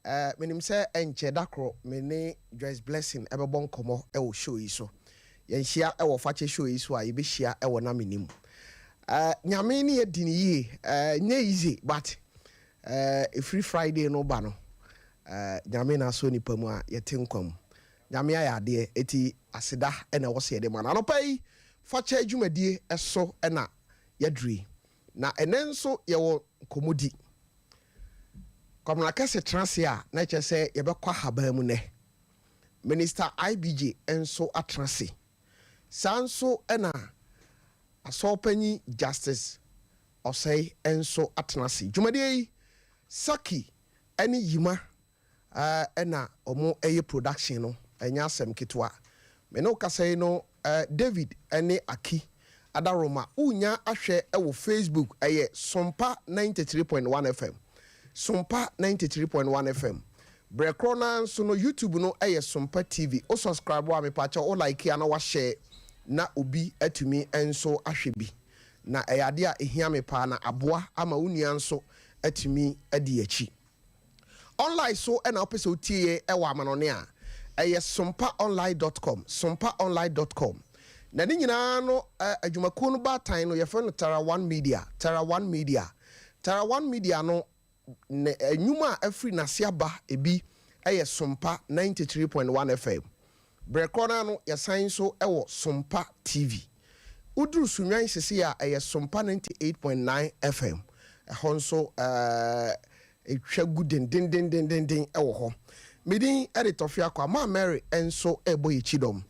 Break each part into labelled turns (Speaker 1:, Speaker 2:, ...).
Speaker 1: Menim sɛ ɛnkyɛ da koro me ne Joyce Blessing ɛbɛbɔ nkɔmmɔ ɛwɔ show yi so. Yɛnhyia ɛwɔ Fakyɛ show yi so a, yɛbɛhyia ɛwɔ na menim. Nyame ne yɛdi ne yie. Nyɛ easy, but ɛfiri Friday no ba no, Nyame na asɔ nipa mu a yɛte nkwa mu. Nyame ayɛ adeɛ, eti aseda ɛna ɛwɔ sɛ yɛde ma no. Anɔpa yi, Fakyɛ dwumadie ɛso ɛna yɛduru yi. Na ɛnɛ nso yɛwɔ nkɔmmɔdi. Kwamina kɛse tena ase a, na kyerɛ sɛ yɛbɛkɔ ahaban mu nɛ. Minister IBJ nso atena ase. Saa nso ɛna asɔɔpanyin Justice Ɔsɛe nso atena ase. Dwumadie yi, Saki ɛne Yima ɛna ɔmo ɛyɛ production no, ɛnyɛ asɛm ketewa. Me ne wo kasa yi no, David ɛne Aki Adaroma wonya ahwɛ ɛwɔ Facebook, ɛyɛ Sompa 93.1 FM, Sompa 93.1 FM. Berɛ korɔ naa nso no, YouTube no ɛyɛ Sompa TV. Wo subscribe a, mepakyɛ wo, like a na wahyɛ na obi atumi nso ahwɛ bi, na ɛyɛ adeɛ a ɛhia me paa na aboa ama wo nua nso atumi adi akyi. Online so ɛna wopɛ sɛ wotie yɛ ɛwɔ amanɔne a, ɛyɛ sompaonline.com, sompaonline.com. Na ne nyinaa no, adwumakuo no baatan no yɛfrɛ no Tara One Media, Tara One Media. Tara One Media no ne nnwuma a afiri n'ase aba ebi ɛyɛ Sompa 93.1 FM. Berɛ korɔ no ano, yɛsan nso ɛwɔ Sompa TV. Woduru Sunwan sisi a, ɛyɛ Sompa 98.9 FM. Ɛhɔ nso ɛtwa gu dendendendenden ɛwɔ hɔ. Medin ɛde Tɔfe Akɔ ama Mary nso ɛbɔ yɛ kyidɔm.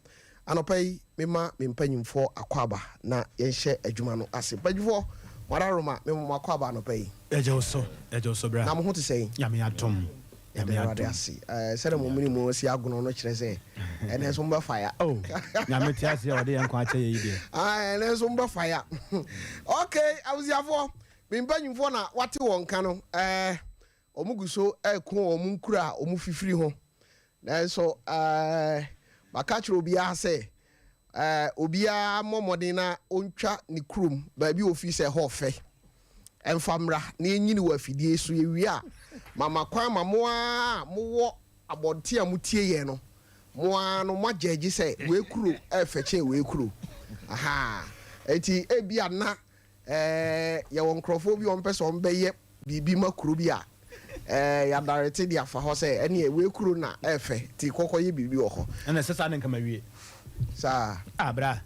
Speaker 1: Anɔpa yi, mema me mpanyimfoɔ akɔ aba na yɛnhyɛ adwuma no ase. Mpanyimfoɔ, madaroma, mema mo akɔ aba anɔpa yi.
Speaker 2: Ɛgye wo so, ɛgye wo so, bra.
Speaker 1: Na mo ho te sɛn?
Speaker 2: Nyame atom.
Speaker 1: Yɛda
Speaker 2: Nyame
Speaker 1: Awurade
Speaker 2: atom.
Speaker 1: ase. Sɛdeɛ mo mene mu si agono no kyerɛ sɛ ɛnɛ nso mobɛfa ya.
Speaker 2: Oh, Nyame te ase a ɔde yɛn nkwa akyɛ yɛ yi deɛ.
Speaker 1: Ah, ɛnɛ nso mobɛfa ya. Okay, abusuafoɔ, me mpanyimfoɔ na wate wɔn ka no, ɔmo gu so ɛko wɔn nkura a ɔmo fifiri ho. Nanso maka kyerɛ obiara sɛ obiara mmɔ mmɔden na ɔntwa ne kurom baabi a ofi sɛ hɔ fɛ ɛmfa mmra na yɛnyini wɔ afidie so. Yɛwie a, mama kwan ma mo a mowɔ abɔnten a motie yɛn no, mo ara no moagyɛgye sɛ wei kuro ɛfɛ kyɛn wei kuro aha. Eti ebi ana yɛwɔ nkurɔfoɔ bi a wɔmpɛ sɛ wɔmbɛyɛ biribi ma kuro bi a yɛadarete de afa hɔ sɛ ɛneɛ wei kuro na ɛfɛ nti kɔkɔ yɛ biribi wɔ hɔ.
Speaker 2: Ɛna ɛsɛ saa ne nkama wie.
Speaker 1: Saa.
Speaker 2: Ah, bra.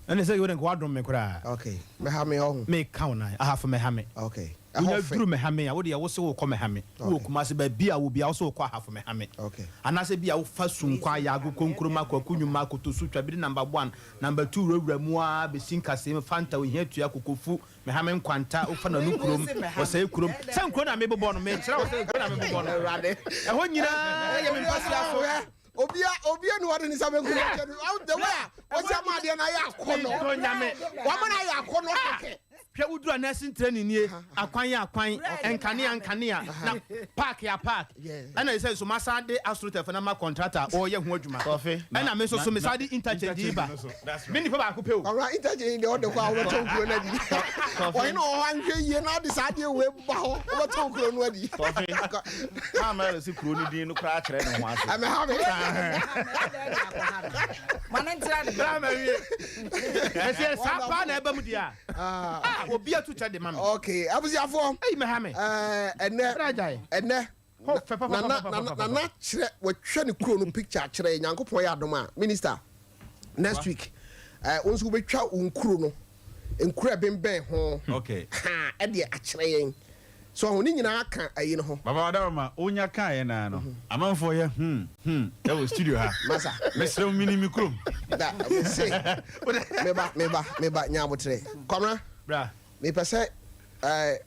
Speaker 2: Ɛna sɛ yɛwɔ nka wadom me koraa.
Speaker 1: Okay, mɛha me ɔho.
Speaker 2: Meka wo nan, ahafo mɛha me.
Speaker 1: Okay.
Speaker 2: Wonya
Speaker 1: ɛhɔ fɛ.
Speaker 2: Duru mɛha me a, wode ɛwo sɛ wokɔ mɛha me. Wowɔ Kumase baabi a wo bia wo sɛ wokɔ ahafo mɛha me. Anaasɛ bi a wofa Sunkwa, Yago, Konkuroma, Kwaku Nnwuma, Kotosu, Twabiri number 1, number 2, wurawura mu a bɛsi Nkasɛm, Fanta, Ohia Tua, Kokofu, Mɛha me Nkwanta, wofa Nanu kurom, Ɔsɛe kurom. Sɛ nkuro na mebobɔ no, mekyerɛ wo sɛ nkuro na mebobɔ no.
Speaker 1: Awurade.
Speaker 2: Ɛhɔ nyinaa yɛ me mpasua so.
Speaker 1: Obia ni wɔde ne nsa bɛnkum akyɛ no. The way a wɔsi ama adeɛ no ayɛ akɔnɔ.
Speaker 2: Medɔ Nyame.
Speaker 1: Wɔama no ayɛ akɔnɔ kɛkɛ.
Speaker 2: Hwɛ, woduru a nursing training nie, akwan yɛ akwan, nkanea nkanea, na park yɛ park. Ɛna ɛsɛ nso masan de astroturf na ma contractor a ɔreyɛ ho adwuma.
Speaker 3: Kɔfe.
Speaker 2: Ɛna me nso so mesan de interchange yi ba. Me nipa baako pɛ o.
Speaker 1: Ɔwura, interchange deɛ, ɔde kɔ a wobɛtɔn kuro no adi. Ɔhene wɔ hɔ anhwɛ yie na ɔde saa adeɛ wei ba hɔ, wobɛtɔn kuro no adi.
Speaker 3: Kɔfe. Maa Mary si kuro no din no koraa kyerɛ ne ho ase.
Speaker 1: Ɛmɛha me.
Speaker 4: Ma ne ntena ne
Speaker 2: Bra ma wie. Ɛsɛ saa paa na ɛba mu deɛ a. Ah, obi atu kyɛ de ma me.
Speaker 1: Okay, abusuafoɔ.
Speaker 2: Ɛyi mɛha me.
Speaker 1: Ɛnɛ
Speaker 2: Bra gyae.
Speaker 1: ɛnɛ
Speaker 2: Hɔ fɛ
Speaker 1: nana nana
Speaker 2: papapapapapa.
Speaker 1: Nana kyerɛ wɔtwa ne kuro no picture kyerɛ. Nyankopɔn yɛ adom a, minister, next week wo nso wobɛtwa wo nkuro no, nkuro a ɛbɛnbɛn ho. Ha ɛdeɛ akyerɛ yɛn so ɔho ne nyinaa ka ayi no ho.
Speaker 3: Baba Wadaroma, wonya kaeɛ naa no, amanfoɔ yɛ ɛwɔ studio ha.
Speaker 1: Masa.
Speaker 3: Mesrɛ wo, mini me kurom.
Speaker 1: Da se meba, meba, meba nya abotrɛ, Kwamra.
Speaker 2: Bra.
Speaker 1: Mepɛ sɛ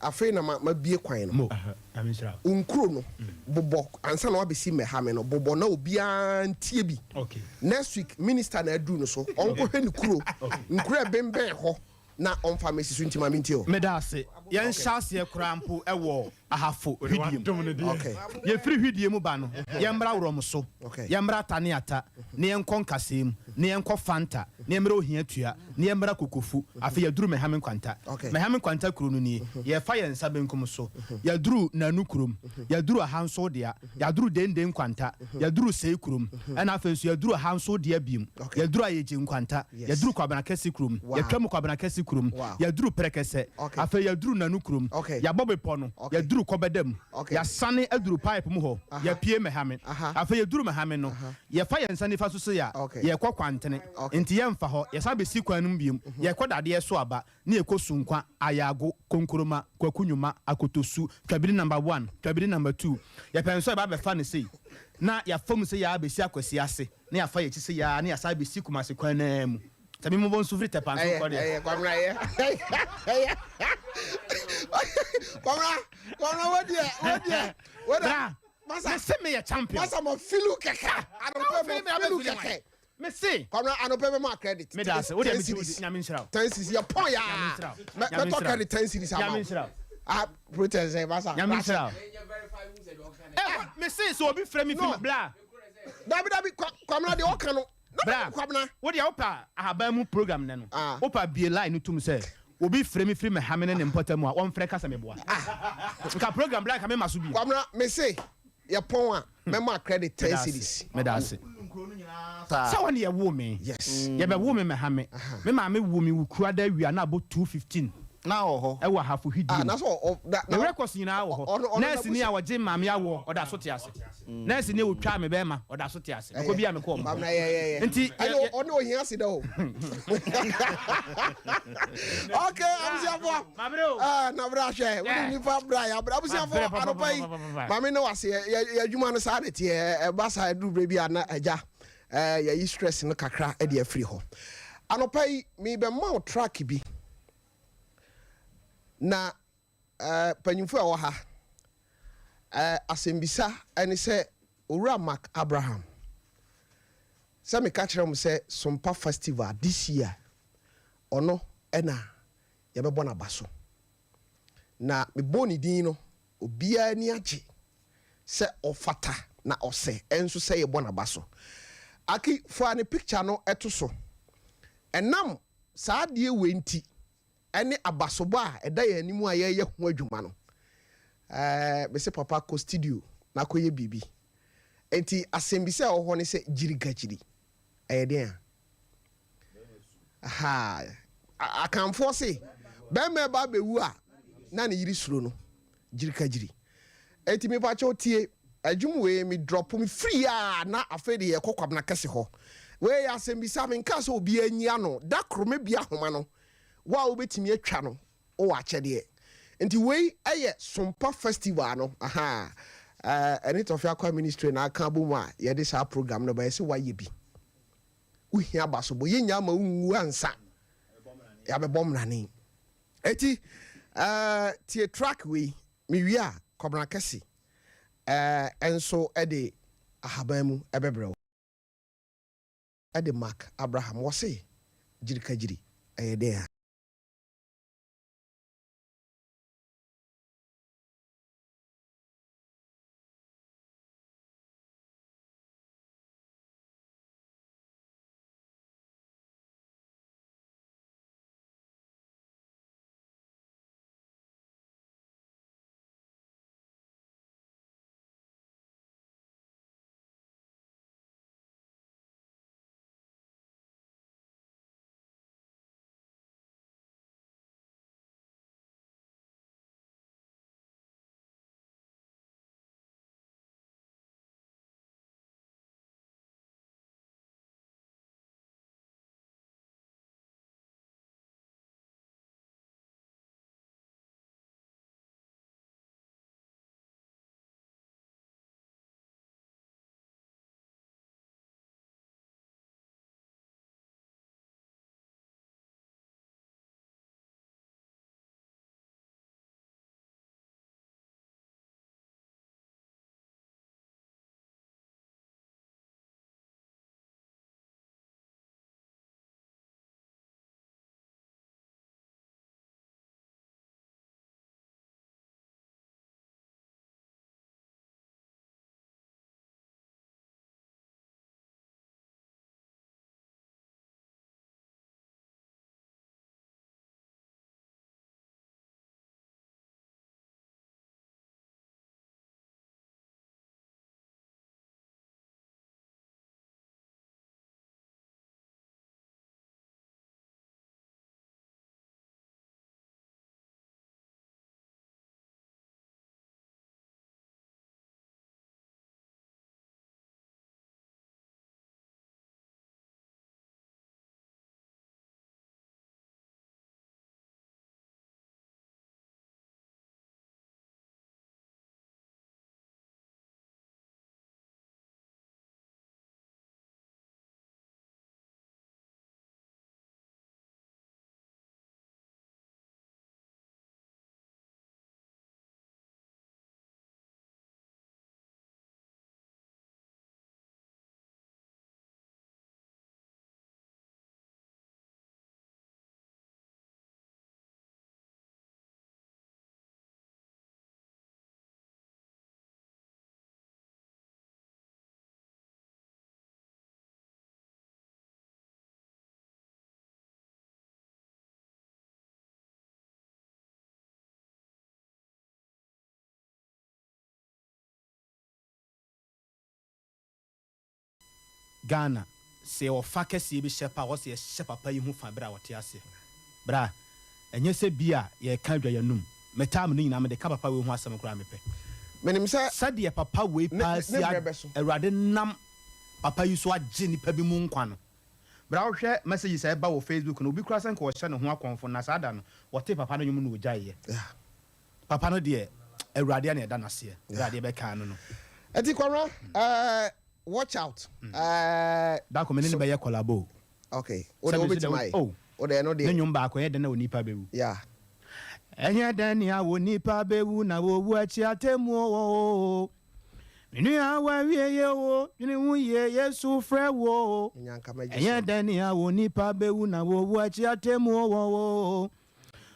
Speaker 1: afei na mabie kwan no.
Speaker 2: Mo. Nyame nhyira wo.
Speaker 1: Wo nkuro no bobɔ ansa na wabɛsi mmɛha me no, bobɔ na obiara ntie bi. Next week, minister na aduru no so, ɔnkɔhwɛ ne kuro, nkuro a ɛbɛnbɛn hɔ na ɔmfa mɛsi so. Nti ma mentie o.
Speaker 2: Meda ase. Yɛnhyɛ aseɛ koraa mpo wɔ Ahafo hwidiem.
Speaker 1: Okay.
Speaker 2: Yɛfiri hwidie mu ba no, yɛmmra Worɔm so,
Speaker 1: Okay.
Speaker 2: yɛmmra Ata ne Ata, na yɛnkɔ Nkasɛɛ mu, na yɛnkɔ Fanta, na yɛmmra Ohia Tua, na yɛmmra Kokofu. Afei yɛduru Mɛhame Nkwanta.
Speaker 1: Okay.
Speaker 2: Mɛhame Nkwanta kuro no nie. Yɛfa yɛn nsa benkum so. Yɛduru Nanu kurom. Yɛduru Ahanso dea. Yɛaduru Dende Nkwanta. Yɛduru Sei kurom. Ɛna afei nso yɛduru Ahanso dea biom.
Speaker 1: Okay.
Speaker 2: Yɛduru Ayegye Nkwanta.
Speaker 1: Yes.
Speaker 2: Yɛduru Kwabena Kɛse kurom.
Speaker 1: Wow.
Speaker 2: Yɛtwa mu Kwabena Kɛse kurom.
Speaker 1: Wow.
Speaker 2: Yɛduru Prɛkɛsɛ.
Speaker 1: Okay.
Speaker 2: Afei yɛduru Nanu kurom.
Speaker 1: Okay.
Speaker 2: Yɛabɔ bepɔ no.
Speaker 1: Okay.
Speaker 2: Yɛduru Kɔbɛda mu.
Speaker 1: Okay.
Speaker 2: Yɛasane aduru pipe mu hɔ. Yɛpie Mɛhame.
Speaker 1: Aha.
Speaker 2: Afei yɛduru Mɛhame no, yɛfa yɛn nsa nifa so sei a,
Speaker 1: Okay.
Speaker 2: yɛkɔ Kwantene.
Speaker 1: Okay.
Speaker 2: Nti yɛmfa hɔ. Yɛsan bɛsi kwan no mu biom. Yɛkɔ Dadeɛ so aba, ne yɛkɔ Sunkwa, Ayago, Konkoroma, Kwaku Nwuma, Akotosu, Twabiri number one, Twabiri number two. Yɛpɛ nso a yɛba abɛfa no sei, na yɛafa mu sei ara abɛsi Akwasi ase, na yɛafa yɛn akyi sei ara, na yɛasan abɛsi Kumasi kwan no ara mu. Sɛ me mmobɔ nso firi Tɛpa nso nkɔ deɛ.
Speaker 1: Ɛyɛ, Kwamina, ɛyɛ. Ɛyɛ. Kwamina, Kwamina, wo deɛ, wo deɛ, wo deɛ.
Speaker 2: Bra,
Speaker 1: Masa.
Speaker 2: me se meyɛ champion.
Speaker 1: Masa ma filu kɛkɛ. Anɔpɛ ma filu kɛkɛ.
Speaker 2: Me se.
Speaker 1: Kwamina, anɔpɛ bɛ ma credit.
Speaker 2: Me da ase. Wo deɛ me ti Nyame nhyira wo.
Speaker 1: 10 cedis yɛ pɔn yaa.
Speaker 2: Nyame nhyira wo.
Speaker 1: Mɛtɔ credit 10 cedis ama wo.
Speaker 2: Nyame nhyira wo.
Speaker 1: Ah, protest ɛ masa.
Speaker 2: Nyame nhyira wo. Ɛ me se sɛ obi frɛ me fi bla.
Speaker 1: Dabi dabi Kwamina deɛ ɔka no.
Speaker 2: Bra.
Speaker 1: Kwamina.
Speaker 2: Wo deɛ wopa ahaban mu program nɛ no.
Speaker 1: Ah.
Speaker 2: Wopa bie line no tum sɛ obi frɛ me firi me hame ne ne mpɔtam a wɔmfrɛ kasa meboa. Nka program bla nka me ma so bi.
Speaker 1: Kwamina me se yɛ pɔn a mɛma credit 10 cedis.
Speaker 2: Meda ase. Sɛ wɔn yɛ wo me.
Speaker 1: Yes.
Speaker 2: Yɛbɛ wo me mɛhame. Me maame wo me wukura da wia na abɔ 2:15.
Speaker 3: Na wɔ hɔ.
Speaker 2: Ɛwɔ ahafo hwidie
Speaker 1: Ah,
Speaker 2: mu.
Speaker 1: na so ɔ da
Speaker 2: Na records nyinaa wɔ
Speaker 1: ɔno-
Speaker 2: hɔ.
Speaker 1: ɔno
Speaker 2: Nurse ni a
Speaker 1: na
Speaker 2: wɔgye maame awɔ ɔda so te ase. Nurse ni a otwa me bɛrima ɔda so te ase. Mekɔ bi a mekɔ ɔmo.
Speaker 1: Kwamina yɛ yɛ yɛ.
Speaker 2: Nti
Speaker 1: ɛne ɔne ohia si dɛ o. Okay, abusuafo.
Speaker 2: Mabrɛ o.
Speaker 1: Ah, na bra hwɛ. Wode
Speaker 2: Yeah.
Speaker 1: nipa bra ya bra abusuafo
Speaker 2: Mabrɛ pa, pa,
Speaker 1: anɔpa yi.
Speaker 2: pa, pa, pa, pa.
Speaker 1: Maame ne wase yɛ yɛ adwuma no saa de teɛ ɛba saa ɛduru berɛ bi a na agya ɛɛ yɛyi stress no kakra ɛde afiri hɔ. Anɔpa yi mebɛma wo track bi. Na ɛɛ panyimfo a ɛwɔ ha ɛɛ asɛmbisa ɛne sɛ Owura Mark Abraham sɛ meka kyerɛ mo sɛ Sompa Festival this year ɔno ɛna yɛbɛbɔ n'aba so na mebɔ ne din no obiara ani agye sɛ ɔfata na ɔsɛ ɛnso sɛ yɛbɔ n'aba so. Aki fa ne picture no ɛto so. Ɛnam saa adeɛ wei nti ɛne abasobɔ a ɛda yɛn anim a yɛreyɛ ho adwuma no ɛɛ mese papa kɔ studio na akɔyɛ biribi. Nti asɛmbisa a ɛwɔ hɔ ne sɛ gyirigagyiri ɛyɛ den a ha akamfoɔ se bɛrima ɛba abɛwu a na ne yere suro no gyirikagyiri. Enti mepakyɛw tie adwum wei me drop me free a na afei de yɛkɔ Kwabena Kɛse hɔ. Wei yɛ asɛmbisa menka sɛ obi anyi ano da koro mebia ahoma no wo a wobɛtumi atwa no wowɔ akyɛdeɛ. Nti wei ɛyɛ Sompa Festival no aha ɛne Tɔfe Akwa Ministry na aka abom a yɛde saa program no bɛyɛ sɛ woayɛ bi. Wohia abasobɔ yɛnya ama wonwu ansa yɛabɛbɔ mmrane. Eti tie track wei mewie a Kwabena Kɛse ɛnso ɛde ahaban mu ɛbɛbrɛ wo. Ɛde Mark Abraham wɔse gyirikagyiri ɛyɛ den a.
Speaker 2: Ghana, sɛ yɛwɔ fa kɛseɛ bi hyɛ paa a, wɔsɛ yɛhyɛ papa yi ho fa berɛ a ɔte aseɛ. Bra, ɛnyɛ sɛ bi a yɛreka adwa yɛn anom. Me time no nyinaa mede ka papa wei ho asɛm koraa mepɛ.
Speaker 1: Menim sɛ
Speaker 2: Sɛdeɛ papa wei
Speaker 1: ne
Speaker 2: paa
Speaker 1: ne
Speaker 2: si
Speaker 1: ne
Speaker 2: a
Speaker 1: berɛ bɛso.
Speaker 2: Awurade nam papa yi so agye nnipa bi mu nkwa no. Bra wohwɛ messages a ɛba wɔ Facebook no, obi koraa sɛ nka ɔhyɛ ne ho akɔmfo na saa da no wɔtee papa no nnwom no na ɔgyaeɛ.
Speaker 1: Yeah.
Speaker 2: Papa no deɛ Awurade na ɛda no aseɛ berɛ a adeɛ bɛkaa no no.
Speaker 1: Ɛti Kwabena, eh, watch out. Eh,
Speaker 2: Dako me ne no
Speaker 1: so
Speaker 2: bɛyɛ collabo.
Speaker 1: Okay, wo de
Speaker 2: Sɛ me nso deɛ
Speaker 1: wobɛtumi
Speaker 2: wo
Speaker 1: ayɛ.
Speaker 2: oh,
Speaker 1: Wo de ɛno
Speaker 2: ne
Speaker 1: deɛ.
Speaker 2: nnwom baako ɛnyɛ dɛn na onipa bɛwu.
Speaker 1: Yeah.
Speaker 2: Ɛnyɛ dɛn nea onipa bɛwu na owu akyi atemmuo wɔ hɔ o. Me nua w'awieɛ o, dwene ho yie Yesu frɛ wo o.
Speaker 1: Menya nka mɛgye
Speaker 2: Ɛnyɛ
Speaker 1: so.
Speaker 2: dɛn nea onipa bɛwu na owu akyi atemmuo wɔ hɔ o.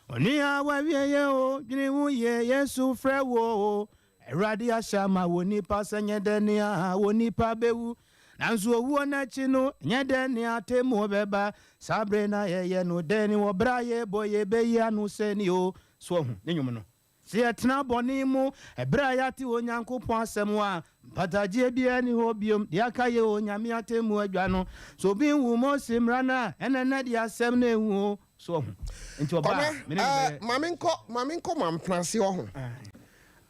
Speaker 2: Onua w'awieɛ o, dwene ho yie Yesu frɛ wo o. Awurade ahyɛ ama onipa sɛ nyɛ dɛn nea onipa bɛwu. Nanso owuo no akyi no, nyɛ dɛn nea atemmuo bɛba. Saa bere no a yɛyɛ no dɛn ni wɔ bere a yɛbɔ yɛbɛyi ano sɛ ni o. So wahu ne nnwom no? Sɛ yɛtena bɔne mu ɛberɛ a yɛate Onyankopɔn asɛm a, mpatagyeɛ biara nni hɔ biom. Deɛ aka yɛ Onyame atemmuo adwa no. Sɛ obi nwu Mose mmara no a, ɛna na deɛ asɛm no nwu o. So wahu? Nti ɔba a,
Speaker 1: Kwame,
Speaker 2: me ne no
Speaker 1: eh,
Speaker 2: bɛyɛ.
Speaker 1: ma menkɔ, ma menkɔ Mamprase hɔ ho.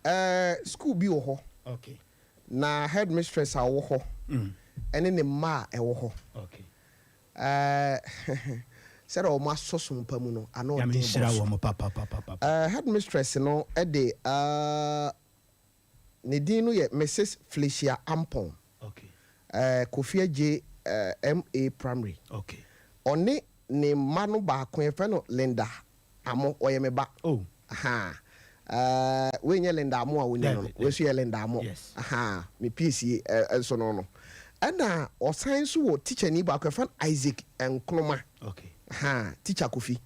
Speaker 1: Eh, sukuu bi wɔ hɔ.
Speaker 2: Okay.
Speaker 1: Na headmistress a ɔwɔ hɔ ne ne mma a ɛwɔ hɔ.
Speaker 2: Okay.
Speaker 1: Eh, sɛdeɛ wɔn asɔ som pa mu no, ano
Speaker 2: Nyame
Speaker 1: ɔden
Speaker 2: nhyira
Speaker 1: boro so.
Speaker 2: wɔn papapapapa.
Speaker 1: Eh, headmistress no de, eh, ne din no yɛ Mrs. Felicia Ampong.
Speaker 2: Okay.
Speaker 1: Eh, Kofi Adjei, eh, MA Primary.
Speaker 2: Okay.
Speaker 1: Ɔne ne mma no baako, yɛfrɛ no Linda Amo, ɔyɛ me ba.
Speaker 2: Oh.
Speaker 1: Ahaa. Eh, wei nyɛ Linda Amo a wonim no no,
Speaker 2: Dabi,
Speaker 1: wei nso yɛ Linda Amo.
Speaker 2: Yes.
Speaker 1: Ahaa, me piesie eh, nso no no. Ɛna ɔsan nso wɔ tikyani baako, yɛfrɛ no Isaac Nkrumah.
Speaker 2: Okay.
Speaker 1: Ahaa, Tikya Kofi.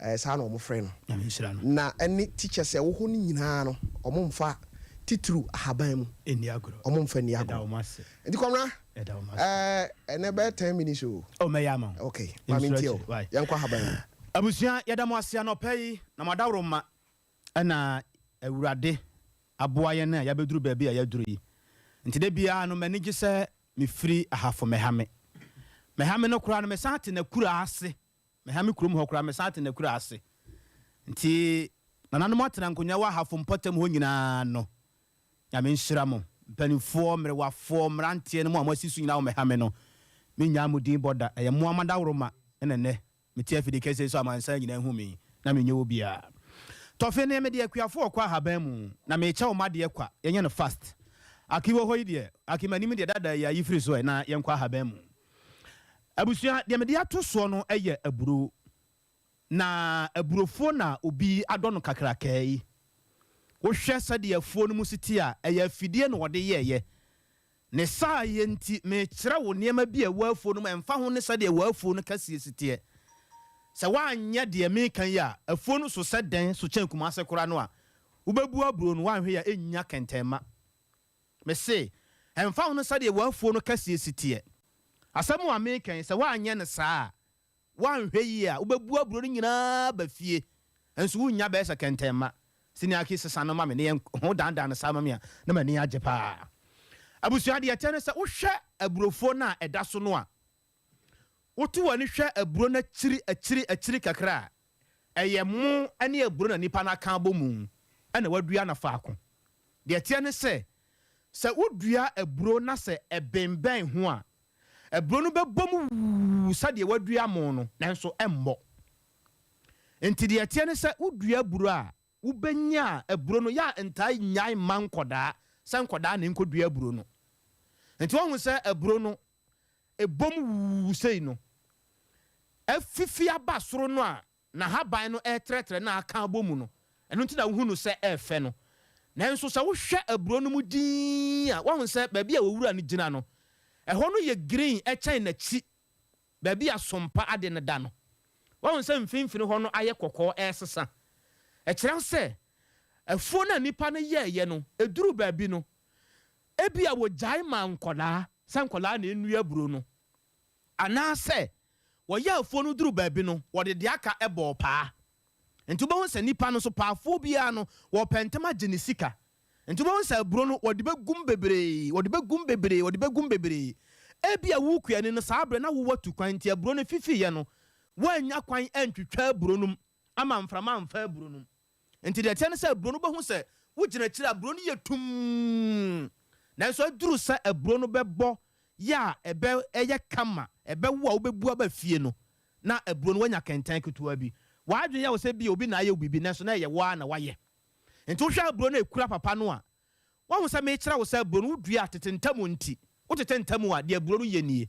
Speaker 1: Eh, saa na wɔfrɛ no.
Speaker 2: Nyame nhyira no.
Speaker 1: Na ɛne teachers a ɛwɔ hɔ no nyinaa no, wɔmfa titiriw ahaban mu.
Speaker 2: Nni agorɔ.
Speaker 1: Wɔmfa nni
Speaker 2: Yɛda
Speaker 1: agorɔ.
Speaker 2: wɔn ase.
Speaker 1: Nti Kwamina,
Speaker 2: Yɛda wɔn ase.
Speaker 1: eh, ɛnɛ bɛyɛ 10 minutes o.
Speaker 2: Oh, mɛyɛ ama wo.
Speaker 1: Okay, ma
Speaker 2: Yɛnsuro
Speaker 1: mentie o.
Speaker 2: akyiri. Why?
Speaker 1: Yɛnkɔ ahaban mu.
Speaker 2: Abusua, yɛda mo ase anɔpa yi, na mo adaworoma ɛna Awurade aboa yɛn a yɛabɛduru baabi a yɛaduru yi. Nti da biara no m'ani gye sɛ mefiri Ahafo Mɛhame. Mɛhame no koraa no mesan te n'akura ase. Mɛhame kurom hɔ koraa mesan te n'akura ase. Nti nananom atena nkonnwa wɔ Ahafo mpɔtam hɔ nyinaa no, Nyame nhyira mo. Mpanimfoɔ, mmerewafoɔ, mmeranteɛ no mo a moasi so nyinaa wɔ Mɛhame no, mennyaa mo din bɔ da. Ɛyɛ mo ara mo adaworoma na ɛnnɛ mete afidie kɛseɛ yi so a amansan nyinaa hu me na menyɛ obiara. Tɔfe ne mede akuafoɔ rekɔ ahaban mu na merekyɛ wo m'adeɛ kwa, yɛnyɛ no fast. Aki wɔ hɔ yi deɛ, Aki m'anim deɛ dada yi a yi firi so ɛ na yɛnkɔ ahaban mu. Abusua, deɛ mede ato soɔ no yɛ aburo. Na aburofoɔ na obi adɔ no kakrakaa yi. Wohwɛ sɛdeɛ afuo no mu si te a, ɛyɛ afidie na wɔde yɛeɛ. Ne saayɛ nti, merekyerɛ wo nneɛma bi a ɛwɔ afuo no mu, ɛmfa ho ne sɛdeɛ w'afuo no kɛseɛ si teɛ. Sɛ woanyɛ deɛ mereka yi a, afuo no so sɛ dɛn, so kyɛn Kumase koraa no a, wobɛbu aburo no, woanhwɛ yi a, ɛnnya kɛntɛnma. Mese, ɛmfa ho ne sɛdeɛ w'afuo no kɛseɛ si teɛ, asɛm a mereka yi, sɛ woanyɛ no saa a, Woanhwɛ yie a, wobɛbu aburo no nyinaa aba fie, nso wonnya bɛyɛ sɛ kɛntɛnma. Siniaki, sesa no ma me na yɛn ho dandan no saa ma me a, na m'ani agye paa. Abusua, deɛ ɛteɛ ne sɛ, wohwɛ aburofuo no a ɛda so no a, woto w'ani hwɛ aburo no akyiri akyiri akyiri kakra a, ɛyɛ mo ne aburo na nnipa no aka abɔ mu na wɔadua no faako. Deɛ ɛteɛ ne sɛ, sɛ wodua aburo na sɛ ɛbembɛn ho a, Aburo no bɛbɔ mu wuu sɛdeɛ wɔadua mo no, nanso ɛmmɔ. Enti deɛ ɛteɛ ne sɛ, wodua aburo a, wobɛnya aburo no, yɛ a ntaa nnyae mma nkɔdaa sɛ nkɔdaa na ɛnkɔdua aburo no. Enti woahu sɛ aburo no, ɛbɔ mu wuu sei no, afifi aba soro no a, n'ahaban no retrɛtrɛ na aka abɔ mu no, ɛno nti na wuhu no sɛ ɛyɛ fɛ no. Nanso sɛ wohwɛ aburow no mu dinn a, woahu sɛ baabi a owura no gyina no, ɛhɔ no yɛ green kyɛn n'akyi baabi a sompa ade no da no. Woahu sɛ mfinimfini hɔ no ayɛ kɔkɔɔ ɛresesa. Ɛkyerɛ sɛ afuo no a nnipa no yɛeɛ no, ɛduruu baabi no, ebia wɔgyae maa nkwadaa sɛ nkwadaa na ɛnnua aburow no. Anaasɛ wɔyɛɛ afuo no duruu baabi no, wɔde deɛ aka bɔɔ paa. Enti wobɛhu sɛ nnipa no nso, paafoɔ biara no, wɔpɛ ntɛm agye ne sika. Enti wobɛhu sɛ aburo no, wɔde bɛgum bebree, wɔde bɛgum bebree, wɔde bɛgum bebree. Ebia wo kuani no, saa berɛ na wowɔ tu kwan nti aburo no fifiiɛ no, woannya kwan antwitwa aburo no mu ama mframa amfa aburo no mu. Nti deɛ ɛteɛ ne sɛ aburo no wobɛhu sɛ wogyina akyire a aburo no yɛ tumm. Nanso aduru sɛ aburo no bɛbɔ yɛ a ɛbɛ ɛyɛ kama, ɛbɛwo a wobɛbu aba fie no, na aburo no woanya kɛntɛn ketewa bi. W'adwene yɛ wo sɛ ebia obi na ayɛ wo biribi nanso na ɛyɛ wo ara na woayɛ. Nti wohwɛ aburo no a ɛkura papa no a, woahu sɛ mekyerɛ wo sɛ aburo no wodua a tete ntamu nti, wotete ntamu a, deɛ aburo no yɛ nie.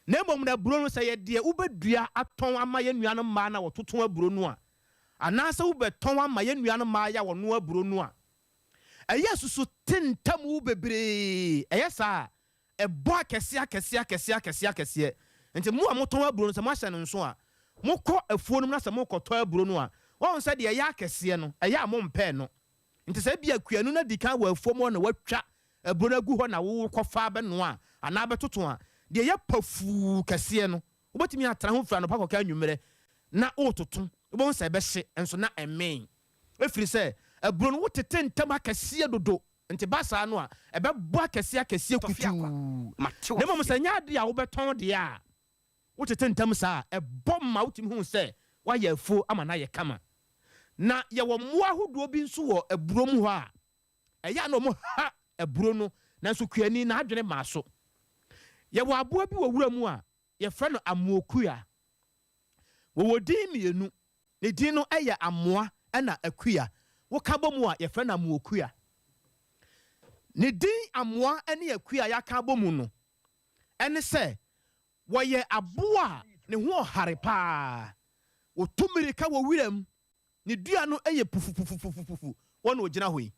Speaker 2: Na mmom no aburo no sɛ yɛ deɛ wobɛdua atɔn ama yɛn nuanom mmaa no a wɔtoto aburo no a, anaasɛ wobɛtɔn ama yɛn nuanom mmaa yi a wɔnoa aburo no a, ɛyɛ susu te ntamu bebree. Ɛyɛ saa a, ɛbɔ akɛseɛ akɛseɛ akɛseɛ akɛseɛ akɛseɛ. Nti mo a motɔn aburo no, sɛ moahyɛ no nso a, mokɔ afuo no mu na sɛ mokɔtɔ aburo no a, woahu sɛ deɛ ɛyɛ akɛseɛ no, ɛyɛ a mompɛ no. Nti sɛ ebia kuanu no adi kan wɔ afuom hɔ na watwa aburo no agu hɔ na wokɔfa abɛnoa a, anaa abɛtoto a, deɛ ɛyɛ pafuu kɛseɛ no, wobɛtumi atena ho firi anɔpa kɔka anwummerɛ na wototo, wobɛhu sɛ ɛbɛhye nso na ɛmmee. Ɛfiri sɛ aburo no wotete ntam akɛseɛ dodo, nti ba saa no a, ɛbɛbɔ akɛseɛ akɛseɛ
Speaker 1: Tɔfe akwa,
Speaker 2: kutuu.
Speaker 1: mate
Speaker 2: Na mmom
Speaker 1: waseɛ.
Speaker 2: sɛ ɛnyɛ adeɛ a wobɛtɔn deɛ a, wotete ntam saa a, ɛbɔ ma wotumi hu sɛ woayɛ afuo ama no ayɛ kama. Na yɛwɔ mmoa ahodoɔ bi nso wɔ aburo mu hɔ a, ɛyɛ a na wɔha aburo no, nanso kuani n'adwene maa so. Yɛwɔ aboa bi wɔ wura mu a yɛfrɛ no amoakua. Wɔwɔ din mmienu. Ne din no yɛ amoa ɛna akua. Woka bɔ mu a, yɛfrɛ no amoakua. Ne din amoa ne akua a yɛaka abɔ mu no, ɛne sɛ wɔyɛ aboa a ne ho ɔhare paa. Wɔtu mmirika wɔ wiram. Ne dua no yɛ pufupufupufupufu. Wɔn na wɔgyina hɔ yi.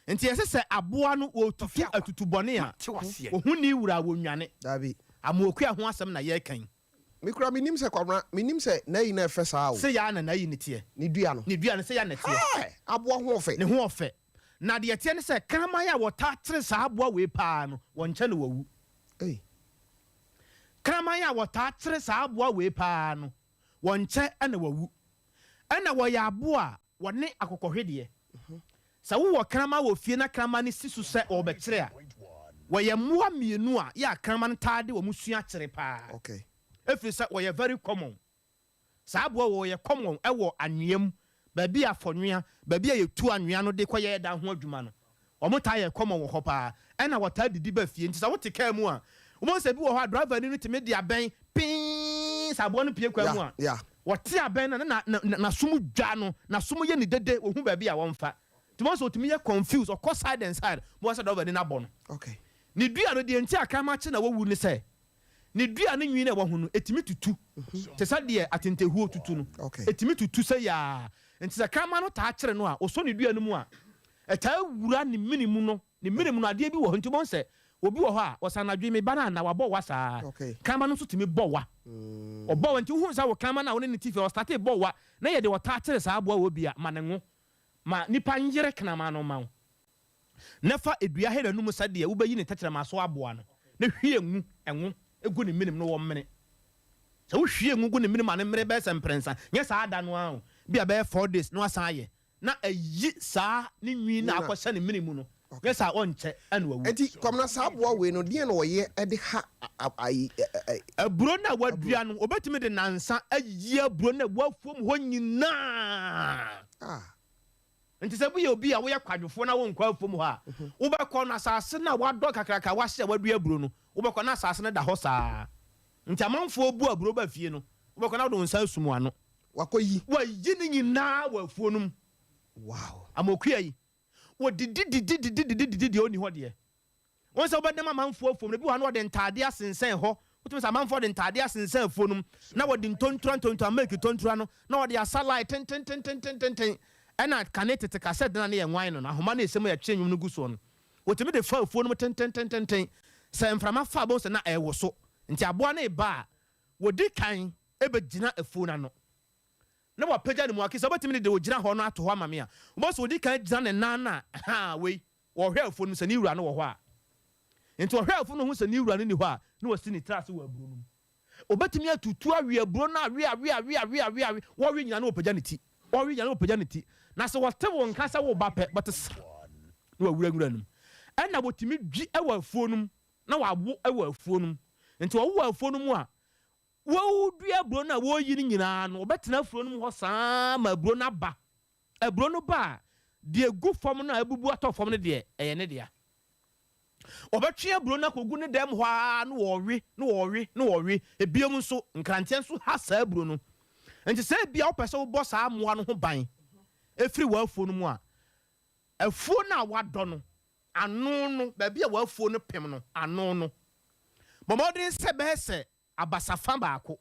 Speaker 2: Nti ɛsɛ sɛ aboa no
Speaker 1: Tɔfe
Speaker 2: wɔtutu
Speaker 1: akwa,
Speaker 2: atutu bɔne a,
Speaker 1: mate waseɛ.
Speaker 2: wɔhu ne wura a wɔnnwane.
Speaker 1: Dabi.
Speaker 2: Amoakua ho asɛm na yɛreka yi.
Speaker 1: Me kura menim sɛ Kwabena, menim sɛ n'ayi no ɛfɛ saa o.
Speaker 2: Sɛ yaa na n'ayi no teɛ.
Speaker 1: Ne dua no.
Speaker 2: Ne dua no, sɛ yaa na ɛteɛ.
Speaker 1: Hɛɛ! Aboa ho ɔfɛ.
Speaker 2: Ne ho ɔfɛ. Na deɛ ɛteɛ ne sɛ, kraman a wɔtaa kyere saa aboa wei paa no, wɔnkyɛ na wawu.
Speaker 1: Ei.
Speaker 2: Kraman a wɔtaa kyere saa aboa wei paa no, wɔnkyɛ na wawu. Ɛna wɔyɛ aboa a wɔne akokɔhwedeɛ. Sɛ wowɔ kraman wɔ fie na kraman no si so sɛ ɔrebɛkyere a, wɔyɛ mmoa mmienu a yɛ a kraman no taa de wɔn sua kyere paa. Ɛfiri sɛ wɔyɛ very common. Saa aboa wɔ wɔyɛ common wɔ anwea mu, baabi a fɔnwea, baabi a yɛtu anwea no de kɔyɛ dan ho adwuma no, wɔn taa yɛ common wɔ hɔ paa. Ɛna wɔtaa didi ba fie. Nti sɛ wote kaa mu a, wobɛhu sɛ bi wɔ hɔ a driver ni no tumi de abɛn pii sɛ aboa no pie kwan mu a, wɔte abɛn no na n'asom dwa no, n'asom yɛ ne dede, wɔhu baabi a wɔmfa. Nti wɔn sɛ wɔtumi yɛ confused, ɔkɔ side and side, wɔn sɛ driver ni no abɔ no. Ne dua no deɛ nti a kraman kye na wawu ne sɛ, ne dua no nwi no a ɛwɔ ho no, ɛtumi tutu te sɛ deɛ atentehuo tutu no. Ɛtumi tutu sɛ yaa. Nti sɛ kraman no taa kyere no a, ɔsɔ ne dua no mu a, ɛtaa wura ne mene mu no. Ne mene mu no, adeɛ bi wɔ hɔ. Nti wobɛhu sɛ obi wɔ hɔ a, ɔsa anadwo yi, me ba no anna, wabɔ wa saa. Kraman no nso tumi bɔ wa. Ɔbɔ wa. Nti wohu sɛ wo kraman no a wo ne no te fie, ɔstartee bɔ wa, na yɛ deɛ ɔtaa kyere saa aboa wɔ bi a, ma no ngo. Ma nipa nyere kraman no mma wo. Na fa dua hɛ n'anom sɛdeɛ wobɛyi ne tɛkyerɛma so aboa no, na hwie ngu, ngo, gu ne menem na wɔmmene. Sɛ wohwie ngo gu ne menem a, ne mmene bɛyɛ sɛ mprɛnsa, nyɛ saa da no ara o, bi a bɛyɛ 4 days na wasan ayɛ, na ayi saa ne nwi no a akɔhyɛ ne mene mu no, nyɛ saa a ɔnkyɛ na wawu.
Speaker 1: Enti Kwamina, saa aboa wei no, deɛn na ɔyɛ de ha ayi ɛ?
Speaker 2: Aburo no a wadua no, wɔbɛtumi de nnansa ayiyi aburo no a ɛwɔ afuom hɔ nyinaa.
Speaker 1: Ah.
Speaker 2: Nti sɛ woyɛ obi a woyɛ kwadwofoɔ na wonkɔ afuom hɔ a, wobɛkɔ no asase no a wadɔ kakraka a wahye a wadua aburo no, wobɛkɔ na asase no da hɔ saa. Nti amanfoɔ bu aburo ba fie no, wobɛkɔ na wode wo nsa asum w'ano.
Speaker 1: Wakɔyi.
Speaker 2: Wayi ne nyinaa wɔ afuo no mu. Amokua yi, wɔdidi didi didi didi didi deɛ ɔnni hɔ deɛ. Wɔn sɛ wobɛdam amanfoɔ afuom no, ebi wɔ hɔ a na wɔde ntaadeɛ asensɛn hɔ. Wotumi sɛ amanfoɔ de ntaadeɛ asensɛn afuo no mu, na wɔde ntontura ntontura, milk tontura no, na wɔde asa line tentententententen. Ɛna kane tete kasɛt no a na yɛnwan no no, ahoma no a ɛsɛ mu a yɛtwe nnwom no gu soɔ no, wɔtumi de fa afuo no mu tententententen. Sɛ mframa fa a, wobɛhu sɛ na ɛrewoso. Nti aboa no reba a, wɔdi kan bɛgyina afuo no ano, na wɔapagya ne mu. Ake sɛ wobɛtumi de deɛ ɔgyina hɔ no ato hɔ ama me a, wobɛhu sɛ ɔdi kan gyina ne nan no a, ahaa, wei. Wɔhwɛ afuo no mu sɛ ne wura no wɔ hɔ a. Enti ɔhwɛ afuo no hu sɛ ne wura no nni hɔ a, na wasi ne tiri ase wɔ aburo no mu. Ɔbɛtumi atutu awe aburo no awe awe awe awe awe awe, wɔwe nyinaa na ɔpagya ne ti. Ɔwe nyinaa na ɔpagya ne ti. Na sɛ wɔte wo nka sɛ woreba pɛ, wɔte sra na wawura nwura no mu. Ɛnna wɔtumi dwi wɔ afuo no mu.
Speaker 4: na wawo wɔ afuo no mu. Nti ɔwo wɔ afuo no mu a, wɔdua aburo no a wɔreyi no nyinaa no, wɔbɛtena afuo no mu hɔ saa ma aburo no aba. Aburo no ba a, deɛ ɛgu fam no a abubu atɔ fam no deɛ, ɛyɛ ne dea. Wɔbɛtwe aburo no akɔgu ne dɛm hɔ ara na wɔwe, na wɔwe, na wɔwe. Ebiom nso, nkranteɛ nso ha saa aburo no. Nti sɛ ebia wopɛ sɛ wobɔ saa mmoa no ho ban firi w'afuo no mu a, afuo no a woadɔ no ano no, baabi a w'afuo no pem no ano no, bɔ mmɔden sɛ bɛyɛ sɛ abasafa baako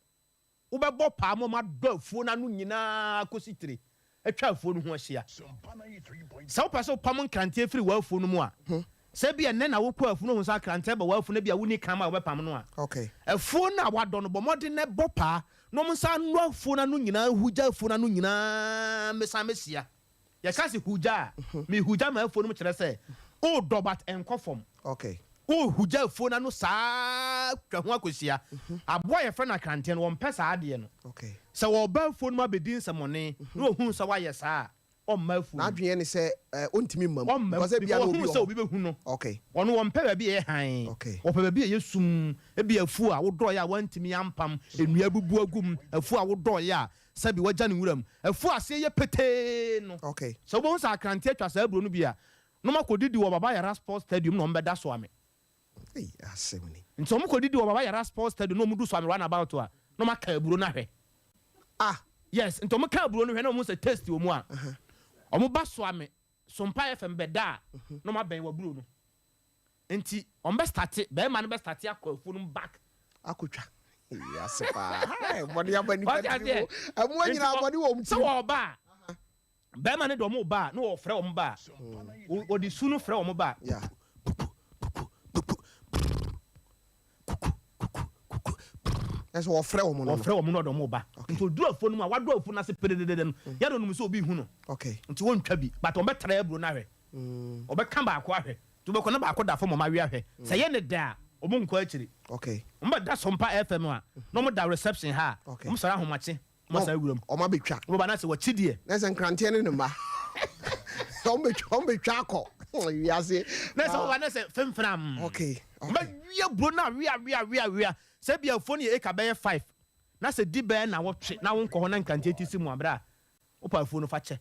Speaker 4: Wobɛbɔ paa ma wɔadɔ afuo no ano nyinaa kɔsi tire atwa afuo no ho ahyia. Sɛ wopɛ sɛ wopam nkranteɛ firi w'afuo no mu a, sɛ ebia nnɛ na wokɔ afuo no wohu sɛ akranteɛ ba w'afuo no ebia wonni kraman a wobɛpam no a, afuo no a woadɔ no, bɔ mmɔden na bɔ paa na wɔnsan nnɔ afuo no ano nyinaa, hugya afuo no ano nyinaa mmɛsan mmɛhyia. Yɛka se hugya a, me hugya m'afuo no mu kyerɛ sɛ wodɔ but ɛnkɔ fam. Wo hugya afuo no ano saa twa ho akɔhyia. Aboa a yɛfrɛ no akranteɛ no, wɔmpɛ saa adeɛ no. Sɛ wɔba afuo no mu abɛdi nsɛmɔne na wɔhunu sɛ woayɛ saa a, wɔmma afuo no mu.
Speaker 1: N'adwene ne sɛ ɔntumi mma mu.
Speaker 4: Ɔmma mu
Speaker 1: Because ebia
Speaker 4: because
Speaker 1: na obi
Speaker 4: wɔhunu
Speaker 1: wɔ
Speaker 4: sɛ
Speaker 1: hɔ.
Speaker 4: obi bɛhu no. Ɔno wɔmpɛ baabi a ɛyɛ hann. Wɔpɛ baabi a ɛyɛ sum. Ebia afuo a wodɔeɛ a woantumi ampam, nnua abubu agu mu, afuo a wodɔeɛ a Sɛbi wɔagya no nwura mu. Afuo a aseɛ yɛ petee no.
Speaker 1: Okay.
Speaker 4: Sɛ wobɛhu sɛ akranteɛ atwa saa aburo no bi a, na wɔakɔdidi wɔ Baba Yara Sports Stadium na wɔbɛda Soame.
Speaker 1: Ei, asɛm ni.
Speaker 4: Nti wɔkɔdidi wɔ Baba Yara Sports Stadium na wɔdu Soame runabout a, na wɔaka aburo no ahwɛ.
Speaker 1: Ah!
Speaker 4: Yes, nti wɔka aburo no hwɛ na wɔhu sɛ taste wɔ mu a, wɔba Soame, Sompa FM bɛda a, na wɔabɛn w'aburo no. Nti wɔn bɛ starte, bɛɛma no bɛ starte akɔ afuo no mu back.
Speaker 1: Akotwa. Eii ase paa. Hai bɔne aba nipa
Speaker 4: Wate
Speaker 1: tiri
Speaker 4: aseɛ?
Speaker 1: mu. Ɛmoa
Speaker 4: Nti
Speaker 1: nyinaa
Speaker 4: wɔ,
Speaker 1: bɔne wɔ wɔn
Speaker 4: sɛ
Speaker 1: tirim.
Speaker 4: wɔba a, bɛɛma no de wɔn ba a, na wɔfrɛ wɔn ba a, wɔde su no frɛ wɔn ba a,
Speaker 1: Yeah.
Speaker 4: kuku, kuku, kuku, prrr, kuku, kuku, kuku, prrr.
Speaker 1: Ɛsɛ wɔfrɛ wɔn no no.
Speaker 4: Wɔfrɛ wɔn na wɔde wɔn ba.
Speaker 1: Okay.
Speaker 4: Nti ɔduru afuo no mu a, wadɔ afuo no ase perededede no, yɛ na ɔnim sɛ obi rehu no.
Speaker 1: Okay.
Speaker 4: Nti wɔntwa bi, but wɔbɛtra aburo no ahwɛ. Wɔbɛka baako ahwɛ. Nti wobɛkɔ na baako da fam wɔn awe ahwɛ. Sɛ ɛyɛ ne dɛ a, wɔn nkɔ akyiri. Wɔn bɛ da Sompa FM a, na wɔn da reception ha a, wɔn sɔre ahomakye, wɔn asan awura mu.
Speaker 1: Wɔn abɛtwa.
Speaker 4: Wɔn bɛba na sɛ wɔkyi deɛ.
Speaker 1: Na sɛ nkranteɛ ne ne mma. Wɔn bɛtwa, wɔn bɛtwa akɔ wiase.
Speaker 4: Na sɛ wɔba na sɛ femfenam.
Speaker 1: Okay.
Speaker 4: Wɔn bɛ wia buro no awia awia awia awia. Sɛ ebia afuo no yɛ acre bɛyɛ five, na sɛ di bɛyɛ nawɔtwe na wonkɔ hɔ na nkranteɛ ti si mu a, berɛ a wopɛ afuo no fa kyɛ.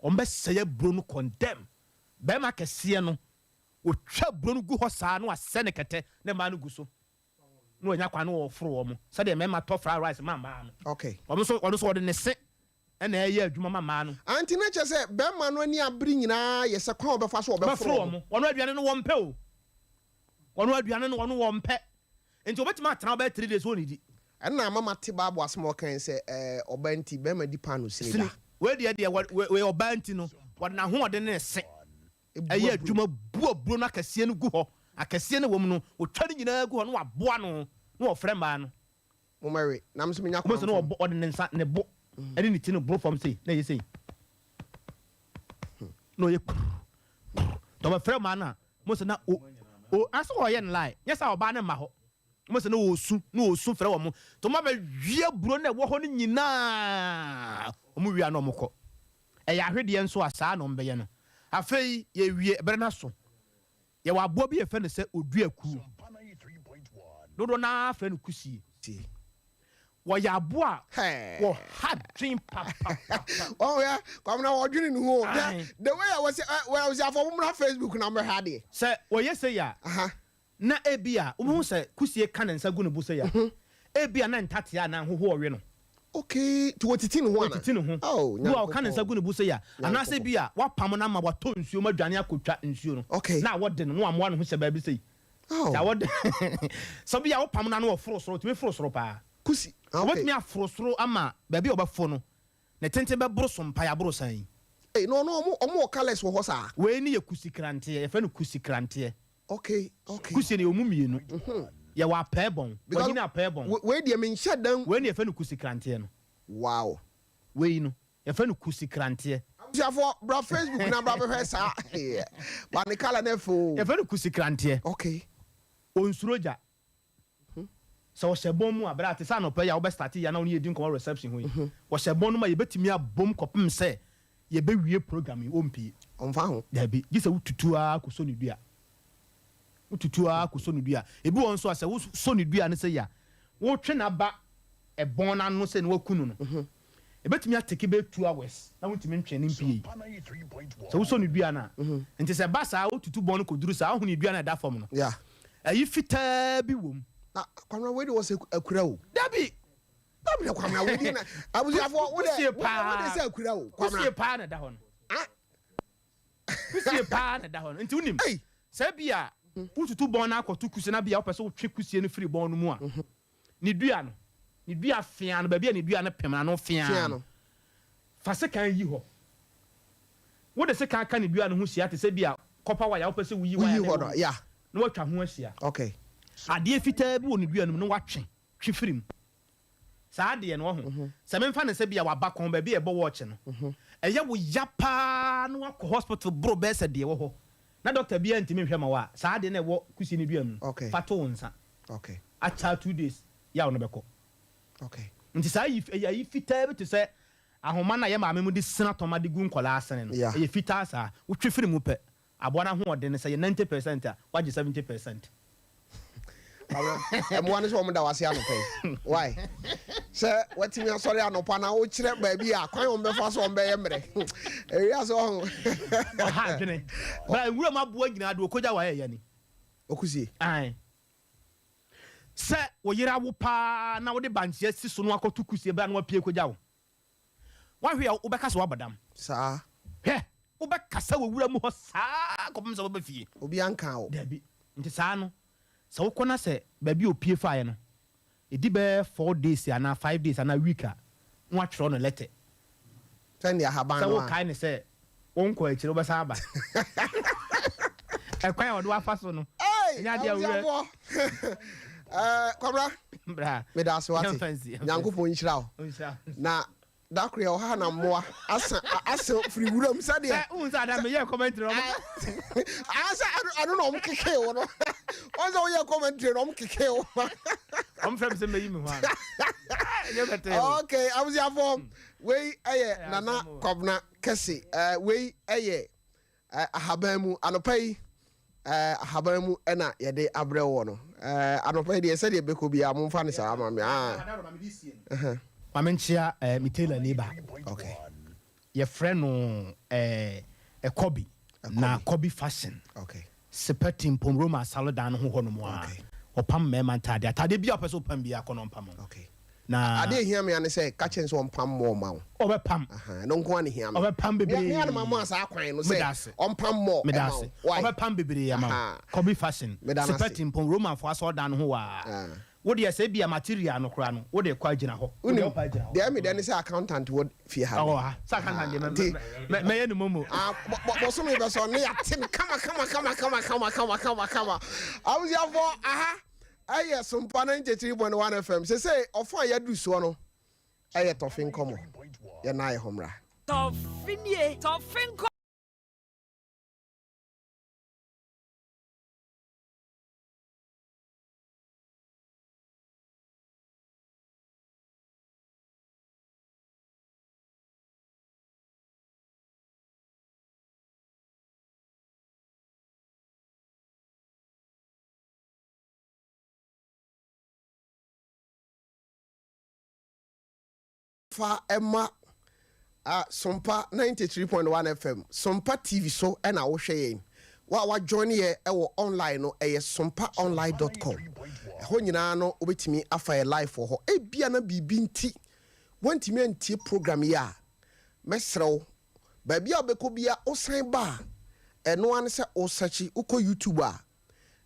Speaker 4: Wɔbɛsɛe aburo no condemn barima kɛseɛ no, wɔtwa aburo no gu hɔ saa na wasɛ ne kɛtɛ na mmaa no gu so na wanya kwan na wɔforo wɔn sɛdeɛ mmarima tɔ fried rice ma mmaa no.
Speaker 1: Okay.
Speaker 4: Wɔn nso wɔn nso wɔde ne se na ɛyɛ adwuma ma mmaa no.
Speaker 1: Anti na kyerɛ sɛ barima no ani abere nyinaa yɛ sɛ kwan a ɔbɛfa so ɔbɛforo
Speaker 4: Ɔbɛforo wɔn. Wɔn aduane no wɔmpɛ o. Wɔn aduane no wɔn wɔmpɛ. Nti obetumi atena hɔ bɛyɛ 3 days onnidi.
Speaker 1: Ɛna ama mate Bible asɛm a ɔkae sɛ, ɛɛ, ɔbaa nti, barima di paanoo sini
Speaker 4: Sini.
Speaker 1: da.
Speaker 4: Wei deɛ deɛ, wɔ, wei ɔbaa nti no, wɔde n'ahoɔden ne ne se
Speaker 1: Bu
Speaker 4: ɛyɛ
Speaker 1: aburo.
Speaker 4: adwuma bu aburo no akɛseɛ no gu hɔ. Akɛseɛ no a ɛwɔ mu no, wɔtwa ne nyinaa gu hɔ na wɔaboa ano na wɔfrɛ mmaa no.
Speaker 1: Mommɛwe, na me nso menya kwan
Speaker 4: Wobɛhu sɛ na
Speaker 1: mfom.
Speaker 4: ɔbɔ, ɔde ne nsa, ne bo ne ne ti no boro fam sei, na ɛyɛ sei. Na ɔyɛ kurr, kurr. Nti ɔbɛfrɛ mmaa no a, Mose na o o ansa wɔyɛ no lie nyɛ sɛ ɔbaa no mma hɔ Mose na ɔresu na ɔresu frɛ wɔn nti wɔn abɛwe aburo no a ɛwɔ hɔ no nyinaa wɔn wie a na wɔn kɔ ɛyɛ ahwedeɛ nso a saa na wɔn bɛyɛ no afei yɛwie ɛberɛ no aso yɛwɔ aboa bi yɛfrɛ no sɛ oduakuo dodoɔ no ara frɛ no kusie Wɔyɛ aboa a wɔha dwen papapapa.
Speaker 1: Ɔn hwɛ Kwamina wɔdwene ne ho o. Hwɛ the way a wɔsi ɛ wɔsi afɔ mo mmra Facebook na mbɛhwɛ adeɛ.
Speaker 4: Sɛ wɔyɛ sei a, na ebia wobɛhu sɛ kusie ka ne nsa gu ne bo sei a, ebia na ntatea anaa nhoho ɔwe no.
Speaker 1: Okay, nti wɔtiti ne ho anaa?
Speaker 4: Wɔtiti ne ho.
Speaker 1: Oh,
Speaker 4: Bi a ɔka ne nsa
Speaker 1: Nyankopɔn.
Speaker 4: gu ne bo sei a, anaasɛ
Speaker 1: Nyankopɔn.
Speaker 4: ebia wapam no ama watɔ nsuo mu adwane akɔtwa nsuo no,
Speaker 1: Okay.
Speaker 4: na awɔ de no na wamoa ne ho hyɛ baabi sei.
Speaker 1: Oh.
Speaker 4: Sɛ awɔ de sɛ bi a wopam no ano ɔforo soro, otumi foro soro paa.
Speaker 1: Kusi, ah, okay.
Speaker 4: Obetumi aforo soro ama baabi a ɔbɛfo no, ne tenten bɛboro so mpae aborosan yi.
Speaker 1: Ei, na ɔno ɔmo ɔmo wɔ colours wɔ hɔ saa?
Speaker 4: Wei ne yɛ kusi kranteɛ, yɛfrɛ no kusi kranteɛ.
Speaker 1: Okay, okay.
Speaker 4: Kusie no yɛwɔ mu mmienu. Yɛwɔ apɛɛbɔn,
Speaker 1: Because
Speaker 4: wanyini apɛɛbɔn.
Speaker 1: wei deɛ menhyɛ da.
Speaker 4: Wei ne yɛfrɛ no kusi kranteɛ no.
Speaker 1: Wow.
Speaker 4: Wei no, yɛfrɛ no kusikranteɛ.
Speaker 1: Abusuafoɔ bra Facebook na bra bɛhwɛ saa ba ne colour no ɛfɛ oo.
Speaker 4: Yɛfrɛ no kusikranteɛ.
Speaker 1: Okay.
Speaker 4: Ɔnsuro gya. Sɛ ɔhyɛ bɔn mu a, berɛ a te sɛ anɔpa yi a wobɛ starte yi a na wo ne yɛredi nkɔmmɔ reception hɔ yi, ɔhyɛ bɔn no mu a yɛbɛtumi abom kɔpem sɛ yɛbɛwie program yi, ɔmpue.
Speaker 1: Ɔmfa ho.
Speaker 4: Daabi, gye sɛ wotutu ara kɔsɔ ne dua.
Speaker 2: Wotutu ara kɔsɔ no dua. Ebi wɔ hɔ nso a, sɛ wosɔ ne dua no sei a, wotwe no aba ɛbɔn no ano sɛ na waku no no, ɛbɛtumi atake bɛyɛ 2 hours na wontumi ntwe no mpie. Sɛ wosɔ ne dua no a, nti sɛ ɛba saa, wotutu bɔn no kɔduru saa, wohu ne dua no a ɛda fam no, ayi fitaa bi wɔ mu.
Speaker 1: Na Kwamina, wei de wɔ sɛ akura o.
Speaker 2: Dabi!
Speaker 1: Dabi na Kwamina, wei de na abusuafoɔ wo de wo de sɛ akura o. Kwamina.
Speaker 2: Kusie paa na ɛda hɔ no. Kusie paa na ɛda hɔ no. Nti wonim, sɛ bi a wotutu bɔn no akɔto kusie na bi a wopɛ sɛ wotwe kusie no firi bɔn no mu a, ne dua no, ne dua fea no, baabi a ne dua no pem ano fea no, fa sekan yi hɔ. Wode sekan ka ne dua no ho hyia te sɛ bi a copper wire a wopɛ sɛ woyi wire no ɛwɔ mu na woatwa ho ahyia. Adeɛ fitaa bi wɔ ne dua no mu na woatwe twe firi mu. Saa adeɛ no, wahu? Sɛ memfa no sɛ bi a waba kɔn baabi a yɛbɔ watch no, ɛyɛ wo ya paa na woakɔ hospital boro bɛyɛ sɛ deɛ ɛwɔ hɔ na doctor biara ntumi nhwɛ ma wo a, saa adeɛ no a ɛwɔ kusie no dua mu no, fa to wo nsa. Akyɛ 2 days, yaw no bɛkɔ. Nti saa ayi, ɛyɛ ayi fitaa bi te sɛ ahoma no a yɛ maame mo de sina tɔma de gu nkwadaa asene no, ɛyɛ fitaa saa. Wotwe firi mu pɛ, Aboa no ahoɔden no, sɛ ɛyɛ 90% a, woagye 70%.
Speaker 1: Mmoa no sɛ wɔn da wase anɔpa yi. Why? Sɛ watumi asɔre anɔpa na wokyerɛ baabi a kwan wɔn bɛfa so wɔn bɛyɛ mmerɛ. Ewia sɛ ɔho.
Speaker 2: Ɔha adwene. Bra nwura mu aboa nyinaa de okogya wayɛ yani.
Speaker 1: Okusie.
Speaker 2: Ae. Sɛ wo yere awo paa na wode bankye asi so na wakɔto kusie bra na wapue kogya wo. Woahwɛ a wobɛka sɛ woabɔ dam.
Speaker 1: Saa.
Speaker 2: Hwɛ, wobɛkasa wɔ wura mu hɔ saa kɔpem sɛ wobɛba fie.
Speaker 1: Obiara nkaa wo.
Speaker 2: Dabi. Nti saa no, sɛ wokɔ na sɛ baabi a opie faeɛ no, ɛdi bɛyɛ 4 days anaa 5 days anaa week a, na woatwerɛ no lɛtɛ.
Speaker 1: Sɛnea ahaban
Speaker 2: Sɛ
Speaker 1: no a.
Speaker 2: wokae no sɛ wonkɔ akyire, wobɛsan aba. Ɛkwan a wɔde wo afa so no,
Speaker 1: Ei,
Speaker 2: ɛnyɛ adeɛ a wura.
Speaker 1: abusuafoɔ. Ɛɛ, Kwabena.
Speaker 2: Bra.
Speaker 1: Meda ase wate.
Speaker 2: Yɛmfa nsi, yɛmfa nsi.
Speaker 1: Nyankopɔn nhyira wo.
Speaker 2: Ɔnhyira wo.
Speaker 1: Na da koro yɛ ɔha na mmoa asa asa firi wuram sɛdeɛ.
Speaker 2: Sɛ wohu sɛ ada meyɛ commentary ɔmo.
Speaker 1: Ah, sɛ ɛno na ɔmo kekee wo no. Wɔn sɛ woyɛ commentary na ɔmo kekee wo.
Speaker 2: Ɔmo frɛ me sɛ mɛyi me ho ano. Ɛnyɛ bɛtɛ o.
Speaker 1: Okay, abusuafoɔ, wei ɛyɛ Nana Kwabena Kɛse. Wei ɛyɛ ahaban mu anɔpa yi, ahaban mu ɛna yɛde abrɛ wɔ no anɔpa yi deɛ, sɛdeɛ bɛkɔ biara momfa no saa ma me. Ah.
Speaker 2: Maame, nkyea me tailor ni ba. Yɛfrɛ no Ɛkɔbi na Kɔbi Fashion. Sepɛ Timpom Roma asalodan no ho hɔ nom a ɔpam mmarima ntadeɛ, atadeɛ bi a ɔpɛ sɛ ɔpam bi akɔ no ɔmpam o. Na
Speaker 1: adeɛ ehia me ane sɛ ka kyɛn sɛ ɔmpam mɔɔ ma wo.
Speaker 2: Ɔbɛpam.
Speaker 1: No nko ara ne hia me.
Speaker 2: Ɔbɛpam bebree.
Speaker 1: Me anam ama saa kwan no sɛ ɔmpam mɔɔ
Speaker 2: ɛma wo. Why? Ɔbɛpam bebree ama wo. Kɔbi Fashion. Sepɛ Timpom Roma fo asɔredan no ho waa. Wo deɛ sɛ ebia material no koraa no wode kɔ agyina hɔ. Wo
Speaker 1: deɛ wopɛ agyina hɔ. Deɛ ɛmi dɛ ne sɛ accountant wɔ fie ha.
Speaker 2: Ɔwɔ ha. Sɛ accountant deɛ mɛ mɛyɛ no momo.
Speaker 1: Ah, bɔsɔmi bɛ sɔ ne yate no kama kama kama kama kama kama kama kama. Abusuafoɔ, aha ɛyɛ Sompa 93.1 FM. Sese ɔfo a yɛadu soɔ no ɛyɛ tɔfe nkɔmɔ. Yɛn nan yɛ hɔ mmra.
Speaker 5: Tɔfe nie, tɔfe nkɔ.
Speaker 1: Fa ɛma Sompa 93.1 FM, Sompa TV so ɛna wohwɛ yɛn. Wa wa join yɛ ɛwɔ online no, ɛyɛ sompaonline.com. Ɛhɔ nyinaa no wobɛtumi afa yɛ live wɔ hɔ. Ebia na biribi nti woantumi antie program yi a, mɛsrɛ wo, baabi a wobɛkɔ bia wosan ba a, ɛno ara ne sɛ wosakyi wokɔ YouTube a,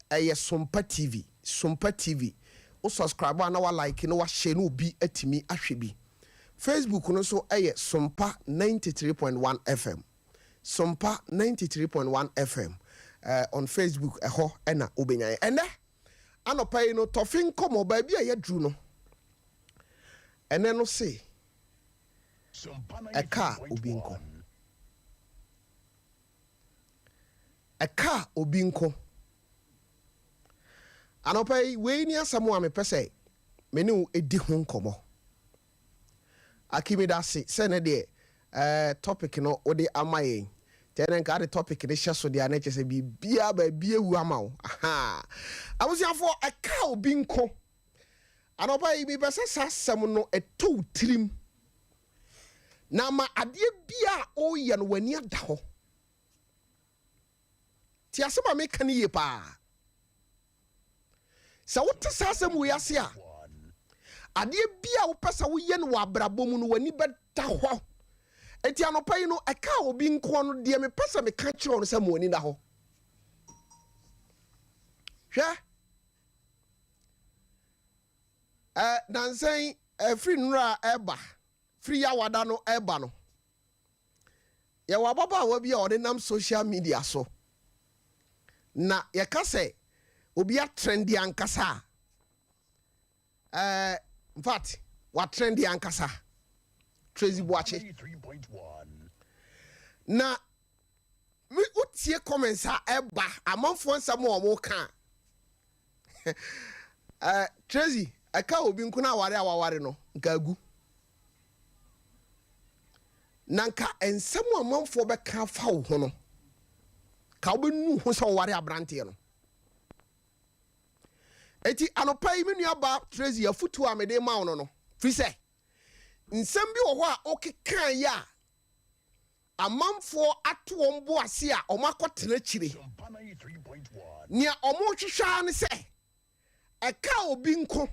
Speaker 1: ɛyɛ Sompa TV, Sompa TV. Wo subscribe a na wa like na wa share na obi atumi ahwɛ bi. Facebook no nso ɛyɛ Sompa 93.1 FM. Sompa 93.1 FM on Facebook, ɛhɔ ɛna wobɛnya yɛn. Ɛnɛ anɔpa yi no, tɔfe nkɔmmɔ, baabi a yɛaduru no ɛnɛ no se ɛka obi nko. Ɛka obi nko. Anɔpa yi, wei ni asɛm a mepɛ sɛ me ne wo di ho nkɔmmɔ. Akimi da ase sɛ ne deɛ topic no wode ama yɛn. Nti ɛnɛ nka ade topic ne hyɛ so deɛ a na kyerɛ sɛ biribiara baabi awu ama wo. Aha. Abusuafoɔ, ɛka obi nko. Anɔpa yi mepɛ sɛ saa asɛm no ɛtɔ wo tirim. Na ma adeɛ biara a woyɛ no w'ani ada hɔ. Te asɛm a meka no yie paa. Sɛ wote saa asɛm wei ase a, adeɛ bi a wopɛ sɛ woyɛ no wɔ abrabɔ mu no, w'ani bɛda hɔ. Enti anɔpa yi no, ɛka obi nkoa no, deɛ mepɛ sɛ meka kyerɛ wo no sɛ ma w'ani da hɔ. Hwɛ, ɛ nansa yi, ɛfiri nnora ɛba, firi yawada no ɛba no, Yɛwɔ ababaawa bi a ɔde nam social media so, na yɛka sɛ obi atrɛnde ankasa a, ɛɛ, in fact, watrɛnde ankasa. Tracy Boakye. Na me wotie comments a ɛba amanfoɔ nsɛm a wɔn ka a, ɛɛ, Tracy, ɛka obi nko na aware a waware no, nka agu. Na nka nsɛm a amanfoɔ bɛka afa wo ho no, ka wobɛnu ho sɛ woware aberanteɛ no. Enti anɔpa yi, me nua ba Tracy, afotuo a mede ma wo no no, firi sɛ nsɛm bi wɔ hɔ a wokekaeɛ a amanfoɔ ato wɔn bo ase a wɔakɔtena akyire. Nea wɔrehwehwɛ ara ne sɛ Ɛkaa obi nko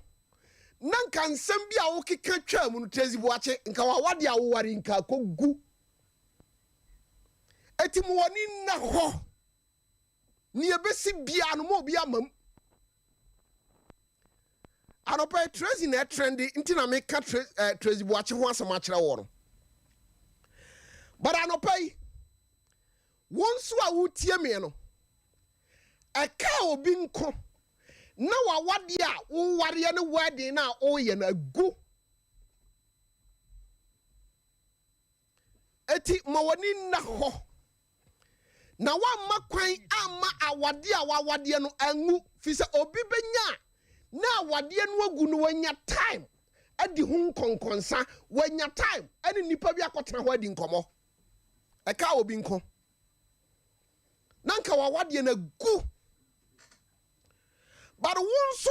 Speaker 1: na nka nsɛm bi a wokeka twaa mu no, Tracy Boakye, nka w'awadeɛ a woware yi nka akɔgu. Eti mo ani nna hɔ. Nea ɛbɛsi biara no, ma obi ama mu. Anɔpa yi, Tracy na ɛtrɛnde nti na meka Tracy Boakye ho asɛm akyerɛ wɔ no. But anɔpa yi, wo nso a wotie me no, Ɛkaa obi nko na w'awadeɛ a wowareɛ ne wedding no a woyɛ no agu. Eti ma w'ani nna hɔ na woamma kwan amma awadeɛ a w'awadeɛ no angu firi sɛ obi bɛnya a na awadeɛ no agu no wanya time adi ho nkɔnkɔnsa, wanya time ɛne nnipa bi akɔtena hɔ adi nkɔmmɔ. Ɛkaa obi nko. na nka w'awadeɛ no agu but wo nso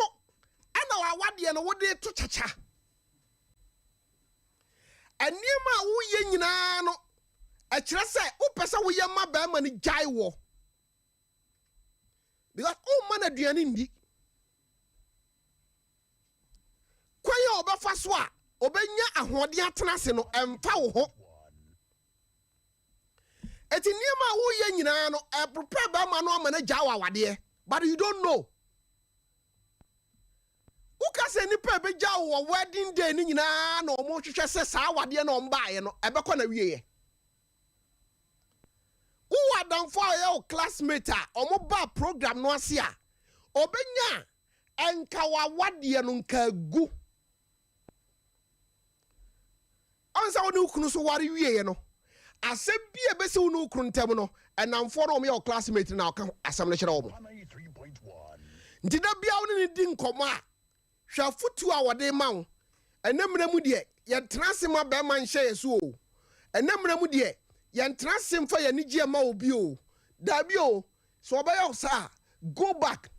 Speaker 1: ɛna w'awadeɛ no wode to kyakya nneɛma a woyɛ nyinaa no ɛkyerɛ sɛ wopɛ sɛ woyɛ ma bɛrima no gyae wɔ because womma no aduane nni kwan a ɔbɛfa so a ɔbɛnya ahoɔden atena ase no ɛmfa wo ho Eti nneɛma a woyɛ nyinaa no, ɛprepare bɛrima no ama no agyaa wo awadeɛ, but you don't know. Woka sɛ nnipa a ɛbɛgyaa wo wɔ wedding day no nyinaa na wɔhwehwɛ sɛ saa awadeɛ no a wɔbaeɛ no, ɛbɛkɔ n'awieɛ. Wowɔ adamfo a ɔyɛ wo classmate a wɔbaa program no ase a, ɔbɛnya a, ɛnka w'awadeɛ no nka agu. Ɔn sɛ wo ne wo kunu nso ware wieɛ no, asɛm bi a ɛbɛsi wo ne wo kunu ntam no, nnamfoɔ no a wɔyɛ wo classmate no na wɔka asɛm no kyerɛ wɔn. Nti da biara wo ne no di nkɔmmɔ a, hwɛ afotuo a wɔde ma wo. Ɛnnɛ mmerɛ mu deɛ, yɛntena ase mma barima nhyɛ yɛn so o. Ɛnnɛ mmerɛ mu deɛ, yɛntena ase mfa yɛn anigyeɛ mma obi o. Daabi o, sɛ ɔbɛyɛ wo saa a, go back,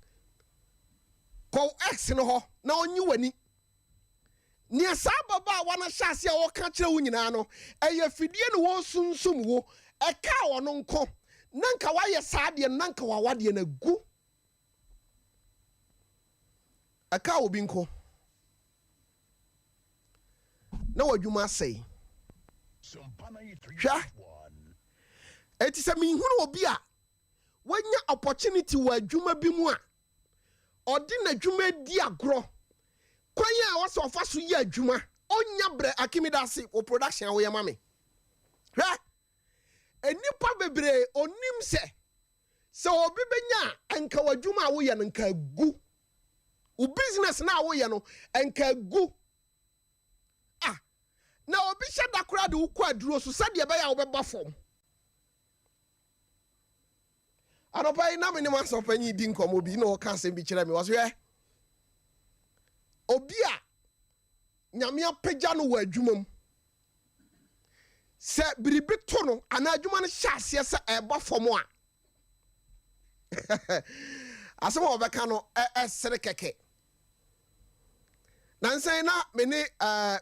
Speaker 1: kɔ wo ex no hɔ na ɔnyi w'ani. Nea saa ababaawa no hyɛ ase a ɔreka kyerɛ wo nyinaa no, ɛyɛ afidie na wɔresunsum wo. Ɛkaa ɔno nko na nka wayɛ saa adeɛ no, na nka w'awadeɛ no agu. Ɛkaa obi nko na w'adwuma asɛe. Hwɛ, enti sɛ mehunu obi a wanya opportunity wɔ adwuma bi mu a, ɔde n'adwuma di agorɔ, kwan a ɛwɔ sɛ ɔfa so yɛ adwuma, ɔnnya brɛ. Akim medase wɔ production a woyɛ ma me. Hwɛ, nnipa bebree ɔnim sɛ, sɛ obi bɛnya a, nka w'adwuma a woyɛ no nka agu. Wo business no a woyɛ no nka agu. Ah, na obi hyɛ da koraa de wo kɔ aduro so sɛdeɛ ɛbɛyɛ a wobɛba fam. Anɔpa yi na me ne m'asɔpanyin di nkɔmmɔ bi na ɔka asɛm bi kyerɛ me. Ɔse hwɛ, obi a Nyame apagya no wɔ adwuma mu. Sɛ biribi to no anaa adwuma no hyɛ aseɛ sɛ ɛrebɔ fam a, asɛm a wɔbɛka no ɛsere kɛkɛ. Nansa yi na me ne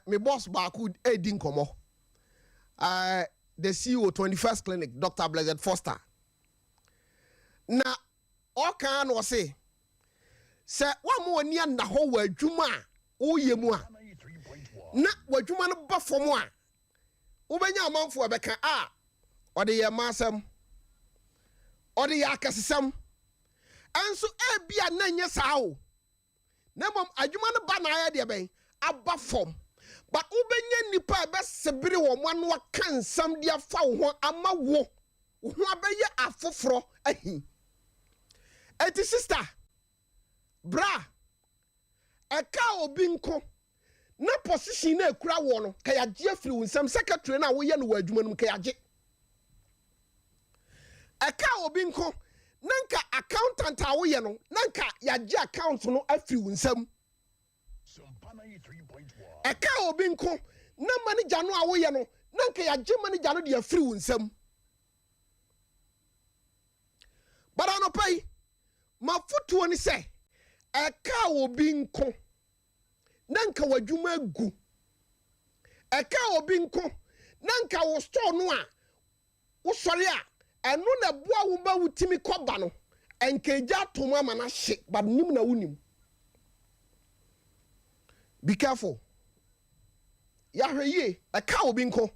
Speaker 1: me boss baako redi nkɔmmɔ, the CEO 21st Clinic, Dr. Blessed Foster. Na ɔka na ɔse, sɛ woamma w'ani anna hɔ wɔ adwuma a woyɛ mu a, na w'adwuma no ba fam a, wobɛnya amanfoɔ a ɛbɛka a, ɔde yɛ mma asɛm, ɔde yɛ akɛsesɛm. Ɛnso ebia na ɛnyɛ saa o, na mmom adwuma no ba na ayɛ deɛ bɛn aba fam. But wobɛnya nnipa a ɛbɛsebere wɔn ano aka nsɛm de afa wo ho ama wo wo ho abɛyɛ afoforɔ ahi. Enti sister, bra, ɛka obi nko na position no a ekura woɔ no, ka yɛagye afiri wo nsam, secretary no a woyɛ no wɔ adwuma no mu, ka yɛagye. Ɛka obi nko na nka accountant a woyɛ no, na nka yɛagye account no afiri wo nsam. Ɛka obi nko na manager no a woyɛ no, na nka yɛagye manager no de afiri wo nsam. But anɔpa yi, m'afotuo ne sɛ, ɛka obi nko na nka w'adwuma agu. Ɛka obi nko na nka wo store no a wosɔre a ɛno na ɛboa wo ma wotumi kɔ ba no, nka egya ato mu ama no ahye, but nim na wonim. Be careful. Yɛahwɛ yie, ɛka obi nko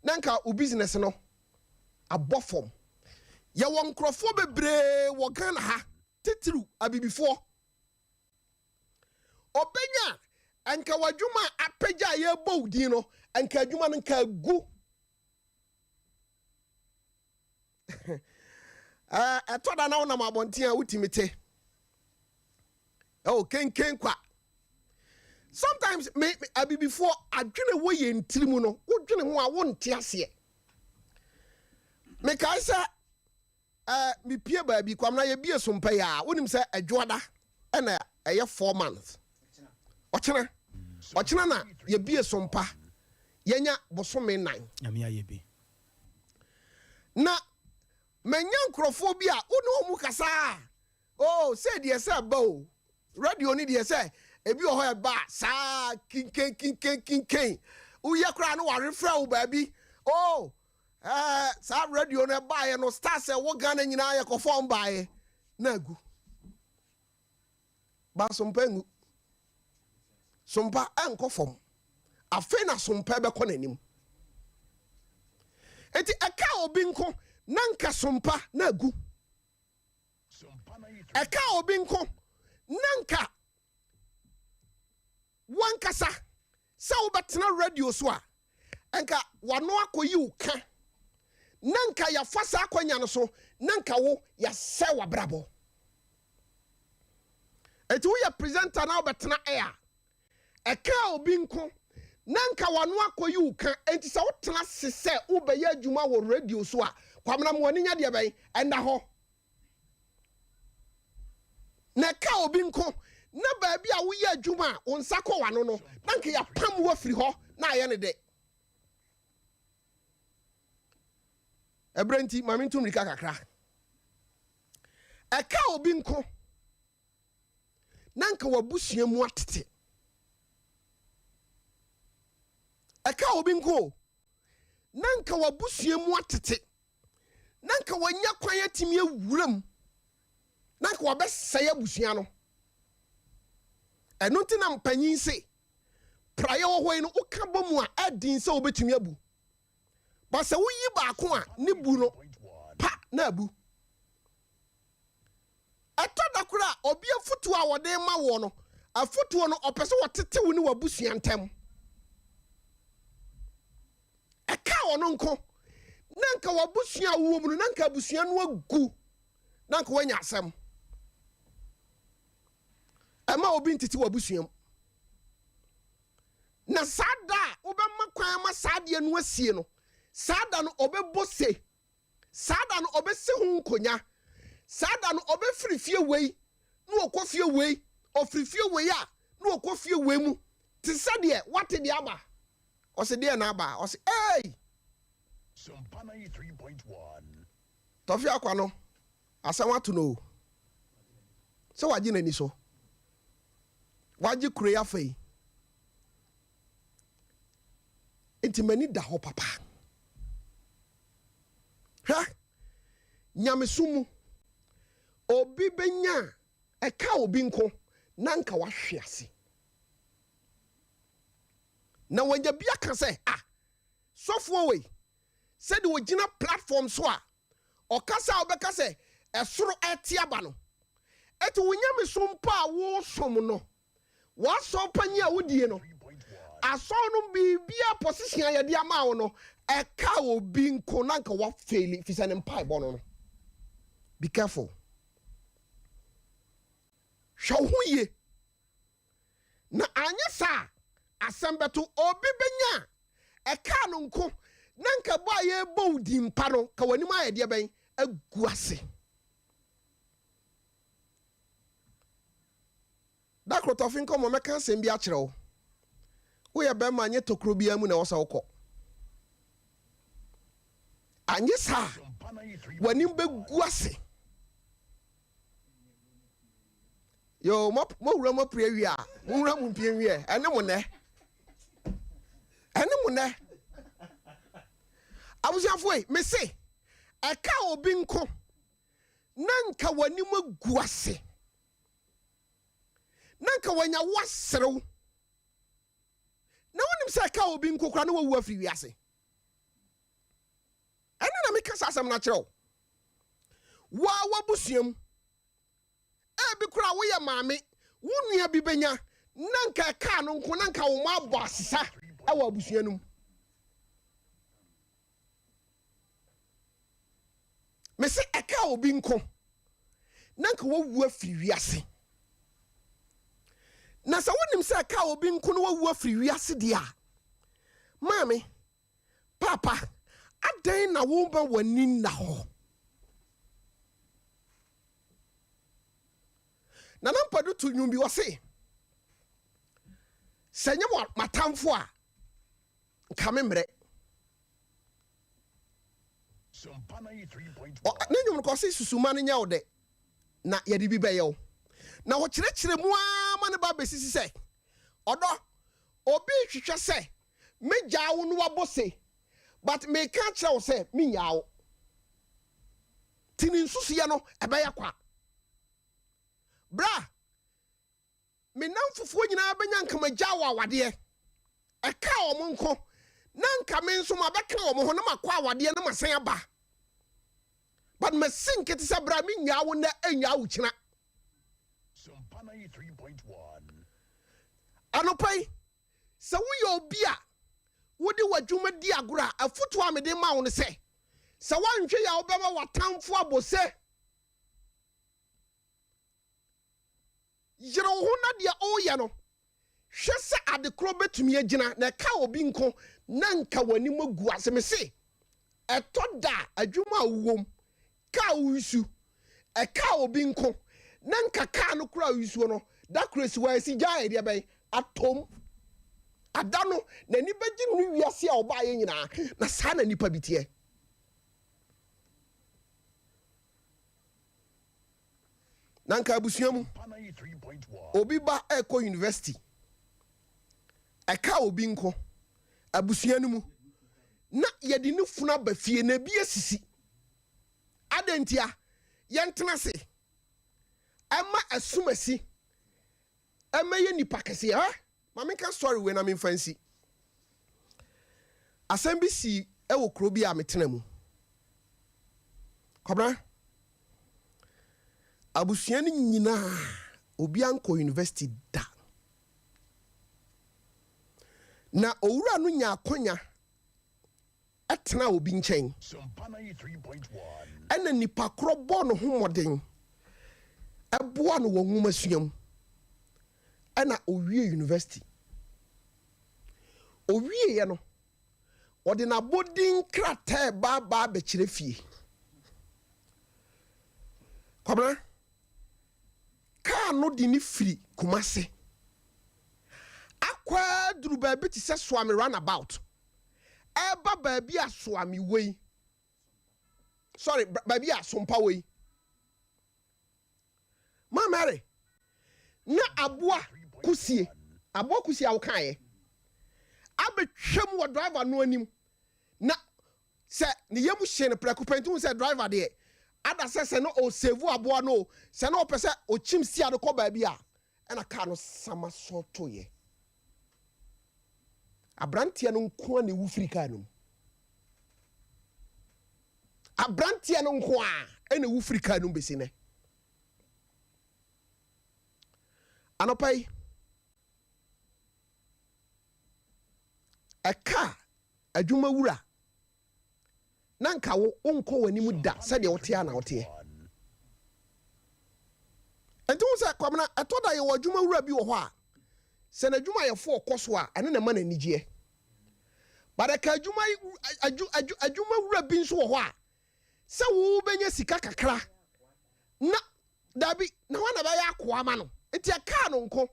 Speaker 1: na nka wo business no abɔ fam. Yɛwɔ nkurɔfoɔ bebree wɔ Ghana ha, titiriw abibifoɔ. Ɔbɛnya a, nka w'adwuma a apagya a yɛrebɔ wo din no, nka adwuma no nka agu. Ɛtɔ da na wonam abɔnten a wotumi te. Oh, kenken kwa. Sometimes me, me abibifoɔ adwene wɔ yɛn tiri mu no, wodwene ho a wonte aseɛ. Mekae sɛ Eh me pie baabi Kwamina yɛ bie so mpɛ yi a wonim sɛ Adwoada ɛna ɛyɛ 4 months ɔkyena ɔkyena na yɛ bie so mpa yɛnya bosome nan.
Speaker 2: Nyame ayɛ bi.
Speaker 1: Na manya nkurɔfoɔ bi a wo ne wɔn kasa a oh sɛ deɛ sɛ ɛba o radio no deɛ sɛ ebi wɔ hɔ ɛba a saa kinken kinken kinken woyɛ koraa no warefrɛ wo baabi oh Ɛɛ saa radio no ɛbaeɛ no stars ɛwɔ Ghana nyinaa yɛ kɔfa wɔn baeɛ na agu. Ba sompa ngu. Sompa ɛnkɔ fam. Afei na sompa ɛbɛkɔ n'anim. Eti ɛka obi nko na nka sompa na agu. Ɛka obi nko na nka W'ankasa, sɛ wobɛtena radio so a, nka w'ano akɔyi wo ka, na nka yɛafa saa akwanya no so na nka wo yɛasɛe w'abrabɔ. Enti woyɛ presenter na wobɛtena air a, ɛkaa obi nko na nka w'ano akɔyi wo ka. Enti sɛ wotena ase sɛ wobɛyɛ adwuma wɔ radio so a, Kwamena ma w'ani nya deɛ bɛn? Ɛnna hɔ. Na ɛka obi nko na baabi a woyɛ adwuma a wo nsa kɔ w'ano no, na anka yɛapam wo afiri hɔ na ayɛ no dɛ. Ɛberɛ nti, ma mentu mmirika kakra. Ɛka obi nko na anka w'abusua mu atete. Ɛka obi nko o, na anka w'abusua mu atete. na anka wanya kwan atumi awura mu, na anka wabɛsɛe abusua no. Ɛno nti na mpanyin se, praeɛ wɔ hɔ yi no, woka bɔ mu a, ɛden sɛ wobɛtumi abu. Ba sɛ woyi baako a, ne bu no pa na abu. Ɛtɔ da koraa a, obi afotuo a ɔde rema woɔ no, afotuo no, ɔpɛ sɛ ɔtete wo ne w'abusua ntam. Ɛkaa ɔno nko, na anka w'abusua a wowɔ mu no, na anka abusua no agu, na anka woanya asɛm. Ɛma obi ntete w'abusua mu. Na saa da a wobɛma kwan ama saa adeɛ no asie no, saa da no ɔbɛbɔ se. Saa da no ɔbɛsi ho nkonya. Saa da no ɔbɛfiri fie wei na ɔkɔ fie wei, ɔfiri fie wei a na ɔkɔ fie wei mu, te sɛ deɛ wate deɛ aba. Ɔse deɛ na aba? Ɔse eei! Tɔfe Akwa no, asɛm ato no o. Sɛ wagye n'ani so. Wagye kuro yi afa yi. Nti m'ani da hɔ papa. Hwɛ, nyamesom mu, obi bɛnya a, ɛka obi nko na nka wahwe ase. Na wanya bi aka sɛ, ah, sɔfoɔ wei, sɛdeɛ ɔgyina platform so a ɔkasa a wobɛka sɛ ɛsoro ɛte aba no, ɛti wo nyamesom mpo a wosom no, w'asɔr panyin a wodie no, asɔr no biribia position a yɛde ama wo no, ɛka obi nko na nka wafeeli fi sɛ ne mpaebɔ no no. Be careful. Hwɛ wo ho yie. Na anyɛ saa a, asɛm bɛto obi bɛnya a ɛkaa no nko na nka bɔ a yɛrebɔ wo din pa no, ka w'anim ayɛ deɛ bɛn agu ase. Da koro tɔfe nkɔmmɔ mɛka asɛm bi akyerɛ wo. Woyɛ bɛrima nyɛ tokuro biara mu na ɛwɔ sɛ wokɔ. Anyɛ saa a, w'anim bɛgu ase. Yo, mo mo wura mo apue awie a, mo wura mo mpie nwie. Ɛne mo nɛ. Ɛne mo nɛ. Abusuafo yi, me se, ɛka obi nko na nka w'anim agu ase. Na nka wanya wo aserew. Na wonim sɛ ɛka obi nko koraa na wawu afiri wiase. Ɛno na meka saa asɛm no akyerɛ wo. Woa w'abusua mu, ebi koraa woyɛ maame, wo nua bi bɛnya na nka ɛkaa no nko na nka wo mma abɔ asesa wɔ abusua no mu. Mese ɛkaa obi nko na nka wawu afiri wiase. Na sɛ wonim sɛ ɛkaa obi nko na wawu afiri wiase deɛ a, maame, Paapa, adɛn na womma w'ani nna hɔ? Nana Mpadu to nnwom bi, ɔse, Sɛ nyɛ m'atamfo a, nka me mmerɛ. Ne nnwom no kɔ ɔse, Susuma no nyɛ wo dɛ, na yɛde bi bɛyɛ wo. Na ɔkyerɛkyerɛ mu ara ma ne ba bɛsisi sɛ, Ɔdɔ, obi rehwehwɛ sɛ Mɛgyaa wo na wabɔ se but meka akyerɛ wo sɛ mennyaa wo. Nti ne nsusuiɛ no ɛbɛyɛ kwa. Bra, me nnamfofoɔ nyinaa bɛnya nka magyaa wo awadeɛ. Ɛkaa wɔn nko na nka me nso mabɛka wɔn ho na makɔ awadeɛ na masan aba. But masi nkete sɛ bra mennyaa wo nnɛ ɛnnyaa wo kyina. Anɔpa yi, Sɛ woyɛ obi a wode w'adwuma di agorɔ a, afotu a mede ma wo ne sɛ, sɛ woanhwɛ yie a wobɛma w'atamfo abɔ se. Yere wo ho na deɛ woreyɛ no, hwɛ sɛ ade korɔ bɛtumi agyina na ɛka obi nko na nka w'anim agu ase. Mese, Ɛtɔ da a, adwuma a wowom, kaa a woresu, ɛkaa obi nko, na nka kaa no koraa a woresuo no, da koro esi hɔ a esi gya a ɛdeɛ bɛn? Atom. Ada no, n'ani bɛgye ne wiase a ɔbaeɛ nyinaa, na saa na nnipa bi teɛ. Na nka abusua mu, obi ba ɛrekɔ university, ɛka obi nko, abusua no mu, na yɛde ne funu aba fie na ebi asisi. Adɛn ntia? Yɛntena ase ɛma asumasi ɛmɛyɛ nipa kɛseɛ. Hɛ, ma menka story wei na memfa nsi. Asɛm bi sii ɛwɔ kuro bi a metena mu. Kwabena, abusua no nyinaa obiara nkɔ university da. Na owura no nyaa akwanya tenaa obi nkyɛn. Ɛna nipa korɔ bɔɔ ne ho mmɔden boa no wɔ nwomasua mu. Ɛna owie university. Owieɛ no, ɔde n'abɔdin krataa ba ba abɛkyerɛ fie. Kwabena, kaa no de no firi Kumasi akɔ aduru baabi te sɛ Suame Runabout. Ɛreba baabi a Soame wɔ yi, sorry, baabi a Sompa wɔ yi. Ma Mary, na aboa kusie, aboa kusie a wokaeɛ, abɛtwam wɔ driver no anim, na sɛ ne yam hye no prɛko pɛ, nti wohu sɛ driver deɛ, ada sɛ sɛ na ɔsave aboa no o, sɛ na ɔpɛ sɛ ɔkyim sia no kɔ baabi a, ɛna kaa no sama sɔtoeɛ. Aberanteɛ no nko ara na ɛwu firi kaa no mu. Aberanteɛ no nko ara na ɛwu firi kaa no mu bɛsi nnɛ. Anɔpa yi, ɛka adwumawura na nka wo wonkɔ w'anim da sɛdeɛ woteɛ a na woteɛ. Nti wo sɛ Kwabena, ɛtɔ da yɛwɔ adwumawura bi wɔ hɔ a, sɛ n'adwumayɛfoɔ kɔ so a, ɛno na ɛma no anigyeɛ. But ɛka adwuma adwu adwu adwumawura bi nso wɔ hɔ a, sɛ wobɛnya sika kakra na dabi na hɔ na bɛyɛ akoa ama no. Nti ɛkaa no nko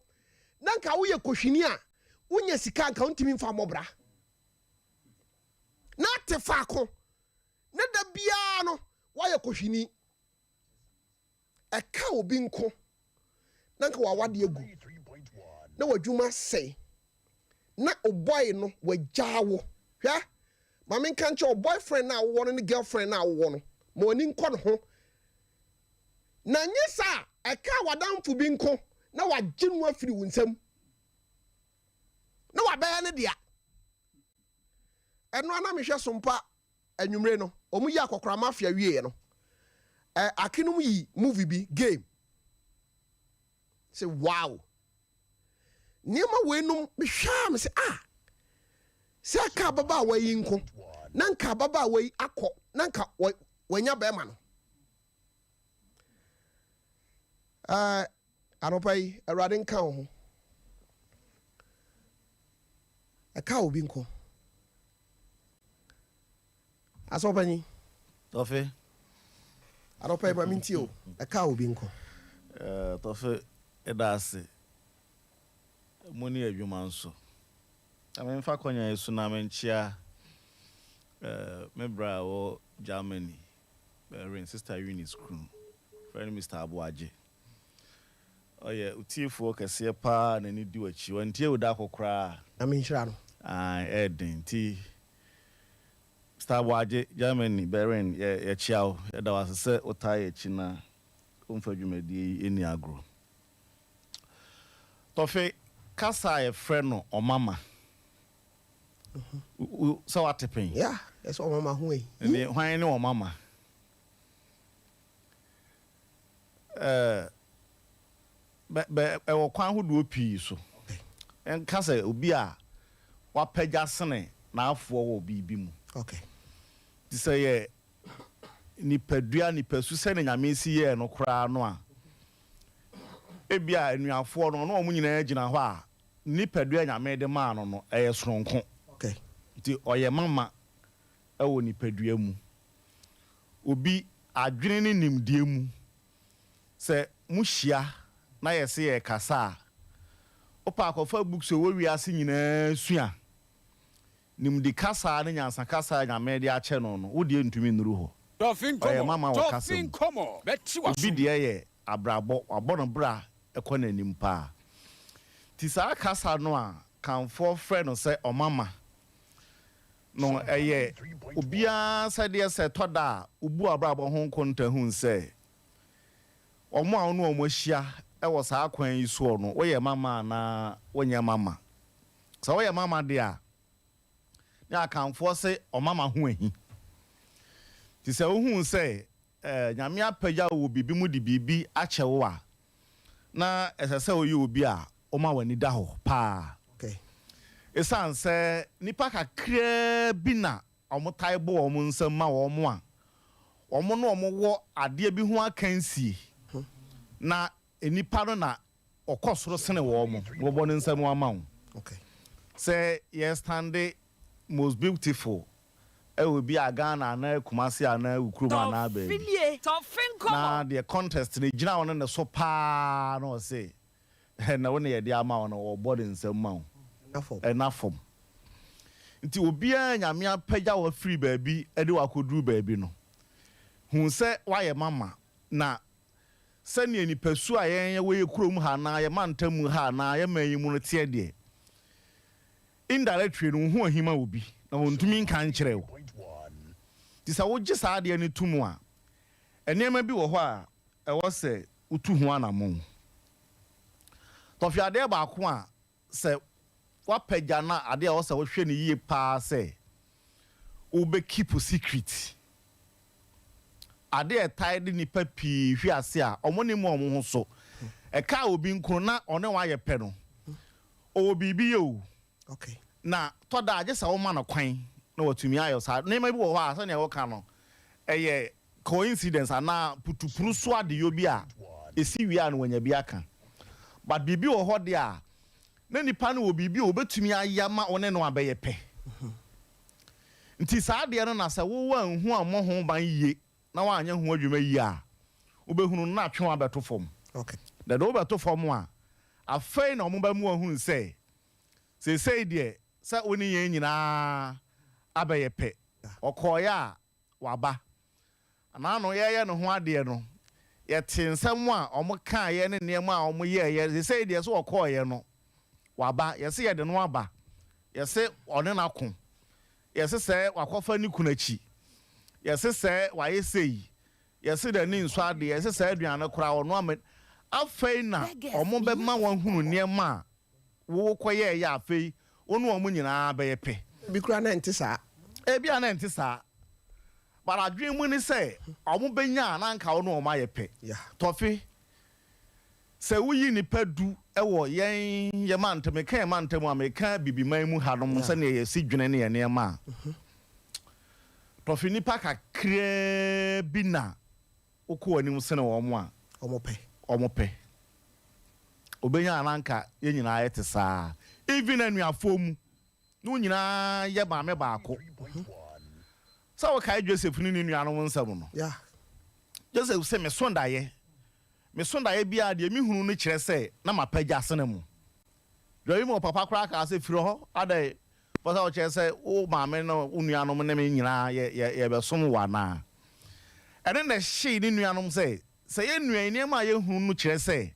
Speaker 1: na nka woyɛ kohwini a, wonya sika nka wontumi mfa mmɔ bra. Na ate faako na da biara no woayɛ kohwini. Ɛka obi nko na nka w'awadeɛ agu, na w'adwuma asɛe, na wo boy no wagyaa wo. Hwɛ, ma menka nkyerɛ wo, boyfriend no a wowɔ no ne girlfriend no a wowɔ no, ma w'ani nkɔ ne ho. Na nyɛ saa a, ɛka w'adamfo bi nko na wagye no afiri wo nsam, na wabɛyɛ ne dea. Ɛno a na mehwɛ Sompa anwummere no, wɔn yi Akɔkora Mafia wieɛ no, ɛ Akenom yi movie bi, game. Sɛ wow! Nneɛma weinom mehwɛ a me sɛ ah! Sɛ ɛka ababaawa yi nko, na nka ababaawa yi akɔ, na nka wanya bɛrima no. Ɛɛ anɔpa yi, Awurade nka wo ho. Ɛka obi nko. Asɔpanyin.
Speaker 6: Tɔfe.
Speaker 1: Anɔpa yi ma me ntie o. Ɛka obi nko.
Speaker 6: Eh, Tɔfe, yɛda ase. Mo ne adwuma nso. Na memfa kwanya yi so na menkyea eh, me bra a ɛwɔ Germany, Berlin, Sister Eunice kunu, frɛ no Mister Aboagye. Ɔyɛ otiefoɔ kɛseɛ paa a n'ani di w'akyi. Wantie wo da ko koraa.
Speaker 1: Nyame nhyira no.
Speaker 6: Ae, ɛyɛ den nti Mister Aboagye, Germany, Berlin, yɛ, yɛkyea wo. Yɛda wo ase sɛ wotaa yɛn akyi na womfa dwumadie yi nni agorɔ. Tɔfe, kasa a yɛfrɛ no ɔmama, wo, wo, sɛ woate pɛn?
Speaker 1: Yeah, yɛsɛ ɔmama ho ei.
Speaker 6: Ɛnde hwan ne ɔmama? Bɛ, bɛ, ɛwɔ kwan ahodoɔ pii so. Nka sɛ obi a wapagya sene n'afoɔ wɔ biribi mu. Nti sɛ yɛ nipadua, nipasu sɛdeɛ Nyame si yɛɛ no koraa no a, ebia anuafoɔ no, ɔne wɔn nyinaa gyina hɔ a, nipadua a Nyame de maa no no, ɛyɛ sononko. Nti ɔyɛ mama wɔ nipadua mu. Obi adwene ne nimdeɛ mu. Sɛ mohyia na yɛse yɛrekasa a, wopɛ a kɔfa books a ɛwɔ wiase nyinaa sua. Nimde kasa ne nyansa kasa a Nyame de akyɛ no no, wo deɛ ntumi nnuru hɔ. Ɔyɛ mama wɔ kasa mu. Obi deɛ yɛ abrabɔ, wabɔ no bra kɔ n'anim paa. Nti saa kasa no a Kanfoɔ frɛ no sɛ ɔmama no, ɛyɛ obiara sɛdeɛ sɛ ɛtɔ da a wobu abrabɔ ho nkonta hu sɛ wɔn a wo ne wɔn ahyia wɔ saa kwan yi soɔ no, woyɛ mama anaa wonyɛ mama. Sɛ woyɛ mama deɛ a, ne Akanfoɔ se ɔmama ho ahi. Nti sɛ wohu sɛ Nyame apagya wo wɔ biribi mu de biribi akyɛ wo a, na ɛsɛ sɛ woyɛ obi a woma w'ani da hɔ paa. Esiane sɛ nnipa kakraa bi na wɔtaa bɔ wɔn nsam ma wɔn a wɔn ne wɔn wɔ adeɛ bi ho akansie, na nnipa no na wɔkɔ soro sene wɔn na wɔbɔ ne nsam ama wo. Sɛ yɛstande most beautiful Ɛwɔ bi a Ghana anaa Kumasi anaa wo kurom anaa baabi. Na deɛ contest no gyina wo ne ne so paa na ɔse na wo ne yɛde ama wo no ɔbɔ ne nsam ma wo. Ɛna fam. Nti obiara a Nyame apagya wo afiri baabi de wo akɔduru baabi no, hu sɛ woayɛ mama, na sɛdeɛ nipasu a yɛn yɛwɔ yɛ kurom ha anaa yɛ mantam mu ha anaa yɛ man yi mu no teɛ deɛ, indirectly no wo ho ahima obi na ɔntumi nka nkyerɛ wo. Nti sɛ wogye saa adeɛ no to mu a, nneɛma bi wɔ hɔ a ɛwɔ sɛ wotu ho anammɔn. Tɔhwɛ adeɛ baako a sɛ woapagya no a adeɛ a ɛwɔ sɛ wohwɛ no yie paa sɛ wobɛ keep secret. Adeɛ a ɛtae de nnipa pii hwe ase a wɔn nnim wɔn ho so. Ɛkaa obi nko na ɔne wo ayɛ pɛ no, ɔwɔ biribi yɛ o. Na tɔ da a gye sɛ woma no kwan na watumi ayɛ saa. Nneɛma bi wɔ hɔ a sɛdeɛ woka no ɛyɛ coincidence anaa putupru so adeyɔ bi a ɛsi wie a na wanya bi aka. But biribi wɔ hɔ deɛ a na nipa no wɔ biribi a ɔbɛtumi ayɛ ama wo ne no abɛyɛ pɛ. Nti saa adeɛ no na sɛ wo wanhu ammɔ ho ban yie na woanyɛ ho adwuma yie a, wobɛhunu no na atwe wo abɛto fam. Na ɛde wo bɛto fam a, afei na wɔbɛma woahunu sɛ seesei deɛ sɛ wo ne yɛn nyinaa abɛyɛ pɛ. Ɔkɔeɛ a, waba. Anaa no yɛreyɛ ne ho adeɛ no, yɛtee nsɛm a wɔkaeɛ ne nneɛma a wɔyɛeɛ. Seesei deɛ sɛ ɔkɔeɛ no, waba. Yɛse yɛde no aba. Yɛse ɔne no ako. Yɛse sɛ wakɔfa ne kunu akyi. Yɛse sɛ wayɛ sei. Yɛse n'ani nsɔ adeɛ. Yɛse sɛ aduane koraa ɔnoa ma. Afei na wɔbɛma woahunu nneɛma a wo kɔyɛeɛ a afei wo ne wɔn nyinaa bɛyɛ pɛ.
Speaker 1: Ebi koraa na ɛnte saa.
Speaker 6: Ebia na ɛnte saa. But adwene mu ne sɛ wɔbɛnya a na anka wo ne wɔn ayɛ pɛ. Tɔfe, sɛ woyi nnipa du wɔ yɛn yɛn mantam, meka yɛn mantam a, meka Abibiman mu hanom sɛdeɛ yɛsi dwene ne yɛn nneɛma a, Tɔfe nnipa kakraa bi na wokɔ w'anim sene wɔn a,
Speaker 1: Wɔpɛ.
Speaker 6: wɔpɛ. Obenya a na anka yɛn nyinaa yɛte saa. Even anuafoɔ mu, ne wɔn nyinaa yɛ maame baako. Sɛ wokae Joseph ne ne nuanom nsɛm no,
Speaker 1: Yeah.
Speaker 6: Joseph se, Meso daeɛ. Meso daeɛ biara deɛ mehunu no kyerɛ sɛ na mapagya sene mo. Dwayi mu ɔpapa koraa kaa sɛ, Firi hɔ, adɛn? Wopɛ sɛ wokyerɛ sɛ wo maame ne wo nuanom ne me nyinaa yɛ, yɛ, yɛbɛsom wo anaa? Ɛno na ɛhyee ne nuanom sɛ, Sɛ yɛn nua yi nneɛma a yɛhunu no kyerɛ sɛ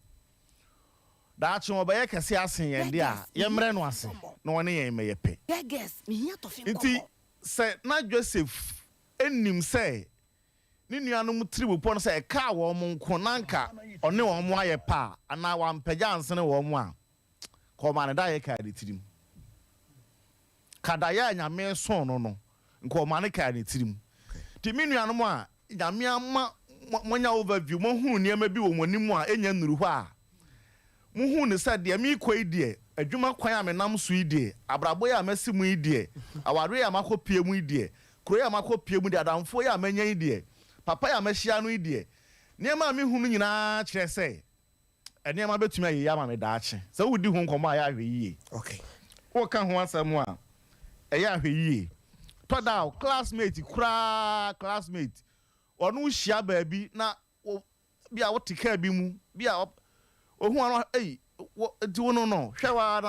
Speaker 6: daakye ɔbɛyɛ kɛse asen yɛn de a, yɛmmrɛ no ase na ɔne yɛn mmɛyɛ pɛ. Enti sɛ na Joseph nim sɛ ne nuanom tirimupɔ no sɛ ɛkaa wɔn nko na anka ɔne wɔn ayɛ pɛ a, anaa wampagya ansene wɔn a, ka ɔmaa ne daeɛ kaa ne tirim. Ka daeɛ a Nyame soo no no, nka ɔmaa no kaa ne tirim. Nti me nuanom a Nyame ama moanya overview, moahunu nneɛma bi wɔ mo anim a ɛnnya nnuru hɔ a, mohu no sɛ deɛ merekɔ yi deɛ, adwuma kwan a menam so yi deɛ, abrabɔ yi a masi mu yi deɛ, awareɛ yi a makɔpue mu yi deɛ, kuro yi a makɔpue mu deɛ, adamfoɔ yi a manya yi deɛ, papa yi a mahyia no yi deɛ, nneɛma a mehu no nyinaa kyerɛ sɛ nneɛma bɛtumi ayɛ yie ama me daakye. Sɛ woredi ho nkɔmmɔ a, ɛyɛ ahwɛyie. Woreka ho asɛm a, ɛyɛ ahwɛyie. Tɔ da a, wo classmate koraa, classmate, ɔne wo hyia baabi na wo, bi a wote kaa bi mu, bi a ɔhu ano, ei, wo, nti wo no no, hwɛ wo ara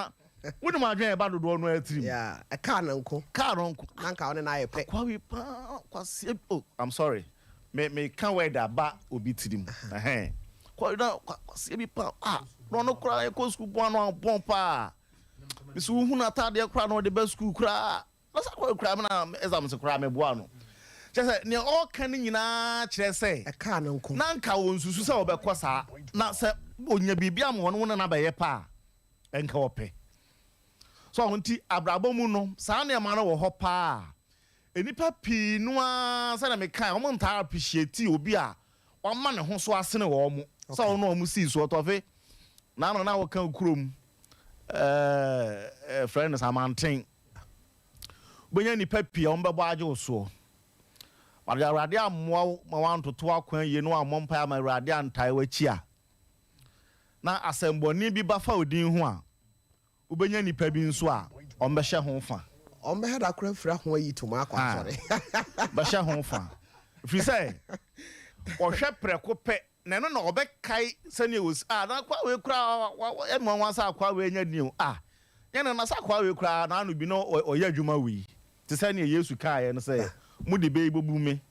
Speaker 6: na, wonim adwene a ɛba dodoɔ no ara tirim.
Speaker 1: Yeah, kaa no nko.
Speaker 6: Kaa no nko.
Speaker 1: Na nka wo ne no ayɛ pɛ.
Speaker 6: Akoa wei paa, kwasia, oh, I'm sorry. Me me ka word a ba obi tirim ɛhɛn kɔ na kwasia bi pa ah na ɔno koraa yɛkɔ sukuu pɔn ano abɔn paa mesi wohu no ataadeɛ koraa na ɔde ba sukuu koraa na sa kɔ koraa na exams koraa meboa no kyerɛ sɛ nea ɔreka no nyinaa kyerɛ sɛ
Speaker 1: ɛkaa no nko
Speaker 6: na nka wɔnsusu sɛ ɔbɛkɔ saa na sɛ ɔnya biribi ama ɔno wo ne no abɛyɛ paa ɛnka ɔpɛ so ɔho nti abrabɔ mu no saa nneɛma no wɔ hɔ paa Nnipa pii no ara, sɛdeɛ mekae, wɔntaa appreciate obi a wama ne ho so asene wɔn sɛ ɔno a wɔsii soɔ. Tɔfe, n'ano na woka kurom ɛɛ frɛ no sɛ amanten. Wobɛnya nnipa pii a wɔbɛbɔ agye wo soɔ. But Awurade ammoa wo ma woantoto w'akwan yie na woammɔ mpaeɛ ama Awurade antae w'akyi a, na asɛmmɔne bi ba fa wo din ho a, Wobɛnya nnipa bi nso a wɔbɛhyɛ ho fa.
Speaker 1: Wɔbɛhyɛ da koraa afira ho ayi toma akɔ asɔre.
Speaker 6: Bɛhyɛ ho fa. Ɛfiri sɛ, wɔhwɛ prɛko pɛ, na ɛno na wɔbɛkae sɛdeɛ wɔsi, ah, na akoa wei koraa, ɛyɛ me nwanwa sɛ akoa wei anya din o, ah, Yɛn na sa akoa wei koraa n'ano bi na ɔyɛ adwuma wei te sɛ nea Yesu kaeɛ no sɛ, Mode bɛ yi bɛbu me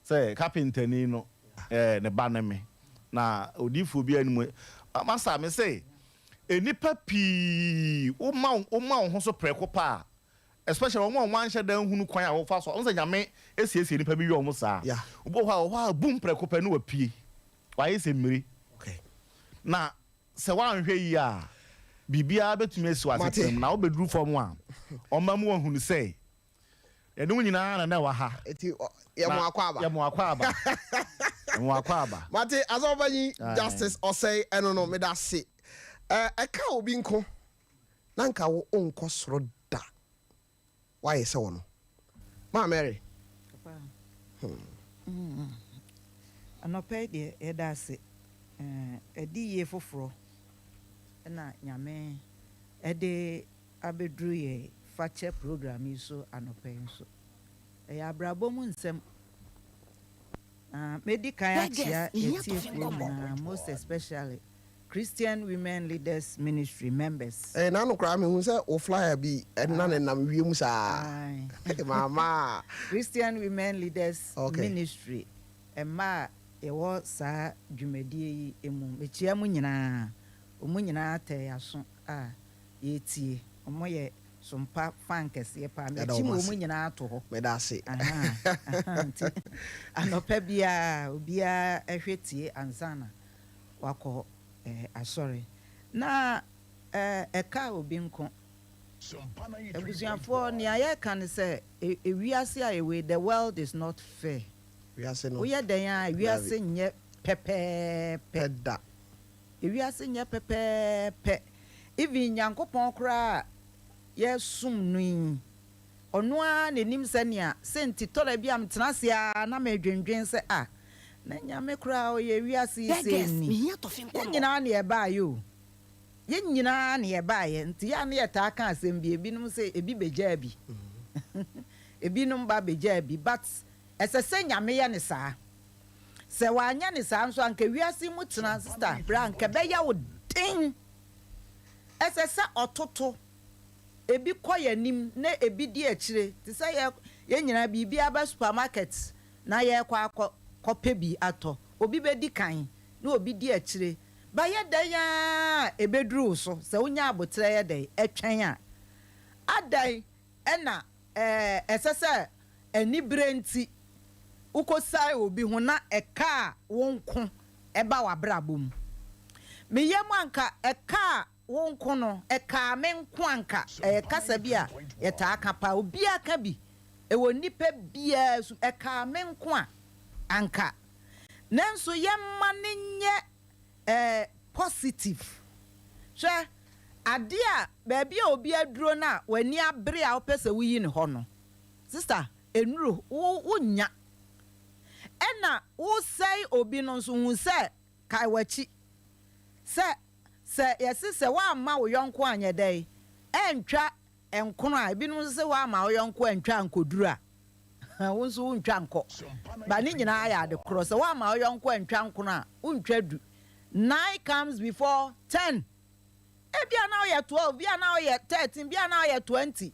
Speaker 6: sɛ kapentani no ne ba ne me. Na odiyifoɔ biara nni mu. Masa, mese, nnipa pii, woma woma wo ho so prɛko pɛ a, especially wɔn a wɔanhyɛ da nhunu kwan a wɔfa so a, wɔn sɛ Nyame asiesie nnipa bi yɛ wɔn saa. Obi wɔ hɔ a, ɔwɔ hɔ a, bum prɛko pɛ na wapue. Wayɛ sɛ mmire. Na sɛ woanhwɛ yie a, biribiara bɛtumi asi w'asetena mu, na wobɛduru fam a, ɔma mu ahunu sɛ yɛne wo nyinaa na na ɛwɔ ha.
Speaker 1: Eti yɛ mo akwaaba.
Speaker 6: Yɛ mo akwaaba. Yɛ mo akwaaba.
Speaker 1: Mate, Asɔfopanyin Justice Osei ɛno no, meda ase. Ɛka obi nko na nka wo nkɔ soro da. Woayɛ sɛ ɔno. Maa Mary.
Speaker 7: Papa, hmm. Anɔpa yi deɛ yɛda ase. Adiyie foforɔ na Nyame de abɛduru yɛn fakyɛ program yi so anɔpa yi nso. Ɛyɛ abrabɔ mu nsɛm. Na mɛdi kan akyea yɛn atiefoɔ nyinaa, most especially Christian Women Leaders Ministry members.
Speaker 1: Eh, n'ano koraa mehu sɛ wo flyer bi ɛna ne nam wiem saa. Mama.
Speaker 7: Christian Women Leaders okay. Ministry mmaa a yɛwɔ saa dwumadie yi mu. Mekyia mo nyinaa. Wɔn nyinaa tɛɛ aso a yɛretie. Wɔn yɛ sompa fan kɛseɛ paa. Mekyim wɔn nyinaa to hɔ.
Speaker 1: Meda ase.
Speaker 7: Nti anɔpa biara obiara hwɛ tie ansa na wakɔ asɔre. Na ɛkaa obi nko. Abusuafoɔ, nea yɛreka ne sɛ, ewiase a yɛwɔ yi, the world is not fair.
Speaker 1: Wiase no.
Speaker 7: Woyɛ dɛn ara a, wiase nyɛ pɛpɛɛpɛ.
Speaker 1: Da.
Speaker 7: Ewiase nyɛ pɛpɛɛpɛ. Even Nyankopɔn koraa a yɛsom no yi, Ɔno ara na nim sɛnea sɛ nti tɔda bi a metena ase ara na medwendwen sɛ ah na Nyame koraa ɔyɛ wiase yi sei ni. Yɛn nyinaa na yɛbaeɛ o. Yɛn nyinaa na yɛbaeɛ nti yɛ a na yɛtaa ka asɛm bi ebinom sɛ ebi bɛgyaa bi. Ebinom ba bɛgyaa bi but ɛsɛ sɛ Nyame yɛ no saa. Sɛ wanyɛ no saa nso a anka wiase mu tena sister bra anka ɛbɛyɛ wo den. Ɛsɛ sɛ ɔtoto Ebi kɔ yɛn anim na ebi di akyire te sɛ yɛ yɛn nyinaa biribi aba supermarket na yɛrekɔ akɔ kɔpɛ bi atɔ. Obi bɛdi kan na obi di akyire. Ba yɛ dɛn ara a ɛbɛduru wo so sɛ wonya aboterɛ yɛ dɛn twɛn a. Adɛn na ɛsɛ sɛ anibere nti wokɔsiane obi ho na ɛkaa wo nko ba w'abrabɔ mu? Me yam anka ɛkaa Wo nko no, ɛkaa me nko anka. Ɛyɛ kasa bi a yɛtaa ka paa. Obiara ka bi. Ɛwɔ nnipa biara su. Ɛkaa me nko a, anka. Nanso yɛmma no nyɛ eh, positive. Hwɛ, adeɛ a, baabi a obi aduro no a w'ani abere a wopɛ sɛ woyi no hɔ no, sister, ɛnnuru, wo, wonnya. Ɛna wosɛe obi no nso, hu sɛ, kae w'akyi. Sɛ Sɛ yɛse sɛ woamma wo yɔnko anyɛ dɛn antwa nkono a, ebinom nso se woamma wo yɔnko antwa ankoduru a, wo nso wontwa nkɔ. But ne nyinaa yɛ ade korɔ. Sɛ woamma wo yɔnko antwa nkono a, wontwa du. Nine comes before ten. Ebia na woyɛ 12, bia na woyɛ 13, bia na woyɛ 20.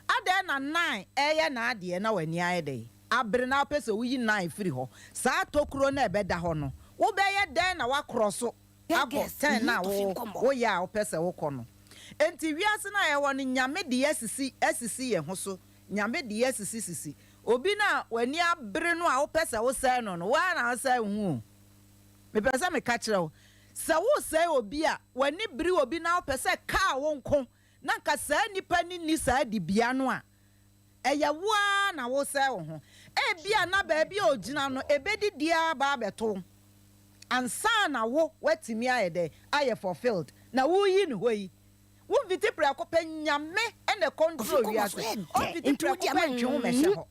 Speaker 7: Adɛn na nine ɛreyɛ n'adeɛ na w'ani ayɛ dɛn abere na wopɛ sɛ woyi nine firi hɔ? Saa tokuro no a ɛbɛda hɔ no, wobɛyɛ dɛn na woakorɔ so akɔ sɛn na wo woyɛ a wopɛ sɛ wokɔ no. Enti wiase no a yɛwɔ no Nyame de yɛ asisi asisi yɛn ho so, Nyame de yɛ asisi sisi. Obi no a w'ani abere no a wopɛ sɛ wosɛe no no, wo ara na wosɛe wo ho o. Mepɛ sɛ meka kyerɛ wo, sɛ wosɛe obi a, w'ani bere obi na wopɛ sɛ kaa wo nko na nka saa nipa no nni saa dibea no a, ɛyɛ wo ara na wosɛe wo ho. Ebia na baabi a ogyina no ebedidi ara aba abɛto wo. Ansa na wo woatumi ayɛ dɛn ayɛ fulfilled na woreyi no hɔ yi, wo mfiti prɛko pɛ, Nyame na control wiase, ɔmfiti prɛko pɛ ntwe wo mmɛhyɛ hɔ.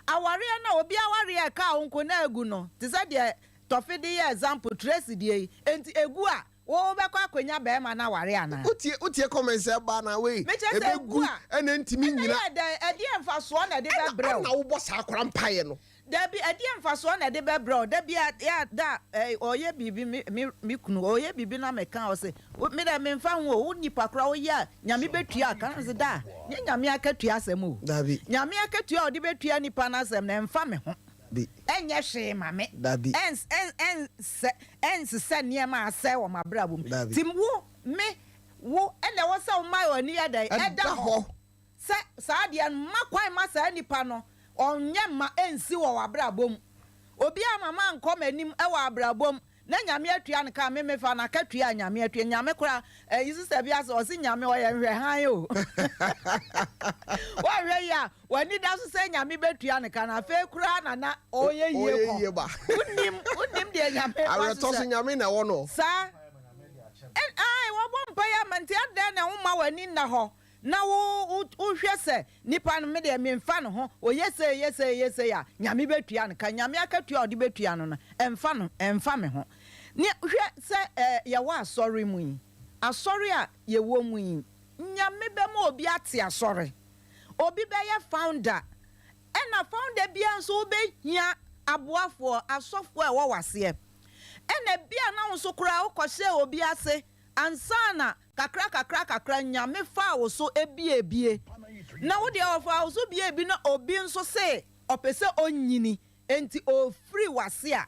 Speaker 7: Awareɛ no a obi awareɛ a ɛkaa wo nko na agu no, te sɛ deɛ Tɔfe de yɛ example, Tracy deɛ yi, enti ɛgu a, wo wobɛkɔ akɔnya barima no aware anaa?
Speaker 1: Wotie wotie comments a ɛba anaa wei
Speaker 7: Mekyerɛ sɛ ɛgu
Speaker 1: ɛbɛgu
Speaker 7: a,
Speaker 1: ɛna ɛntumi
Speaker 7: ɛna
Speaker 1: nnyina.
Speaker 7: yɛ dɛn, ɛdeɛn mfasoɔ na ɛde
Speaker 1: Ɛna
Speaker 7: bɛbrɛ wo?
Speaker 1: ɛna wobɔ saa akora mpaeɛ no.
Speaker 7: Dabi, ɛdeɛn mfasoɔ na ɛde bɛbrɛ wo? Da bi a, yɛ a, da a, ɛɛ, ɔyɛ biribi, me, me, me kunu, ɔyɛ biribi na meka a, ɔse, wo, me deɛ memfa ho o, wo nipa koraa woyɛ a, Nyame bɛtua ka. Na mese, da, nyɛ Nyame akatua asɛm o.
Speaker 1: Dabi.
Speaker 7: Nyame akatua a ɔde bɛtua nipa no asɛm no, ɛmfa me ho.
Speaker 1: Dabi.
Speaker 7: Ɛnyɛ hwee ma me.
Speaker 1: Dabi.
Speaker 7: Ɛns, ɛn, ɛnsɛ, ɛnsesɛ nneɛma a asɛe wɔ m'abrabɔ mu.
Speaker 1: Dabi.
Speaker 7: Nti wo, me, wo, ɛna ɛwɔ sɛ woma w'ani yɛ dɛn?
Speaker 1: Ɛda
Speaker 7: Ɛda hɔ.
Speaker 1: hɔ.
Speaker 7: Sɛ saa deɛ no, mma kwan mma saa nipa no ɔnyɛ mma ɛnsi wɔ w'abrabɔ mu. Obi ama mankɔ m'anim wɔ abrabɔ mu na Nyame atua no ka a, me mefa no akatua a Nyame atua. Nyame koraa, ɛyi sister bi ase, ɔse Nyame ɔyɛ nhwɛhan o. Woanhwɛ yie a, w'ani da so sɛ Nyame bɛtua no ka no, afei koraa na na ɔyɛ yie kɔ. Wonnim, wonnim deɛ Nyame
Speaker 1: Awerɛtɔ so
Speaker 7: wahyehyɛ.
Speaker 1: Nyame na ɛwɔ no.
Speaker 7: Saa. Ɛn, ae, wɔbɔ mpaeɛ ama nti adɛn na womma w'ani nna hɔ Na wo wo wohwɛ sɛ nipa no me deɛ menfa ne ho ɔyɛ sei yɛ sei yɛ sei a Nyame bɛtua no ka Nyame akatua a ɔde bɛtua no no ɛmfa no ɛmfa me ho Ne hwɛ sɛ eh yɛwɔ asɔre mu yi asɔre a yɛwɔ mu yi Nyame bɛma obi ate asɔre obi bɛyɛ founder ɛna founder biara nso wobɛhia aboafoɔ asɔfoɔ a ɛwɔ w'aseɛ ɛna bia na wo nso koraa wokɔhyɛɛ obi ase ansa na Kakra kakra kakra Nyame faa wo so biee bie. Na wo deɛ ɔfaa wo so biee bi na obi nso se ɔpɛ sɛ ɔnyini enti ɔfiri w'ase a,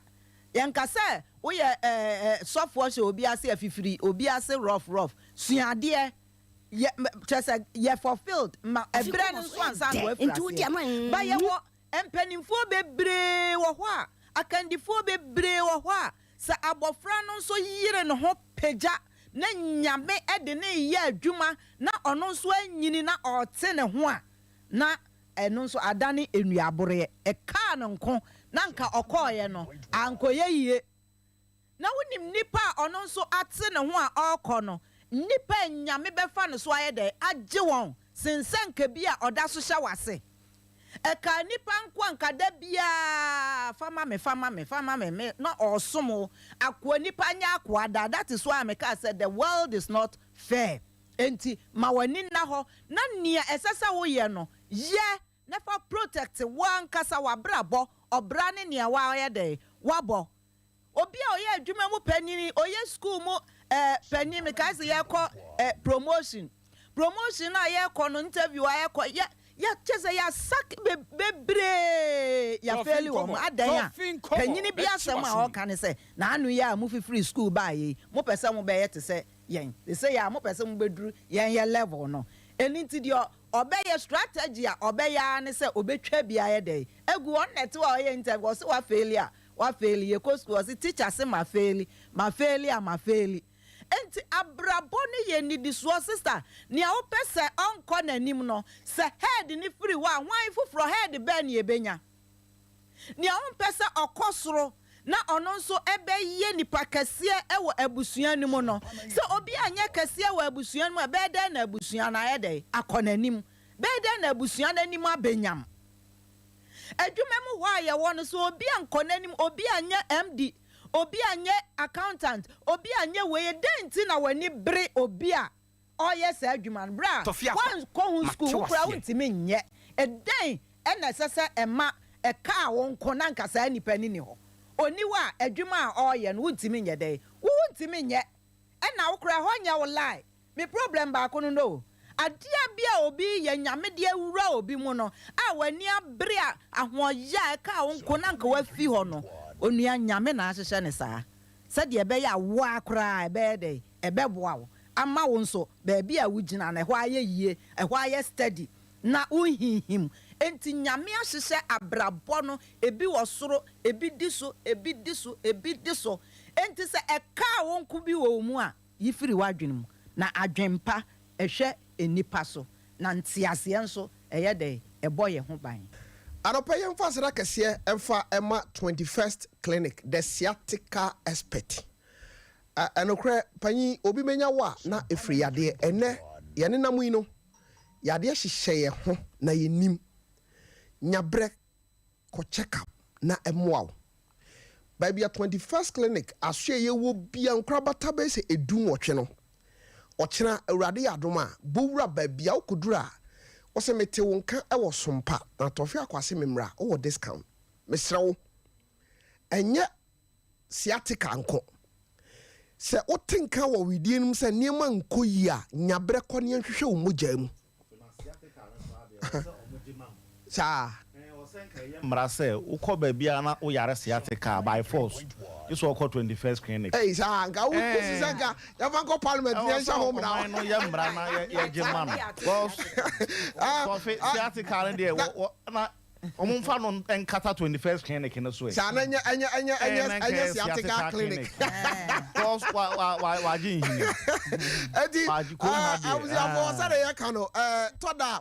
Speaker 7: yɛnka sɛ woyɛ eh sɔfoɔ hyɛ obi ase a fifiri obi ase rough rough. Sua adeɛ, yɛ kyerɛ sɛ yɛ fulfilled ma ɛberɛ no nso ansa na woafiri aseɛ. But yɛwɔ mpanimfoɔ bebree wɔ hɔ a, akandifoɔ bebree wɔ hɔ a, sɛ abɔfra no nso yere ne ho pagya na Nyame de no reyɛ adwuma na ɔno nso anyini na ɔrete ne ho a, na ɛno nso adane nnuaboreɛ. Ɛkaa no nko na nka ɔkɔeɛ no, ankɔyɛ yie. Na wonim nipa a ɔno nso ate ne ho a ɔrekɔ no, nnipa a Nyame bɛfa no so ayɛ dɛn agye wɔn sen sɛ nka bi a ɔda so hyɛ w'ase. Ɛkaa nnipa nko a nka da biara fa ma me, fa ma me, fa ma me, me na ɔresom wo. Akoa nipa nyɛ akoa da, that is why mekaa sɛ the world is not fair. Enti ma w'ani nna hɔ na nea ɛsɛ sɛ woyɛ no yɛ na fa protect wo ankasa w'abrabɔ, ɔbra ne nea woayɛ dɛn, woabɔ. Obi a ɔyɛ adwuma mu panyin, ɔyɛ sukuu mu eh, panyin, mekae sɛ yɛkɔ eh, promotion. Promotion no a yɛkɔ no, interview a yɛkɔ, yɛ, yɛ, kyɛ sɛ yɛasak be, bebree, yɛafeeli wɔn. Adɛn a? Panyin bi asɛm a ɔka ne sɛ, N'ano yi a mofifiri sukuu baeɛ yi, mopɛ sɛ mobɛyɛ te sɛ yɛn. Seesei a mopɛ sɛ mobɛduru yɛn yɛ level no. Ɛno nti deɛ ɔbɛyɛ, strategy a ɔbɛyɛ ara ne sɛ ɔbɛtwa bi ayɛ dɛn? Agu. Ɔno na ɛte hɔ a ɔyɛ interview, ɔse wafeeli a, Wafeeli, yɛkɔ sukuu ɔse teacher se mafeeli, mafeeli a mafeeli. Enti abrabɔ no yɛ nnidisoɔ sister, nea wopɛ sɛ ɔnkɔ n'anim no, sɛ head no firi hɔ a hwan foforɔ, head bɛn na yɛbɛnya? Nea wompɛ sɛ ɔkɔ soro na ɔno nso bɛyɛ nipa kɛseɛ wɔ abusua no mu no, sɛ obi anyɛ kɛseɛ wɔ abusua no mu a, ɛbɛyɛ dɛn na abusua no ayɛ dɛn akɔ n'anim? Bɛyɛ dɛn na abusua no anim abɛnyam? Adwuma mu hɔ a yɛwɔ no, sɛ obi ankɔ n'anim, obi anyɛ MD, obi anyɛ accountant, obi anyɛ wei, dɛn nti na w'ani bere obi a ɔreyɛ saa adwuma no bere a woankɔ ho sukuu, wo koraa wontumi nyɛ? Dɛn na ɛsɛ sɛ ɛma ɛkaa wo nko na anka saa nipa no nni hɔ? Onni hɔ a, adwuma a ɔreyɛ no wontumi nyɛ dɛn? Wo wontumi nyɛ. Ɛna wo koraa ɛhɔ nyɛ wo line. Me problem baako no no o. Adeɛ bi a obi reyɛ Nyame de awura obi mu no a w'ani abere a ahoɔyɛ a ɛkaa wo nko na anka wafi hɔ no onua Nyame na ahyehyɛ no saa sɛdeɛ ɛbɛyɛ a wo ara koraa ɛbɛyɛ dɛn ɛbɛboa wo ama wo nso baabi a wogyina no ɛhɔ ayɛ yie ɛhɔ ayɛ steady na wonhinhim enti Nyame ahyehyɛ abrabɔ no ebi wɔ soro ebi di so ebi di so ebi di so enti sɛ ɛkaa wo nko bi wɔ wo mu a Yi firi w'adwene mu, na adwempa, ɛhwɛ nnipa so, na nteaseɛ nso, ɛyɛ dɛn? Ɛbɔ yɛn ho ban.
Speaker 1: Anɔpa yi yɛmfa aseda kɛseɛ mfa mma 21st Clinic, the sciatica expert. Ɛnokorɛ panyin, obi bɛnya wo a na ɛfiri yadeɛ. Ɛnnɛ yɛnenam yi no, yadeɛ hyehyɛ yɛn ho na yɛnnim. Nya berɛ kɔ check up na ɛmoa wo. Baabi a 21st Clinic asoɛeɛ wɔ bia nkorabata bɛyɛ sɛ ɛdu nwɔtwe no, ɔkyena Awurade yɛ adom a, bɔ wura baabi a wokɔduru a, wose mete wo nka wɔ Sompa na Tɔfe Akwase memmra, wowɔ discount. Mesrɛ wo, ɛnyɛ sciatica nko. Sɛ wote nka wɔ wedeɛ no mu sɛ nneɛma nkɔ yie a, nya berɛ kɔ na yɛnhwehwɛ wo mogya mu. Saa.
Speaker 6: Mmara sɛ wokɔ baabiara na woyare sciatica a, by force gye sɛ wɔkɔ 21st clinic.
Speaker 1: Ei saa nka wo wosi sɛ nka yɛmfa nkɔ parliament na
Speaker 6: Ɛwɔ
Speaker 1: yɛnhyɛ
Speaker 6: sɛ
Speaker 1: ho mmara.
Speaker 6: ɔman no yɛ mmara na yɛgye ma no. Because sɔfe sciatica no deɛ wɔ wɔ na wɔn mfa no nkata 21st clinic no so ɛ.
Speaker 1: Saa na ɛnyɛ ɛnyɛ ɛnyɛ
Speaker 6: Ɛɛ
Speaker 1: ɛnyɛ
Speaker 6: na nka
Speaker 1: ɛnyɛ
Speaker 6: ɛyɛ
Speaker 1: sciatica
Speaker 6: sciatica
Speaker 1: clinic.
Speaker 6: clinic. Because wa wa wa wagye nhini.
Speaker 1: Eti
Speaker 6: Wagye kurom ha deɛ.
Speaker 1: abusuafoɔ
Speaker 6: Ah.
Speaker 1: sɛdeɛ yɛka no ɛɛ tɔ da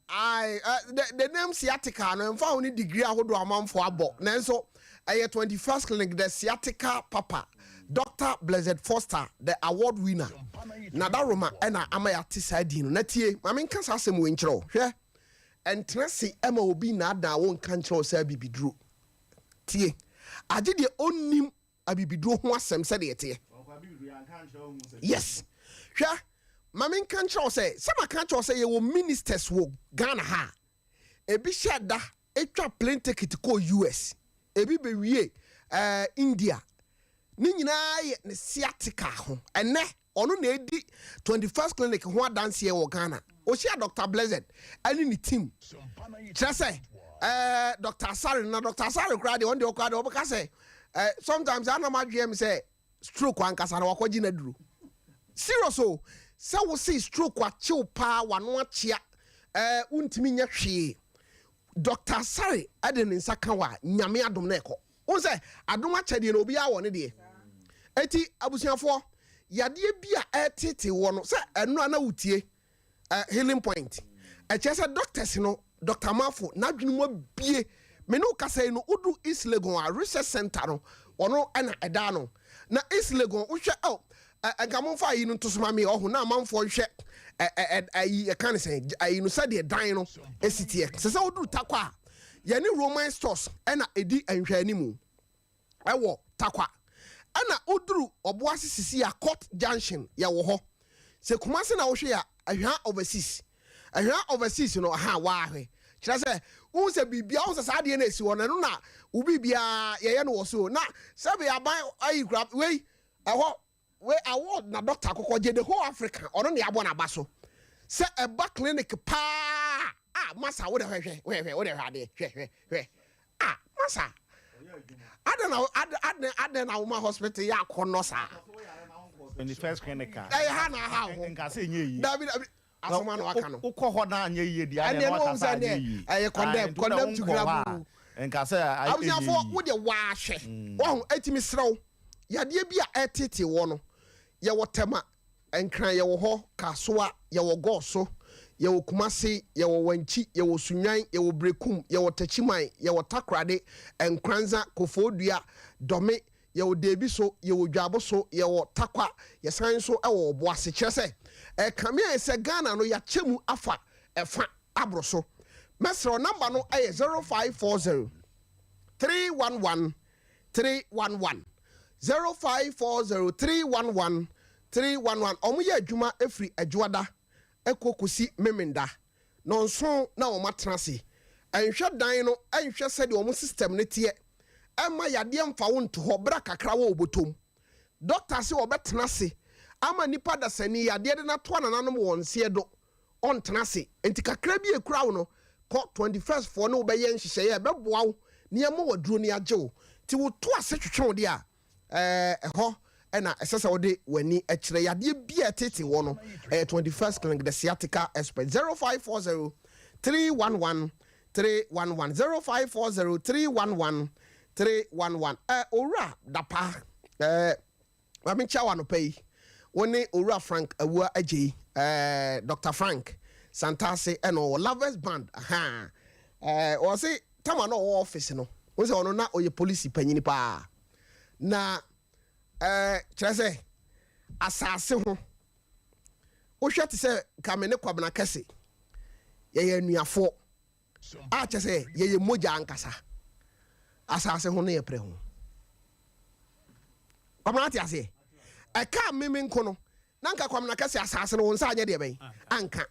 Speaker 1: Ae, eh, the, the name sciatica no, ɛmfa ho ne degree ahodoɔ amanfoɔ abɔ, nanso ɛyɛ 21st Clinic, the sciatica papa, Doctor Blessed Foster, the award winner, Nadaroma ɛna ama yɛate saa din no. Na tie, ma menka saa asɛm wei nkyerɛ wo. Hwɛ, ɛntena se ɛma obi nnaadaa wo nka nkyerɛ wo sɛ abibiduro. Tie, agye deɛ ɔnnim abibiduro ho asɛm sɛdeɛ ɛteɛ. Yes. Hwɛ, ma menka nkyerɛ wo sɛ, sɛ maka akyerɛ wo sɛ yɛwɔ ministers wɔ Ghana ha a, ebi hyɛ da twa plane ticket kɔɔ US, ebi bɛwie eh, India. Ne nyinaa yɛ ne sciatica ho. Ɛnnɛ, ɔno na ɛdi 21st Clinic ho adanseɛ wɔ Ghana. Ɔhyia Doctor Blessed ɛne ne team. Kyerɛ sɛ, eh, Doctor Asare no, na Doctor Asare koraa deɛ, ɔno deɛ ɔkoraa deɛ ɔbɛka sɛ, eh, sometimes ana madweɛ me sɛ stroke ankasa na wakɔgye n'aduro. Serious o, sɛ wo se stroke akyew paa, wano akyea, eh, wontumi nyɛ hwee. Doctor Asare ɛde ne nsa ka wo a, Nyame adom na ɛkɔ. Wohu sɛ adom akyɛdeɛ no obiara wɔ ne deɛ. Eti abusuafoɔ, yadeɛ bi a ɛretete woɔ no, sɛ ɛno a na wotie eh, healing point. Ɛkyerɛ sɛ doctors no, Doctor Mafo, n'adwene mu abue. Me ne wo kasa yi no, wodu East Legon a, research center no, ɔno ɛna ɛda ano. Na East Legon, wohwɛ, oh, ɛ, nka momfa ayi no nto so ma me, ɔho, na amanfoɔ nhwɛ ɛ, ɛ, ɛ, ayi, yɛka ne sɛn, ayi no sɛdeɛ dan no esi teɛ. Sɛ sɛ woduru Tarkwa a, yɛne Roman stores ɛna ɛdi nhwɛanimu ɛwɔ Tarkwa. Ɛna woduru Ɔboase sisi a, Court Junction, yɛwɔ hɔ. Sɛ Kumasi na wohwɛ a, Ahwea Overseas. Ahwea Overseas no, aha, waahwɛ. Kyerɛ sɛ, wohu sɛ biribiara, wohu sɛ saa adeɛ no ɛsi hɔ no, ɛno na wo biribiara yɛyɛ no wɔ so. Na sɛbe aban ayi kura, wei, ɛhɔ, wei award na doctor kɔkɔ gye the whole Africa, ɔno na yɛabɔ n'aba so. Sɛ ɛba clinic paa a, masa wo de hwɛ hwɛ hwɛ hwɛ wo de hwɛ adeɛ hwɛ hwɛ hwɛ ah masa adɛn na adɛn adɛn na woma hospital yɛ akɔnnɔ saa.
Speaker 6: The first clinic a.
Speaker 1: Ɛyɛ ha na aha ho.
Speaker 6: Nka sɛ ɛnyɛ yie.
Speaker 1: Dabi dabi asɛm a na waka no.
Speaker 6: Wokɔ hɔ na anyɛ yie deɛ
Speaker 1: ɛneɛ
Speaker 6: ɛneɛ na
Speaker 1: na
Speaker 6: waka
Speaker 1: wɔn
Speaker 6: sɛ
Speaker 1: sɛ
Speaker 6: anyɛ
Speaker 1: ɛneɛ
Speaker 6: yie.
Speaker 1: ɛyɛ condemn
Speaker 6: Nti wode
Speaker 1: condemn to
Speaker 6: wonkɔ hɔ
Speaker 1: grab
Speaker 6: a nka sɛ ɛnyɛ
Speaker 1: Abusuafoɔ
Speaker 6: yie.
Speaker 1: wo deɛ waahwɛ wahu eti mesrɛ wo yadeɛ bi a ɛretete wɔ no yɛwɔ Tema Nkran yɛwɔ hɔ Kasoa yɛwɔ Gɔɔso yɛwɔ Kumasi yɛwɔ Wankyi yɛwɔ Sunyani yɛwɔ Berekum yɛwɔ Takyiman yɛwɔ Takorade Nkoranza Kofoɔdua Dɔme Yɛwɔ Deebi so, yɛwɔ Dwaabo so, yɛwɔ Tarkwa, yɛsan nso wɔ Ɔboase. Kyerɛ sɛ, ɛrekame ayɛ sɛ Ghana no yɛakyɛ mu afa ɛfa aboro so. Mɛsrɛ wo, number no yɛ 0540 311 311. 0540 311 311. Wɔyɛ adwuma firi Adwoada kɔ kɔsi Memenda. Nnɔnson na wɔatena ase. Nhwɛ dan no, nhwɛ sɛdeɛ wɔn system no teɛ. Mma yadeɛ mfa wo nto hɔ berɛ kakra wɔ wo bɔtɔ mu. Dɔkta se ɔbɛtena ase ama nipa dasani yadeɛ de no ato anananom wɔn nseɛ do, ɔntena ase. Nti kakra bi a ɛkura wo no, kɔ 21st foɔ ne wo bɛyɛ nhyehyɛeɛ a ɛbɛboa wo na yɛama wo aduro no yɛagye wo. Nti woto ase twetwe wo deɛ a, Ɛhɔ na ɛsɛ sɛ wode w'ani kyerɛ. Yadeɛ bi a ɛtete wɔ no, ɛyɛ 21st Clinic, the sciatica expert. 0540 311 311 0540 311 311. Owura Dapa, Maame nkyia wɔ anɔpa yi. Wo ne Owura Frank Awua Agyei, Dr. Frank Santase ɛna ɔwɔ Lovers Band. Aha. Ɔse Tama na ɔwɔ office no, wo sɛ ɔno na ɔyɛ polisi panyini paa. Na ɛɛ kyerɛ sɛ asase ho wohwɛ te sɛ nka me ne Kwabena Kɛse yɛyɛ anuafoɔ a kyerɛ sɛ yɛyɛ mogya ankasa asase ho no yɛ prɛ ho. Kwabena ate aseɛ ɛka meme nko no na nka Kwabena Kɛse asase no wo nsa anyɛ deɛ bɛn anka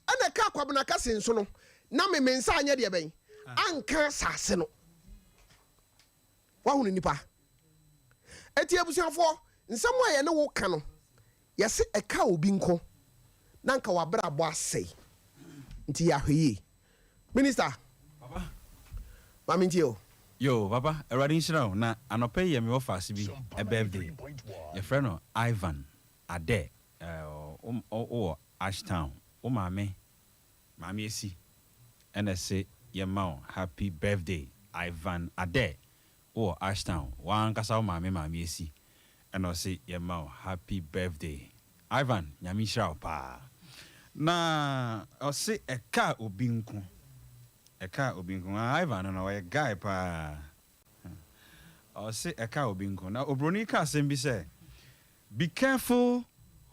Speaker 1: ɛna ɛka Kwabena Kɛse nso no na me me nsa anyɛ deɛ bɛn anka asase no. Woahunu nipa? Enti abusuafoɔ, nsɛm a yɛne wo ka no, yɛse ɛka obi nko na anka w'abrabɔ asɛe. Nti yɛ ahwɛyie. Minister, ma mentie o.
Speaker 3: Yoo papa awurade nhyira wo na anɔpa yi yɛ me wɔfaase bi birthday yɛfrɛ no Ivan Adeh wo wɔ Ashtown wo maame maame Esi ɛna ɛse yɛma wo happy birthday Ivan Adeh wo wɔ Ashtown w'ankasa wo maame maame Esi ɛna ɔse yɛma wo happy birthday Ivan Nyame nhyira wo paa na ɔse ɛkaa obi nko ɛkaa obi nko ah Ivan no na ɔyɛ guy paa ɔse ɛkaa obi nko na obroni ka asɛm bi sɛ be careful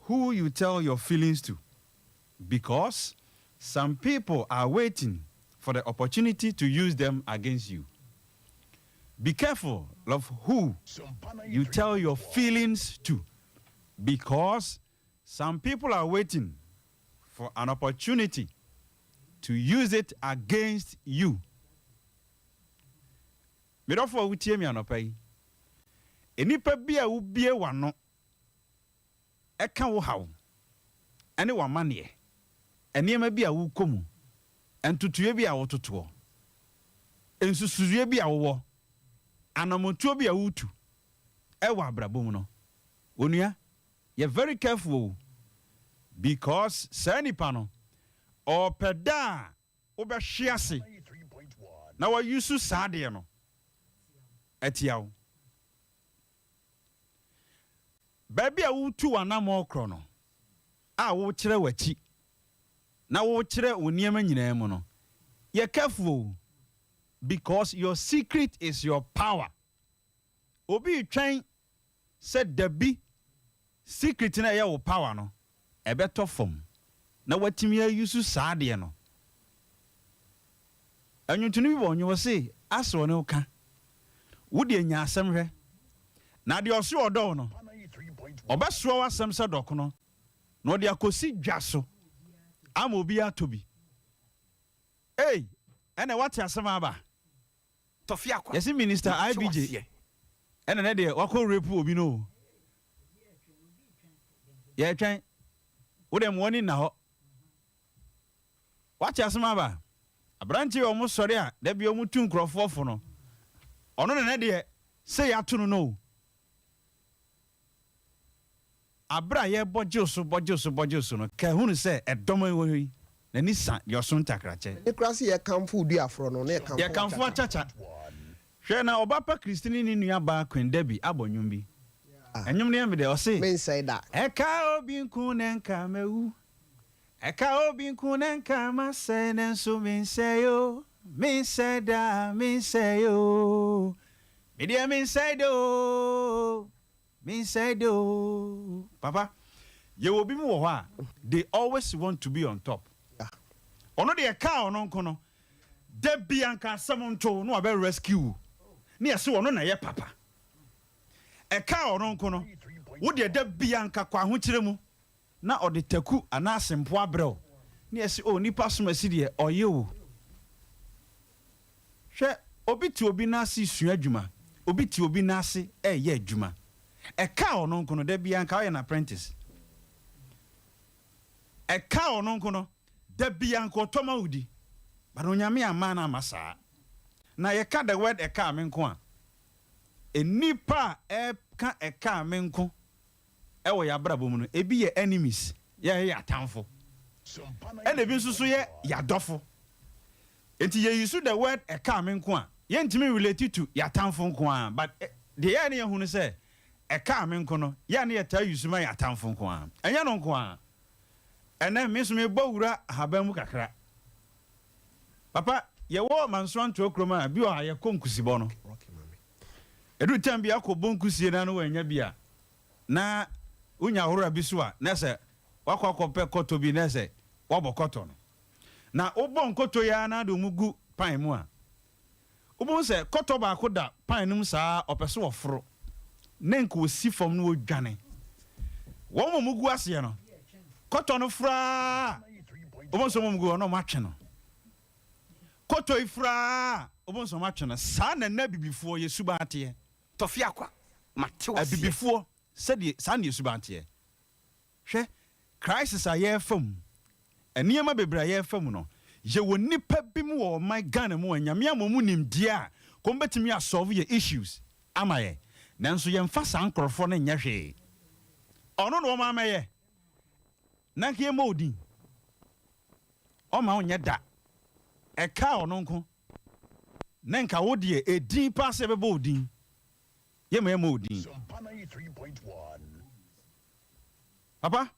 Speaker 3: who you tell your feelings to because some people are waiting for the opportunity to use them against you be careful of who you tell your feelings to because some people are waiting for an opportunity to use it against you. Me dɔfo a wotie me anɔpa yi, nnipa bi a wobue w'ano ka wo haw ne w'amanneɛ, nneɛma bi a wokɔ mu, ntotoeɛ bi a wototoɔ, nsusuiɛ bi a wowɔ, anammɔntuo bi a woretu wɔ abrabɔ mu no, onua, yɛ very careful o, because saa nipa no, ɔrepɛ da a wobɛhwe ase na wa use saa adeɛ no atia wo. Baabi a woretu w'anammɔn korɔ no, a worekyerɛ w'akyi na worekyerɛ wo nneɛma nyinaa mu no, yɛ careful o, because your secret is your power. Obi retwɛn sɛ dabi secret no a ɛyɛ wo power no ɛbɛtɔ fam na watumi a use saa adeɛ no. Nnwontoni bi bɔ nnwom ɔse ase ɔne wo ka, wo deɛ nya asɛm hwɛ, na deɛ ɔse ɔdɔ wo no ɔbɛsoa w'asɛm sɛ dɔkono na ɔde akɔsi dwa so ama obi atɔ bi. Ei ɛnɛ woate asɛm aba? Yɛse Minister IBJ ɛna nɛ deɛ wakɔ rape obi no o. Yɛtwɛn. Wo deɛ ma w'ani nna hɔ. Wate asɛm aba? Aberanteɛ yi ɔmo sɔre a da biara ɔmo tu nkorɔfoɔ fo no, ɔno na nɛ deɛ sei ato no no o. Aberɛ a yɛrebɔ gye wo so, bɔ gye wo so, bɔ gye wo so no, ka hunu sɛ ɛdɔm a ɛwɔ hɔ yi, n'ani sa deɛ ɔso ntakrakyɛ.
Speaker 1: Ne koraa se yɛkamfo wo duaforɔ no, na yɛkamfo
Speaker 3: Yɛkamfo
Speaker 1: w'akyakya.
Speaker 3: akyakya. Hwɛ, na ɔba pa Kristini ne nua baa Queen Debbie abɔ nnwom bi. Nnwom no yɛ me dɛ, ɔse.
Speaker 1: Mensɛe da.
Speaker 3: Ɛka obi nko na nka mawu, ɛka obi nko na nka masɛe, nanso mensɛe o, mensɛe da, mensɛe o, me deɛ mensɛe da o. Me nsɛe de oo. Papa, yɛwɔ binom wɔ hɔ a, they always want to be on top. Ɔno deɛ car ɔno nko no, da bi anka asɛm nto na wabɛ rescue wo, ne yɛse ɔno na ɛyɛ papa. Ɛcar ɔno nko no, wo deɛ da bi anka kɔ ahokyerɛ mu na ɔde taku anaa asempoa abrɛ wo, ne yɛse oh nipa som asi deɛ ɔyɛ o. Hwɛ, obi te obi nan ase resua adwuma, obi te obi nan ase reyɛ adwuma. Ɛkaa ɔno nko no, da biara nka ɔyɛ n'apprentice. Ɛkaa ɔno nko no, da biara nka ɔtɔ ma wo di. But Onyame amma no amma saa. Na yɛka the word ɛkaa me nko a, nnipa a ɛka ɛkaa me nko wɔ yɛn abrabɔ mu no, ebi yɛ enemies, yɛ yɛn atamfo, ɛna ebi nso so yɛ yɛn adɔfo. Enti yɛ use the word ɛkaa me nko a, yɛntumi relate to yɛn atamfo nko ara, but deɛ yɛ a na yɛhu no sɛ ɛkaa me nko no, yɛ a na yɛtaa use ma yɛn atamfo nko ara. Ɛnyɛ no nko ara. Ɛnɛ me nso mebɔ wura ahaban mu kakra. Papa, yɛwɔ Mansoa Ntoa kurom a, bi wɔ ha yɛkɔ nkusibɔ no. Ɛduru time bi akɔ bɔ nkusie na no wannya bi a, na wonya ahorow bi so a, na sɛ wakɔ akɔpɛ kɔtɔ bi na sɛ wabɔ kɔtɔ no. Na wobɔ nkɔtɔ yi ara na de wɔn gu pan mu a, wobɛhu sɛ kɔtɔ baako da pan no mu saa ɔpɛ sɛ ɔforo, na nka ɔsi fam na ɔdwane. Wɔn a wɔgu aseɛ no, kɔtɔ no foro ara a, wobɛhu sɛ wɔn gu hɔ na wɔatwe no. Kɔtɔ yi foro ara a, wobɛhu sɛ wɔatwe no. Saa na nnɛ abibifoɔ yɛ suban teɛ.
Speaker 8: Tɔfe Akwa, mate wo aseɛ.
Speaker 3: Abibifoɔ sɛdeɛ saa na yɛ suban teɛ. Hwɛ, crisis a yɛrefa mu, nneɛma bebree a yɛrefa mu no, yɛwɔ nnipa binom wɔ ɔman Ghana mu a Nyame ama wɔn nimdeɛ a wɔn bɛtumi a solve yɛ issues ama yɛn, nanso yɛnfa saa nkorɔfoɔ no nyɛ hwee. Ɔno na wɔn amɛyɛ, na nka yɛmmɔ wo din, ɔmma wo nyɛ da, ɛkaa ɔno nko, na nka wo deɛ edin paa sɛ yɛbɛbɔ wo din, yɛmma yɛmmɔ wo din. Papa,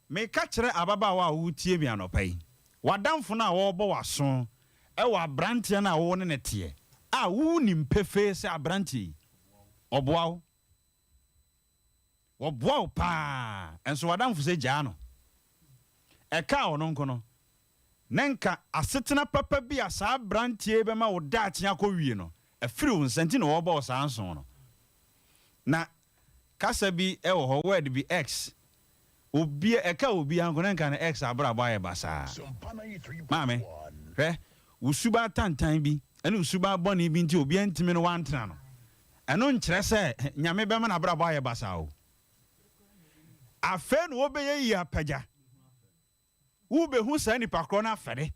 Speaker 3: meka kyerɛ ababaawa a woretie me anɔpa yi, w'adamfo no a ɔrebɔ w'aso wɔ aberanteɛ no a wo ne no teɛ a wonim pefee sɛ aberanteɛ yi, ɔboa wo. Ɔboa wo paa, nso w'adamfo sɛ gyaa no. Ɛkaa ɔno nko no, na nka asetena papa bi a saa aberanteɛ yi bɛma wo daakye akɔwie no, afiri wo nsa nti na ɔrebɔ wo saa nso no. Na Kasa bi wɔ hɔ, word bi, ex. Obia, ɛka obia nko na nka ne ex abrabɔ ayɛ basaa. Maame, hwɛ, wo suban tantan bi ne wo suban bɔne bi nti obia ntumi ne wo antena no, ɛno nkyerɛ sɛ Nyame bɛma n'abrabɔ ayɛ basaa o. Afei na wobɛyɛ yie apagya. Wobehu saa nipa korɔ no afɛre.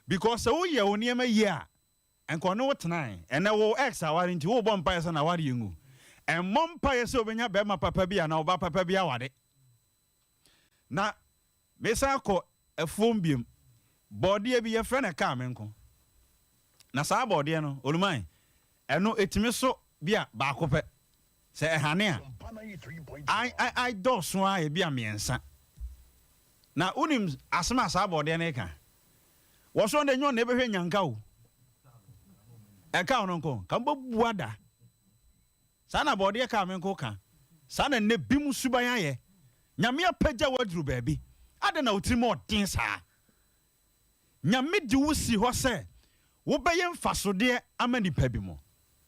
Speaker 3: Because sɛ woyɛ wo nneɛma yie a, Nka ɔne wo tenae. Ɛnnɛ wo ex aware nti worebɔ mpaeɛ sɛ n'awareɛ ngu. Mmɔ mpaeɛ sɛ ɔbɛnya barima papa bi anaa ɔbaa papa bi aware. Na mesan kɔ afuom biom. Bɔɔdeɛ bi yɛfrɛ no ɛkaa me nko. Na saa bɔɔdeɛ no, Oluman, ɛno ɛtumi so bi a baako pɛ. Sɛ ɛhane a, ai ai ai dɔɔso ara ebi a mmiɛnsa. Na wonim asɛm a saa bɔɔdeɛ no reka? Wɔsɔ ndɛ nyɛ ɔna ebɛhwɛ nyanka o. Ɛka ɔno nko, ka mobɛbua da. Saa na bɔɔdeɛ kaa me nko ka. Saa na nnɛ binom suban ayɛ. Nyame apagya wo aduru baabi, adɛn na wo tirim ɔden saa? Nyame de wo si hɔ sɛ wobɛyɛ mfasodeɛ ama nipa bi mo,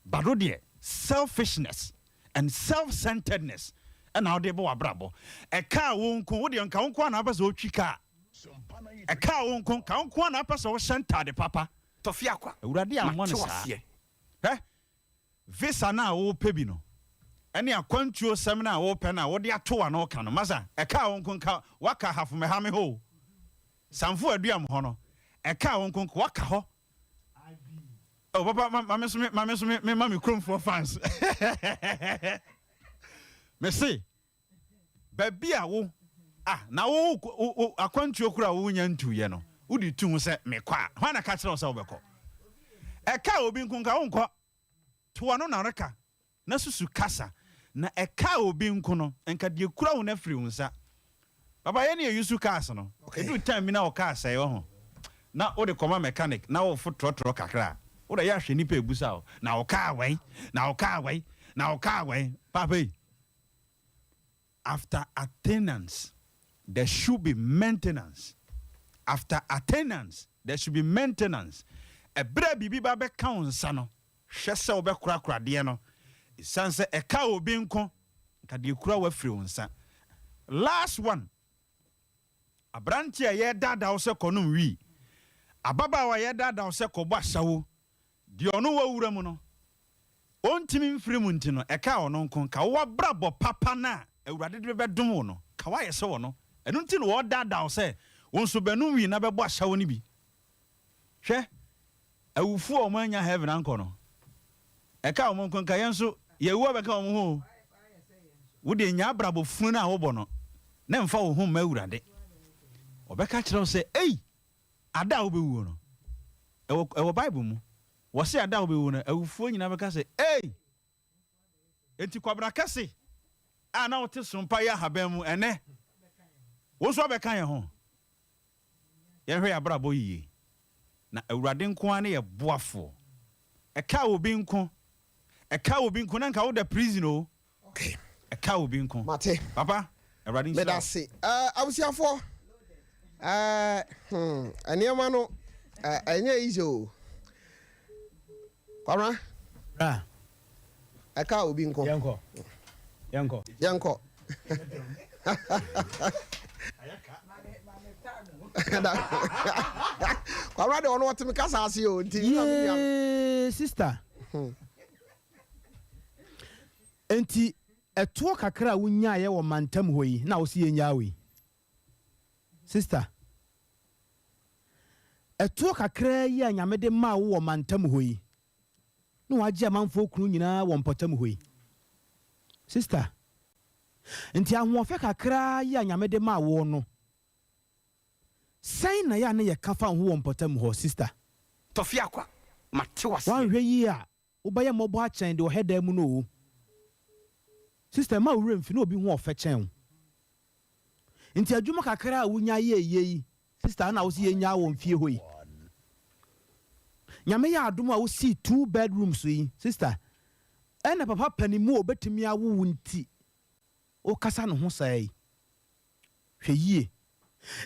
Speaker 3: but wo deɛ selfishness and self centeredness na wode bɔ w'abrabɔ. Ɛkaa wo nko, wo deɛ nka wo nko ara na wopɛ sɛ wotwi kaa. Ɛkaa wo nko, nka wo nko ara na wopɛ sɛ wohyɛ ntaade papa.
Speaker 8: Tɔfe Akwa,
Speaker 3: Awurade ammɔ
Speaker 8: mate
Speaker 3: no
Speaker 8: wo
Speaker 3: saa.
Speaker 8: aseɛ.
Speaker 3: Hwɛ, visa no a wopɛ bi no, ɛne akwantuo sɛm no a wopɛ no a wode ato w'ano ka no, masa, ɛkaa wo nko nka woaka Hafomehame hɔ o. Samfo Aduam hɔ no, ɛkaa wo nko nka woaka hɔ. Oh, papa, ma, ma me nso me, ma me nso me, me ma me kuromfoɔ fans. Me se, baabi a wo, ah, na wo, wo, wo akwantuo koro a wonya ntuiɛ no, wode tu ho sɛ mekɔ a, hwan na ka kyerɛ wo sɛ wobɛkɔ? Ɛka obi nko nka wonkɔ. To w'ano na reka. Na susu kasa, na ɛkaa obi nko no, nka deɛ kura wo no afiri wo nsa. Papa yɛne yɛ use cars no, ɛduru time bi na wo car sɛe wahu, na wode kɔma mechanic na wofo trɔtrɔ kakra a, wode yɛ ahwɛ nipa ɛbusa wo, na wo car wɛn, na wo car wɛn, na wo car wɛn, papa yi. After attainance, there should be maintenance. After attainance, there should be maintenance. Ɛberɛ a biribi ba bɛka wo nsa no, hwɛ sɛ wobɛkorakora adeɛ no. Ɛsiane sɛ ɛka obi nko, nka deɛ ɛkura wo afiri wo nsa. Last one, aberanteɛ a yɛredaadaa wo sɛ kɔnom wii, ababaawa a yɛredaadaa wo sɛ kɔbɔ asawo, Deɛ ɔno wɔ wura mu no, ɔntumi mfiri mu nti no, ɛkaa ɔno nko. Nka wo abrabɔ papa no a Awurade de bɛdom wo no, nka woayɛ sɛ ɔno. Ɛno nti na wɔredaadaa wo sɛ wo nso bɛnom wii na bɛbɔ ahyɛwo no bi. Hwɛ, awufoɔ a wɔannya heaven ankɔ no, ɛkaa wɔn nko, nka yɛn nso yɛawu abɛka wɔn ho o. Wo deɛ nya abrabɔ funu no a wobɔ no, na mfa wo ho mma Awurade. Ɔbɛka akyerɛ wo sɛ, Ei! Ada a wobɛwuo no, ɛwɔ, ɛwɔ Bible mu. Wɔse ada a wobɛwuo no, awufoɔ nyinaa bɛka sɛ, Ei! Enti Kwabena kɛse a na wote sompa yi ahaban mu ɛnnɛ, wo nso abɛka yɛn ho. Yɛnhwɛ yɛn abrabɔ yiye, na Awurade nko ara ne yɛn boafoɔ. Ɛkaa obi nko, ɛkaa obi nko, na nka woda prison o.
Speaker 1: Okay.
Speaker 3: Ɛka obi nko.
Speaker 1: Mate.
Speaker 3: Papa, Awurade nhyira wo.
Speaker 1: Medase. Eh, abusuafoɔ, eh, hmm, nneɛma no, eh, ɛnyɛ easy o. Kwabena.
Speaker 2: Bra.
Speaker 1: Ɛka obi nko.
Speaker 2: Yɛnkɔ. Yɛnkɔ.
Speaker 1: Yɛnkɔ. Kwabena de ɔno ɔte me kasa ase o nti.
Speaker 2: Yee, sister. Enti ɛtoɔ kakra a wonyaeɛ wɔ mantam hɔ yi na wose yɛnnyaa wo yi? Sister, ɛtoɔ kakraa yi a Nyame de maa wo wɔ mantam hɔ yi na wagye amanfoɔ kunu nyinaa wɔ mpɔtam hɔ yi? Sister, nti ahoɔfɛ kakraa yi a Nyame de maa woɔ no, sɛn na yɛ a na yɛka fa wo ho wɔ mpɔtam hɔ, sister?
Speaker 8: Tɔfe Akwa, mate wo aseɛ.
Speaker 2: Woanhwɛ yie a, Wobɛyɛ mmɔbɔ akyɛn deɛ ɔhɛ dan mu no oo. Sister mma wo werɛ mfi na obi ho ɔfɛ kyɛn wo. Nti adwuma kakra a wonya yɛɛyɛ yi sister ɛna wose yɛnyaa wɔ mfie hɔ yi. Nyame yɛ adom a wosii 2 bedrooms yi sister ɛna papa panimu a obɛtumi awo wo nti wokasa ne ho saa yi. Hwɛ yie.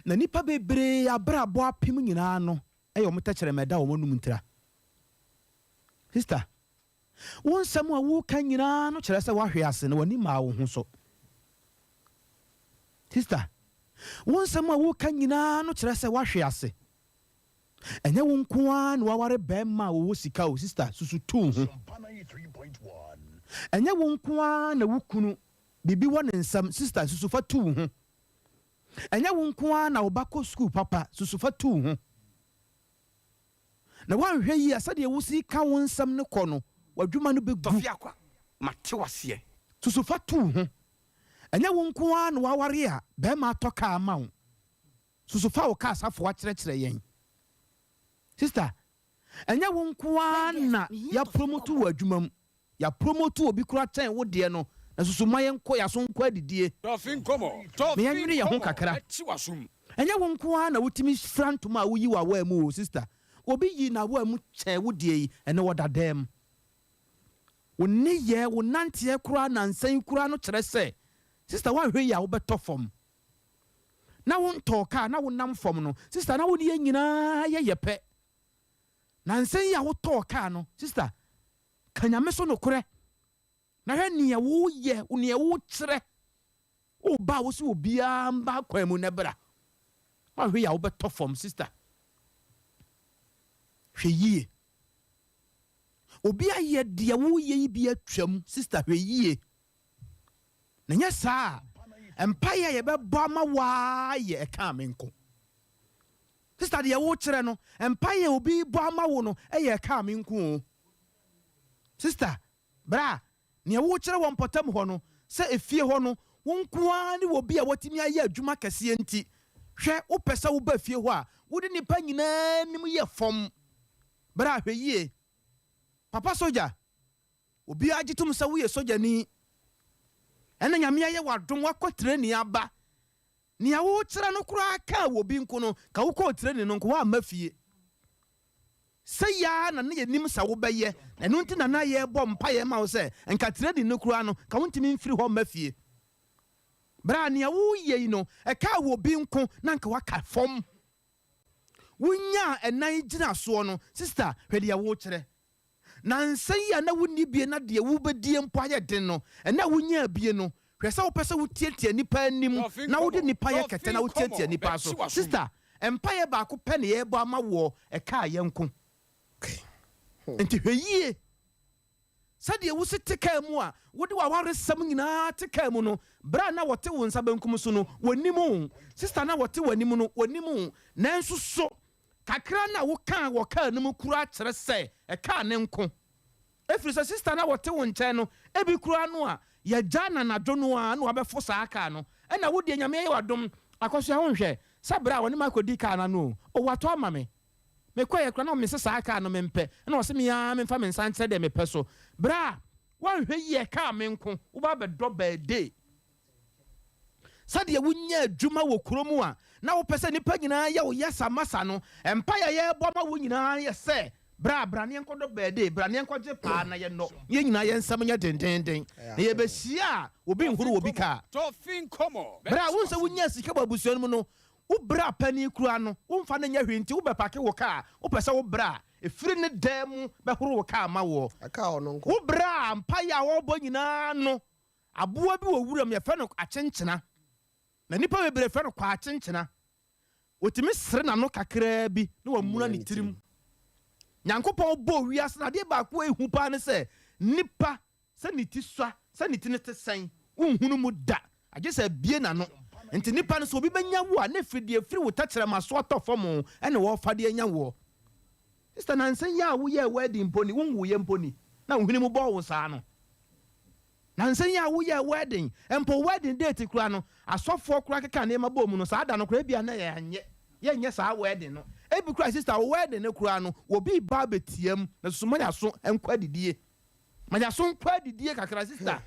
Speaker 2: Na nnipa bebree abrabɔ apem nyinaa no yɛ wɔn tɛkyerɛma ɛda wɔn anum ntira. Sista, wo nsɛm a woreka nyinaa no kyerɛ sɛ woahwe ase na w'ani mmaa wo ho so. Sista, wo nsɛm a woreka nyinaa no kyerɛ sɛ woahwe ase. Ɛnyɛ wo nko ara na woaware barima a ɔwɔ sika o, sista, susu tu wo ho. Ɛnyɛ wo nko ara na wo kunu Biribi wɔ ne nsam, sista, susu fa tu wo ho. Ɛnyɛ wo nko ara na wo ba kɔ sukuu papa, susu fa tu wo ho. Na woanhwɛ yie a, sɛdeɛ wosi ka wo nsɛm no kɔ no, w'adwuma no bɛgu.
Speaker 8: Tɔfe Akwa, mate wo aseɛ.
Speaker 2: Susu fa tu wo ho. Ɛnyɛ wo nko ara na woaware a barima atɔ kaa ama wo. Susu fa wo kaa safoa kyerɛkyerɛ yɛn. Sista, ɛnyɛ wo nko ara na yɛapromote wɔ adwuma mu. Yɛapromote obi koraa kyɛn wo deɛ no, na susu ma yɛnkɔ yɛn aso nkɔ adidie, na yɛnwene yɛn ho kakra. Ɛnyɛ wo nko ara na wotumi fira ntoma a woyi w'awaa mu o, sista. Obi yii n'awaa mu kyɛn wo deɛ yi, ɛnnɛ ɔda dɛm. Wo nneyɛɛ, wo nanteɛ koraa nnansa yi koraa no kyerɛ sɛ, sista woanhwɛ yie a wobɛtɔ fam. Na wontɔɔ kaa na wonam fam no, sista na wo ne yɛn nyinaa yɛyɛ pɛ. Nansa yi a wotɔɔ kaa no, sista, ka Nyame so nokorɛ na hwɛ neɛ woyɛ, neɛ wokyerɛ. Woba a wose obiara mba akwan mu na bra. Woanhwɛ yie a wobɛtɔ fam, sista. Hwɛ yie. Obi ayɛ deɛ woyɛ yi bi atwam, sista hwɛ yie. Na nyɛ saa a, mpaeɛ a yɛbɛbɔ ama wo ara yɛ ɛkaa me nko. Sister deɛ wokyerɛ no, mpaeɛ a obi rebɔ ama wo no yɛ ɛkaa me nko o. Sister, bra, neɛ wokyerɛ wɔ mpɔtam hɔ no, sɛ efie hɔ no, wo nko ara ne obi a watumi ayɛ adwuma kɛseɛ nti, hwɛ, wopɛ sɛ woba fie hɔ a, wode nnipa nyinaa anim yɛ fam. Bra, hwɛ yie. Papa sogya, obiara gye tom sɛ woyɛ sogyani. Ɛna Nyame ayɛ wo adom, woakɔ training aba. Nea worekyerɛ no koraa kaa wɔ bi nko no, ka wokɔɔ training no nko woamma fie. Sɛi ara na na yɛnim sɛ wobɛyɛ, na ɛno nti na na yɛrebɔ mpaeɛ ma wo sɛ nka training no koraa no, ka wontumi mfiri hɔ mma fie. Berɛ a nea woreyɛ yi no, ɛkaa wɔ bi nko na nka woaka fam. Wonyaa ɛnan gyinasoɔ no, sister hwɛ deɛ worekyerɛ. Nansa yi a na wonni bie na deɛ wobɛdie mpo ayɛ den no, ɛnnɛ a wonyaa bie no, hwɛ sɛ wopɛ sɛ wotiatia nnipa anim na wode nnipa yɛ kɛtɛ na wotiatia nnipa so. Sister, mpaeɛ baako pɛ na yɛrebɔ ama woɔ, ɛkaa yɛnko. Nti hwɛ yie. Sɛdeɛ wosi te kaa mu a wode w'awaresɛm nyinaa te kaa mu no, berɛ a na wɔte wo nsa benkum so no, wɔnnim wo. Sister, na wɔte w'anim no, wɔnnim wo. Nanso so Kakra no a wokaa wɔ kaa no mu koraa kyerɛ sɛ ɛkaa ne nko. Ɛfiri sɛ sista no a ɔte wo nkyɛn no, ebi koraa no a yɛagyaa no anadwo no ara na wabɛfo saa kaa no. Ɛna wo deɛ Nyame ayɛ wo adom, Akɔsoa wonhwɛ sɛ berɛ a ɔne me akɔdi kaa no ano o, o watɔ ama me. Mekɔeɛ koraa na mese saa kaa no mempɛ, ɛna ɔse me ara memfa me nsa nkyerɛ deɛ mepɛ so. Berɛ a woanhwɛ yie ɛkaa me nko, woba abɛdɔ birthday. Sɛdeɛ wonya adwuma wɔ kuro mu a na wopɛ sɛ nnipa nyinaa yɛ wo yasa-masa no, mpaeɛ a yɛrebɔ ama wo nyinaa yɛ sɛ, Bra, bra na yɛnkɔdɔ bɛɛde, bra na yɛnkɔgye paa na yɛnnɔ, na yɛn nyinaa yɛn nsɛm nyɛ dendeenden, na yɛbɛhyia a obi nhoro obi kaa. Berɛ a wohu sɛ wonyaa sika wɔ abusua no mu no, wo bra panin koraa no, womfa no nyɛ hwee nti wobɛpake wo kaa, wopɛ sɛ wo bra a ɛfiri ne dan mu bɛhoro wo kaa ma woɔ. Wo bra a mpaeɛ a wɔrebɔ nyinaa no, Aboa bi wɔ wuram, yɛfrɛ no akyenkyena, na nnipa bebree frɛ no kwaakyenkyena. Otumi sere n'ano kakraa bi na wamuna ne tirim. Nyankopɔn bɔɔ wiase no, adeɛ baako a ehu paa ne sɛ, nnipa, sɛ ne ti sua Sɛ ne ti no te sɛn, wonhunu mu da, agye sɛ abue n'ano. Nti nipa no, sɛ obi bɛnya wo a, na ɛfiri deɛ ɛfiri wo tɛkyerɛma so atɔ fam na wɔrefa de anya woɔ. Sister, nansa yi a woyɛɛ wedding mpo ni, wonwuiɛ mpo ni, na wo hwene mu bɔɔ wo saa no. Nansa yi a woyɛɛ wedding, mpo wedding date koraa no, asɔfoɔ koraa keka nneɛma bɔɔ mu no, saa da no koraa ebia na yɛanyɛ, yɛnyɛ saa wedding no. Ebi koraa sister, wo wedding no koraa no, obi reba abɛtiam, na susu ma yɛaso nkɔ adidie. Ma yɛaso nkɔ adidie kakra sister.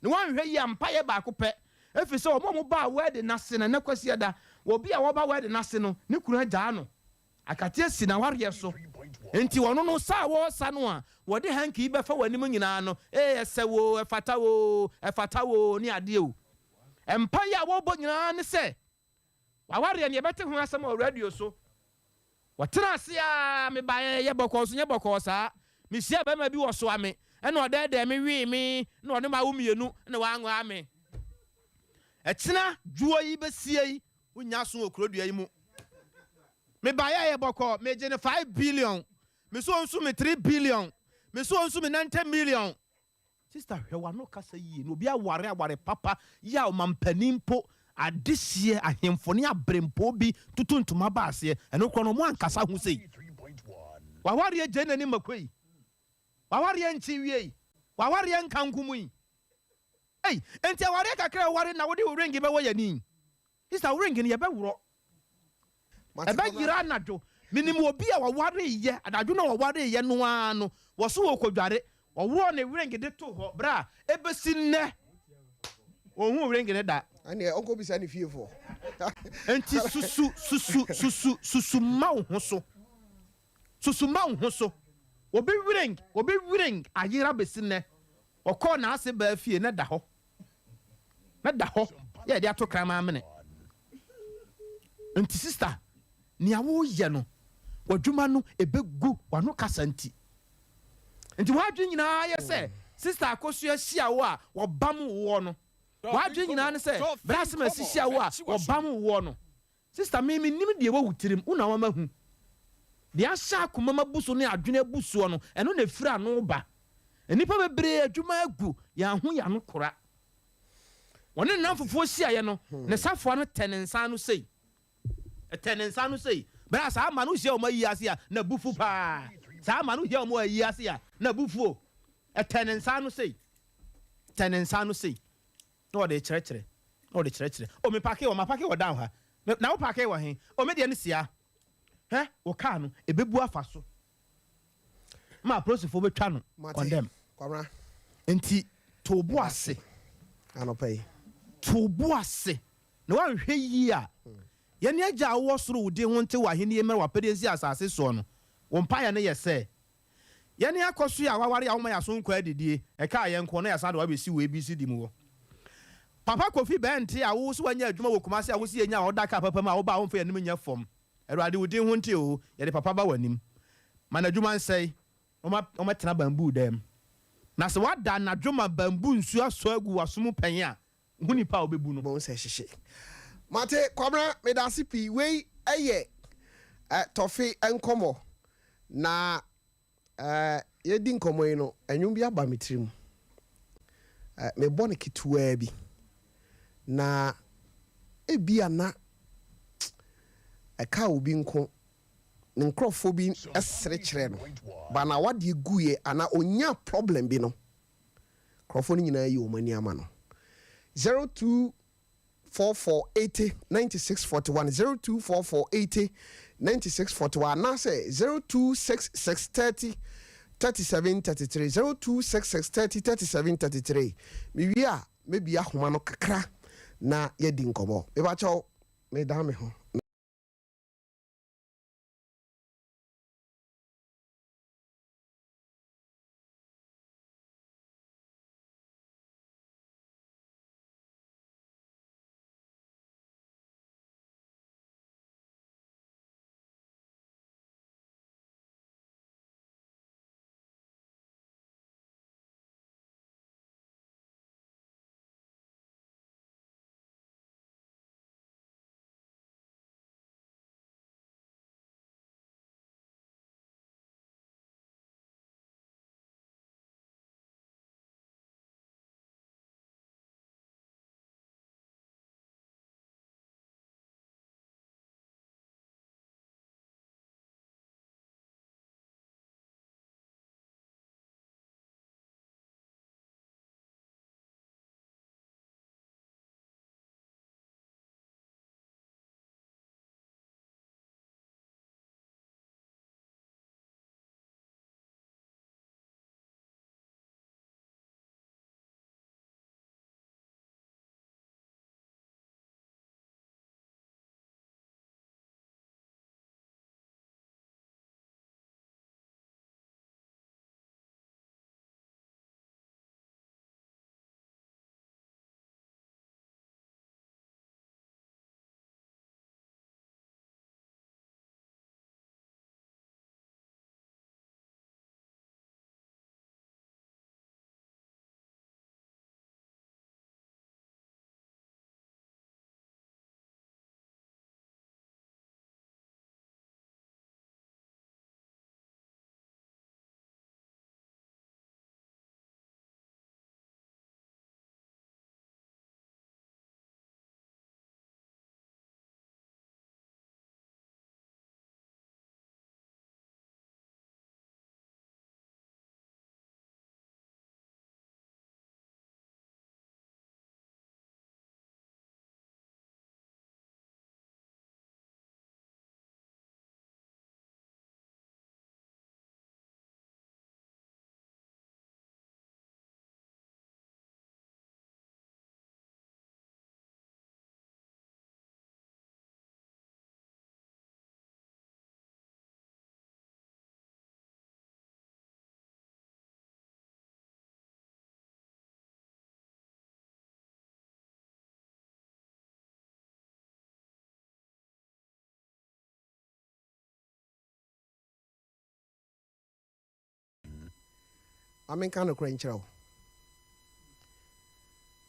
Speaker 2: Na woanhwɛ yie a mpaeɛ baako pɛ, ɛfiri sɛ wɔn a wɔbaa wedding no ase no, ɛnnɛ Kwasiada, obi a wɔba wedding no ase no, ne kunu agyaa no. Akateɛ si n'awareɛ so. Enti ɔno no, sa a wɔresa no a wɔde hanky yi bɛfa w'anim nyinaa no, ee, ɛsɛ wo oo, ɛfata wo oo, ɛfata wo oo, ne adeɛ o. Mpaeɛ a wɔrebɔ nyinaa ne sɛ, w'awareɛ no, yɛbɛte ho asɛm wɔ radio so. Wɔtena ase ara, mebaeɛ, ɛyɛ bɔkɔɔ nso nyɛ bɔkɔɔ saa. Mehyiaa barima bi, ɔsoa me, ɛna ɔdɛɛdɛɛ me wee me, ɛna ɔne m'awo mmienu, ɛna wanwaa me. Ɛkyena dwoɔ yi bɛsie yi, Wonnya aso wɔ kuro dua yi mu. Me baeɛ yɛ bɔkɔɔ, megye no 5 billion. Me so ɔnsu me 3 billion. Me so ɔnsu me 90 million. Sister hwɛ w'ano kasa yie na obi aware aware papa yi a ɔmampanin mpo adehyeɛ ahemfo ne aberempɔn bi tutu ntoma ba aseɛ ɛno korɔ no ɔmo ankasa ho sei. W'awareɛ gyai n'anim mako yi. W'awareɛ nkye wiei. W'awareɛ nka nko mu yi. Ei, enti awareɛ kakra a woware na wode wo ring bɛwɔ yɛn ani? Sister, wo ring no yɛbɛworɔ. Ɛbɛyera anadwo. Menim obi a ɔwareeɛ, anadwo no a ɔwareeɛ no ara no, wɔso ɔrekɔdware, ɔworɔɔ ne ring de too hɔ, berɛ a ɛbɛsi nnɛ, ɔnhuu ring no da.
Speaker 1: Ɛnneɛ ɔnkɔbisa ne fiefoɔ.
Speaker 2: Enti susu, susu, susu, susu ma wo ho so. Susu ma wo ho so. Obi ring, obi ring ayera bɛsi nnɛ. Ɔkɔɔ n'ase baa fie na da hɔ. Na da hɔ yɛ yɛde ato kraman amene. Nti sister, nea woyɛ no, w'adwuma no ɛbɛgu w'ano kasa nti. Nti w'adwene nyinaa yɛ sɛ sister Akosua hyia wo a wɔbam woɔ no. W'adwene nyinaa ne sɛ berɛ a Asemasi hyia wo a wɔbam woɔ no. Sister me mennim deɛ ɛwɔ wo tirim, wo na wama mahu. Deɛ ahyɛ akomam abu so ne adwene abu soɔ no, ɛno na ɛfiri ano ba. Nnipa bebree adwuma agu, yɛanho yɛn ano kora. Wɔne ne nnamfofoɔ hyiaeɛ no, ne safoa no tɛ ne nsa ano sei. Ɛtɛ ne nsa ano sei. Berɛ a saa mma no hyia wɔn ayi ase a, na bo fu paa. Saa mma no hyia wɔn ayi ase a, na bo fu o. Ɛtɛ ne nsa ano sei. Tɛ ne nsa ano sei. Na ɔde rekyerɛkyerɛ, na ɔde kyerɛkyerɛ. Oh, me parke wɔ, ma parke wɔ down ha. Me, na wo parke wɔ he? Oh, me deɛ no sia. Hwɛ, wo car no, ebebu afa so. Ma apolisifoɔ bɛtwa no,
Speaker 1: Mate,
Speaker 2: condemn.
Speaker 1: Kwabena.
Speaker 2: Nti, to wo bo
Speaker 1: Meda
Speaker 2: ase.
Speaker 1: ase anɔpa yi.
Speaker 2: To wo bo ase. Na woanhwɛ yie a, yɛne Agya a wowɔ soro wo din ho nte w'ahennie mmra w'apɛdeɛ nsi asase soɔ no, wo mpaeɛ no yɛ sɛ, Yɛne akɔsoɛ a waware a woma yɛaso nkɔ adidie, ɛkaa yɛn nko na yɛasan de wo abɛsi wo ABCD mu hɔ. Papa Kofi Bɛnte a wo so wanya adwuma wɔ Kumasi a wo se yɛnya a ɔda kaa papa mu a woba a womfa yɛn anim nyɛ fam. Awurade wo din ho nte oo, yɛde papa ba w'anim. Ma n'adwuma nsɛe na ɔmɛtena bamboo dan mu. Na sɛ wada anadwo ma bamboo nsuo asɔ agu w'aso mu pɛn a, hu nipa a wobɛbu no.
Speaker 1: Bohu sɛ hyehye. Mate Kwabena medase pii wei yɛ tɔfe nkɔmɔ na yɛdi nkɔmɔ yi no ɛnwom bi aba me tirim mebɔ no ketewaa bi na ebia na ɛka obi nko ne nkorɔfoɔ bi sere kyerɛ no ba na wadeɛ guiɛ anaa ɔnya problem bi no Nkurɔfoɔ no nyinaa ayi wɔn ani ama no. 0244 80 96 41, 0244 80 96 41 anaasɛ 0266 30 37 33, 0266 30 37 33. Mewie a, mɛbie ahoma no kakra na yɛadi nkɔmmɔ. Mepakyɛw, medan me ho. Ma menka nokorɛ nkyerɛ wo.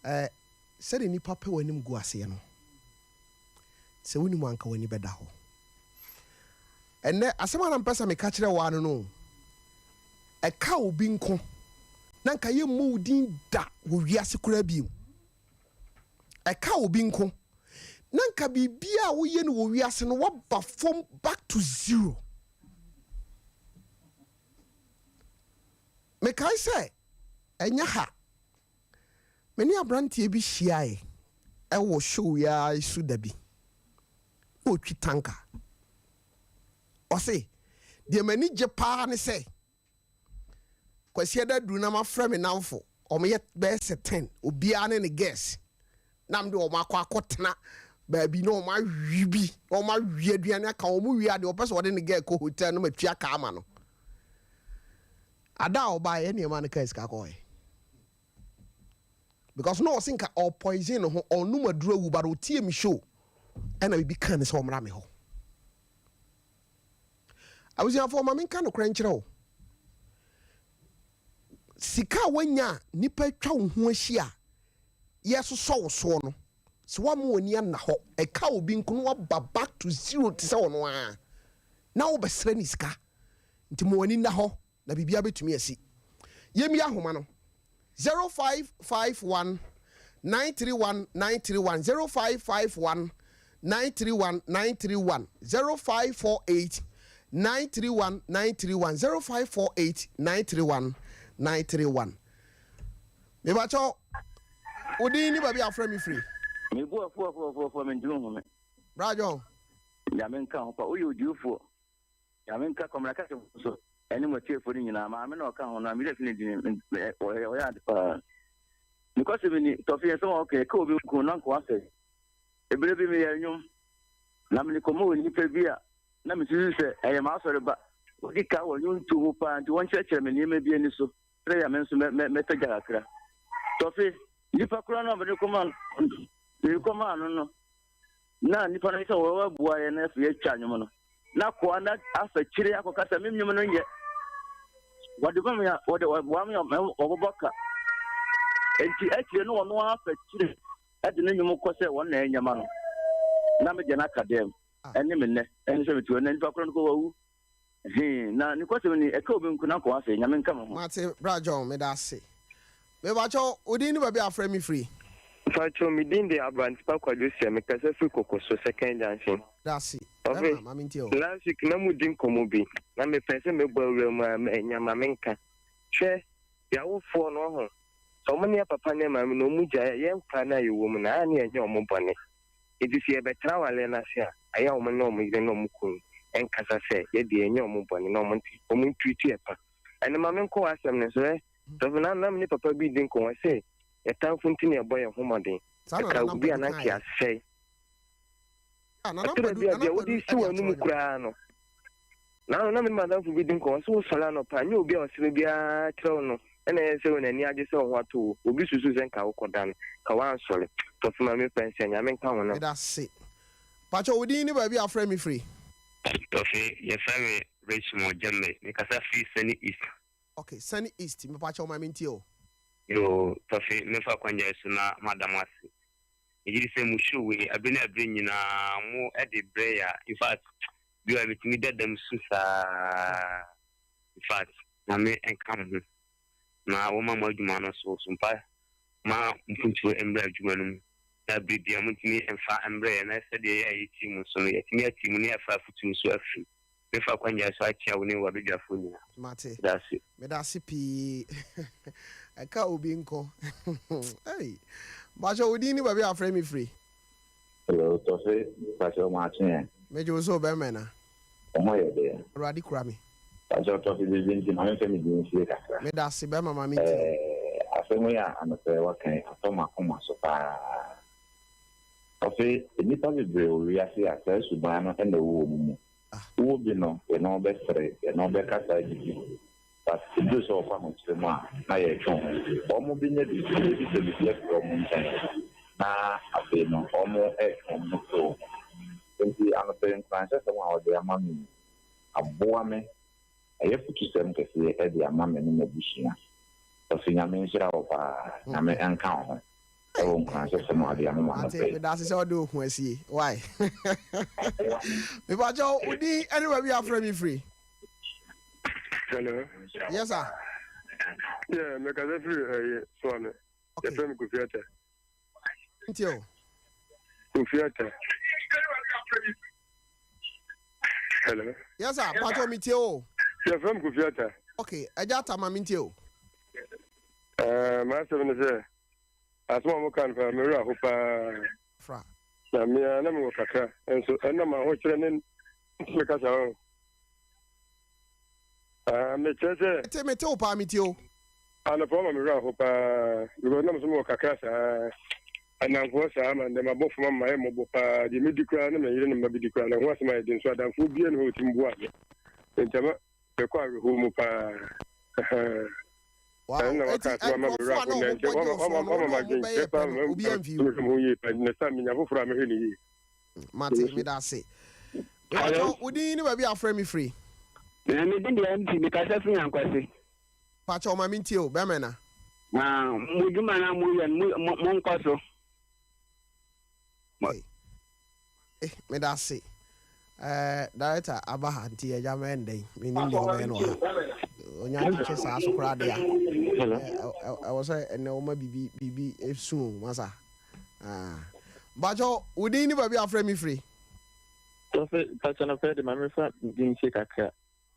Speaker 1: Ɛɛ, sɛdeɛ nnipa pɛ w'anim gu aseɛ no, sɛ wonim a anka w'ani bɛda hɔ. Ɛnnɛ, asɛm a na mepɛ sɛ meka kyerɛ wo ara no no o. Ɛka obi nko na anka yɛmmɔ wo din da wɔ wiase koraa bio. Ɛka obi nko na anka biribiara a woyɛ no wɔ wiase no woaba fam back to zero. Mekae sɛ ɛnyɛ ha, me ne aberanteɛ bi hyiae wɔ show yi ara so da bi, na ɔtwi tanka. Ɔse, deɛ m'ani gye paa ne sɛ, Kwasiada aduru na mafrɛ me nnamfo, wɔyɛ bɛyɛ sɛ ten, obiara ne ne girls, na mede wɔn akɔ akɔtena baabi na wɔn awe bi, na wɔn awe aduane aka wɔn wie a, deɛ ɔpɛ sɛ ɔde ne girl kɔ hotel no matua ka ama no. Ada a ɔbaeɛ ɛne ɛma no kaa sika kɔɔɛ because na ɔse nka ɔpoison ne ho ɔnom aduro awu but ɔtie me show ɛna biribi kaa ne sɛ ɔmmra me hɔ. Abusuafoɔ ma menka nokorɛ nkyerɛ wo sika a woanya a nnipa atwa wo ho ahyia a yɛsosɔ wo soɔ no sɛ woamma w'ani anna hɔ ɛka obi nko na waba back to zero te sɛ ɔno ara na wobɛsrɛ ne sika Nti ma w'ani nna hɔ na biribiara bɛtumi asi. Yɛmmie ahoma no, 0551 931 931, 0551 931 931, 0548 931 931, 0548 931 931. Mebakyɛw, wo din ne baabi a wofrɛ me firi?
Speaker 9: Me bo afu afu afu afu a mentumi nhome.
Speaker 1: Bra John.
Speaker 9: Nyame nka ho pa woyɛ odiyifoɔ. Nyame nka kɔmena kɛse ho nso ɛne mo atiefoɔ no nyinaa. Maame na ɔka ho no a me werɛ fi ne din ɔyɛ ade paa. Nokwasɛm ni, Tɔfe nsɛm a ɔka yi, ɛka obi nko na anka wasɛe. Bere bi meyɛɛ nnwom, na mede kɔmaa onipa bi a na misusuw sɛ ɛyɛ m'asɔre ba. Odi kan wɔ nnwonto mu paa nti wɔnkyerɛkyerɛ me nneɛma bi ani so sɛnea ɛbɛyɛ a me nso mɛpagya kakra. Tɔfe, nipa koraa no a mede kɔmaa no no, na nnipa no sɛ wɔbɛboa yɛn na afei yɛatwa nnwom no na koa na afa kyire akɔka sɛ me nnwom no nyɛ wɔde ma me a wɔde wɔboa me a wɔbɛbɔ ka nti akyire no wɔn afa kyire ɛde ne nnwom kɔ sɛ wɔn na ɛnyɛ ma no na me deɛ no aka dɛm ɛne me nnɛ ɛne sɛ metu ɛnɛ nipa korɔ no kɔ wawu Hee, na nokwasɛm ni, ɛka obi nko na anka wasɛe. Nyame nka mo ho.
Speaker 1: Mate bra John meda ase. Mepakyɛw wo din ne baabi a afrɛ me firi?
Speaker 10: Mpakyɛw me din de Abrantepa Kwadwo Sia me kasa firi Kokoso second junction.
Speaker 1: Dase
Speaker 10: Ɔfe,
Speaker 1: bɛma ma mentie o.
Speaker 10: last week na mo di nkɔmɔ bi na me pɛ sɛ me bɔ awura mu a mannya ma me nka. Hwɛ, y'awofoɔ no ɔho, sɛ ɔmo ne yɛ papa ne yɛ maame no ɔmo gyae a yɛn nkwadaa no a yɛwɔ mu no a ne yɛnyɛ ɔmo bɔne. Enti sɛ yɛbɛtra awareɛ no ase a, ɛyɛ a wɔn ne wɔn yere ne wɔn kunu nkasa sɛ, Yɛ deɛ yɛnyɛ wɔn bɔne na wɔn nte, wɔn ntuitu yɛ pa. Ɛnne ma menkɔ w'asɛm no so ɛ. Sɔfo, na na me ne papa bi redi nkɔmmɔ sɛ, Yɛn tamfo nti na yɛbɔ yɛn ho mmɔden.
Speaker 1: Saa na
Speaker 10: Ɛka
Speaker 1: Nana
Speaker 10: obi a
Speaker 1: Mpadu
Speaker 10: na anka
Speaker 1: kaeɛ.
Speaker 10: yɛasɛe.
Speaker 1: Ah, Nana
Speaker 10: Ɛtɔ da
Speaker 1: Mpadu,
Speaker 10: bi a,
Speaker 1: Nana
Speaker 10: deɛ wode
Speaker 1: Mpadu
Speaker 10: resi
Speaker 1: de
Speaker 10: w'anom
Speaker 1: atorɔ nnwom.
Speaker 10: koraa no, Naano na me ne m'adamfo bi di nkɔmmɔ, ɔse wosɔre anɔpa a, nyɛ obi a ɔsere biara kyerɛ wo no na ɛyɛ sɛ n'ani agye sɛ wo ho atɔ wo. Obi susuw sɛ nka wokɔda no, nka woansɔre. Tɔfe ma me pɛnsɛ, Nyame nka ho na.
Speaker 1: Medase. Pakyɛ wo din ne baabi a wofrɛ me firi?
Speaker 11: Tɔfe, yɛfrɛ me Richmond Gyambe, mekasa firi Sani East.
Speaker 1: Ok, Sani East, mepakyɛw ma mentie o.
Speaker 11: Yoo, Tɔfe, memfa akwanya yi so na mada mo ase. Megye di sɛ mo show wei, abere ne abere nyinaa mo de brɛ yɛ a, infact, Bi wɔ hɔ a metumi da dam su saa. Infact Nyame nka mo ho na wɔma mo adwuma no so so mpa ma mpuntuo mmra adwuma no mu na bere biara montumi mfa mbrɛ yɛn na sɛdeɛ yɛ a yɛtie mo nso no yɛatumi atie mu na yɛafa afutuo nso afiri mu. Mɛfa akwannya so akyea wo ne w'abadwafoɔ nyinaa.
Speaker 1: Mate.
Speaker 11: Meda ase.
Speaker 1: Meda ase pii. Ɛka obi nko. Ei. Mpakyɛ wo din ne baabi a wafrɛ me firi?
Speaker 12: Hello Tɔfe mpakyɛw makye ɛ.
Speaker 1: Megye wo so bɛmɛ na.
Speaker 12: Wo ho yɛ dɛn?
Speaker 1: Awurade kura me.
Speaker 12: Mpakyɛw Tɔfe biribi nti ma memfa me din nsie kakra.
Speaker 1: Medase bɛma ma mentie wo.
Speaker 12: Ɛɛ asɛm yi a anɔpa yi waka yi atɔ m'akoma so paa. Tɔfe nnipa bebree wɔ wiase a saa suban no na ɛwɔ wɔn mu. Wowɔ bi no yɛne wo bɛsere, yɛne wo bɛkasa adidi but ɛduru sɛ wɔkɔ ahokyere mu a na yɛretwe wo ho. Wɔn bɛnya biribi, yɛbisa biribi afiri wɔn nkyɛn na afei no wɔretwe wɔn ho firi wo ho. Enti anɔpa yi nkuranhyɛsɛm a wɔde ama me yi aboa me, ɛyɛ afutusɛm kɛseɛ de ama me ne m'abusua. Ɔse Nyame nhyira wo paa. Nyame nka wo ho ɛwɔ nkuranhyɛsɛm a wode ama me anɔpa
Speaker 1: Mate,
Speaker 12: yi.
Speaker 1: medase sɛ wode wo ho asie. Why? Mepakyɛw, wo din ɛne baabi a afrɛ me firi?
Speaker 13: Hello.
Speaker 1: Yes sir.
Speaker 13: Yeah, mekasa firi ɛyi Suame.
Speaker 1: Okay.
Speaker 13: Yɛfrɛ me Kofi Atta.
Speaker 1: Nti o.
Speaker 13: Kofi Atta. Hello.
Speaker 1: Yes sir, pakyɛw metie o.
Speaker 13: Yɛfrɛ me Kofi Atta.
Speaker 1: Okay, ɛgya Atta ma mentie o.
Speaker 13: Ɛɛ, m'asɛm ne sɛ, asɛm a wɔka no paa, me werɛ aho paa.
Speaker 1: Fra.
Speaker 13: Na me ara na mewɔ kakra, nso ɛnam ahokyerɛ ne nti mekasa hɔ. Ah, mekyerɛ sɛ.
Speaker 1: Mete, mete wo paa, metie o.
Speaker 13: Anɔpa ɔma me werɛ aho paa, because nam so mewɔ kakra saa. Anamfoɔ saa ma ndɛ mabɔ fam ama mayɛ mmɔbɔ paa, deɛ medi koraa ne me yere ne mma bɛdi koraa na ɛho asɛm ayɛ den, so adamfoɔ biara nni hɔ a ɔtumi boa me. Nti ama mekɔ awerɛhoɔ mu paa. Ahaa.
Speaker 1: Wow,
Speaker 13: Ɛno na
Speaker 1: eti
Speaker 13: waka asɛm ama me werɛ
Speaker 1: nkurɔfoɔ a
Speaker 13: aho
Speaker 1: na
Speaker 13: nnɛ,
Speaker 1: wɔn
Speaker 13: nti
Speaker 1: bɔ gye
Speaker 13: wama
Speaker 1: wo soɔ
Speaker 13: wama
Speaker 1: no, wo
Speaker 13: wama
Speaker 1: ne wɔn
Speaker 13: m'adwenkyerɛ
Speaker 1: bɛyɛ
Speaker 13: paa
Speaker 1: pɛ no,
Speaker 13: ma
Speaker 1: obiara mfi wo.
Speaker 13: mehwɛ me ho yie paa, nti na sɛ menya foforɔ a mɛhwɛ no yie.
Speaker 1: Mate, meda ase. Mepakyɛw, wo din ne baabi a wofrɛ me firi?
Speaker 14: Me din deɛ MC, mekasa firi Ankwase.
Speaker 1: Pakyɛw ma mentie o, bɛmɛ na.
Speaker 14: Na mo dwuma no a moyɛ no, mo, mo, monkɔ so.
Speaker 1: Okay. Eh, meda ase. Eh, director aba ha nti agya mɛyɛ no dɛn? Mennim deɛ wɔbɛyɛ no wɔ ha. Onya twetwe saa so koraa deɛ a. Ɛwɔ sɛ ɛnɛ wɔma biribi biribi esu o, masa. Ah. Bakyɛw, wo din ne baabi a wofrɛ me firi?
Speaker 10: Tɔfe, pakyɛ nɔpɛ de ma memfa me din nsie kakra.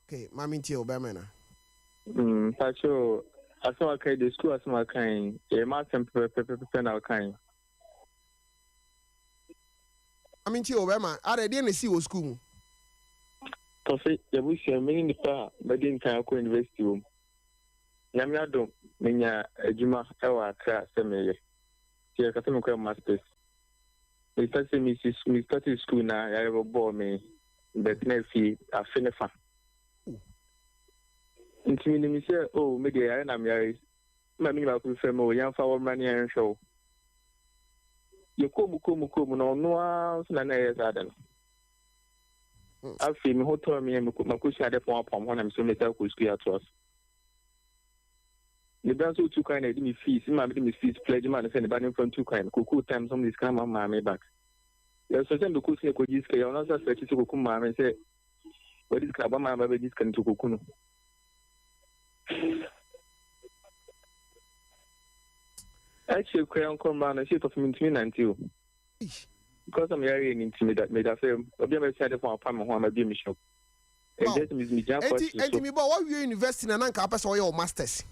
Speaker 1: Ok, ma me ntie o, bɛmɛ na.
Speaker 10: Mm, mpakyɛ o, asɛm a waka yi de, sukuu asɛm a waka yi, ɛyɛ m'asɛm pɛpɛpɛpɛpɛ na waka yi.
Speaker 1: Ma me ntie o, bɛma, adɛ, deɛ na esii wɔ sukuu mu?
Speaker 10: Tɔfe, y'abusua mu, me ne nipa a madi nkan akɔ university wɔ mu. Nyame adom, menya adwuma wɔ Accra sɛ meyɛ. Nti yɛka sɛ mekɔyɛ masters. Me start sɛ mesi, me startee sukuu na yare bɛbɔɔ me, mebɛtenaa fie afe ne fa. Nti menim sɛ, oh, me deɛ yare na meyare. Ma me nua baako bi frɛ me, oh, yɛmfa wo mmra na yɛnhwɛ wo. Yɛkɔɔ mu kɔɔ mu kɔɔ mu na ɔno ara nso na na ɛyɛ saa ade no. Afei me ho tɔɔ me a makɔsua ade pɔn apam hɔ na mesɛ mɛsan akɔ sukuu atoa so. Ne ba nso tu kwan na ɛde me fees, me maame de me fees pledge maa no sɛ ne ba no mfa ntu kwan no. Kokoo time nso wɔde sika ma maame but yɛsɔ sɛ mekɔ sukuu kɔgye sika yi ɔno nso asɛ akyi sɛ kɔkum maame sɛ wɔde sika aba maame ba bɛgye sika no nti kɔku no. Akyire koraa nkɔ mmra no sɛ tɔfo mentumi nante o. Because I'm yare ni nti meda meda fam. Obi a mɛsua ade fo apa me ho a mabie me shop. Ɛnkyɛ sɛ megyina
Speaker 1: Enti
Speaker 10: kɔɔkye so.
Speaker 1: enti mebɔ woawie university na na nka wopɛ sɛ woyɛ wo masters.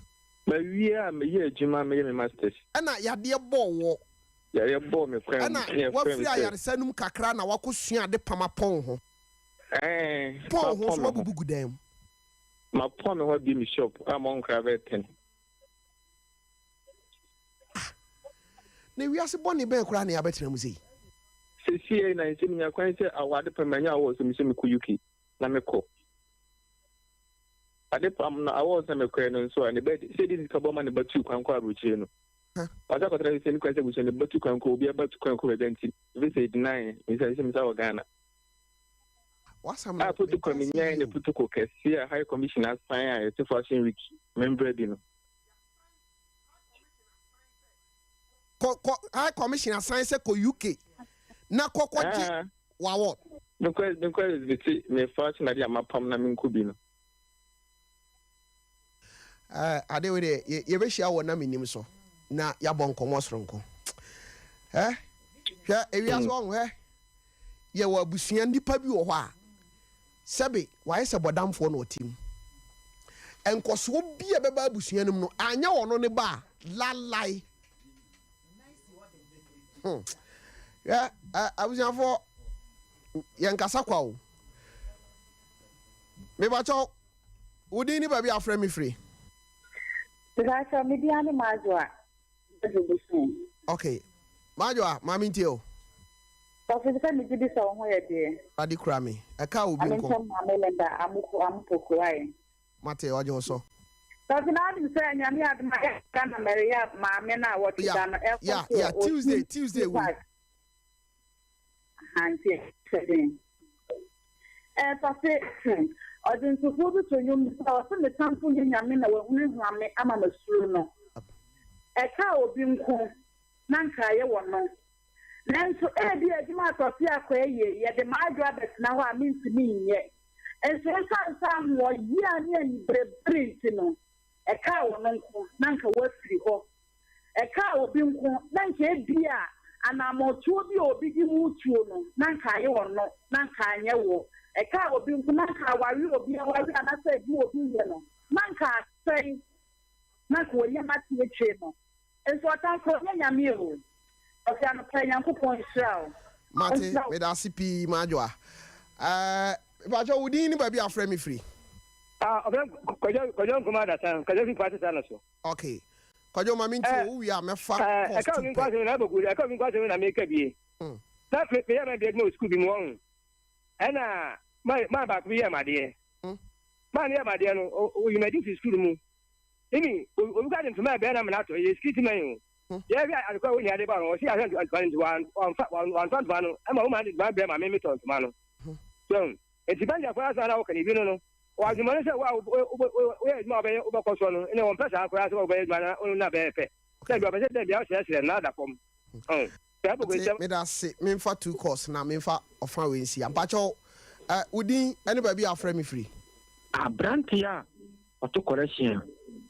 Speaker 10: Mawie a meyɛ adwuma meyɛ me masters.
Speaker 1: Ɛna yadeɛ bɔɔ woɔ.
Speaker 10: Yareɛ bɔɔ me kwan mu
Speaker 1: Ɛna
Speaker 10: ɛna yɛfrɛɛ me
Speaker 1: woafiri
Speaker 10: sɛ.
Speaker 1: ayaresa no mu kakra na woakɔsua ade pam apɔn wo ho.
Speaker 10: Ɛɛ
Speaker 1: Pɔn wo ho
Speaker 10: mapɔn
Speaker 1: nso
Speaker 10: me ho.
Speaker 1: woabubu gu dan mu.
Speaker 10: Mapɔn me ho abue me shop a mɔ nkora bɛyɛ ten.
Speaker 1: Ah! Na wiase bɔne bɛn koraa na yɛabɛtena mu sei?
Speaker 10: Sesiei na nkyɛ minya kwan sɛ awɔ ade pam manya awɔ sɛ mesɛ mekɔ UK na mekɔ ade pam no awɔ sɛ mekɔɛ no nso a ne ba sɛ de sika bɔ ma ne ba tu kwan kɔ aburokyire no wasa akɔtena sɛ ne kwan sɛ abusua ne ba tu kwan kɔ obi aba tu kwan kɔ baabi nti visa deny mesɛ sɛ mesa wɔ Ghana
Speaker 1: W'asɛm no
Speaker 10: a protocol
Speaker 1: mente aseɛ
Speaker 10: menyae
Speaker 1: yie
Speaker 10: ne
Speaker 1: o.
Speaker 10: protocol kɛseɛ a high commission asan a yɛte fashion week membrɛ bi no
Speaker 1: Kɔ kɔ high commission asan sɛ kɔ UK na kɔ kɔ gye
Speaker 10: Ah.
Speaker 1: w'award.
Speaker 10: Mekɔ mekɔ exhibit me fashion ade a mapam na menkɔ bi no.
Speaker 1: Eh, ade wei deɛ yɛ yɛbɛhyia wɔ na menim so na yɛabɔ nkɔmmɔ soronko. Eh, hwɛ ewiase wɔn hwɛ yɛwɔ abusua nnipa bi wɔ hɔ a Sɛbe wayɛ sɛ bɔdamfoɔ na ɔte mu. Nkɔsoɔ bi a ɛbɛba abusua no mu no, anyɛ ɔno ne ba a, lalai. Hmm. Hwɛ, ɛ, abusuafoɔ, yɛnkasa kwa o. Mebakyɛw, wo din ne baabi a afrɛ me firi?
Speaker 15: Mebakyɛw, me din ane Majoa. Majo Bosun.
Speaker 1: Ok, Majoa, ma mentie o.
Speaker 15: Sɔfo sɛ megye di sɛ wo ho yɛ deɛ.
Speaker 1: Awurade kura me. Ɛkaa obi
Speaker 15: Ame
Speaker 1: nko.
Speaker 15: nkyɛn maame Linda Amuku Amupoku ae.
Speaker 1: Mate, ɔgye wo so.
Speaker 15: Sɔfo na wonim sɛ Nyame adom a yɛ Ghana Maria maame no a wɔtwe
Speaker 1: Ya,
Speaker 15: da no ɛkɔ
Speaker 1: ya,
Speaker 15: so
Speaker 1: ya,
Speaker 15: wɔ
Speaker 1: Tuesday, Tuesday wei.
Speaker 15: Park. Aha nti ɛhyɛ den. Ɛɛ Sɔfe, hmm. Ɔdwontofoɔ bi to nnwom bi sɛ, ɔse me tamfo nyɛ Nyame na wahunahuna me ama masuro no. Ɛkaa obi nko na anka ayɛ wɔ no. Nanso ebia adwuma a Tɔfe akɔ ayie, yɛde m'adwene abɛtena hɔ a mentumi nyɛ. Nso esiane sɛ ahoɔyea ne aniberebere nti no, ɛkaa ɔno nko na anka wafiri hɔ. Ɛkaa obi nko na anka ebia anammɔntuo bi a obi de mu tuo no, na anka ayɛ ɔno, na anka anyɛ wo. Ɛkaa obi nko na anka awareɛ a obi aware anaasɛ adwuma a obi reyɛ no, na anka asɛe, na anka wɔyam ate akyire no. Nso ɔtamfo ɔnyɛ Nyame o. Ɔse anɔpa yi Nyankopɔn nhyira wo.
Speaker 1: Mate,
Speaker 15: Ɔnhyira wo.
Speaker 1: medase pii Madwoa. Ɛɛ, mepakyɛw wo din ne baabi a wofrɛ me firi?
Speaker 13: Ah, ɔfrɛ Kwadwo, Kwadwo Nkrumah Adasan, Kwadwo fi Kwase Sano so.
Speaker 1: Ok. Kwadwo ma mentie
Speaker 13: Eh,
Speaker 1: o, wo wie a mɛfa
Speaker 13: eh,
Speaker 1: course
Speaker 13: ɛka
Speaker 1: tu
Speaker 13: obi
Speaker 1: pɛ.
Speaker 13: nkwa asɛm na abɔ gu, ɛka obi nkwa asɛm na meka bie. Na me, meyɛ ma bi adwuma wɔ sukuu bi mu wɔn. Ɛna ma, ma baako bi yɛ m'adeɛ. Ma no yɛ m'adeɛ no, o, oyi m'adi fi sukuu no mu. Imi, obi kora de ntoma ɛbɛn na mena atɔ, ɛyɛ sikiriti man o. Yɛhwɛ adekora wo nya de ba no, ɔsi ahwɛ ntoma no nti wamfa wantɔ ntoma no, ɛma wo ma de ntoma brɛ ma me metɔ ntoma no. So, nti banja koraa saa na wɔka ne bi no no, wɔadwuma no sɛ wo a woyɛ adwuma a wobɛyɛ wobɛkɔ soɔ no, ɛnna wɔmpɛ saa koraa sɛ wobɛyɛ adwuma na na bɛyɛ pɛ. Sɛ bi ɔpɛ sɛ dɛ bia wokyerɛkyerɛ no na ada fam.
Speaker 1: Mate, medase, memfa two calls na memfa ɔfa wei nsi. Ampakyɛw, eh, wo din ne baabi a wofrɛ me firi?
Speaker 16: Aberanteɛ a ɔto kɔrɛhyen a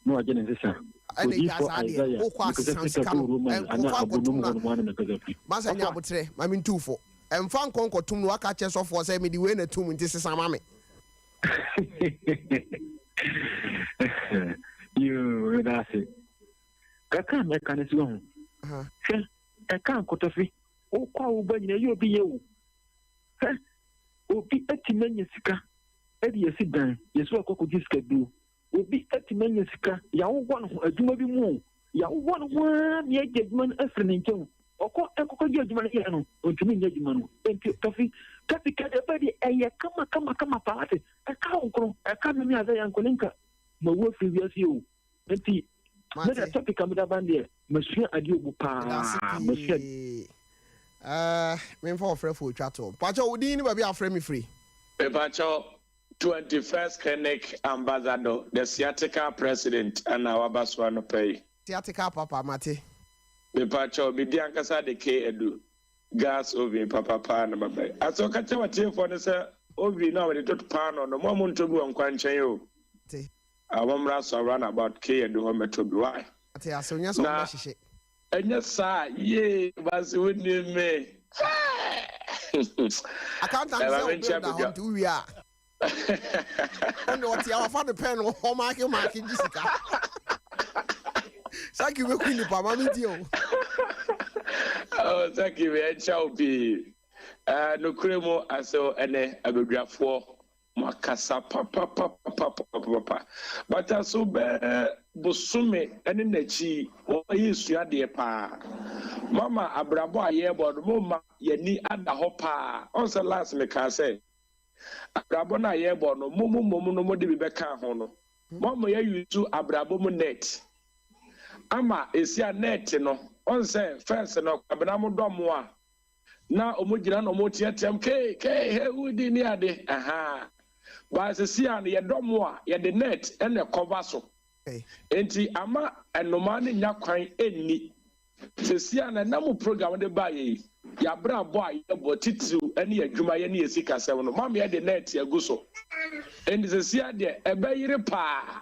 Speaker 16: na wagye ne nsesa.
Speaker 1: Ɛna gyaa
Speaker 16: Odiyifoɔ
Speaker 1: saa deɛ,
Speaker 16: Isaiah,
Speaker 1: wokɔ
Speaker 16: mekasa
Speaker 1: asesa
Speaker 16: firi
Speaker 1: sika no,
Speaker 16: Tabor Roman
Speaker 1: nkɔfa
Speaker 16: anaa
Speaker 1: nkɔtom
Speaker 16: Abonom
Speaker 1: na
Speaker 16: hɔ nom ara na mekasa firi.
Speaker 1: Masa nya
Speaker 16: Ɔfa.
Speaker 1: aboterɛ, ma mentu wo fo. Ɛmfa nkɔ nkɔtom na waka akyerɛ sɔfoɔ sɛ mede wei na atum nti sesa ma me.
Speaker 16: Yoo, meda ase. Kakra a mɛka ne sɛ wahu. Hwɛ, ɛka nkotɔfe, wokɔ a woba nyina ɛyɛ obi yɛ o. Hwɛ, obi atumi anya sika de asi dan, yɛsɛ wakɔ akɔgye sika duro. Obi atumi anya sika, yɛawowɔ ne ho adwuma bi mu o, yɛawowɔ ne ho ara ma yɛagye adwuma no afiri ne nkyɛn o. Ɔkɔ ɛkɔkɔgye adwuma no yɛ no, ɔntumi nyɛ adwuma no. Enti tɔfe, ka sika deɛ ɛbɛ deɛ ɛyɛ kama kama kama paa wate. Ɛka wo nkono, ɛka me me Isaiah nko ne nka mawu afiri wiase o. Nti me deɛ topic a mede aba no deɛ masua adeɛ wɔ mu paa masua.
Speaker 1: Pii eh, memfa ɔfrɛfo otwa toɔ. Mpakyɛw wo din ne baabi a wofrɛ me firi?
Speaker 17: Mepakyɛw, 21st Clinic Ambassador, the Sciatica President ana waba so anɔpa yi.
Speaker 1: Sciatica papa, mate.
Speaker 17: Mepakyɛw, me din ankasa de K Adu, gas oven papa paa na maba yi. Asɛ ɔka kyerɛ w'atiefoɔ no sɛ oven no a wɔde toto paanoo no, mo a montɔ bi wɔ nkwankyɛn o.
Speaker 1: Mate.
Speaker 17: Ah wɔmmra so round about K adu hɔ mmɛtɔ bi why?
Speaker 1: Ate ase onyɛ sɛ
Speaker 17: Na
Speaker 1: wɔbɛhyehye.
Speaker 17: ɛnyɛ saa yee Bansi wonim me hɛɛ
Speaker 1: Accountant
Speaker 17: Ɛma
Speaker 1: sɛ wo
Speaker 17: menkyia
Speaker 1: bill da hɔ
Speaker 17: badwa
Speaker 1: nti wowie a ɔno deɛ ɔte a wafa ne pɛn no ɔmaake maake gye sika. Saki bɛku nipa ma mentie o.
Speaker 17: Oh Saki yɛnkyia wo pii. Eh, nokorɛ mu asew ɛnɛ abadwafoɔ Moakasa papapapapapapa but aso bɛɛ bosome ne nakyi yi moma yɛsua adeɛ paa mama abrabɔ a yɛbɔ no moma yani ada hɔ paa ɔn sɛ last mekaa sɛ abrabɔ no a yɛbɔ no mo mo mmom no mode bi bɛkaa ho no moama yɛ use abrabɔ mu net ama ɛsia net no ɔn sɛ first no kwabena modɔ mo a na ɔmo gyina na ɔmo teateam kee kee he wudi ne ade ahaa but sisi a no yɛdɔ mo a yɛde net ɛna ɛkɔva so nti ama nnomaa no nnya kwan nni sisi a na ɛnam mo program de baayɛ yi yabrabɔ a yɛbɔ titiriw ɛne yɛ adwuma yɛ ne yɛ sikasɛm no mama yɛde net agu so nti sisi a deɛ ɛbɛyere paa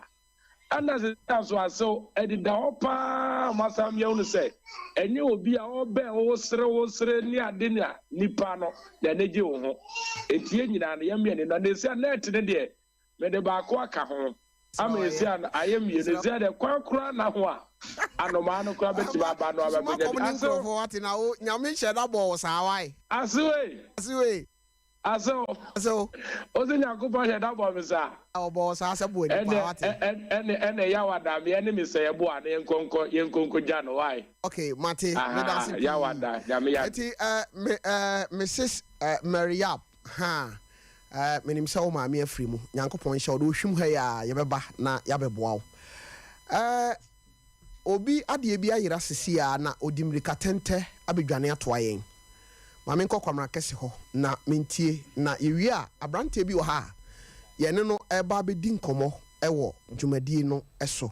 Speaker 17: Ɛna sesei asoasew ɛdeda hɔ paa ma san yɛhunu sɛ ɛnyɛ obi a ɔbɛn wo wosere wosere ne ade na nipa no n'ani gye wo ho. Enti yɛn nyinaa no yɛmmea ani na esi a net no deɛ mede baako aka ho ama esi a no ayɛ mmienu esi a deɛ kwan koraa na ho a anomaa no koraa bɛtumi aba no aba bɛnya bi. Asew.
Speaker 1: Wate na wo Nyame nhyɛ da bɔɔ wo saa wai.
Speaker 17: Asew ei.
Speaker 1: Asew ei.
Speaker 17: Asew.
Speaker 1: Asew.
Speaker 17: Ose Nyankopɔn hyɛ da bɔ me saa.
Speaker 1: Ɔbɔ wo saa sɛ boa nipa wate.
Speaker 17: Ɛnɛ ɛnɛ ɛnɛ Yawada me ɛne me sɛ yɛboa na yɛnkɔ nkɔ yɛnkɔ nkɔ gya no why.
Speaker 1: Ok mate medase pii.
Speaker 17: Yawada Nyame yɛ.
Speaker 1: Eti eh me eh Mrs eh Mary Yap haa eh menim sɛ wo maame afiri mu Nyankopɔn nhyɛ wo de ohwim ha yi aa yɛbɛba na yabɛboa wo eh Obi adeɛ bi ayera sesei ara na ɔdi mmirika tɛntɛ abɛdwane atoa yɛn. Ma menkɔ Kwamena Kɛse hɔ na mentie na yɛwie a, aberanteɛ bi wɔ ha a, Yɛne no reba abɛdi nkɔmmɔ wɔ dwumadie no so.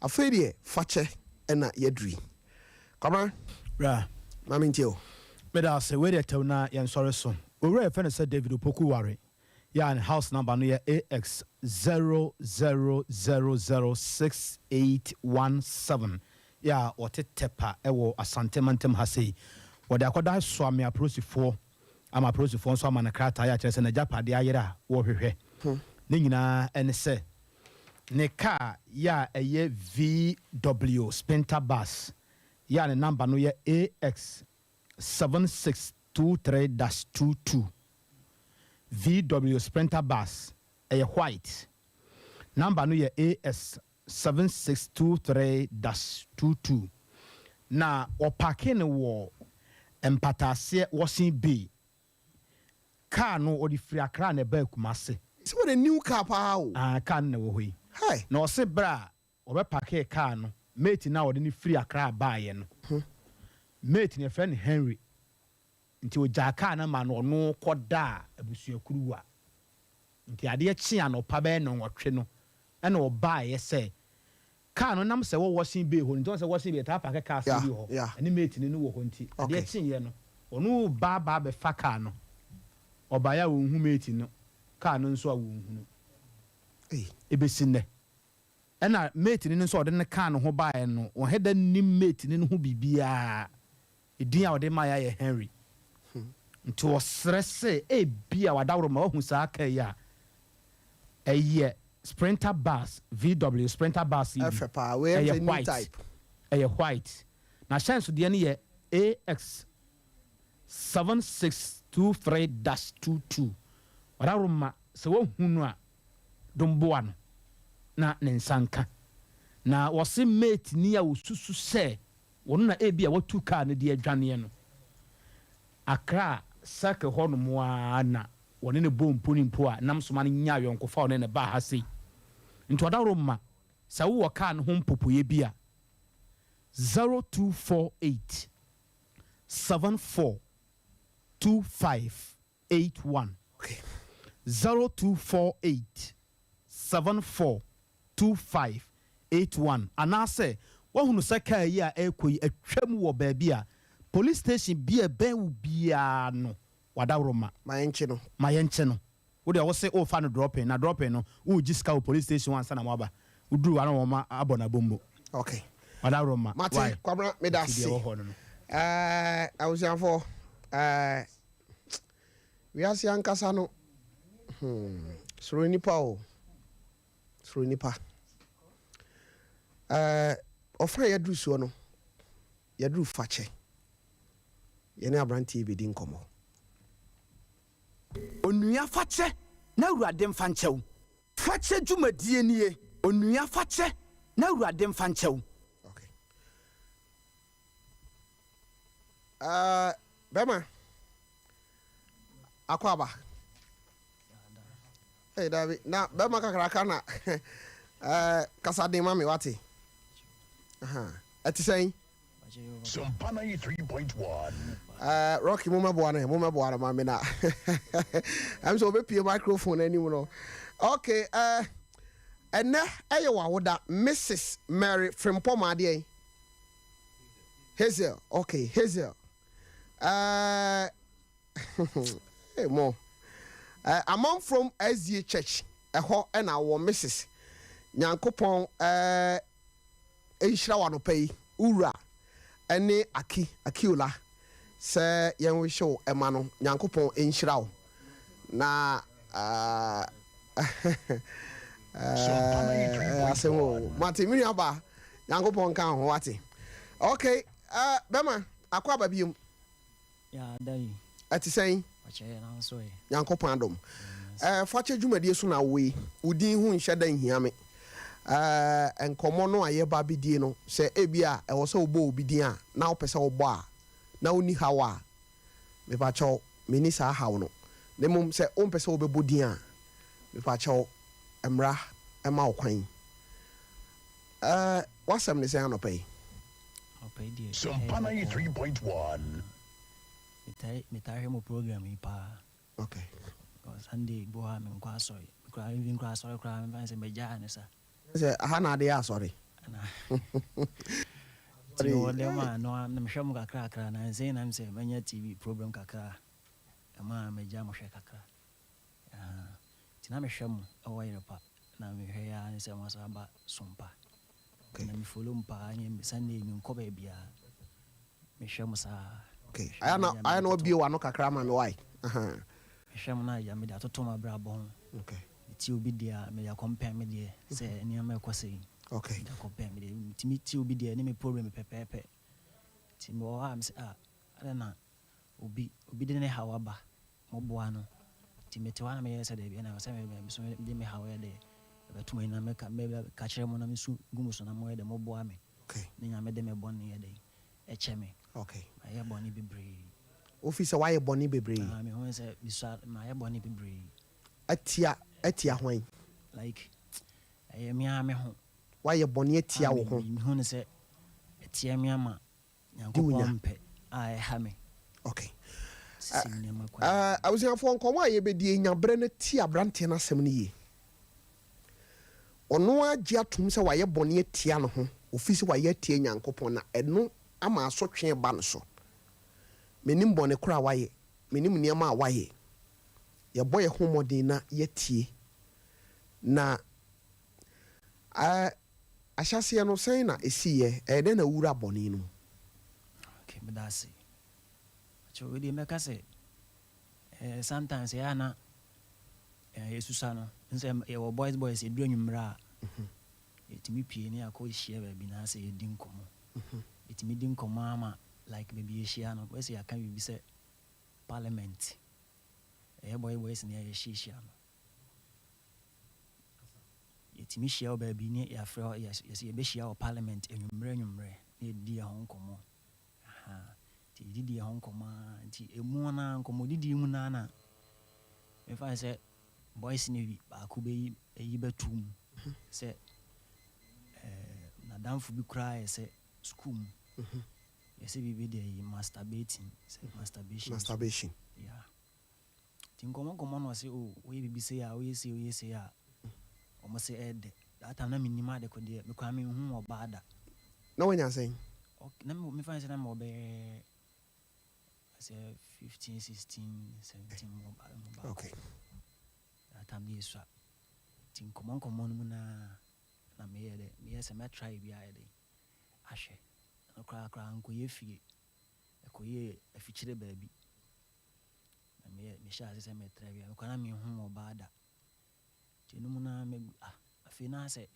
Speaker 1: Afei deɛ fakyɛ na yɛaduru yi. Kwabena,
Speaker 2: Bra.
Speaker 1: ma mentie wo.
Speaker 2: Meda ase. Wei deɛ tɛw na yɛnsɔre so. Owura a yɛfrɛ no sɛ David Opoku Ware yɛ a ne house number no yɛ AX 00006817 yɛ a ɔte Tɛpa wɔ Asante mantam ha sei. Wɔde akɔda Suame apolisifoɔ ama apolisifoɔ nso ama no krataa yɛ a kyerɛ sɛ n'agyapadeɛ ayera a wɔrehwehwɛ. Ne nyinaa ne sɛ ne kaa yɛ a ɛyɛ VW Sprinter bus yɛ a ne number no yɛ AX 7623 dash 22. VW Sprinter bus, ɛyɛ white. Number no yɛ AS 7623 dash 22. Na wɔpaake no wɔ Mpataaseɛ Washing Bay. Car no wɔde firi Accra na ɛbaa Kumasi.
Speaker 1: Sɛ wɔde new car paa o.
Speaker 2: Ah, car no na ɛwɔ hɔ yi.
Speaker 1: Hey.
Speaker 2: Na ɔse berɛ a wɔbɛpakee car no, mate no a ɔde no firi Accra baeɛ no, mate no yɛfrɛ no Henry, nti ɔgyaa car no ma no ɔno kɔdaa abusuakuruwa. Nti adeɛ kyee anɔpa bɛyɛ nnɔnwɔtwe no ɛna ɔbaeɛ sɛ car no nam sɛ ɛwɔ washing bay hɔ no nti, wahu sɛ washing bay yɛtaa paake cars no bi wɔ hɔ, ɛne mate no no wɔ hɔ nti adeɛ kyeeɛ no ɔno reba aba abɛfa car no, ɔbaeɛ a ɔnhu mate no, car no nso a wɔnhunu ɛbɛsi nnɛ. Ɛna mate no nso a ɔde no kaa ne ho baeɛ no, ɔnhɛ da nnim mate no ho biribiara. Edin a ɔde maeɛ ara yɛ Henry. Nti ɔsrɛ sɛ ebia wadaworoma wahu saa kaa yi a, ɛyɛ Sprinter bus, VW Sprinter bus yi bi.
Speaker 1: Ɛfɛ paa, wei ɛyɛ
Speaker 2: Ɛyɛ
Speaker 1: new
Speaker 2: white.
Speaker 1: type.
Speaker 2: Ɛyɛ white. N'ahyɛnsodeɛ no yɛ AX 7623 dash 22. Wadaworoma sɛ wahu no a, dom boa no na ne nsa nka. Na wɔse mate ni a wɔsusu sɛ wɔno na ebia watu kaa no de adwaneɛ no, Accra circle hɔ nom ara na wɔne no bɔɔ mpo ne mpo a nam soma no nyaa ayɔnkofa a ɔne no baa ha sei. Nti ɔdaworo mma sɛ wowɔ kaa no ho mpopoeɛ bi a, 0248 74 25 81 0248 74 25 81 Anaasɛ woahunu sɛ kaa yi a ɛrekɔ yi atwam wɔ baabi a police station bi a ɛbɛn wo biara no, w'adaworoma.
Speaker 1: Ma yɛnkye no.
Speaker 2: Ma yɛnkye no. Wo deɛ wose worefa no dropping, na dropping no woregye sika wɔ police station hɔ ansa na moaba. Woduru hɔ a na wɔn abɔ no abombo.
Speaker 1: Okay.
Speaker 2: W'adaworoma.
Speaker 1: Mate,
Speaker 2: Why?
Speaker 1: Kwabena, meda
Speaker 2: Nti deɛ
Speaker 1: ase.
Speaker 2: ɛwɔ hɔ no no.
Speaker 1: Ɛɛ, abusuafoɔ, ɛɛ, wiase ankasa no, hmm, suro nipa o, suro nipa. Ɛɛ, ɔfa a yɛaduru soɔ no, yɛaduru fakyɛ. Yɛne aberanteɛ yi bɛdi nkɔmmɔ.
Speaker 8: Onua fakyɛ na Awurade mfa nkyɛ wo. Fakyɛ dwumadie nie. Onua fakyɛ na Awurade mfa nkyɛ wo.
Speaker 1: Okay. Uh, bɛma akɔ aba. Hey, dabi na bɛma kakraka na uh, kasa den ma me wate. Ɛte sɛn?
Speaker 18: Sompa 93.1.
Speaker 1: Uh, Rocky mo mɛboa no mo mɛboa no ma me na ɛm sɛ wɔbɛpie microphone anim no. Okay, ɛnɛ ɛyɛ w'awoda Mrs. Mary Frimpong adeɛ Hazel. Okay, Hazel. Hey, mo. Amanfrom SDA Church ɛhɔ ɛna wɔ Mrs. Nyankopɔn nhyira wo anɔpa yi, wo wura ɛne Aki, Akiola, sɛ yɛnhwehye wo ɛma no. Nyankopɔn nhyira wo. Na asɛm o, mate me nua ba, Nyankopɔn nka ho wate. Okay, bɛma akɔ aba biom. Ɛte sɛn? Nyankopɔn adom. Fakyɛ dwumadie so na wowɔ yi, wo din ho nhyɛ da nhia me. Nkɔmmɔ no a yɛreba abɛdie no, sɛ ebia ɛwɔ sɛ wobɔ obi din a, na wopɛ sɛ wobɔ a, na wonni haw a, mepakyɛw, menni saa haw no. Na mmom sɛ wompɛ sɛ wobɛbɔ din a, mepakyɛw, mmara mma wo kwan. W'asɛm ne sɛn anɔpa yi?
Speaker 19: Anɔpa yi deɛ,
Speaker 18: Sompa
Speaker 19: ɛyɛ bɔkɔɔ.
Speaker 18: 93.1.
Speaker 19: Metaa metaa hwɛ mo program yi paa.
Speaker 1: Okay.
Speaker 19: Sunday bi wɔ hɔ a menkɔ asɔre. Me koraa even koraa asɔre koraa memfa ne sɛ magyaa no sa.
Speaker 1: Sɛ aha na ade yɛ asɔre.
Speaker 19: Nti mewɔ dɛm a no a mehwɛ mo kakrakra na nsɛn nam sɛ manya TV problem kakra ɛma magya mo hwɛ kakra. Ahaa nti na mehwɛ mo ɛwɔ Yerepa na mehwɛ yi ara ne sɛ mo asan aba Sompa. Nti na me follow mo paa ne Sunday menkɔ baabiara mehwɛ mo saa.
Speaker 1: Okay ayɛ na ayɛ na wabie w'ano kakra ama me why ahaa.
Speaker 19: Mehwɛ mo na agya mede atoto m'abrabɔ ho.
Speaker 1: Okay.
Speaker 19: Metie obi deɛ a mede akɔmpɛn me deɛ sɛ nneɛma ɛkɔ sei.
Speaker 1: Okay.
Speaker 19: Mede akɔmpɛn me deɛ metumi tie obi deɛ ne me problem pɛpɛɛpɛ. Nti mewɔ hɔ a mesɛ ah adɛn na obi obi de ne haw aba moboa no nti mete hɔ a na meyɛ sɛ daabi ɛna ɛwɔ sɛ me me so mede me haw yɛ dɛ ɛbɛto mo anim na meka meka kyerɛ mo na mesu gu mo so na moyɛ dɛ moboa me ne Nyame de me bɔne yɛ dɛ ɛkyɛ me.
Speaker 1: Okay.
Speaker 19: Mayɛ bɔne bebree.
Speaker 1: Wofi sɛ woayɛ bɔne bebree.
Speaker 19: Ah, mehu sɛ mesua mayɛ bɔne bebree.
Speaker 1: Atia atia hwan?
Speaker 19: Like ɛyɛ me ara me ho.
Speaker 1: Woayɛ bɔne atia wo ho.
Speaker 19: Mehu no sɛ ɛtia me ama
Speaker 1: Di wo nya.
Speaker 19: Nyankopɔn mpɛ a ɛha me.
Speaker 1: Okay.
Speaker 19: Sisi me nneɛma kwan.
Speaker 1: Eh, abusuafoɔ, nkɔmmɔ a yɛbɛdi nya berɛ no tie aberanteɛ no asɛm no yie. Ɔno ara gye atom sɛ wayɛ bɔne atia ne ho, ɔfiri sɛ wayɛ atia Nyankopɔn, na ɛno ama asotwe reba ne so. Mennim bɔne korɔ a wayɛ, mennim nneɛma a wayɛ. Yɛbɔ yɛn ho mmɔden na yɛatie. Na eh, Ahyɛaseɛ no, sɛn na ɛsiiɛ? Ɛyɛ dɛn na wowuraa bɔne no mu?
Speaker 19: Okay, meda ase. Kyɛw, wei deɛ mɛka sɛ eh, sometimes ɛyɛ a na eh, yɛsusua no, nsɛ yɛwɔ boys boys, ɛduru anwummerɛ a, yɛtumi pie ne yɛakɔ hyia baabi na asɛ yɛdi nkɔmmɔ. Yɛtumi di nkɔmmɔ ara ma like baabi yɛhyia no, bɛyɛ sɛ yɛaka biribi sɛ parliament, ɛyɛ boy boys ne yɛhyiahyia no. Yɛtumi hyia wɔ baabi ne yɛafrɛ hɔ, yɛsɛ yɛbɛhyia wɔ parliament anwummerɛ anwummerɛ na yɛdidi yɛn ho nkɔmmɔ. Ahaa, nti yɛdidi yɛn ho nkɔmmɔ ara, nti ɛmu no ara, nkɔmmɔdidie mu no ara na mefa no sɛ boys no bi baako bɛyi ayi bɛto mu sɛ ɛɛ n'adamfo bi koraa yɛ sɛ sukuu mu yɛsɛ biribi deɛ yi masturbating, sɛ masturbation.
Speaker 1: Masturbation.
Speaker 19: Yeah. Nti nkɔmmɔ nkɔmmɔ na ɔse oh woyɛ biribi sei a woyɛ sei woyɛ sei a ɔmo se ɛyɛ dɛ. That time na mennim ade ko deɛ me koraa menhuu ɔbaa da.
Speaker 1: Na wanya sɛn?
Speaker 19: Ok na me mefa no sɛ na mewɔ bɛyɛ sɛ 15 16 17 mu ba mu baako.
Speaker 1: Okay.
Speaker 19: That time na yɛsua. Nti nkɔmmɔ nkɔmmɔ no mu naa na meyɛɛ dɛ meyɛɛ sɛ mɛ try bi ayɛ dɛn ahwɛ. Ɛno koraa koraa ankɔyɛ fie ɛkɔyɛɛ afikyire baabi. Na meyɛ mehyɛɛ ase sɛ metra bi a, me koraa na menhuu ɔbaa da. Nti ɛno mu no ara me ah afei na asɛ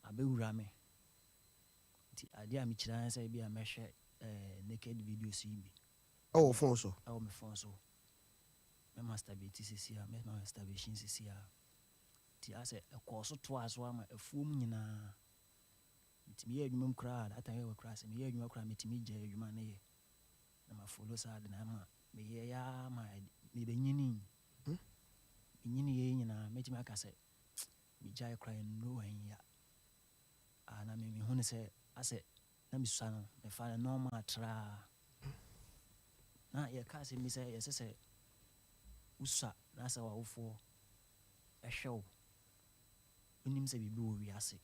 Speaker 19: abɛwura me. Nti adeɛ a mekyiri ara ne sɛ ebi a mɛhwɛ eh, naked videos yi bi.
Speaker 1: Ɛwɔ wo phone so?
Speaker 19: Ɛwɔ me phone so. Mɛ masturbate sisi a, mɛ masturbation sisi a. Nti asɛ ɛkɔɔ so toaa so ara ma afuom nyinaa. Nti meyɛ adwuma mu koraa, that time yɛwɔ koraa sɛ meyɛ adwuma koraa metumi gyae adwuma no yɛ. Na ma follow saa ade no ama meyɛɛ ara ma mebɛnyinii. Menyiniiɛ yi nyinaa mɛtumi aka sɛ megyae koraa nnuru ɛnya. Ah, na me mehu no sɛ asɛ na mesua no mefa no normal traa. Na yɛka asɛm bi sɛ yɛsɛ sɛ wosua na sɛ w'awofoɔ ɛhwɛ wo wonim sɛ biribi wɔ wiase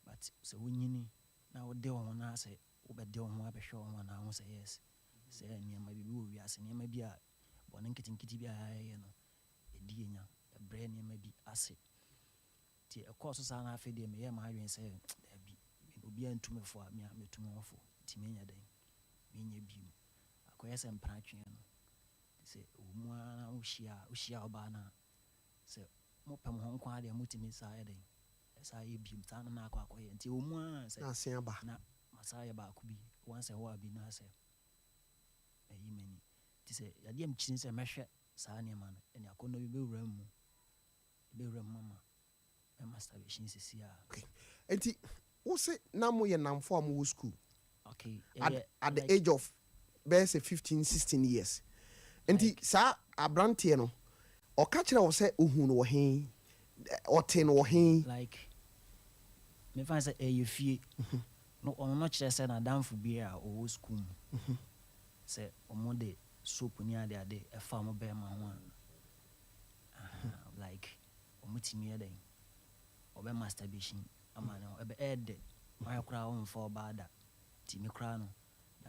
Speaker 19: but sɛ wonyini na wode wo ho na sɛ Wobɛde wo ho abɛhwɛ wo ho anaa wohu sɛ yes sɛ nneɛma biribi wɔ wiase nneɛma bi a bɔne nketenkete bi a yɛyɛ no ɛdi yɛn nya ɛbrɛ nneɛma bi ase nti ɛkɔɔ so saa na afei deɛ meyɛɛ m'adwene sɛ daabi obiara ntu me fo a me a mɛtu me ho fo nti menyɛ dɛn menyɛ bio akɔyɛ sɛ mpratweɛ no sɛ ɛwɔ mu ara na wohyia wohyia ɔbaa no a sɛ mopɛ mo ho nko ara deɛ motumi saa yɛ dɛn Ɛsan yɛ bio, saa na na akɔ akɔyɛ. Nti ɛwɔ mu ara sɛ.
Speaker 1: Na asen aba.
Speaker 19: Na masan ayɛ baako bi, once a while bi na sɛ mayi m'ani. Nti sɛ adeɛ a mekyiri ne sɛ mɛhwɛ saa nneɛma no, ɛnne akɔnnɔ bi bɛwura me mu, ɛbɛwura me mu ama mɛ masturbation seesei ara.
Speaker 1: Okay. Nti wo se na moyɛ nnamfo a mowɔ school?
Speaker 19: Okay,
Speaker 1: At
Speaker 19: ɛyɛ
Speaker 1: at the
Speaker 19: like.
Speaker 1: age of bɛyɛ sɛ 15, 16 years. Nti
Speaker 19: Like.
Speaker 1: saa abranteɛ no, ɔka kyerɛɛ wo sɛ ohuu no wɔ he? Ɔtee no wɔ he?
Speaker 19: Like, memfa no sɛ ɛyɛ fie, no ɔno no kyerɛ sɛ n'adamfo bi a ɔwɔ sukuu mu, sɛ wɔde soap ne adeade fa wɔn bɛrima ho a. Like ɔmo tumi yɛ dɛn ɔbɛ masturbation ama ne ho ɛbɛ ɛyɛ dɛ wayɛ koraa ɔnfa ɔbaa da nti me koraa no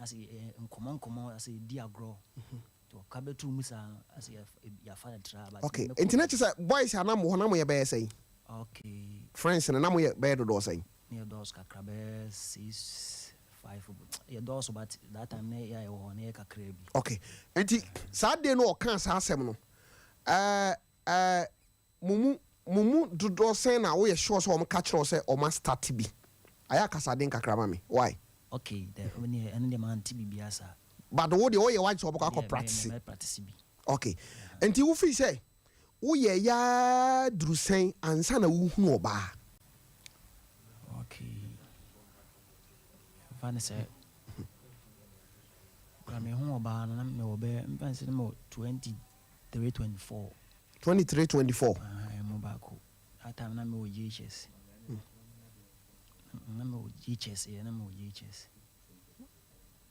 Speaker 19: asɛ yɛ nkɔmɔ nkɔmɔ asɛ yɛdi agorɔ nti ɔka bɛto mu saa no asɛ yɛafa no tra but
Speaker 1: Okay nti na kyerɛ sɛ boys a na mo hɔ na moyɛ bɛyɛ sɛn?
Speaker 19: Okay.
Speaker 1: Friends no na moyɛ bɛyɛ dodoɔ sɛn?
Speaker 19: Na yɛ dɔɔso kakra bɛyɛ six five yɛ dɔɔso but that time na yɛ a yɛwɔ hɔ no yɛ kakra bi.
Speaker 1: Okay nti saa day no ɔkaa saa asɛm no ɛɛ ɛɛ mo mu mo mu dodoɔ sɛn na woyɛ sure sɛ wɔn ka kyerɛ wo sɛ wɔn astarte bi? Ayɛ akasaden kakra ma me why?
Speaker 19: Okay dɛ ɛno deɛ mante biribiara saa.
Speaker 1: But wo deɛ woyɛ w'adwene sɛ wobɛkɔ akɔ practice?
Speaker 19: Mɛ practice bi.
Speaker 1: Okay nti wo feel sɛ woyɛ yɛ ara duru sɛn ansa na wohunu ɔbaa?
Speaker 19: Okay mfa no sɛ kora mehu ɔbaa no na mewɔ bɛyɛ mfa no sɛ na mewɔ 23 24.
Speaker 1: 23 24.
Speaker 19: Ahaa ɛmu baako that time na mewɔ JHS na mewɔ JHS yɛ na mewɔ JHS.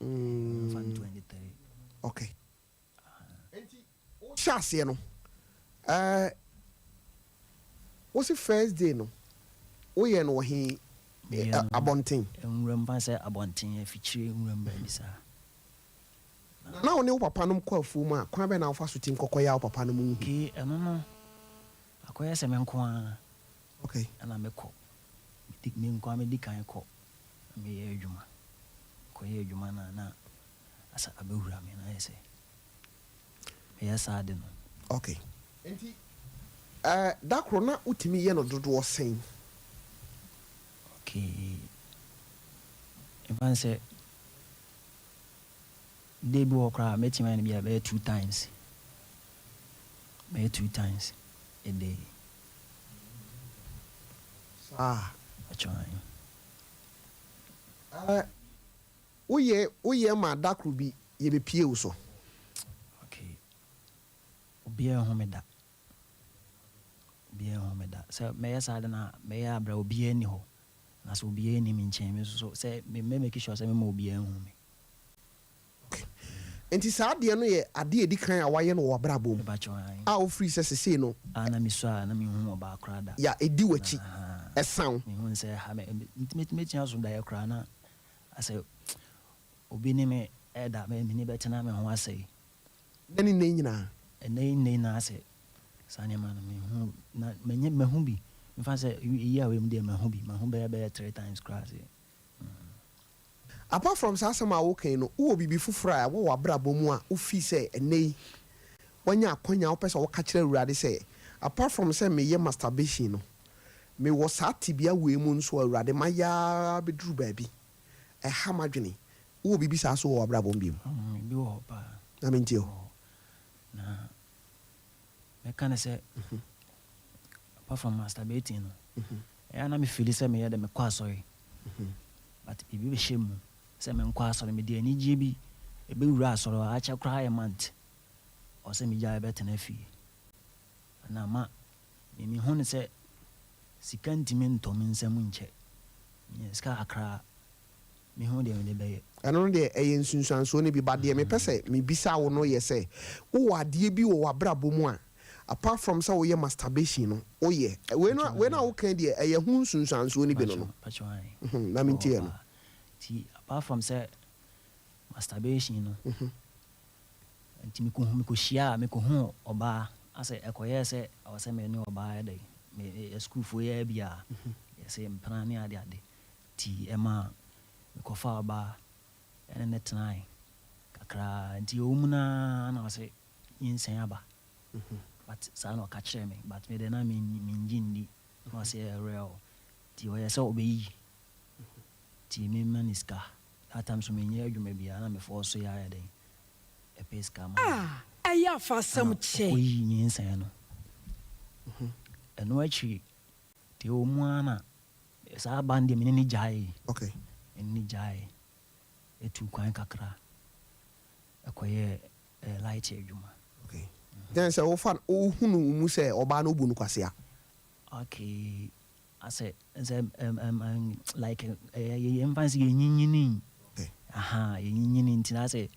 Speaker 1: Mm.
Speaker 19: Mfa no 23.
Speaker 1: Okay. Nti wohyɛ aseɛ no ɛɛ wosi first day no woyɛ no wɔ he abɔnten?
Speaker 19: Nwura mu fa sɛ abɔnten afikyire nwura mu baabi saa.
Speaker 1: Na wo ne wo papa nom kɔ afuo mu a kwan bɛn na wofa so tim kɔkɔ yɛ a wo papa nom nhu?
Speaker 19: Okay ɛno no akɔyɛ sɛ me nko ara
Speaker 1: Okay.
Speaker 19: ɛna mekɔ me nko ara medi kan kɔ na meyɛ adwuma mekɔyɛ adwuma no a na asa abɛwura me na ayɛ sɛ meyɛ saa ade no.
Speaker 1: Ok. Nti eh, da koro na wotumi yɛ no dodoɔ sɛn?
Speaker 19: Ok. Mfa no sɛ day bi wɔ hɔ koraa a mɛtumi ayɛ no bi a bɛyɛ two times. Bɛyɛ two times a day.
Speaker 1: Saa.
Speaker 19: Mpakyɛw ae.
Speaker 1: Eh, Woyɛ woyɛ ma da koro bi yɛbɛpie wo so.
Speaker 19: Okay obiara nhu me da obiara nhu me da sɛ mɛyɛ saa de no a mɛyɛ abrɛ obiara nni hɔ na sɛ obiara nni me nkyɛn me nso so sɛ me mɛ make sure sɛ mema obiara nhu me.
Speaker 1: Okay nti saa adeɛ no yɛ adeɛ a ɛdi kan a woayɛ no wɔ w'abrabɔ mu
Speaker 19: Mepakyɛw ae.
Speaker 1: a wofiri sɛ sesei no.
Speaker 19: A na mesua a na menhu ɔbaa koraa da.
Speaker 1: Ya ɛdi w'akyi
Speaker 19: Ahaa
Speaker 1: ɛsa wo.
Speaker 19: mehu sɛ ɛha me mɛtumi aso daeɛ koraa na Asɛ obi ne me ɛda me m'ani bɛtena me ho asɛe.
Speaker 1: Nnɛ ne nnɛ yi nyinaa.
Speaker 19: Ɛnnɛ yi nnɛ yi nyinaa asɛ saa nneɛma no mehu na manya mahu bi mefa sɛ year wei mu deɛ mahu bi mahu bɛyɛ bɛyɛ 3 times koraa sɛ.
Speaker 1: Apart from saa asɛm a woka yi no wowɔ biribi foforɔ a ɛwɔ w'abrabɔ mu a wo feel sɛ ɛnnɛ yi woanya akwanya a wopɛ sɛ woka kyerɛ Awurade sɛ apart from sɛ meyɛ masturbation no mewɔ saa tebea wei mu nso a Awurade mayɛ ara bɛduru baabi ɛha m'adwene. Wowɔ biribi saa nso wɔ w'abrabɔ mu bio?
Speaker 19: Ebi wɔ hɔ paa.
Speaker 1: Na mentie o.
Speaker 19: Na mɛka no sɛ apart from masturbating no, ɛyɛ a na me feeli sɛ meyɛ dɛ mekɔ asɔre but biribi bɛhyɛ mu sɛ menkɔ asɔre. Mede anigyeɛ bi ɛbɛwura asɔre hɔ akyɛ koraa yɛ month ɔwɔ sɛ megyae bɛtena fie. Na ma me mehu no sɛ sika ntumi ntɔ me nsam nkyɛ. Menya sika kakra a, mehu deɛ mede bɛyɛ.
Speaker 1: Ɛno no deɛ ɛyɛ nsunsuansoɔ no bi but deɛ mepɛ sɛ mebisa wo no yɛ sɛ wowɔ adeɛ bi wɔ w'abrabɔ mu a apart from sɛ woyɛ masturbation no woyɛ wei no wei no a woka yi deɛ ɛyɛ ho nsunsuansoɔ no bi no no
Speaker 19: Pakyɛ ae.
Speaker 1: Na mentie
Speaker 19: Ɛwɔ
Speaker 1: ɛno.
Speaker 19: paa. Nti apart from sɛ masturbation no, Nti mekɔhu mekɔhyiaa mekɔhuu ɔbaa asɛ ɛkɔyɛɛ sɛ ɛwɔ sɛ me ne ɔbaa yɛ dɛn me yɛ sukuufoɔ yi ara bi a yɛse mpena ne ade ade nti ɛmaa mekɔfaa ɔbaa ɛne no tenae kakra nti ɛwɔ mu no ara na ɔse nyinsɛn aba but saa na ɔka kyerɛɛ me but me deɛ na mennye nni na ɔse ɛyɛ real nti ɔyɛ sɛ ɔbɛyi nti memma no sika that time nso menyɛ adwuma biara na me force yɛ ayɛ dɛn ɛpɛ sika ma no.
Speaker 5: Ah, ɛyɛ afa asɛm
Speaker 19: Ɛna
Speaker 5: kyɛ.
Speaker 19: ɔkɔyii nyinsɛn no. Ɛno akyiri, deɛ ɛwɔ mu ara na saa ba no deɛ me ne no gyaee.
Speaker 1: Okay.
Speaker 19: Me ne no gyaee. Ɛtuu kwan kakra ɛkɔyɛɛ eh, light adwuma.
Speaker 1: Okay. Then sɛ wofa wohunu wo mu sɛ ɔbaa no wobu no kwasea.
Speaker 19: Okay. Asɛ sɛ ɛm ɛm ɛm like ɛyɛ yɛmfa no sɛ yɛnyinyinii.
Speaker 1: Okay.
Speaker 19: Ahaa, yɛnyinyinii nti na asɛ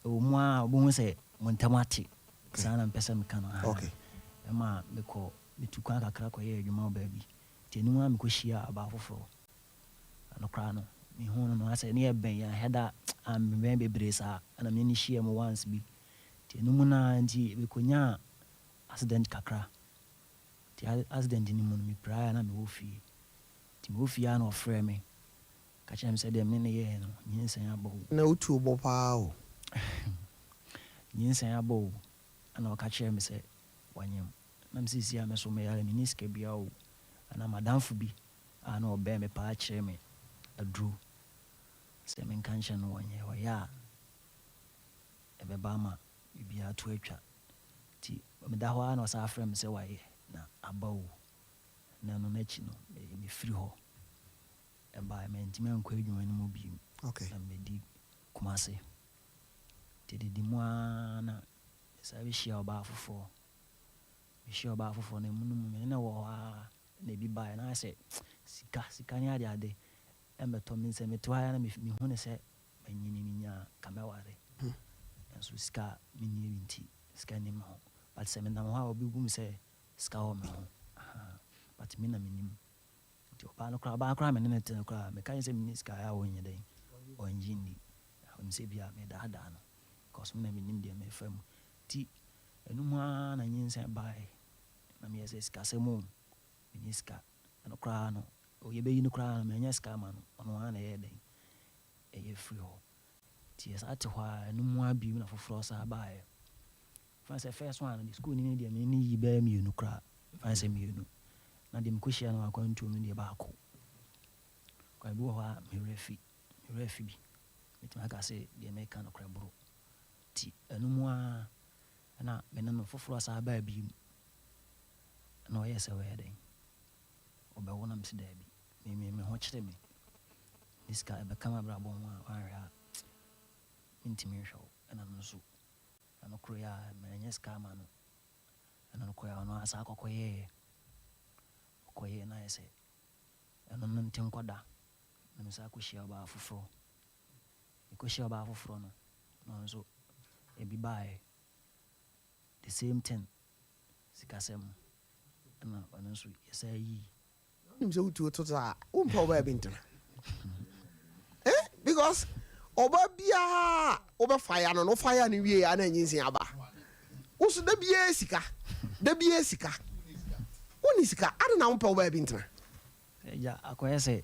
Speaker 19: ɛwɔ mu ara a wobɛhu sɛ mo ntam ate. Saa na mepɛ sɛ meka no. Ahaa.
Speaker 1: Okay.
Speaker 19: Ɛma mekɔ metu kwan kakra kɔyɛɛ adwuma wɔ baabi. Nti ɛno mu ara mekɔhyiaa ɔbaa foforɔ. Ɛno koraa no, mehuu no no asɛ ne yɛbɛn, yɛanhwɛ da ammɛn bebree saa. Ɛna me ne no hyiaa mu once bi. Nti ɛno mu no ara nti mekɔnyaa accident kakra. Nti accident no mu no mepiraeɛ a na mewɔ fie. Nti mewɔ fie ara na ɔfrɛɛ me ka kyerɛɛ me sɛ deɛ me ne no yɛeɛ no, nyinsɛn aba o.
Speaker 1: Na wotu wo bo paa o.
Speaker 19: Nyinsɛn aba o. Ɛna ɔka kyerɛɛ me sɛ wanyem. Na me seesei a me nso meyare menni sika biara o. Ɛna m'adamfo bi a na ɔbɛn me paa kyerɛɛ me aduro sɛ menka nkyerɛ no ɔnyɛ. Ɔyɛ a ɛbɛba ama biribiara to atwa. Nti meda hɔ ara na ɔsan frɛ me sɛ wayɛ na aba o. Na ɛno no akyi no mefiri hɔ baeɛ. Mantumi ankɔ adwuma no mu bio. Na mebɛdi Kumasi. Nti ɛdidi mu ara na mesan bɛhyiaa ɔbaa foforɔ. Mehyiaa ɔbaa foforɔ no, ɛmu no mu me ne no wɔ hɔ ara na ebi baeɛ. Na ayɛ sɛ sika, sika ne adeade mmɛtɔ me nsam. Mete hɔ ara na mehu no sɛ manyini, menya a nka mɛware. Nanso sika a menni bi nti, sika nni me ho. But sɛ menam hɔ a obi bu me sɛ sika wɔ me ho. Ahaa, but me na mennim. Nti ɔbaa no koraa, ɔbaa koraa a me ne no te no koraa, meka kyerɛ no sɛ menni sika a, ɛyɛ a ɔnyɛ dɛn? Ɔnnye nni. Ɔnim sɛ ebia medaadaa no because me na menim deɛ merefa mu. Nti ɛno mu ara na nyinsɛn baeɛ. Na meyɛ sɛ sikasɛm o, menni sika. Ɛno koraa no, yɛbɛyi no koraa no, mannya sika amma no. Ɔno ara na ɛyɛɛ dɛn? Ɛyɛ firii hɔ. Nti yɛsan te hɔ ara, ɛno mu ara bio na foforɔ san baeɛ. Mfa no sɛ first one no deɛ, sukuuni no deɛ me ne no yii bɛyɛ mmienu koraa, mfa no sɛ mmienu. Na deɛ mekɔhyiaa no wɔ akwantuo mu no deɛ baako. Kwan bi wɔ hɔ a me werɛ fi, me werɛ afi bi. Mɛtumi aka sɛ deɛ mereka no korɛ boro. Nti ɛno mu ara na me ne no foforɔ san baa bio. Ɛna ɔyɛɛ sɛ ɔyɛ dɛn? Ɔbɛwo na mese daabi. Me me me ho kyere me. Ne sika ɛbɛka m'abrabɔ ho a woanhwɛ a mentumi nhwɛ wo. Ɛna no nso ɛno koro yi ara mannya sika ama no. Ɛna no koro yi ara ɔno ara san kɔkɔyɛeɛ. Ɔkɔyɛeɛ na ayɛ sɛ ɛno no nte nkɔda. Na mesan kɔhyia ɔbaa foforɔ. Mekɔhyiaa ɔbaa foforɔ no, na ɔno nso ebi baeɛ. The same thing, sikasɛm ɛna ɔno nso yɛsan yii.
Speaker 1: Wonim sɛ wotuo to saa a, wompɛ ɔbaa bi ntena. Eh, because ɔbaa biara a wobɛfa ya no no, wofa ya no wie a na anyinsen aba. Wo so da biara sika, da biara sika. Wonni sika, adɛn na wompɛ ɔbaa bi ntena?
Speaker 19: Agya, akɔyɛ sɛ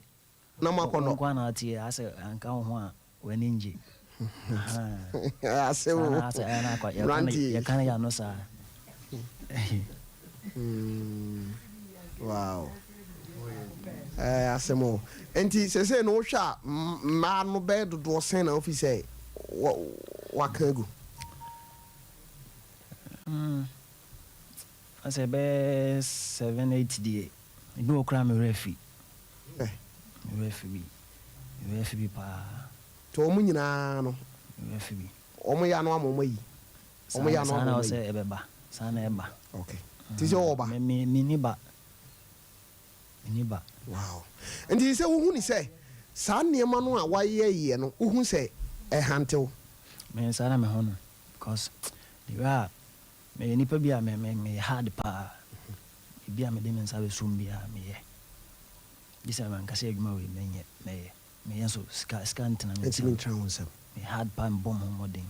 Speaker 1: Na mo akɔnnɔ.
Speaker 19: Wo nko ara na woteɛ, asɛ anka wo ho a w'ani ngye.
Speaker 1: Asɛm
Speaker 19: Saa
Speaker 1: o,
Speaker 19: na asɛ ɛyɛ na akɔ yɛka no
Speaker 1: mmeranteɛ yi.
Speaker 19: yɛka no yɛ ano saa.
Speaker 1: Mm, wow. Eh, asɛm o. Nti sese no wohwɛ a mmaa no bɛyɛ dodoɔ sɛn na wofi sɛ waka agu?
Speaker 19: Mm, asɛ bɛyɛ 7 8 deɛ. Ebi wɔ koraa a me werɛ afi. Me werɛ afi bi. Me werɛ afi bi paa.
Speaker 1: Nti wɔn nyinaa no.
Speaker 19: Me werɛ afi bi.
Speaker 1: Wɔn yɛ ano ama wɔn ayi. Wɔn yɛ ano ama wɔn ayi.
Speaker 19: Saa na ɔsɛ ɛbɛba. Saa na ɛba.
Speaker 1: Okay. Nti sɛ ɔwɔ ba.
Speaker 19: Me me me ni ba. Me ni ba.
Speaker 1: Wow. Nti sɛ wohu ni sɛ saa nneɛma no a wayɛ yɛ no wohu sɛ ɛhantew.
Speaker 19: Me saa na me ho no because the way a meyɛ nipa bi a me me meyɛ hard paa. Biribi a mede me nsa bɛsɔ mu biara, meyɛ. Gye sɛ manka sɛ adwuma wei menyɛ, mɛyɛ. Meyɛ nso, sika sika ntena me
Speaker 1: Ɛntumi
Speaker 19: nsam.
Speaker 1: ntra wo nsam.
Speaker 19: Me hard paa, mebɔ me ho mmɔden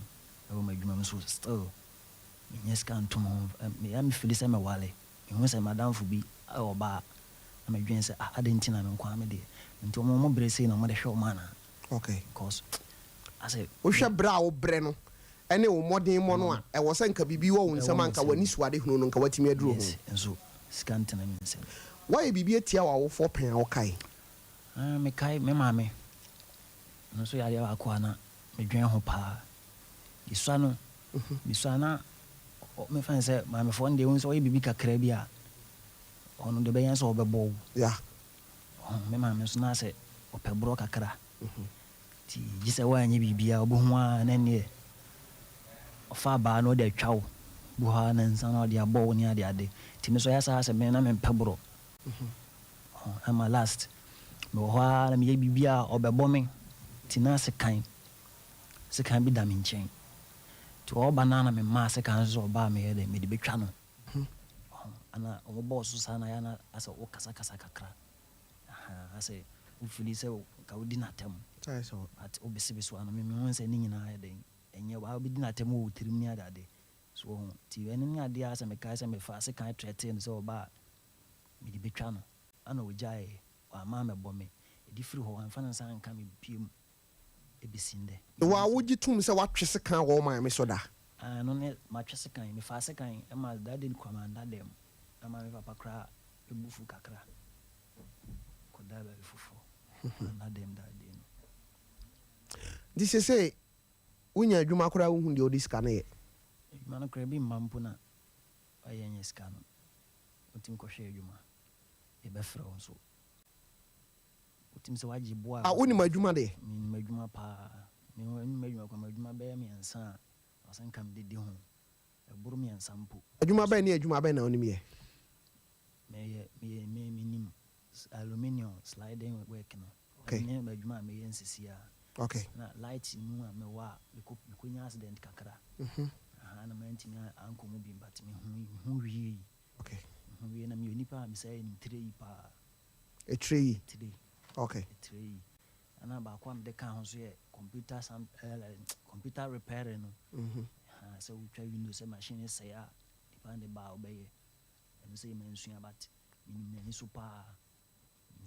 Speaker 19: wɔ m'adwuma mu nso still mennya sika nto me ho. Meyɛ a me feeli sɛ meware. Mehu sɛ m'adamfo bi wɔ ba a, na medwene sɛ ah adɛn nti na me nko ara me deɛ. Nti wɔn wɔn brɛ sei na wɔde hwɛ wɔn anaa?
Speaker 1: Okay.
Speaker 19: Because asɛ.
Speaker 1: Wohwɛ brɛ a wobrɛ no ne wo mmɔdenmmɔ no a, ɛwɔ sɛ nka biribi wɔ wo nsam a nka w'anisoadehunu no nka woatumi aduru ho.
Speaker 19: Yes, nso sika ntena me nsam.
Speaker 1: Woayɛ biribi atia w'awofoɔ pɛn a wokae?
Speaker 19: Ah, mekae me maame. Ɛno nso yɛ adeɛ baako a na medwene ho paa. Mesua no, mesua na mefa no sɛ maamefoɔ no deɛ wohu sɛ wɔyɛ biribi kakra bi a, ɔno deɛ ɔbɛyɛ ne sɛ ɔbɛbɔ wo.
Speaker 1: Yeah.
Speaker 19: Ɔho, me maame nso na sɛ ɔpɛ borɔ kakra. Nti gye sɛ woanyɛ biribiara, wobɛhu ara na ɛnneɛ ɔfa abaa na ɔde atwa wo, bi wɔ hɔ a na nsa na ɔde abɔ wo ne adeade. Nti me nso ɛyɛ saa sɛ me na mempɛ borɔ. Ɛma last mewɔ hɔ ara na meyɛ biribi a ɔbɛbɔ me, nti na sekan, sekan bi da me nkyɛn. Nti ɔreba no ara na memaa sekan no so sɛ ɔba a meyɛ dɛn, mede bɛtwa no. Ana ɔmo bɔɔ so saa na ayɛ a na asɛ wo kasa kasa kakra ahaa asɛ wo feeli sɛ nka wo di no atɛm but wo bese bese w'ano me mehu sɛ ne nyinaa ayɛ dɛn ɛnyɛ waa wobɛdi no atɛm wɔ wo tirim ne ade ade so wahu nti ɛno ne adeɛ a asɛ mekae sɛ mefaa sekan trɛtee no sɛ ɔba a mede bɛtwa no ana ɔgyaeɛ wamma ammɛbɔ me ɛde firi hɔ wamfa ne nsa anka me biom besi ndɛ.
Speaker 1: Wo a wogye tom sɛ woatwe sekan wɔ wo maame so da?
Speaker 19: Ah, ɛno ne, matwe sekan. Mefaa sekan ma that day no koraa manda dɛm. Na maame papa koraa bo fuw kakra. Kɔdaa baabi foforɔ. Manda dɛm that day no.
Speaker 1: Nti seesei wonya adwuma koraa a wonhu deɛ wode sika no yɛ?
Speaker 19: Adwuma no koraa ebi mma mpo na wayɛ anya sika no. Wotumi kɔhwɛ adwuma, yɛbɛfrɛ wo nso. Wotumi sɛ wagye bo a.
Speaker 1: Ah wonim adwuma deɛ?
Speaker 19: Menim adwuma paa. Menim adwuma koraa, m'adwuma bɛyɛ mmiɛnsa a ɔsɛ nka mede di ho. Ɛboro mmiɛnsa mpo.
Speaker 1: Adwuma bɛn ne adwuma bɛn na wonim yɛ?
Speaker 19: Meyɛ, meyɛ, me, menim aluminium sliding work no.
Speaker 1: Okay.
Speaker 19: Ɛno ne adwuma a meyɛ nsisi a.
Speaker 1: Okay.
Speaker 19: Na light mu a mewɔ a, mekɔ, mekɔnya accident kakra.
Speaker 1: Mhm.
Speaker 19: Aha, na mantumi ankɔ mu bi but mehu, mehu wiei.
Speaker 1: Okay.
Speaker 19: Mehu wiei na meyɛ onipa a mesɛe nim tire yi paa.
Speaker 1: Etire yi?
Speaker 19: Etire yi.
Speaker 1: Okay.
Speaker 19: Etire yi. Ɛna baako a mede ka ho nso yɛ computer sam ɛɛ computer repairing no.
Speaker 1: Mhm.
Speaker 19: Ha sɛ wotwa windows sɛ machine sɛe a nipa de ba a wobɛyɛ. Ɛno sɛ mansua but menim n'ani so paa.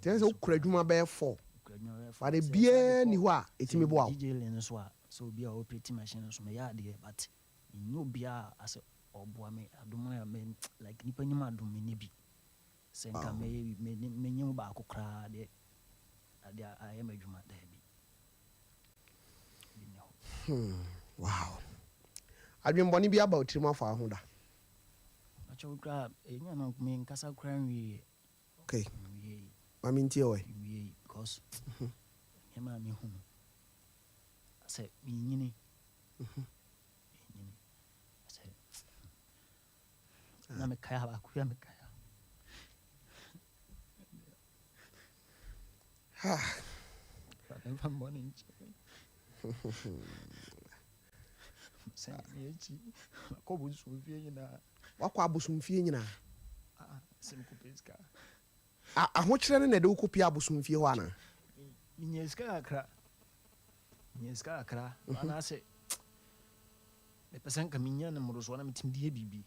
Speaker 1: Kyerɛ sɛ wokura adwuma bɛyɛ four.
Speaker 19: Kura adwuma bɛyɛ four.
Speaker 1: But ebiara nni hɔ a ɛtumi boa wo.
Speaker 19: DJ Lane nso a sɛ obi a ɔoperate machine nso meyɛ adeɛ but menni obiara a asɛ ɔboa me adom a me like nipa nim adom menni bi. Sɛ nka mɛyɛ bi, me menye wo baako koraa deɛ, adeɛ ayɛ m'adwuma, daabi. Bi nni hɔ.
Speaker 1: Hmm, wow. Adwenbɔne bi aba wo tirim afa wo ho da?
Speaker 19: Pakyɛ wo koraa, ɛnya no me nkasa koraa nwieɛ.
Speaker 1: Okay.
Speaker 19: Nwieɛ.
Speaker 1: Ma me ntie ɔɛ.
Speaker 19: Nwieɛ, because nneɛma a mehu no, sɛ menyini, menyini, sɛ Na mekae a baako yi a mekae a. Awurade mfa me bɔne nkyɛ me. Sɛ me akyi makɔ abosomfie nyinaa.
Speaker 1: Wakɔ abosomfie nyinaa.
Speaker 19: Ah, sɛ mekɔpɛ sika.
Speaker 1: Ahokyerɛ no na ɛde wokɔpie abosomfie hɔ anaa?
Speaker 19: Menya sika kakra. Menya sika kakra. Anaasɛ Mepɛ sɛ nka menya no mmorosoɔ na metumi de yɛ biribi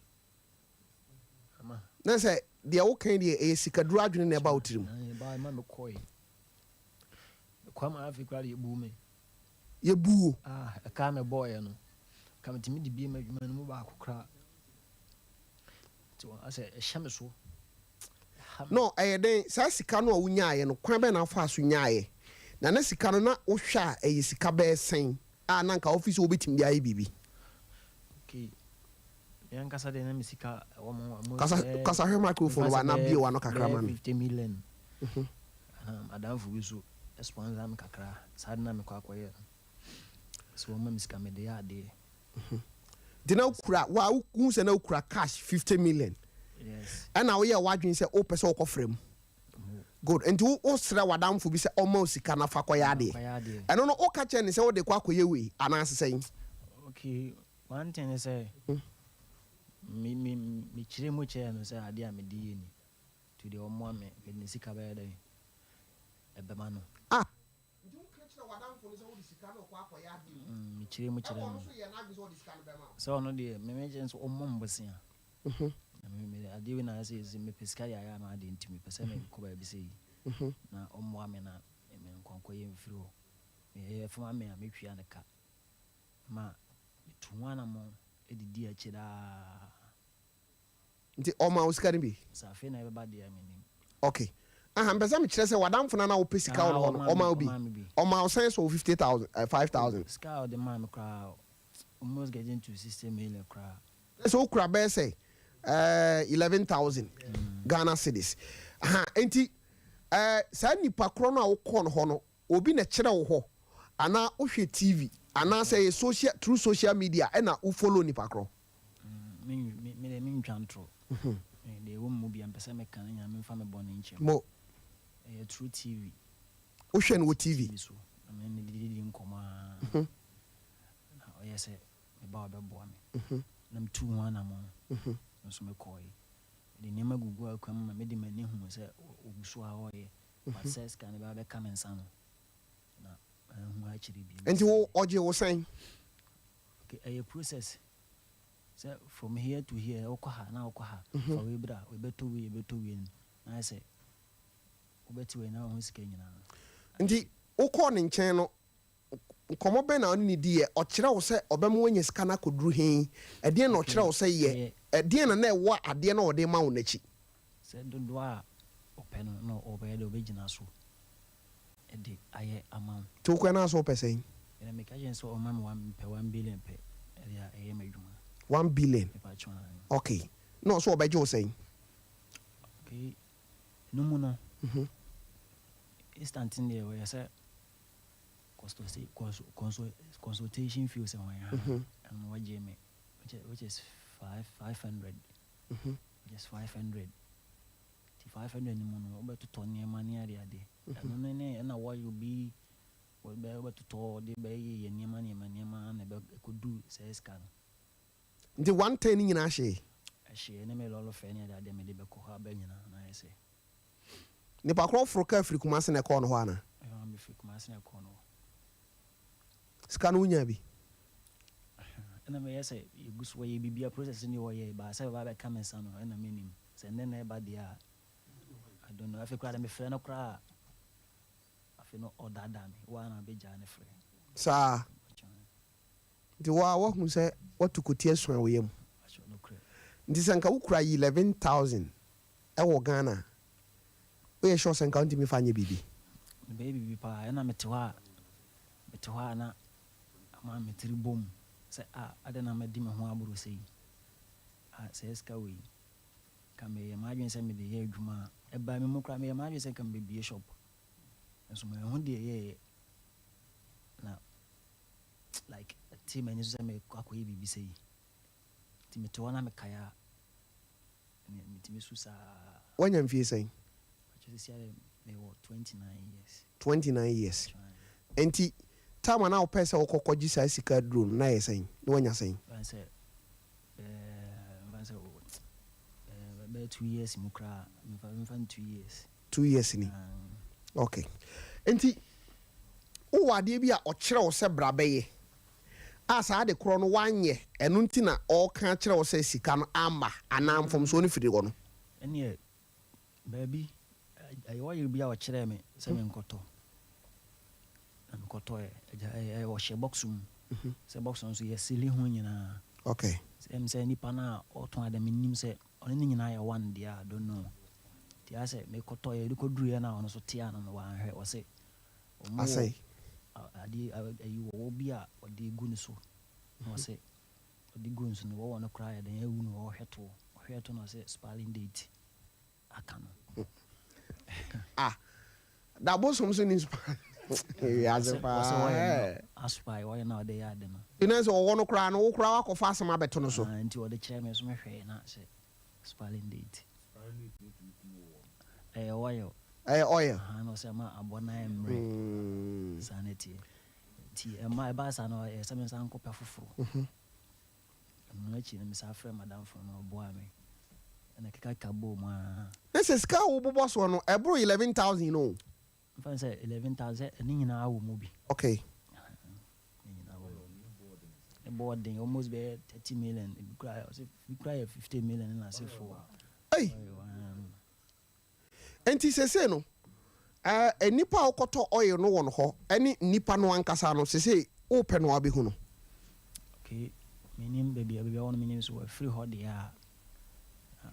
Speaker 19: ama.
Speaker 1: Na sɛ deɛ woka yi deɛ ɛyɛ sikaduro adwene na ɛba wo tirim.
Speaker 19: Ɛbaa ɛma mekɔe. Mekɔe ma afei koraa deɛ yɛbuu me.
Speaker 1: Yɛbuu wo?
Speaker 19: Ah, ɛka a mebɔeɛ no, nka metumi de bie m'adwuma no mu baako koraa. Nti wɔn asɛ ɛhyɛ me so. Ɛha me.
Speaker 1: No, ɛyɛ dɛn? Saa sika no a wonyaeɛ no, kwan bɛn na wofaa so nyaeɛ? Na na sika no, na wohwɛ a ɛyɛ sika bɛyɛ sɛn? a na anka wofi sɛ wobɛtumi de ayɛ biribi.
Speaker 19: Okay. Me ankasa deɛ na me sika ɛwɔ mo ho.
Speaker 1: Kasa kasa hwɛ microphone wa na bie w'ano kakra ma me.
Speaker 19: 50 million. Mhm. Adamfo bi so sponsor me kakra. Saa de na mekɔ akɔyɛ no. So wɔma me sika mede yɛ adeɛ.
Speaker 1: Mhm. Nti na wokura wa wohu sɛ na wokura cash 50 million.
Speaker 19: Yes.
Speaker 1: Ɛna woyɛ w'adwene sɛ wopɛ sɛ wokɔfrɛ mu. Good. Nti wo wosrɛ w'adamfo bi sɛ ɔmma wo sika na fa kɔyɛ adeɛ. Ɛno no woka kyerɛ no sɛ wode kɔ akɔyɛ wei anaa sɛn?
Speaker 19: Okay, one thing ne sɛ me me mekyerɛ mu kyerɛɛ no sɛ adeɛ a mede yɛ ni nti deɛ ɔmmoa me mede ne sika bɛyɛ dɛn ɛbɛma no.
Speaker 1: Ah! Nti woka kyerɛ w'adamfo no sɛ wode sika no rekɔ akɔyɛ adeɛ wei?
Speaker 19: Mekyerɛ mu
Speaker 1: Ɛna
Speaker 19: kyerɛ
Speaker 1: ɔno
Speaker 19: no.
Speaker 1: nso yɛɛ n'adwene sɛ ɔde sika no bɛma wo?
Speaker 19: Sɛ ɔno deɛ me mekyerɛ no sɛ ɔmmɔ me bosea. Na me me adeɛ wei na ayɛ sɛ sɛ mepɛ sika de ayɛ ama adeɛ nti mepɛ sɛ mekɔ baabi sɛ yi na ɔmmoa me na me nkɔnkɔyɛ mfiri hɔ. Meyɛ fama me a mɛtua ne ka. Ma metu ho anammɔn de di akyire ara.
Speaker 1: Nti ɔmaa wo sika no bi?
Speaker 19: Sɛ afei na ɛbɛba deɛ a mennim.
Speaker 1: Ok. Aha, mepɛ sɛ mekyerɛ sɛ w'adamfo no a na wopɛ sika wɔ ne hɔ no, ɔmaa wo bi? Ɔmaa wo sɛn so 50,000, eh, 5,000?
Speaker 19: Sika a ɔde maa me koraa, almost getting to 60 million koraa.
Speaker 1: Na sɛ wokura bɛyɛ sɛ eh, 11,000 Ghana cedis. Aha, enti eh, saa nipa korɔ no a wokɔɔ no hɔ no, obi na ɛkyerɛ wo hɔ, anaa wohwɛ TV, anaasɛ ɛyɛ social, through social media ɛna wo follow nipa korɔ?
Speaker 19: Me me me deɛ mentwa ntorɔ. Me deɛ ɛwɔ me mu biara mpɛ sɛ meka no Nyame mfa me bɔne nkyɛ me.
Speaker 1: Mo.
Speaker 19: Ɛyɛ through TV.
Speaker 1: Wohwɛ no wɔ TV?
Speaker 19: TV so. Na me ne no didi nkɔmmɔ ara. Na ɔyɛ sɛ me ba a ɔbɛboa me. Na metuu ho anammɔn. Nso mekɔe. Mede nneɛma guguu akwan mu ma mede m'ani huu sɛ ɔgu so ara ɔreyɛ. But sɛ sika no bɛba bɛka me nsa no, na manhu akyire bio.
Speaker 1: Nti wo ɔgye wo sɛn?
Speaker 19: Okay, ɛyɛ process. Sɛ from here to here, wokɔ ha na wokɔ ha, fa wei bra, wei bɛtɔ wei, wei bɛtɔ wei no, na ayɛ sɛ wobɛte wei na woahu sika nyinaa.
Speaker 1: Nti wokɔɔ ne nkyɛn no, Nkɔmmɔ bɛn na wo ne no diiɛ? Ɔkyerɛɛ wo sɛ ɔbɛma woanya sika no akɔduru he? Ɛdeɛn na ɔkyerɛɛ wo sɛ yɛ? Ɛdeɛn na na ɛwɔ adeɛ no a ɔde rema wo no akyi?
Speaker 19: Sɛ dodoɔ a ɔpɛ no na ɔbɛyɛ dɛ ɔbɛgyina so de ayɛ ama wo.
Speaker 1: Nti wokɔɛ no a sɛ wopɛ sɛn?
Speaker 19: Ɛna meka kyerɛ no sɛ ɔmma me one mepɛ 1 billion pɛ ɛde a ɛyɛ m'adwuma.
Speaker 1: 1 billion?
Speaker 19: Mepakyɛw aane.
Speaker 1: Ok. Na ɔse ɔbɛgye wo sɛn?
Speaker 19: Ok, ɛno mu no, instant no deɛ ɔyɛ sɛ consultation fee sɛ wɔn ha ɛno wɔgye me which is 500, which is 500. Ti 500 no mu no, wobɛtotɔ nneɛma ne ade ade. Ɛno ne ne ɛna wɔyɛ obi wobɛtotɔ de bɛyɛ yɛ nneɛma nneɛma nneɛma na ɛkɔdu sɛ sika no.
Speaker 1: Nti 110 no nyinaa hyee?
Speaker 19: Ɛhyee ne me lɔlɔ fɛ ne ade ade mede bɛkɔ hɔ aba nyinaa na ayɛ sɛ.
Speaker 1: Nipa korɔ foro kaa firi Kumase na ɛkɔɔ no hɔ ana?
Speaker 19: Ɛma mefiri Kumase na ɛkɔɔ no hɔ.
Speaker 1: Sika no wonya bi?
Speaker 19: Ɛna meyɛ sɛ yɛgu so wɔyɛ biribia, process ne wɔyɛ baa sɛ bɛba bɛka me nsa no, ɛna menim sɛ nnɛ na ɛba deɛ a, I don't know. Afei koraa de mefrɛ no koraa, afei no ɔdaadaa me waa na bɛgyaa ne frɛ.
Speaker 1: Saa nti waa wahu sɛ watu koti asua wɔ yam. Nti sɛ nka wokura yi 11,000 ɛwɔ Ghana, woyɛ sure sɛ nka wontumi fa nyɛ biribi?
Speaker 19: Mebɛyɛ biribi paa. Ɛna mete hɔ a na ama me tiri bom sɛ a ade na madi me ho aboro sɛ yi a sɛ sika wei ka meyɛ m'adwene sɛ mede yɛ adwuma a ɛbaa me mu koraa, meyɛ m'adwene sɛ nka mebɛbie shop nso mahu deɛ ɛyɛyɛ na like ɛte m'ani so sɛ mekɔ akɔyɛ biribi sɛ yi. Nti mete hɔ na mekae a, metumi su saa.
Speaker 1: Woanya mfie sɛn?
Speaker 19: Akyɛ sɛ mewɔ 29 years.
Speaker 1: 29 years. Nti time a na wopɛ sɛ wokɔkɔgye saa sika duro no na yɛ sɛn na woanya sɛn?
Speaker 19: Mfa sɛ bɛyɛ 2 years mu koraa, mfa no 2 years.
Speaker 1: 2 years ni. Okay, nti wowɔ adeɛ bi a ɔkyerɛ wo sɛ bra bɛyɛ a saa de korɔ no woanyɛ, ɛno nti na ɔreka kyerɛ wo sɛ sika no ama anaa mfomsoɔ no firi hɔ no?
Speaker 19: Ɛneɛ baabi ɛyɛ ɔyere bi a ɔkyerɛɛ me sɛ menkɔtɔ na mekɔtɔɛ. Agya ɛyɛ ɔhyɛ box mu sɛ box no nso yɛsili ho nyinaa. Sɛ sɛ nipa no a ɔtɔn ade, menim sɛ ɔne ne nyinaa yɛ one deɛ a, I don't know. Nti ayɛ sɛ mekɔtɔɛ de kɔduruiɛ no a, ɔno nso tea no no wanhwɛ, ɔse ɔmo wɔ
Speaker 1: Asɛe.
Speaker 19: Adeɛ ayi wɔwɔ bi a ɔde gu ne so na ɔse ɔde gu nso no, wɔwɔ no koraa yɛ den awu no. Ɔhwɛ toɔ, ɔhwɛ to no, ɔse expiring date aka no.
Speaker 1: Ah, da bosom so ni wiase
Speaker 19: Ɔsɛ
Speaker 1: paa.
Speaker 19: Wɔyɛ no aspa wɔyɛ na ɔde yɛ ade no.
Speaker 1: Ɛnɛ sɛ ɔwɔ no koraa no, wo koraa wakɔfa asɛm abɛto no so.
Speaker 19: Ah, nti ɔde kyerɛ me so mehwɛɛ na sɛ expiring date ɛyɛ oil.
Speaker 1: Ɛyɛ oil.
Speaker 19: Aha, na ɔsɛ ma abɔ na ayɛ mmerɛ saa na ɛteɛ. Nti ɛma ɛbaa saa no, ɛyɛ sɛ me nsa nkɔpɛ foforɔ. Ɛno akyi no, mesan frɛ madamfo no, ɔboaa me ɛna kekaka bɔɔ mu a.
Speaker 1: Ne sɛ sika a wobobɔ soɔ no ɛboro 11,000 no?
Speaker 19: Mfa no sɛ 11,000, sɛ ɛne nyinaa wɔ mu bi. Ne nyinaa wɔ mu. Ɛbɔɔ den almost bɛyɛ 30 million, ebi koraa ɔsɛ ebi koraa yɛ 50 million na asefoɔ.
Speaker 1: Ei, nti sese no nipa a wokɔtɔ oil no wɔ no hɔ ɛne nipa no ankasa no, sese wopɛ no a wobɛhu no?
Speaker 19: Okay, menim baabi a wɔn, menim so wɔafiri hɔ deɛ a,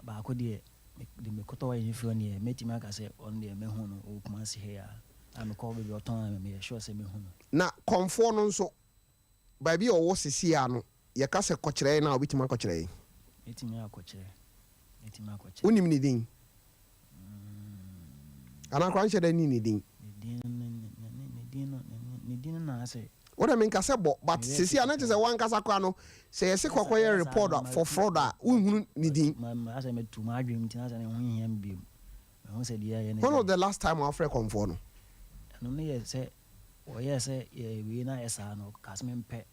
Speaker 19: baako deɛ de mekɔtɔ oil no firi hɔ deɛ, mɛtumi aka sɛ ɔno deɛ mɛhu no. Ɔwɔ Kumasi ha yi a mekɔ baabi a ɔtɔn a, meyɛ sure sɛ mɛhu no.
Speaker 1: Na kɔnfoɔ no nso, baabi a ɔwɔ sisi a no, yɛka sɛ kɔkyerɛ yɛn a, wobɛtumi akɔkyerɛ yɛn?
Speaker 19: Mɛtumi akɔkyerɛ, mɛtumi akɔkyerɛ.
Speaker 1: Wonim ne din anaa koraa nhyɛ dɛ ne ne din?
Speaker 19: Ne din no ne din no ne din no na asɛ.
Speaker 1: Wode menka sɛ bɔ, but sesi a na kyerɛ sɛ wankasa koraa no, sɛ yɛse kɔkɔyɛ report a for fraud a, wonhunu ne din.
Speaker 19: Asɛ metu m'adwene mu nti na asɛ ne ho hia me biom, mahu sɛ deɛ ɛyɛ ne.
Speaker 1: When was the last time wafrɛ kɔmfoɔ no?
Speaker 19: Ɛno no yɛ sɛ wɔyɛɛ sɛ yɛ wei na ayɛ saa no, ɔka sɛ mempɛ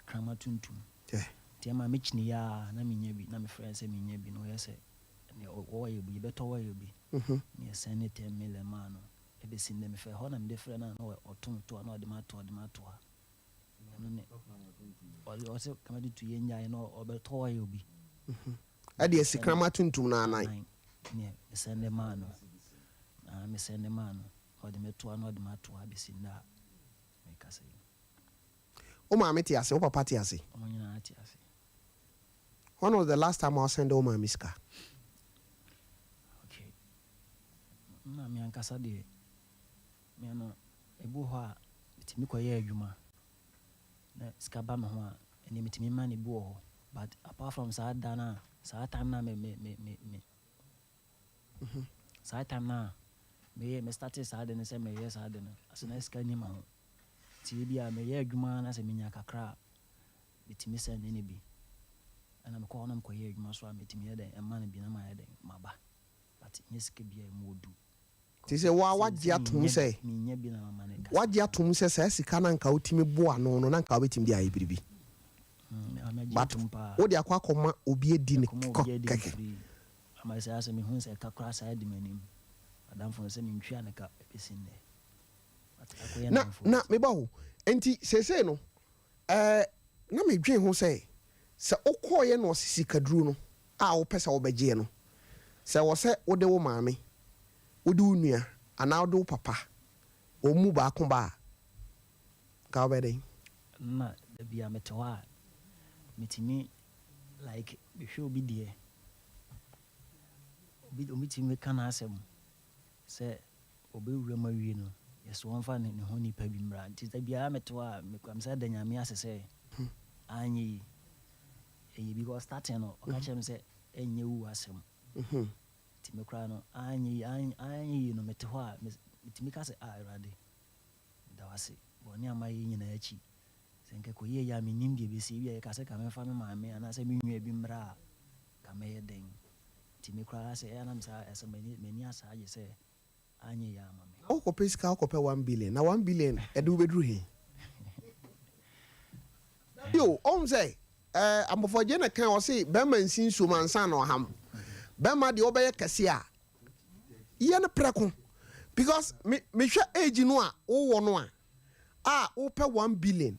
Speaker 19: krama tuntum. Nti ɛma mekyini yɛ a na menya bi na mefrɛ sɛ menya bi na ɔyɛ sɛ. Ne oil bi, yɛbɛtɔ oil bi. Ne yɛsɛnde 10 million maa no. Ɛbɛsi nnɛ mefrɛ hɔ na mede frɛ no a na ɔto me to a na ɔde me ato ɔde me ato ha. Ɛno ne ɔde ɔsɛ kama de tu yɛn nyae na ɔbɛtɔ oil bi.
Speaker 1: Ɛde asikrama tuntum no anan.
Speaker 19: Ne mesɛnde maa no. Na mesɛnde maa no. Ɔde me to ha na ɔde me ato ha bɛsi nnɛ a mekasa yi.
Speaker 1: Wo maame te ase? Wo papa te ase?
Speaker 19: Wɔn nyinaa te ase.
Speaker 1: When was the last time a wo sɛnde wo maame sika?
Speaker 19: Okay. Me maame ankasa deɛ, me no, ebi wɔ hɔ a, metumi kɔyɛ adwuma na sika ba me ho a, ɛnneɛ metumi ma no bi wɔ hɔ. But apart from saa da no a, saa time no a me me me me me saa time no a meyɛ me starte saa ade no sɛ meyɛ saa ade no, asɛ na sika nni me ho. Nti ebi a meyɛ adwuma na sɛ menya kakra a, metumi sɛnde no bi. Ɛna mekɔ hɔ na mekɔyɛ adwuma so a, metumi yɛ dɛn, ɛma no bi na mayɛ dɛn, maba. But nyɛ sika bi a ɛmu ɔdu.
Speaker 1: Te sɛ wo ara woagye atom sɛ, woagye atom sɛ saa sika no a anka wotumi boa ano no, na anka wobɛtumi de ayɛ biribi. But wode akɔ akɔma obi adi no kɔ kɛkɛ. Na, na meba o, nti seesei no, ɛɛ, na medwen ho sɛ, sɛ wokɔeɛ na ɔse sikaduro no a wopɛ sɛ wobɛgyeɛ no, sɛ ɛwɔ sɛ wode wo maame, wode wo nua, anaa wode wo papa, wɔn mu baako ba a, nka wobɛyɛ dɛn?
Speaker 19: Nna da bi a mete hɔ a, metumi like mehwɛ obi deɛ, obi obi tumi ka n'asɛm sɛ ɔbɛwura mu awie no, yɛse ɔmfa ne ne ho nipa bi mmra. Nti da biara mete hɔ a, mekura me nsa da Nyame ase sɛ anyɛ yi, ɛyɛ because starting no, ɔka kyerɛ me sɛ ɛnyɛ wu asɛm. Nti me koraa no, anyɛ yi, anyɛ yi no, mete hɔ a, metumi ka sɛ, ah Awurade, meda wo ase, bɔne a mayɛ yi nyinaa akyi, sɛ nka ɛkɔyɛɛ yie a, mennim deɛ ɛbɛsi, ebia yɛka sɛ ka memfa me maame anaasɛ me nua bi mmra a, nka mɛyɛ dɛn? Nti me koraa sɛ ɛyɛ a na me saa ɛsɛ m'ani m'ani asa agye sɛ anyɛ yie ama me.
Speaker 1: Wokɔpɛ sika wokɔpɛ one billion na one billion ɛde wo bɛduru he? Dabi o, ɔhu sɛ ɛɛ Ampɔfoɔ na kan ɔse bɛrima nsi nsuom ansa na ɔham. Bɛrima deɛ wobɛyɛ kɛse a yɛ no prɛko because me mehwɛ age no a wowɔ no a a wopɛ 1 billion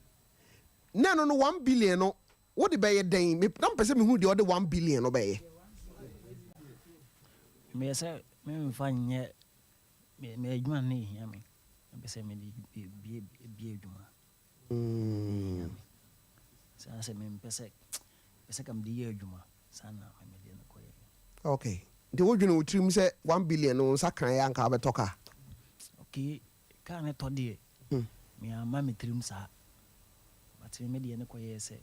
Speaker 1: na ɛno no 1 billion no wode bɛyɛ dɛn? Me na mepɛ sɛ mehunu deɛ ɔde 1 billion no bɛyɛ.
Speaker 19: Meyɛ sɛ memfa nyɛ me me adwuma no na ɛhia me. Mepɛ sɛ mede bie bie adwuma. Saa sɛ mempɛ sɛ pɛ sɛ ka mede yɛ adwuma saa na mede no kɔyɛ.
Speaker 1: Okay. Nti wodwene wo tirim sɛ 1 billion no wo nsa kan yɛ anka wobɛtɔ kaa?
Speaker 19: Okay, kaa ne tɔ deɛ meamma me tirim saa. But me deɛ ne kɔyɛɛ sɛ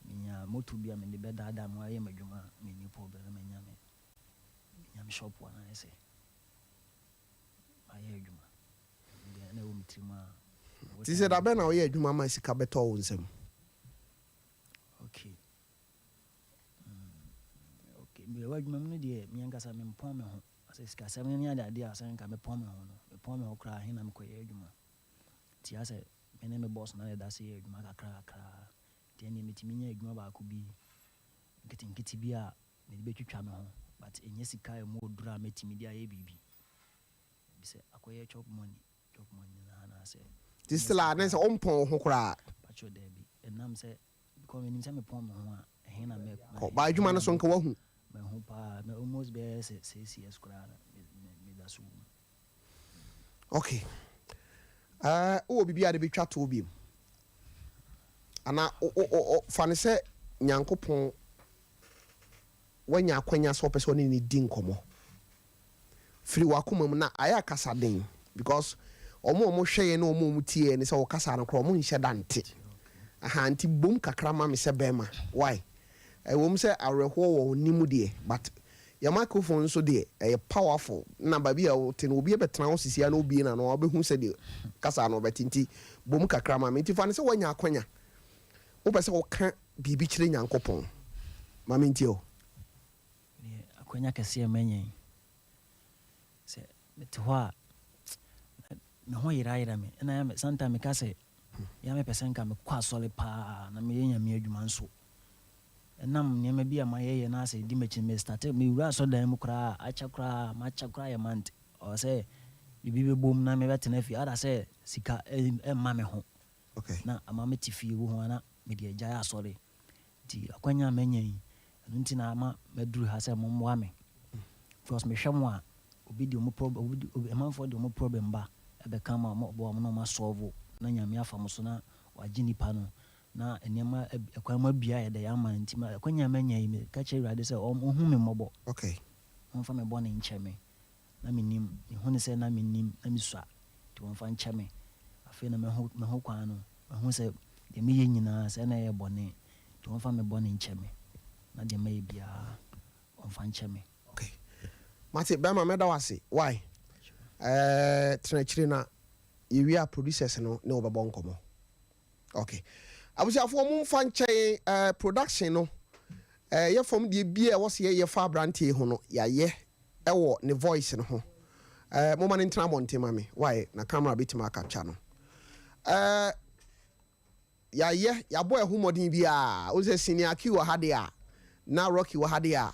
Speaker 19: menya moto bi a mede bɛdaadaa me ho ayɛ m'adwuma a menni problem na manya me menya me shop a na ayɛ sɛ mayɛ adwuma. Deɛ na ɛwɔ me tirim a.
Speaker 1: Nti sɛ da bɛn na woyɛ adwuma ma sika bɛtɔ wo nsam?
Speaker 19: Okay. Mewɔ adwuma mu no deɛ me ankasa mempɔn me ho. Sɛ sikasɛm no ne adeade a sɛ nka mepɔn me ho no, mepɔn me ho koraa he na mekɔyɛ adwuma. Nti asɛ me ne me boss na yɛda se yɛ adwuma kakra kakra. Nti ɛnneɛ metumi nya adwuma baako bi nketenkete bi a mede bɛtwitwa me ho but ɛnyɛ sika a ɛmu ɔduru a mɛtumi de ayɛ biribi. Ebi sɛ akɔyɛ chop money, chop money na anaasɛ.
Speaker 1: Nti still a ne sɛ wompɔn wo ho koraa?
Speaker 19: Pakyɛ daabi. Ɛnam sɛ because menim sɛ mepɔn me ho a ɛhe na mɛ.
Speaker 1: Kɔ ba adwuma no so nka wahu.
Speaker 19: Mahu paa, me almost bɛyɛ sɛ 6 years koraa na meda so wɔ mu.
Speaker 1: Okay. Wowɔ biribi a de bɛtwa toɔ biom? Anaa fa no sɛ Nyankopɔn wanya akwanya sɛ ɔpɛ sɛ ɔne ne di nkɔmmɔ. Firi w'akoma mu na ayɛ akasaden because ɔmo a ɔmo hwɛ yɛn ne ɔmo a ɔmo tie yɛn ne sɛ ɔkasa no koraa ɔmo nhyɛ da nte. Aha nti bom kakra ma me sɛ bɛrima. Why? Ɛwɔ mu sɛ awerɛhoɔ wɔ wo nne mu deɛ but yɛn microphone nso deɛ ɛyɛ powerful na baabi a wote no obi bɛtena hɔ sisi a na obie n'ano a wobɛhu sɛdeɛ kasa no ɔbɛte nti bom kakra ma me. Nti fa no sɛ woanya akwanya wopɛ sɛ woka biribi kyerɛ Nyankopɔn ma me ntie o.
Speaker 19: Deɛ akwanya kɛseɛ manya yi, sɛ mete hɔ a me ho yerayera me ɛna yɛ sometimes meka sɛ yɛ mepɛ sɛ nka mekɔ asɔre paa na meyɛ Nyame adwuma nso. Ɛnam nneɛma bi a mayɛyɛ na asɛ ɛdi m'akyi no, me starte, mewura asɔredan mu koraa a, akyɛ koraa, makyɛ koraa yɛ month, ɔwɔ sɛ biribi bɛbom na mebɛtena fie, ada sɛ sika ɛmma me ho, na ama mete fie, wohu a na mede agyae asɔre. Nti akwanya a manya yi, ɛno nti na ama maduru ha sɛ mommoa me. Because mehwɛ mo a, obi de ɔmo prob, obi de, obi, amanfoɔ de ɔmo problem ba ɛbɛka ma ɔmo boa ɔmo na ɔmo asɔlvo, na Nyame afa mo so na wagye nipa no, na nneɛma ab, ɛkwan mu abue ayɛ dɛ ama no. Nti ma, akwanya a manya yi, meka kyerɛ Awurade sɛ ɔn, ɔnhu me mmɔbɔ.
Speaker 1: Okay.
Speaker 19: Ɔmfa me bɔne nkyɛ me. Na mennim, mehu no sɛ na mennim, na mesua, nti wɔmfa nkyɛ me. Afei na mahu, mahu kwan no, mahu sɛ deɛ meyɛ nyinaa, sɛ na ɛyɛ bɔne, nti wɔmfa me bɔne nkyɛ me, na deɛ mayɛ biara, wɔmfa nkyɛ me.
Speaker 1: Ok mate bɛma mɛda wo ase wai ɛɛ tena akyire na yɛwie a producers no ne wo bɛbɔ nkɔmmɔ. Ok abusuafoɔ mo nfa nkyɛn eh, production no eh, yɛ fam deɛ bia ɛwɔ sɛ yɛyɛ fa abranteɛ yi ho no yɛayɛ ɛwɔ ne voice no ho eh, moma no ntena abɔnten ma me why na camera bɛtumi akaptcha no eh, yɛayɛ yɛabɔ ɛho mmɔden biara wo sɛ senior Q wɔ ha deɛ a na Rocky wɔ ha deɛ a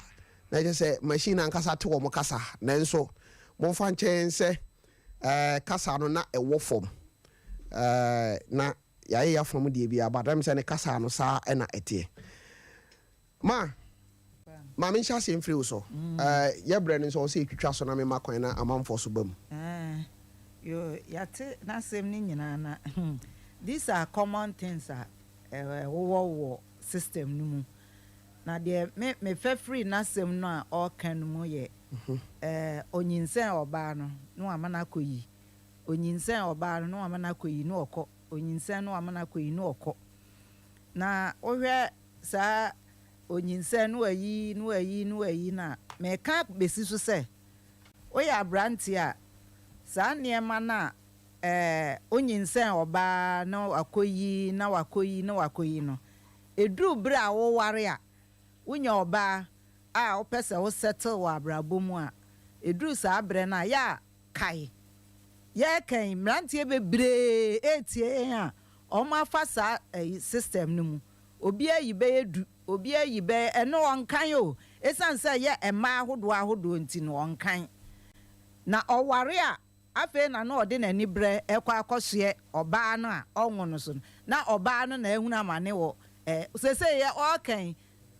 Speaker 1: na ɛkyɛ sɛ machine ankasa te wɔn kasa nanso momfa nkyɛn sɛ eh, kasa no na ɛwɔ fam Eh, na yɛayɛ yɛafa mu deɛ biara but ɛm sɛ ne kasa no saa ɛna ɛteɛ. Ma, ma menhyɛ aseɛ mfiri wo so. Eh, yɛ berɛ no nso ɔwɔ sɛ yɛtwitwa so na mema kwan na amanfoɔ so ba mu.
Speaker 7: Eh, yo, yɛate n'asɛm no nyinaa na hmm, these are common things a ɛwowɔ wɔ system no mu. Na deɛ me mefɛ firi n'asɛm no a ɔreka no mu yɛ, eh, ɔnyinsɛn ɔbaa no na wama no akɔyi Onyinsɛn ɔbaa no na wama no akɔyi na ɔkɔ, onyinsɛn na wama no akɔyi na ɔkɔ. Na wohwɛ saa onyinsɛn na wayi na wayi na wayi no a, meka bɛsi so sɛ, woyɛ aberanteɛ a, saa nneɛma no a ɛɛ wonyinsɛn ɔbaa na wakɔyi na wakɔyi na wakɔyi no, ɛduru berɛ a woware a, wonya ɔbaa a wopɛ sɛ wo settle wɔ abrabɔ mu a, ɛduru saa berɛ no a, yɛ a Kae, yɛreka yi, mmeranteɛ bebree retie yɛn a wɔafa saa ɛyi system no mu. Obi ayi bɛyɛ du, obi ayi bɛyɛ, ɛno ɔnkan o, ɛsiane sɛ ɛyɛ mmaa ahodoɔ ahodoɔ nti no ɔnkan. Na ɔware a, afei na na ɔde n'ani brɛ rekɔ akɔsoɛ ɔbaa no a ɔnwo no so no, na ɔbaa no na ahunu amane wɔ ɛ, seesei yɛ ɔreka yi,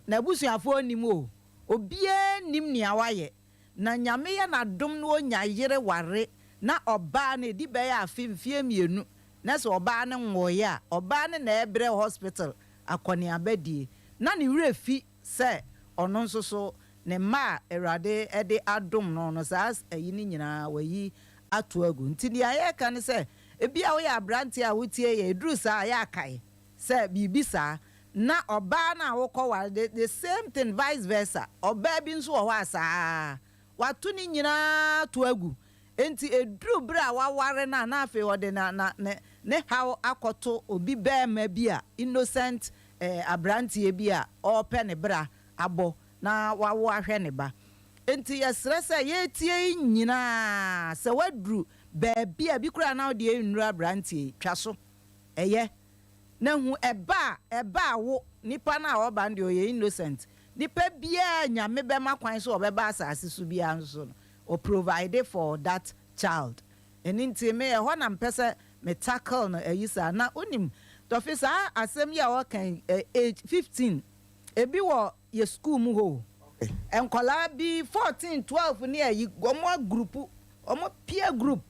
Speaker 7: n'abusuafoɔ nnim o, obiara nnim nea wayɛ. Na Nyame yɛ n'adom na onya yere ware na ɔbaa no edi bɛyɛ afe mfeɛ mienu na sɛ ɔbaa no nwoeɛ a ɔbaa no na ɛbrɛ hospital akɔneaba die na ne werɛ fi sɛ ɔno nso so ne mma a Awurade de adom no no saa ayi no nyinaa wayi ato agu nti nea yɛreka ne sɛ ebia woyɛ abranteɛ a wotie yɛn ɛduru saa a yɛ akae sɛ biribi saa Na ɔbaa no a wokɔ ware the the same thing vice versa ɔbaa bi nso wɔ hɔ a saa ara wato ne nyinaa to agu enti ɛduru berɛ a waware no a na afei ɔde na na ne ne haw akɔto obi barima bi a innocent eh abranteɛ bi a ɔrepɛ ne bra abɔ na wawo ahwɛ ne ba enti yɛsrɛ sɛ yɛretie yi nyinaa sɛ waduru baabi a bi koraa na wodeɛ nnuru abranteɛ yi twa so ɛyɛ Na hu ɛba a ɛba a wo, nipa no a ɔba no deɛ ɔyɛ innocent. Nipa biara a Nyame bɛma kwan sɛ ɔbɛba asase so biara nso no, ɔ provide for that child. Ɛno nti me ɛhɔ na mepɛ sɛ me tackle no ayi saa. Na wonim Tɔfe saa asɛm yi a ɔka yi, age 15, ebi wɔ yɛ school mu hɔ o. Nkwadaa bi 14, 12 ne ayi, wɔn agrupu, wɔn peer group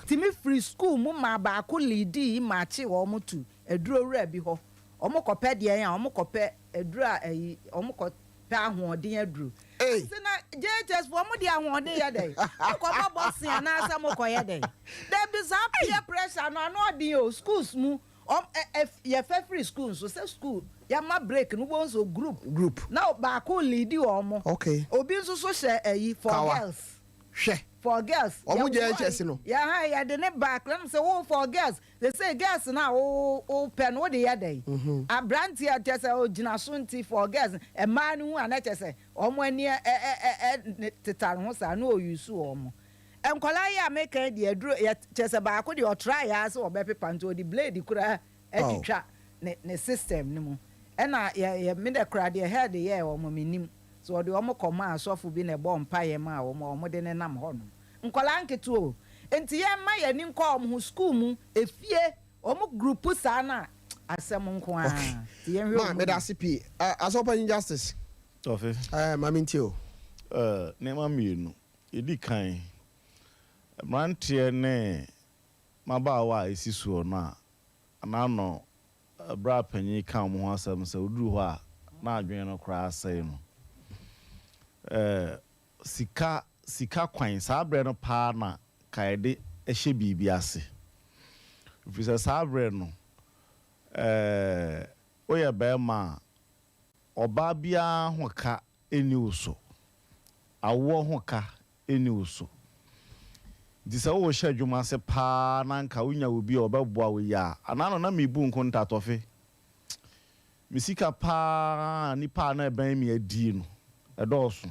Speaker 7: tumi firi sukuu mu maa baako leadii maakye wɔn to aduro wura bi hɔ. Wɔn kɔpɛ deɛn a, wɔn kɔpɛ aduro a ayi, wɔn kɔ pɛ ahoɔden aduro. Nti na JHS foɔ mo de ahoɔden yɛ dɛn? Mo kɔ bɔ boxing anaasɛ mo kɔ yɛ dɛn? Dabi saa peer pressure no ano ɔden o, schools mu, wɔn ɛ ɛ yɛfɛ firi school nso sɛ school yɛama break no wobɛhu sɛ group
Speaker 1: Group.
Speaker 7: na baako leadi wɔn,
Speaker 1: Okay.
Speaker 7: obi nso so hyɛ ayi for
Speaker 1: Kawa.
Speaker 7: girls.
Speaker 1: Hwɛ.
Speaker 7: For girls.
Speaker 1: Wɔn gye HS no.
Speaker 7: Yɛ ha yɛde ne ba akra no sɛ wo for girls. They say girls no a wo wo pɛ no wo de yɛ dɛn?
Speaker 1: Mm-hmm.
Speaker 7: Abranteɛ kyɛ sɛ ogyina so nti for girls mmaa no hu a na kyɛ sɛ wɔn ani ɛ ɛ ɛ ɛ tetare ho saa na ɔyusu wɔn. Nkwadaa yi a meka yi deɛ aduro yɛ kyɛ sɛ baako deɛ ɔtra yɛ ara sɛ ɔbɛpepa nti ɔde blade koraa atwitwa ne ne system no mu. Ɛna yɛ yɛ me dɛ koraa deɛ head yɛɛ wɔn mennim. Sɛ wɔde wɔn kɔmaa asɔfo bi na ɛbɔɔ mpaeɛ maa wɔn a wɔde nenam hɔnom. Nkwadaa nketewa o. Enti yɛmma yɛn ani nkɔ wɔn ho, sukuu mu, efie, wɔn group saa no a, asɛm nko ara.
Speaker 1: Okay.
Speaker 7: Nti yɛnhwɛ
Speaker 1: Ma,
Speaker 7: wɔn
Speaker 1: meda
Speaker 7: yie.
Speaker 1: ase pii. Eh, Asɔfopanyin Justice.
Speaker 6: Tɔfe.
Speaker 1: Eh, ma mentie o.
Speaker 6: Eh, nneɛma mmienu. Ɛdi kan, mmeranteɛ ne mmabaawa a ɛsi soɔ no a, anaa Bere a panyin ka wɔn ho asɛm sɛ oduru hɔ a na adwene no koraa asɛe no. Sika, sika kwan, saa bere no paa na ka yɛde hyɛ biribi ase. Efisɛ saa bere no, woyɛ barima a, ɔbaa biara ho ka nni wo so. Awoɔ ho ka nni wo so. Nti sɛ worehyɛ adwuma ase paa na anka wonya obi a ɔbɛboa wo yi a, anaa no na mebu nkonta tɔfe. Me sika paa a nnipa a na ɛbɛn me adie no, ɛdɔɔso.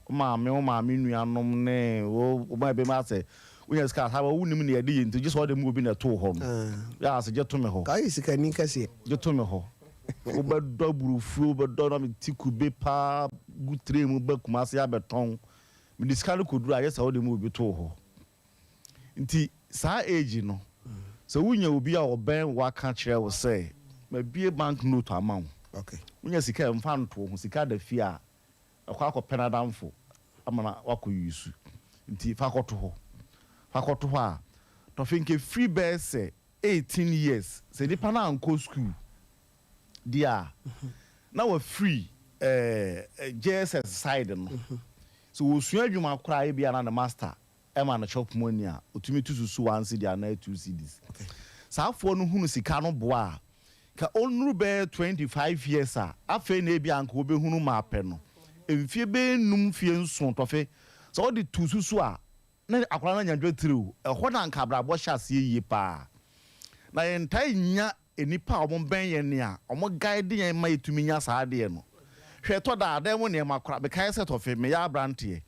Speaker 6: Wo maame, wo maame nuanom ne wo wo ma ebinom asɛ wonya sika a saa wonnim nea ɛde yɛ nti gye sɛ ɔde ma obi na ɛtoo hɔ no. Yɛ ase gye to me hɔ.
Speaker 1: Ka woyɛ sikani kɛseɛ.
Speaker 6: Gye to me hɔ. Wobɛdɔ aburofuo, wobɛdɔ na mete kube paa gu train mu ba Kumasi abɛtɔn. Mede sika no kɔduru a, ayɛ sɛ wode ma obi too hɔ. Nti saa age no, sɛ wonya obi a ɔbɛn wo aka kyerɛ wo sɛ, mabue bank note ama wo. Wonya sika a, mfa nto wo ho. Sika da fie a, ɛkɔ akɔpɛ n'adamfo ama no wakɔ use. Nti fa kɔto hɔ. Fa kɔto hɔ a, tɔfe nka ɛfiri bɛyɛ sɛ 18 years sɛ nipa no ankɔ school deɛ a na wafiri JSS side no sɛ ɔsua adwuma koraa ebia na ne master ma no chop money a ɔtumi tu susu one cedi anaa two cedis. Saa foɔ no hunu sika no boa a nka ɔnnuru bɛyɛ 25 years a afei na ebia anka ɔbɛhunu maapɛ no mfie bɛyɛ num mfie nson tɔfe sɛ ɔde tu susu a Na akwadaa no anya dwetire o, ɛhɔ na anka abrabɔ hyɛ aseɛ yie paa. Na yɛntaa nnya nnipa a wɔbɛn yɛn a wɔn guide yɛn ma yɛtumi nya saa adeɛ no. Hwɛ ɛtɔ da a, adan mu nneɛma koraa, mekae sɛ tɔfe, meyɛ aberanteɛ,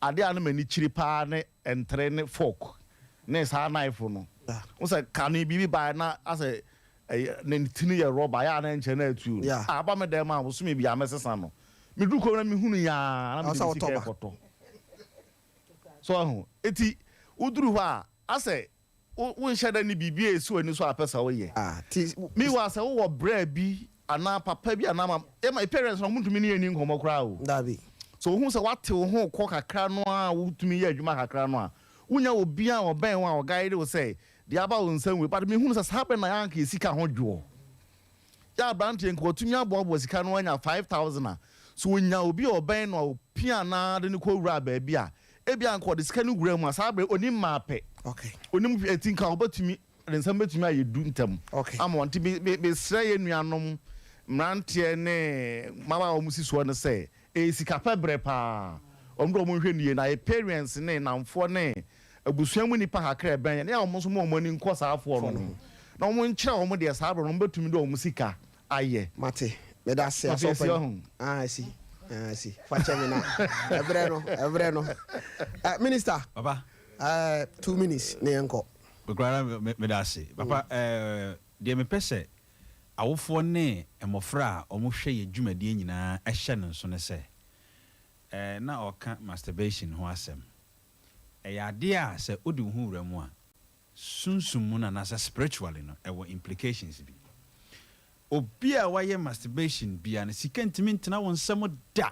Speaker 6: adeɛ a na m'ani kyiri paa ne ntere ne fork ne saa knife no. Wohu sɛ kane biribi baeɛ na asɛ ɛyɛ ne ti no yɛ rɔba, ɛyɛ a na ɛnkyɛ na atu o. Aba me dan mu a, bosome biara mɛsesa no. Meduru kurom na mehunu yɛ a, na mede me sika rekɔtɔ. So wahu? Enti woduru hɔ a, asɛ wonhyɛ da nni biribi a esi w'ani so a pɛ sɛ woyɛ. Meanwhile, sɛ wowɔ bra bi anaa papa bi anaa maame, yɛ parents no wɔntumi ne yɛn nni nkɔmmɔ koraa o.
Speaker 1: Dabi.
Speaker 6: So wohu sɛ woate wo ho kɔ kakra no a wotumi yɛ adwuma kakra no a, wonya obi a ɔbɛn wo a ɔguide wo sɛ deɛ aba wo nsam wei. But mehunu sɛ saa bere na yɛanka yɛ sika ho dwoɔ. Yɛ aberanteɛ nka watumi aboaboa sika no anya 5000 a, sɛ ɔnya obi a ɔbɛn no a ɔpia no ara de no kɔwura baabi a, ebia anka ɔde sika no wura mu a, saa berɛ ɔnim mmaa pɛ. Ɔnim hwee, enti nka ɔbɛtumi, ne nsam bɛtumi ayɛ du ntɛm ama wɔn. Nti me, me, mesrɛ yɛn nuanom mmeranteɛ ne mmabaawa a wɔsi soɔ no sɛ, ɛyɛ sikapɛ berɛ pa ara. Wɔn deɛ wɔnhwɛ no yie. Na yɛn parents ne nnamfoɔ ne abusua mu nnipa kakra a ɛbɛn yɛn, ɛyɛ a wɔn nso ma wɔn ani nkɔ saa afoɔ no ho, na wɔnkyerɛ wɔn deɛ saa berɛ no wɔbɛtumi de wɔn sika ayɛ.
Speaker 1: Mate. Meda ase
Speaker 6: Afei
Speaker 1: asɔfo
Speaker 6: asi
Speaker 1: panyin.
Speaker 6: ɔho.
Speaker 1: Ah, asi. Ah, asi. Fa kyɛ me na. Ɛbrɛ no, ɛbrɛ no. Eh, minister.
Speaker 3: Papa.
Speaker 1: Eh, 2 minutes ne yɛnkɔ.
Speaker 3: Mekura na meda ase. Papa, eh, deɛ mepɛ sɛ awofoɔ ne mmɔfra a wɔhwɛ yɛ dwumadie nyinaa hyɛ no nso ne sɛ, eh, na ɔka masturbation ho asɛm. Ɛyɛ adeɛ a sɛ wode wo ho wura mu a, sunsum mu no anaasɛ spiritually no, ɛwɔ implications bi. Obi a wayɛ masturbation biara no, sika ntumi ntena wo nsam da.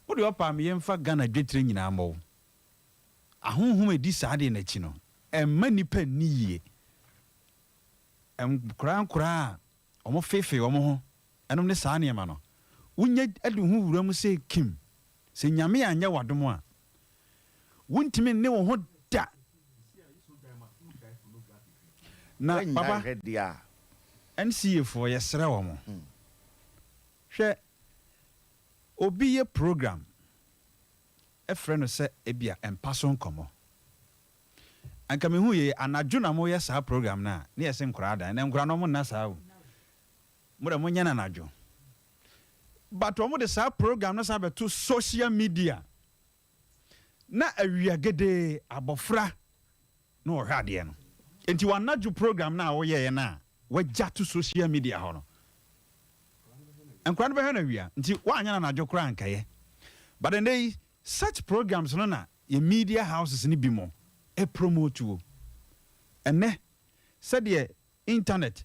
Speaker 3: Wo deɛ ɔpaa me yɛmfa Ghana dwetire nyinaa mmɔ wo. Ahonhom a ɛdi saa adeɛ no akyi no, ɛmma nnipa nni yie. Nkoraa nkoraa a wɔfeefee wɔn ho nom ne saa nneɛma no, wonya de wo ho wura mu sɛ kim. Sɛ Nyame anyɛ wo adom a, wontumi nne wo ho da. Na papa, NCA foɔ yɛsrɛ wɔn, hwɛ obi yɛ program frɛ no sɛ ebia mpa so nkɔmmɔ. Anka mehu yei, anadwo na moyɛ saa program no a, ne yɛse nkoraa da, ɛnɛ nkoraa no wɔn nna saa o. Mo deɛ monyɛ no anadwo. But wɔn de saa program no san bɛto social media na awia gedee abɔfra na ɔhwɛ adeɛ no. Nti w'anadwo program no a woyɛeɛ no a wagya to social media hɔ no, Nkwadaa no bɛhwɛ no awia nti woanyɛ no anadwo koraa anka ɛyɛ. But ɛnnɛ yi such programs no na yɛn media houses no bi mo promote o. Ɛnnɛ sɛdeɛ internet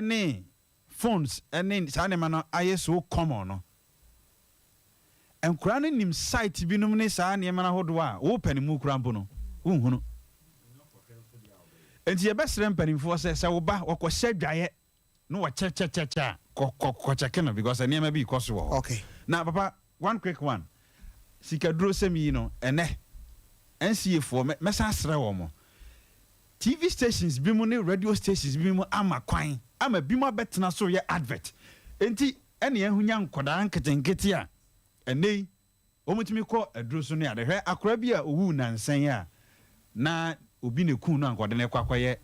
Speaker 3: ne phones ne saa nneɛma no ayɛ so common no, nkwadaa no nim site binom ne saa nneɛma no ahodoɔ a wopɛ no mu koraa mpo no, wonhunu. Enti yɛbɛsrɛ mpanimfoɔ sɛ, sɛ wo ba wɔkɔhyɛ adwaeɛ na wɔkyɛkyɛkyɛkyɛ a, kɔ kɔ kɔkyɛke no because nneɛma bi rekɔ so wɔ hɔ.
Speaker 1: Okay.
Speaker 3: Na papa, one quick one, sikaduro sɛm yi no, ɛnnɛ, NCA foɔ, mɛ mɛsan asrɛ wɔn, TV stations binom ne radio stations binom ama kwan ama binom abɛtena so reyɛ advert. Enti ɛne ahunya nkwadaa nketenkete a ɛnnɛ yi wɔtumi kɔ aduro so ne ade. Hwɛ akwadaa bi a ɔwuu nnansa yi a na obi na ɛkuu no a anka ɔde no rekɔ akɔyɛ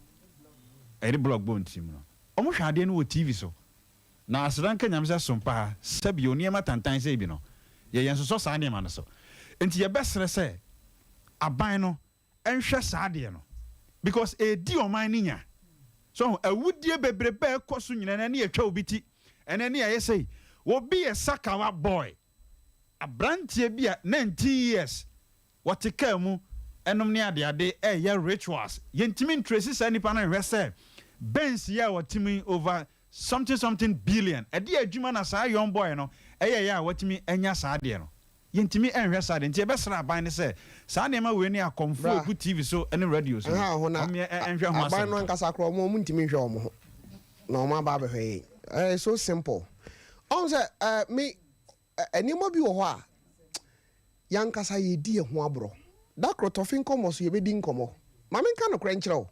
Speaker 3: ɛde blɔk bɔ ne tirim no. Wɔhwɛ adeɛ no wɔ TV so. Na aseda nka Nyame sɛ som paa sɛbio nneɛma tantan sei bi no yɛ yɛnsosɔ saa nneɛma no so. Enti yɛbɛsrɛ sɛ aban no nhwɛ saa adeɛ no because ɛredi ɔman no nya. So ho awudie bebrebe a ɛkɔ so nyinaa ɛnɛ ne yɛtwa obi ti, ɛnɛ ne yɛayɛ sei. Obi yɛ sakawa boy, abranteɛ bi a 19 years wɔte kaa mu ɛnom ne adeade ɛreyɛ rituals. Yɛntumi ntresi saa nipa no nhwɛ sɛ Benz yi a ɔte mu yi over something something billion ɛdeɛ adwuma na saa young boy no ɛyɛeɛ a watumi anya saa adeɛ no. Yɛntumi nhwɛ saa deɛ, nti yɛbɛsrɛ aban no sɛ saa nneɛma wei ne akɔmfoɔ
Speaker 1: Bra.
Speaker 3: ɛgu TV so ne radio so no,
Speaker 1: Nha ho na
Speaker 3: wɔn nhwɛ ho
Speaker 1: aban
Speaker 3: asɛm
Speaker 1: no
Speaker 3: ka.
Speaker 1: ankasa koraa wɔn wɔn ntumi nhwɛ wɔn ho na wɔn aba abɛhwɛ yɛn. Ɛyɛ so simple. Ɔn sɛ ɛɛ me ɛ nneɛma bi wɔ hɔ a yɛn ankasa yɛdi yɛn ho aborɔ. Da koro tɔfe nkɔmmɔ so yɛbɛdi nkɔmmɔ. Ma menka nokorɛ nkyerɛ wo.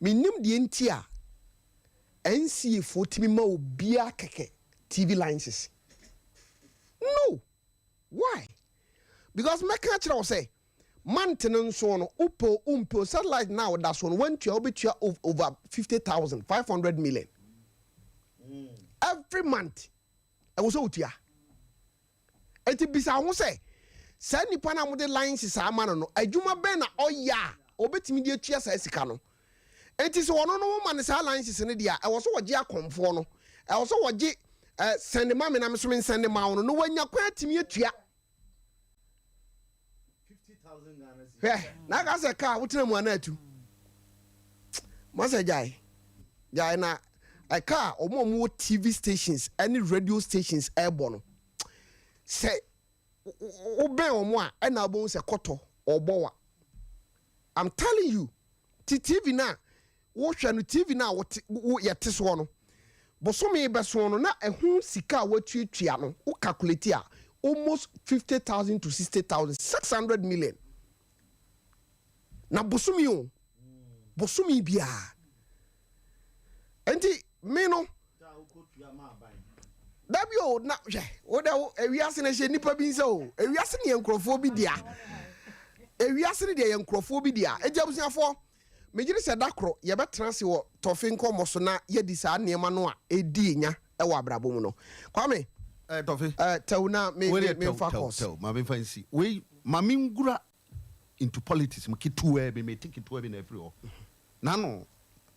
Speaker 1: Mennim deɛ nti a NCA foɔ tumi ma obiara kɛkɛ TV licenses. No! Why? Because mɛka akyerɛ wo sɛ, month no nso no, wopɛ o, wompɛ o, satellite no a woda so no, woantua, wobɛtua over 50,000, 500 million. Every month, ɛwɔ sɛ wotua. Enti bisa wo ho sɛ, saa nipa no a mode license ama no no, adwuma bɛn na ɔyɛ a ɔbɛtumi de atua saa sika no? Enti sɛ ɔno no woma no saa license no deɛ a, ɛwɔ sɛ ɔgye akɔmfoɔ no, ɛwɔ sɛ ɔgye eh, sɛnde ma me na me nso mensɛnde ma wo no, na wanya kwan atumi atua. Hwɛ, na aka sɛ kaa wotena mu ana atu. Masa gyae, gyae na ɛka a wɔn a wɔwɔ TV stations ne radio stations ɛrebɔ no, sɛ wobɛn wɔn a ɛna wobɛhu sɛ kɔtɔ ɔbɔ wa. I'm telling you, ti TV no a wohwɛ no, TV no a wote wo yɛte soɔ no, bosome bɛso no na ɛho sika a woatuatua no, wo calculate a, almost 50,000 to 60,000, 600 million. Na bosome o, bosome biara. Nti me no, dabi o na hwɛ wo dɛ wo ewiase no hyɛ nipa bi nsa o ewiase no yɛ nkurɔfoɔ bi dea ewiase no deɛ yɛ nkurɔfoɔ bi dea eti abusuafoɔ megye di sɛ da koro yɛbɛtena ase wɔ tɔfe nkɔmmɔ so na yɛdi saa nneɛma no a edi nya wɔ abrabɔ mu no kwame
Speaker 20: Eh, tɔfe.
Speaker 1: Eh, tɛw na me
Speaker 20: Wei
Speaker 1: me
Speaker 20: deɛ
Speaker 1: me
Speaker 20: tɛw
Speaker 1: nfa
Speaker 20: tɛw
Speaker 1: course.
Speaker 20: tɛw ma me nfa nsi wei ma me ngura into politics mu ketewaa bi mete ketewaa bi na afiri hɔ N'ano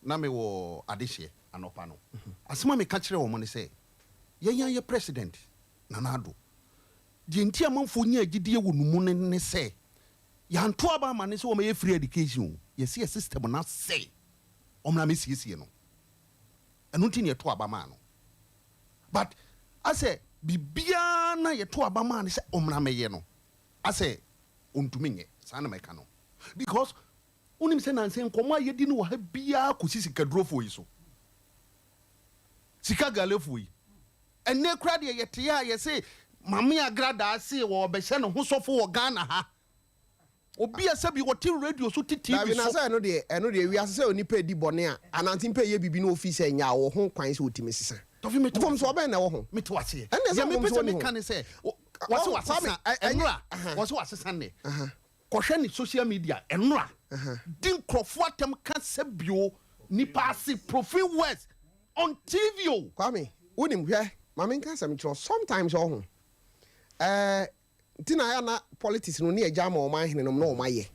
Speaker 20: na me wɔ adehyeɛ anɔpa no. Asɛm a meka kyerɛɛ wɔn ne sɛ, yɛn ara yɛ President, Nana Addo, deɛ nti a amanfoɔ nyaa gyidie wɔ no mu no ne sɛ, yɛanto aba amma no sɛ ɔmmɛyɛ free education o, yɛse yɛ system no asɛe, ɔmmra mmɛsiesie no. Ɛno nti na yɛto aba maa no. But asɛ biribiara no a yɛto aba maa no sɛ ɔmmra mmɛyɛ no, asɛ ɔntumi nyɛ. Saa na mɛka no. Because Wonim sɛ nnansa yi nkɔmmɔ a yɛdi no wɔ ha biara kɔsi sikadurofoɔ yi so. Sika galefoɔ yi. Ɛnnɛ koraa deɛ yɛte a yɛse Mame Agradaa se wɔrebɛhyɛ ne ho sɔfo wɔ Ghana ha. Obi a sɛbi ɔte radio so te TV
Speaker 1: Dabi, na
Speaker 20: so.
Speaker 1: sɛ ɛno deɛ, ɛno deɛ wiase sɛ onipa redi bɔne a, anaa nipa reyɛ biribi na ofi sɛ ɛnyɛ a, ɔwɔ ho kwan sɛ otumi sesa.
Speaker 20: Tɔfe, mete wo
Speaker 1: Mfomsoɔ
Speaker 20: aseɛ.
Speaker 1: bɛn na ɛwɔ ho?
Speaker 20: Mete wo aseɛ.
Speaker 1: Ɛnneɛ sɛ
Speaker 20: Deɛ mepɛ
Speaker 1: mfomsoɔ
Speaker 20: sɛ
Speaker 1: nni ho.
Speaker 20: meka ne sɛ, wɔse
Speaker 1: Ɔho,
Speaker 20: wasesa,
Speaker 1: Kwame, ɛ- ɛnyɛ,
Speaker 20: ɛnora,
Speaker 1: aha.
Speaker 20: wɔse wasesa nnɛ.
Speaker 1: Aha.
Speaker 20: Kɔhwɛ ne social media ɛnora di nkurɔfoɔ atɛm ka sɛbio nipa ase profane words on TV o.
Speaker 1: Kwame wonim hwɛ ma menka asɛm nkyerɛ wo sometimes ɔho ɛɛ nti na ayɛ na politics no ne agya ama ɔman hene nom na ɔma yɛ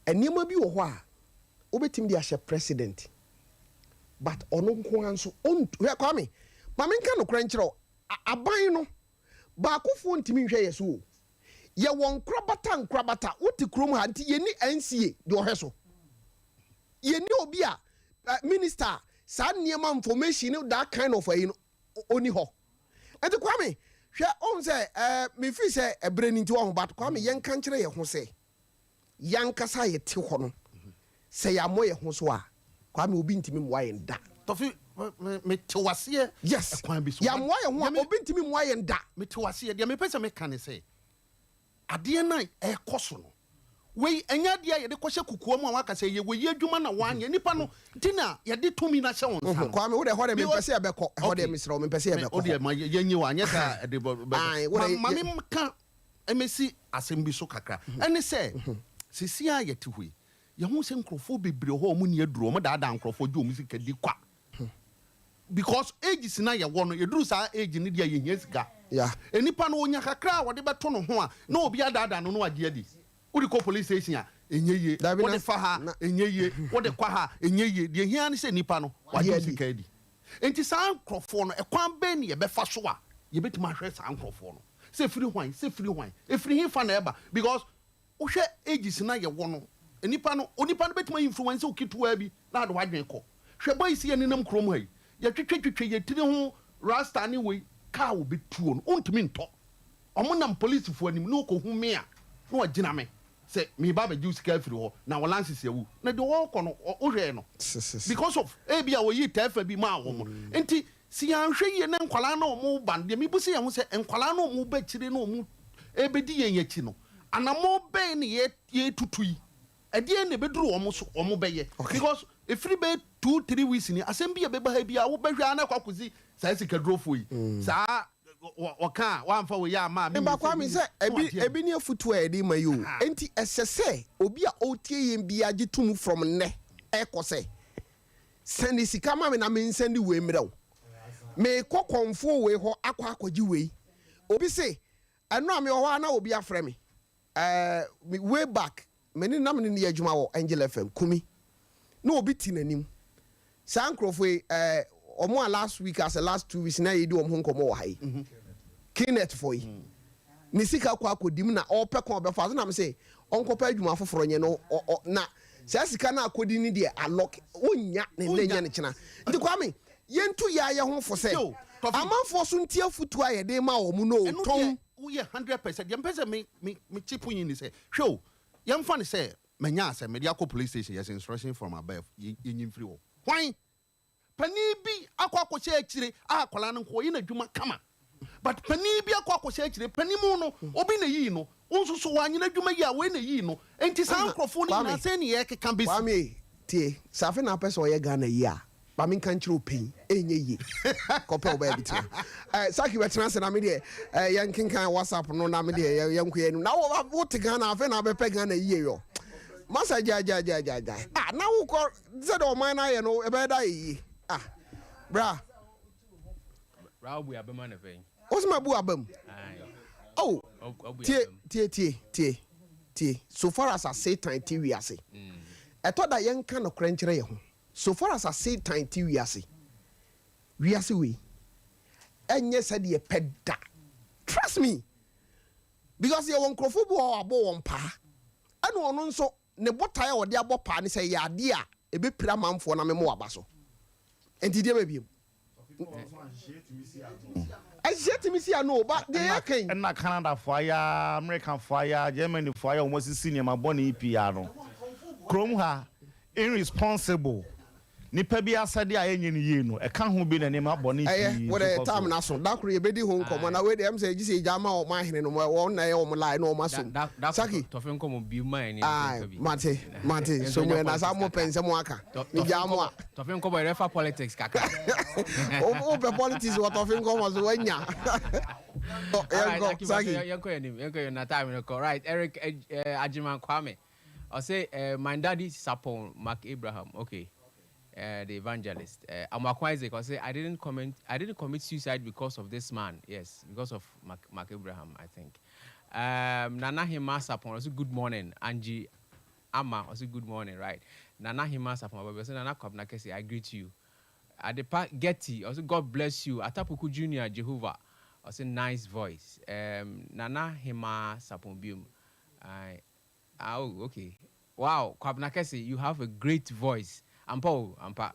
Speaker 1: nneɛma bi wɔ hɔ a wobɛtumi de ahyɛ president but ɔno nko ara nso ɔntu hwɛ Kwame Ma menka nokorɛ nkyerɛ wo, aban no, baakofoɔ ntumi nhwɛ yɛ so o. Yɛwɔ nkorabata nkorabata, wote kurom ha nti yɛnni NCA deɛ ɔhwɛ so. Yɛnni obi a, minister a saa nneɛma information ne that kind of ayi no, ɔnni hɔ. Nti Kwame, hwɛ, wohu sɛ, eh, me feel sɛ ɛberɛ no nti wahu, but Kwame yɛnka nkyerɛ yɛn ho sɛ, yɛn ankasa a yɛte hɔ no, sɛ yɛammɔ yɛn ho so a, Kwame, obi ntumi mmoa yɛn da.
Speaker 20: Tɔfi, me, me te waseɛ.
Speaker 1: Yes.
Speaker 20: Ɛkwan bi so.
Speaker 1: Yɛammoa yɛn ho a, obi ntumi mmoa yɛn da.
Speaker 20: Me te waseɛ. Deɛ mepɛ sɛ meka ne sɛ, adeɛ no a ɛrekɔ so no, wei ɛnyɛ adeɛ a yɛde kɔhyɛ kokoa mu a waka sɛ yɛ wei adwuma na wanyɛ. Nipa no nti na yɛde tumi no ahyɛ wo nsa no.
Speaker 1: Kwame, wo deɛ ɛhɔ deɛ mempɛ sɛ yɛbɛkɔ. Ɛhɔ deɛ mesrɛ wo, mempɛ sɛ yɛbɛkɔ hɔ.
Speaker 20: Wo deɛ ma yɛnyi hɔ, anyɛ saa a ɛde bɛkɔ.
Speaker 1: Ae, wo deɛ.
Speaker 20: Ma menka mmɛsi asɛm bi so kakra. Ɛne sɛ, seesei a yɛte hɔ yi, yɛhu sɛ nkurɔfoɔ bebree wɔ hɔ a wɔnni aduro, wɔdaadaa nkurɔfoɔ gye wɔn sika di kwa. Because ages no a yɛwɔ no, yɛduru saa age no deɛ a yɛhia sika. Nnipa no ɔnya kakra a ɔde bɛto ne ho a, na obi adaadaa no na wagye adi. Wode kɔ police station a, ɛnyɛ yie. Wode fa ha a, ɛnyɛ yie. Wode kɔ ha a, ɛnyɛ yie. Deɛ ɛhia ara ne sɛ nnipa no, wagye wo sika adi. Enti saa nkurɔfoɔ no, ɛkwan bɛn na yɛbɛfa so a yɛbɛtumi ahwɛ saa nkurɔfoɔ no? Sɛ ɛfiri hwan? Sɛ ɛfiri hwan? Ɛfiri hefa na ɛba? Because wohwɛ ages no a yɛwɔ no, nnipa no, onipa no bɛtumi a influence wo ketewaa bi na ade w'adwene kɔ. Hwɛ boys yi a yɛnenam kurom ha yi, yɛtwitwatwitwa yɛn tiri ho rasta ne wei, car a wɔbɛtuo no, wontumi ntɔ. Wɔnam polisifoɔ anim na wɔkɔhu me a, na wɔagyina me sɛ mereba abɛgye wo sika afiri hɔ na wo lances awu. Na deɛ ɔrekɔ no, wohwɛɛ no? Because of ebia wɔyii tɛɛfa bi maa wɔn. Nti sɛ yɛanhwɛ yie na nkwadaa no a wɔreba no, deɛ mebisa yɛn ho sɛ, nkwadaa no a wɔreba akyire na wɔrebɛdi yɛn akyi no, anammɔn bɛn na yɛretutu yi? Ɛdeɛn na ɛbɛduru wɔn so wɔn bɛyɛ? Because ɛfiri bɛyɛ 2, 3 weeks ni, asɛm bi a ɛbɛba ha biara wobɛhwɛ ara na akɔ akɔsi saa sikadurofoɔ yi, saa wɔka a woamfa wei amma a
Speaker 1: Mba
Speaker 20: menni sɛ
Speaker 1: Kwame
Speaker 20: menni
Speaker 1: sɛ
Speaker 20: na
Speaker 1: ebi
Speaker 20: wagye adi.
Speaker 1: ebi ne afutuo a yɛde ma yi o, enti ɛsɛ sɛ obi a ɔretie yɛn biara gye to mu from nnɛ ɛrekɔ sɛ, sɛnde sika ma me na mensɛnde wei mmerɛ wo, merekɔ kɔmfoɔ wei hɔ akɔ akɔgye wei. Obi se, ɛno a mewɔ hɔ ara na obi afrɛ me, Eh, me way back, me ne na me ne no yɛ adwuma wɔ Angel FM, Kumi. Na obi te n'anim. Saa nkurɔfoɔ yi, eh, wɔn a last week asɛ last 2 weeks na yɛdi wɔn ho nkɔmmɔ wɔ ha yi. Knet foɔ yi. Ne sika kɔ akɔdi mu na ɔrepɛ kwan a ɔbɛfa so na me se ɔnkɔpɛ adwuma foforɔ nyɛ no ɔ ɔ na saa sika no a akɔdi no deɛ alɔk ɔnnya ne nnɛ nnya ne kyena. Nti Kwame, yɛntu yɛn ara yɛn ho fo sɛ amanfoɔ so ntie afotuo a yɛde rema wɔn no o,
Speaker 20: Ɛno
Speaker 1: tɔn.
Speaker 20: deɛ woyɛ 100%. Deɛ mepɛ sɛ me me me kye po yi ne sɛ, hwɛ o, yɛmfa no sɛ manya asɛm, mede akɔ police station, yɛse instruction from above, yɛ yɛnyi mfiri hɔ. Hwan? Panin bi akɔ akɔhyɛ akyire a akwadaa no nko ɔyɛ n'adwuma kama. But panin bi akɔ akɔhyɛ akyire, panin mu no, obi na eyii no. Wo nso so wanyɛ n'adwuma yie a, wei na eyii no. Enti saa nkorɔfoɔ no nyinaa sɛn ne yɛrekeka bɛsi?
Speaker 1: Kwame, tie, sɛ afe na apɛ sɛ ɔyɛ Ghana yie a, ma menka nkyerɛ wo pɛn, ɛnyɛ yie. Kɔpɛ wo baabi tena. Eh, Saki bɛtena ase na me deɛ, eh, yɛnkenkan WhatsApp no na me deɛ yɛnkɔ yɛn anim. Na wo, wote Ghana, afe na abɛpɛ Ghana yie yɔ. Masa gyae, gyae, gyae, gyae, gyae. Ah, na wokɔ, sɛdeɛ ɔman no ayɛ no, ɛbɛyɛ da ayɛ yie. Ah, bra.
Speaker 21: Bra wobu abam anɔpa yi.
Speaker 1: Wo sɛ mabu abam? Oh, tie, tie, tie, tie, tie. So far as a Satan te wiase, ɛtɔ da yɛnka nokorɛ nkyerɛ yɛn ho. So far as a Satan te wiase, wiase wei, ɛnyɛ sɛdeɛ pɛ da. Trust me. Because yɛwɔ nkurɔfoɔ bi wɔ hɔ a wɔabɔ wɔn paa. Ɛna ɔno nso, ne botaeɛ a ɔde abɔ paa ne sɛ ɛyɛ adeɛ a ɛbɛpira amanfoɔ na mema wɔaba so. Enti deɛ bɛn biom? Nhyehyɛɛ tumi si ano o, but deɛ yɛka yi.
Speaker 6: Ɛna Canada foɔ ayɛ aa, America foɔ ayɛ aa, Germany foɔ ayɛ a wɔn asisi nneɛma bɔne yi pii ano. Kurom ha, irresponsible, nipa bi asɛdeɛ a yɛnyɛ no yie no, ɛka ho bi na nneɛma bɔne
Speaker 1: Ɛyɛ,
Speaker 6: pii
Speaker 1: wo
Speaker 6: nso
Speaker 1: deɛ
Speaker 6: kɔ so.
Speaker 1: time no aso, da koro yɛbɛdi ho nkɔmmɔ, na wei deɛ ɛm sɛ gye sɛ yɛgya ma wɔn ahene no, wɔn na ɛyɛ wɔn line na wɔn asom.
Speaker 21: Da da
Speaker 1: Saki.
Speaker 21: tɔfe nkɔmmɔ bi ma yɛn
Speaker 1: Aye,
Speaker 21: yɛnka bi.
Speaker 1: mate, mate, so mo yɛ na saa mo pɛ nsɛm aka, megyaa mo a.
Speaker 21: Tɔfe nkɔmmɔ yɛbɛfa politics kakra.
Speaker 1: Wo pɛ politics wɔ tɔfe nkɔmmɔ so, wanya. Yɛnkɔ, Saki.
Speaker 21: Yɛnkɔ yɛn anim, yɛnkɔ yɛn na time no kɔ. Right, Eric Agyeman Kwame. Ɔse, my daddy Sapon Mark Abraham, okay, the evangelist. Amoako Isaac, ɔse, I didn't comment, I didn't commit suicide because of this man. Yes, because of Mark, Mark Abraham, I think. Nana Hema Sapon, ɔse, good morning. Angie Ama, ɔse, good morning, right. Nana Hema Sapon, ɔse, Nana Kwabena Kese, I greet you. Adepa Getty ɔse God bless you Atapoku Junior Jehovah ɔse nice voice um Nana Hemaa Sapon biom ae ah oh okay wow Kwabena Kɛse you have a great voice ampa o ampa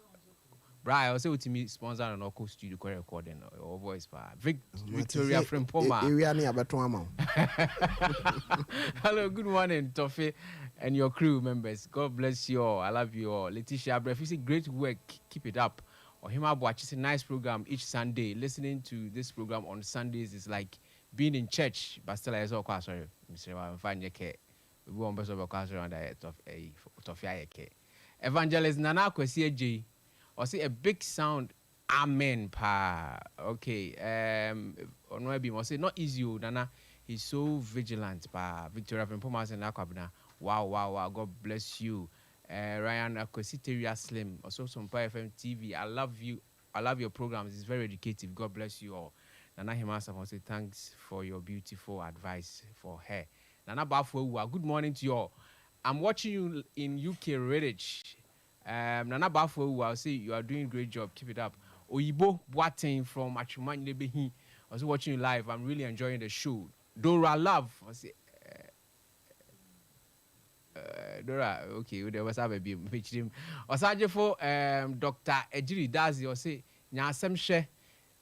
Speaker 21: bra ɛwɔ sɛ wotumi sponsor no na ɔkɔ studio kɔ recording no ɔwɔ voice paa Vic
Speaker 1: Mate
Speaker 21: Victoria
Speaker 1: sɛ
Speaker 21: Frimpoma
Speaker 1: ewia ne yɛabɛtɔn ama wo.
Speaker 21: Hello good morning Toffee and your crew members God bless you all I love you all Letitia Abrafi say great work keep it up Ohima Boakye say nice program each Sunday listening to this program on Sundays is like being in church but still ayɛ sɛ ɔkɔ asɔre mesrɛ wa mfa nyɛ kɛ obi wɔ mpɛ sɛ ɔbɛkɔ asɔre ɔda yɛ tɔf ɛyi tɔfe ayɛ kɛ Evangelist Nana Akwasi Agyei ɔse a big sound Amen paa ok ehm ɔno ara bi ɔse not easy o Nana he's so vigilant paa Victoria Frimpong ase Nana Kwabena wow wow wow God bless you eh Ryan Akwasi Tawia Slim ɔse Sompa FM TV I love you I love your programs it's very educative God bless you all Nana Hemaa Sarpong ɔse thanks for your beautiful advice for her Nana Bafo Awuah good morning to you all I'm watching you in UK Redditch Um Nana Bafo awu a ɔse you are doing great job keep it up Oyibo Boateng from Atwima Nyebehi ɔse watching you live I'm really enjoying the show Dora Love ɔse eh Dora okay wode wobɛsa aba biom mekyerɛ mu Ɔsagyefo um Doctor Agyiri Dadzie ɔse nya asɛm hwɛ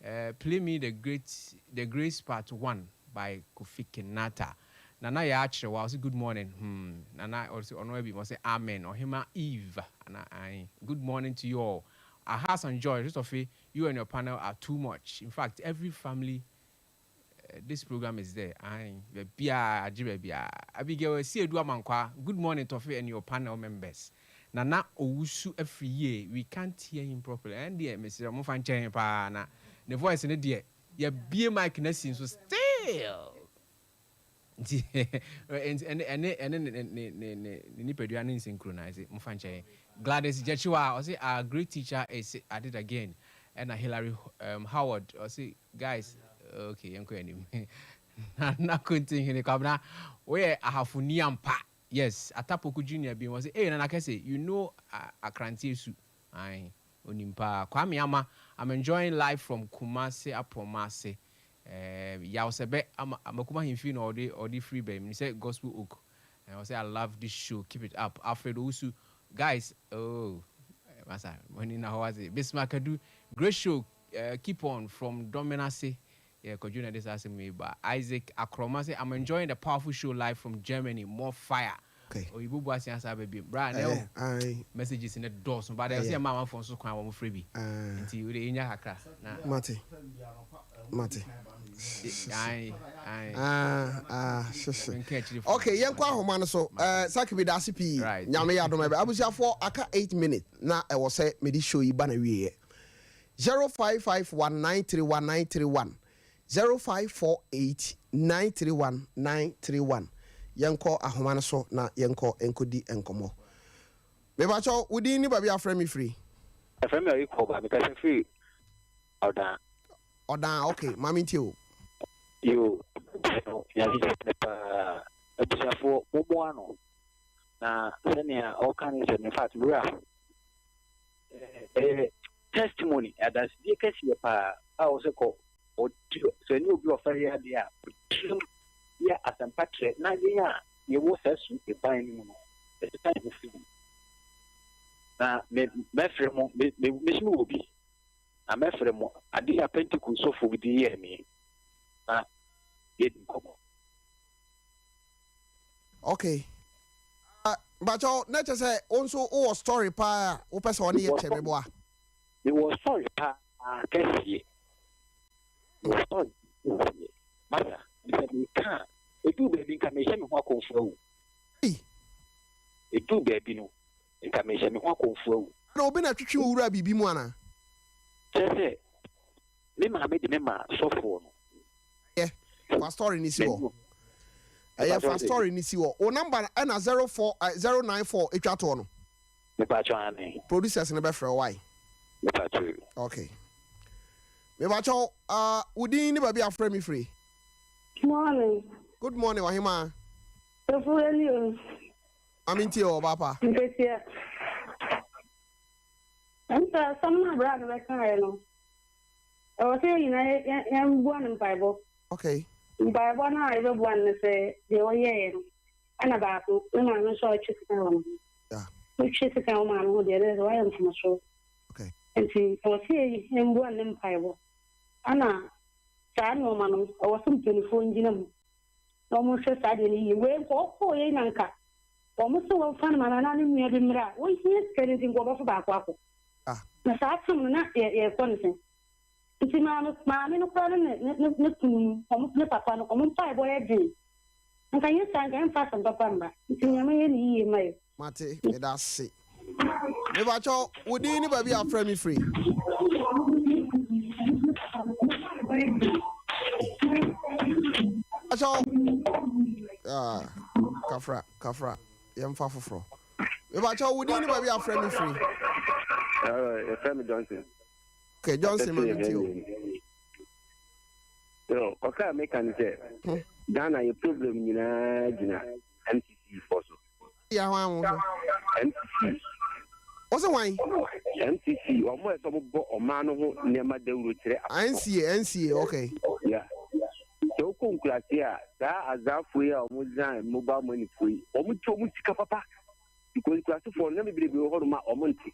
Speaker 21: Eh play me the great the grace part one by Kofi Kinata Nana Yaa Kyerewaa ɔse good morning hmm Nana ɔse ɔno abi ɔse amen Ɔhema Eve ana ae good morning to you all Ahasan Joy Christophe you and your panel are too much in fact every family this program is there ae baabiaa agye baabiaa Abigail Asiedu Amankwaa good morning Toffee and your panel members Nana Owusu afiri yie we can't hear him properly ɛndeɛ mesrɛ mo fa nkyɛ yɛn paa na ne voice no deɛ yɛabue mic no asi nso still nti ɛne ɛne ɛne ne ne ne ne ne nipadua ne nsynchronize mo fa nkyɛ yɛn Gladys Gyakyiwa ɔse our great teacher is at it again ɛna Hillary um, Howard ɔse guys okay yɛnkɔ anim Nana Kontinhene Kwabena woyɛ ahafoni ampa Yes Atapoku junior bi wɔse ei Nana Kɛse you know Akranteɛ su ae onim paa Kwame Ama I'm enjoying live from Kumasi Aprɔmase eh Yaw Sɛbɛ ama Amakum Ahemfie na ɔde ɔde firi bɛn menim sɛ Gospel Oak eh ɔse I love this show keep it up Alfred Owusu guys oh masa mo ani na hɔ ase Bismarck Adu great show eh keep on from Domenase Yeah, Kwadwo na ɛde saa asɛm wei ba. Isaac Akoroma sɛ, I'm enjoying the powerful show live from Germany, more fire.
Speaker 1: Okay.
Speaker 21: Oyibo bu asen asa aba biom. Bra, na
Speaker 1: Ɛyɛ,
Speaker 21: ɛwɔ
Speaker 1: ae.
Speaker 21: messages no dɔɔso, but ɛwɔ sɛ
Speaker 1: Ɛyɛ.
Speaker 21: yɛma amanfoɔ nso kwan wɔn frɛ bi.
Speaker 1: Ae.
Speaker 21: Nti wode yɛnya kakra na.
Speaker 1: Mate. Mate.
Speaker 21: Ae, ae.
Speaker 1: Ah, ah, hyehye.
Speaker 21: Menka akyiri fo.
Speaker 1: Okay, yɛnkɔ ahoma no so. Eh, Saki meda ase pii.
Speaker 21: Right.
Speaker 1: Nyame yɛ adom ɛbɛ. Abusuafoɔ, aka 8 minutes na ɛwɔ sɛ mede show yi ba na wieɛ. 0551 931 931 0548 931 931 Yɛnkɔ ahoma no so na yɛnkɔ nkɔdi nkɔmmɔ. Mepakyɛw, wo din ne baabi a wofrɛ me firi?
Speaker 14: Yɛfrɛ me Eric Oba, mekasa firi Ɔdan.
Speaker 1: Ɔdan, ok, ma mentie wo.
Speaker 14: Yoo, aberanteɛ no Nyame nhyira no paa. Abusuafoɔ mommoa no na sɛnea ɔka ne nsɛm no, infact me werɛ aho. Ɛyɛ testimony, adansedie kɛseɛ paa a ɔsɛ kɔ ɔdi sɛ ɛne obi ɔfɛre yɛ adeɛ a ɔtirim yɛ asɛmpa trɛ na yɛn a yɛwɔ saa su ban no mu no ɛsesa yɛn ho firi mu. Na me mɛfrɛ mo me me me so mewɔ bi na mɛfrɛ mo adeɛ a Pentecost sɔfo bi de yɛɛ me na yɛdi nkɔmmɔ.
Speaker 1: Okay. Ah, mpakyɛw na kyɛ sɛ wo nso wowɔ story paa a wopɛ sɛ ɔne yɛ kyɛ meboa.
Speaker 14: Mewɔ story paa kɛseɛ. Mewɔ story kɛseɛ. Masa, sɛ meka a, ɛduu baabi nka mehyɛ me ho akɔmfo awu. Ɛduu baabi no, nka mehyɛ me ho akɔmfo awu.
Speaker 1: Na obi na twetwe wo wura biribi mu anaa?
Speaker 14: Kyerɛ sɛ, me maame de me maa sɔfoɔ no.
Speaker 1: Ɛyɛ fa story ni si hɔ. Ɛyɛ fa story ni si hɔ. O number ɛna 04 094 etwa toɔ no.
Speaker 14: Mepacho ane.
Speaker 1: Producers no bɛfrɛ wo why?
Speaker 14: Mepacho.
Speaker 1: Okay. Mepacho uh, wo din ne baabi afrɛ me firi?
Speaker 4: Morning.
Speaker 1: Good morning ɔhemaa.
Speaker 4: Efu ani o.
Speaker 1: Maame ntie o ɔbaa pa.
Speaker 4: Nketeɛ. Ɛm sɛ asɛm no a bra no bɛkaeɛ no, ɛwɔ sɛ yɛn nyinaa yɛboa no mpaebɔ.
Speaker 1: Okay.
Speaker 4: Mpaebɔ no a yɛbɛboa no ne sɛ deɛ ɔyɛeɛ no, ɛna baako, ne maame nso a ɔtwe sekan wɔ ne ho.
Speaker 1: Yeah.
Speaker 4: Wotwe sekan wɔ maame ho deɛ, ɛne sɛ wayɛ mfomsoɔ.
Speaker 1: Okay.
Speaker 4: Nti ɛwɔ sɛ yɛmboa no ne mpaebɔ. Ɛna saa nnoɔma no, ɛwɔ sɛ mpanimfoɔ ngyina mu na wɔnhwɛ saa adeɛ no yie. Wei nka ɔkɔɔ yei na nka wɔn se wɔmfa no ma no anaa ne nua bi mmra a, wɔhia sika no nti nka ɔbɛfa baako akɔ. Na saa tam no na yɛkɔ no sɛn? Nti maame maame no koraa ne ne ne ne kunu no, wɔn ne papa no, wɔn mpaebɔ yɛ den. Nka nyɛ saa nka ɛmfa asɛm papa mma. Nti Nyame yɛ ne yie ma yɛ.
Speaker 1: Mate, meda ase. Mepakyɛw, wo din ne baabi a wofrɛ me firi? Mepakyɛw, ah, kafra, kafra, yɛmfa foforɔ. Mepakyɛw, wo din ne baabi a wofrɛ me firi?
Speaker 9: Yɛfrɛ me Johnson.
Speaker 1: Okay, Johnson, ma me ti o.
Speaker 9: Yo, ɔka a meka ne sɛ, Ghana yɛ problem nyinaa gyina MCC foɔ so.
Speaker 1: Yɛ hwan wo so?
Speaker 9: MCC.
Speaker 1: Wo se hwan?
Speaker 9: MCC, wɔn a ɛsɛ wɔn bɔ ɔman no ho nneɛma dawuro kyerɛ
Speaker 1: afoforo. NCA, NCA, okay.
Speaker 9: Yeah. Sɛ wokɔ nkuraase a, saa azaafoɔ yi a wɔn zan mobile money foɔ yi, wɔn gye wɔn sika papa. Because nkuraasefoɔ no, nneɛma bebree wɔ hɔnom a wɔn nte.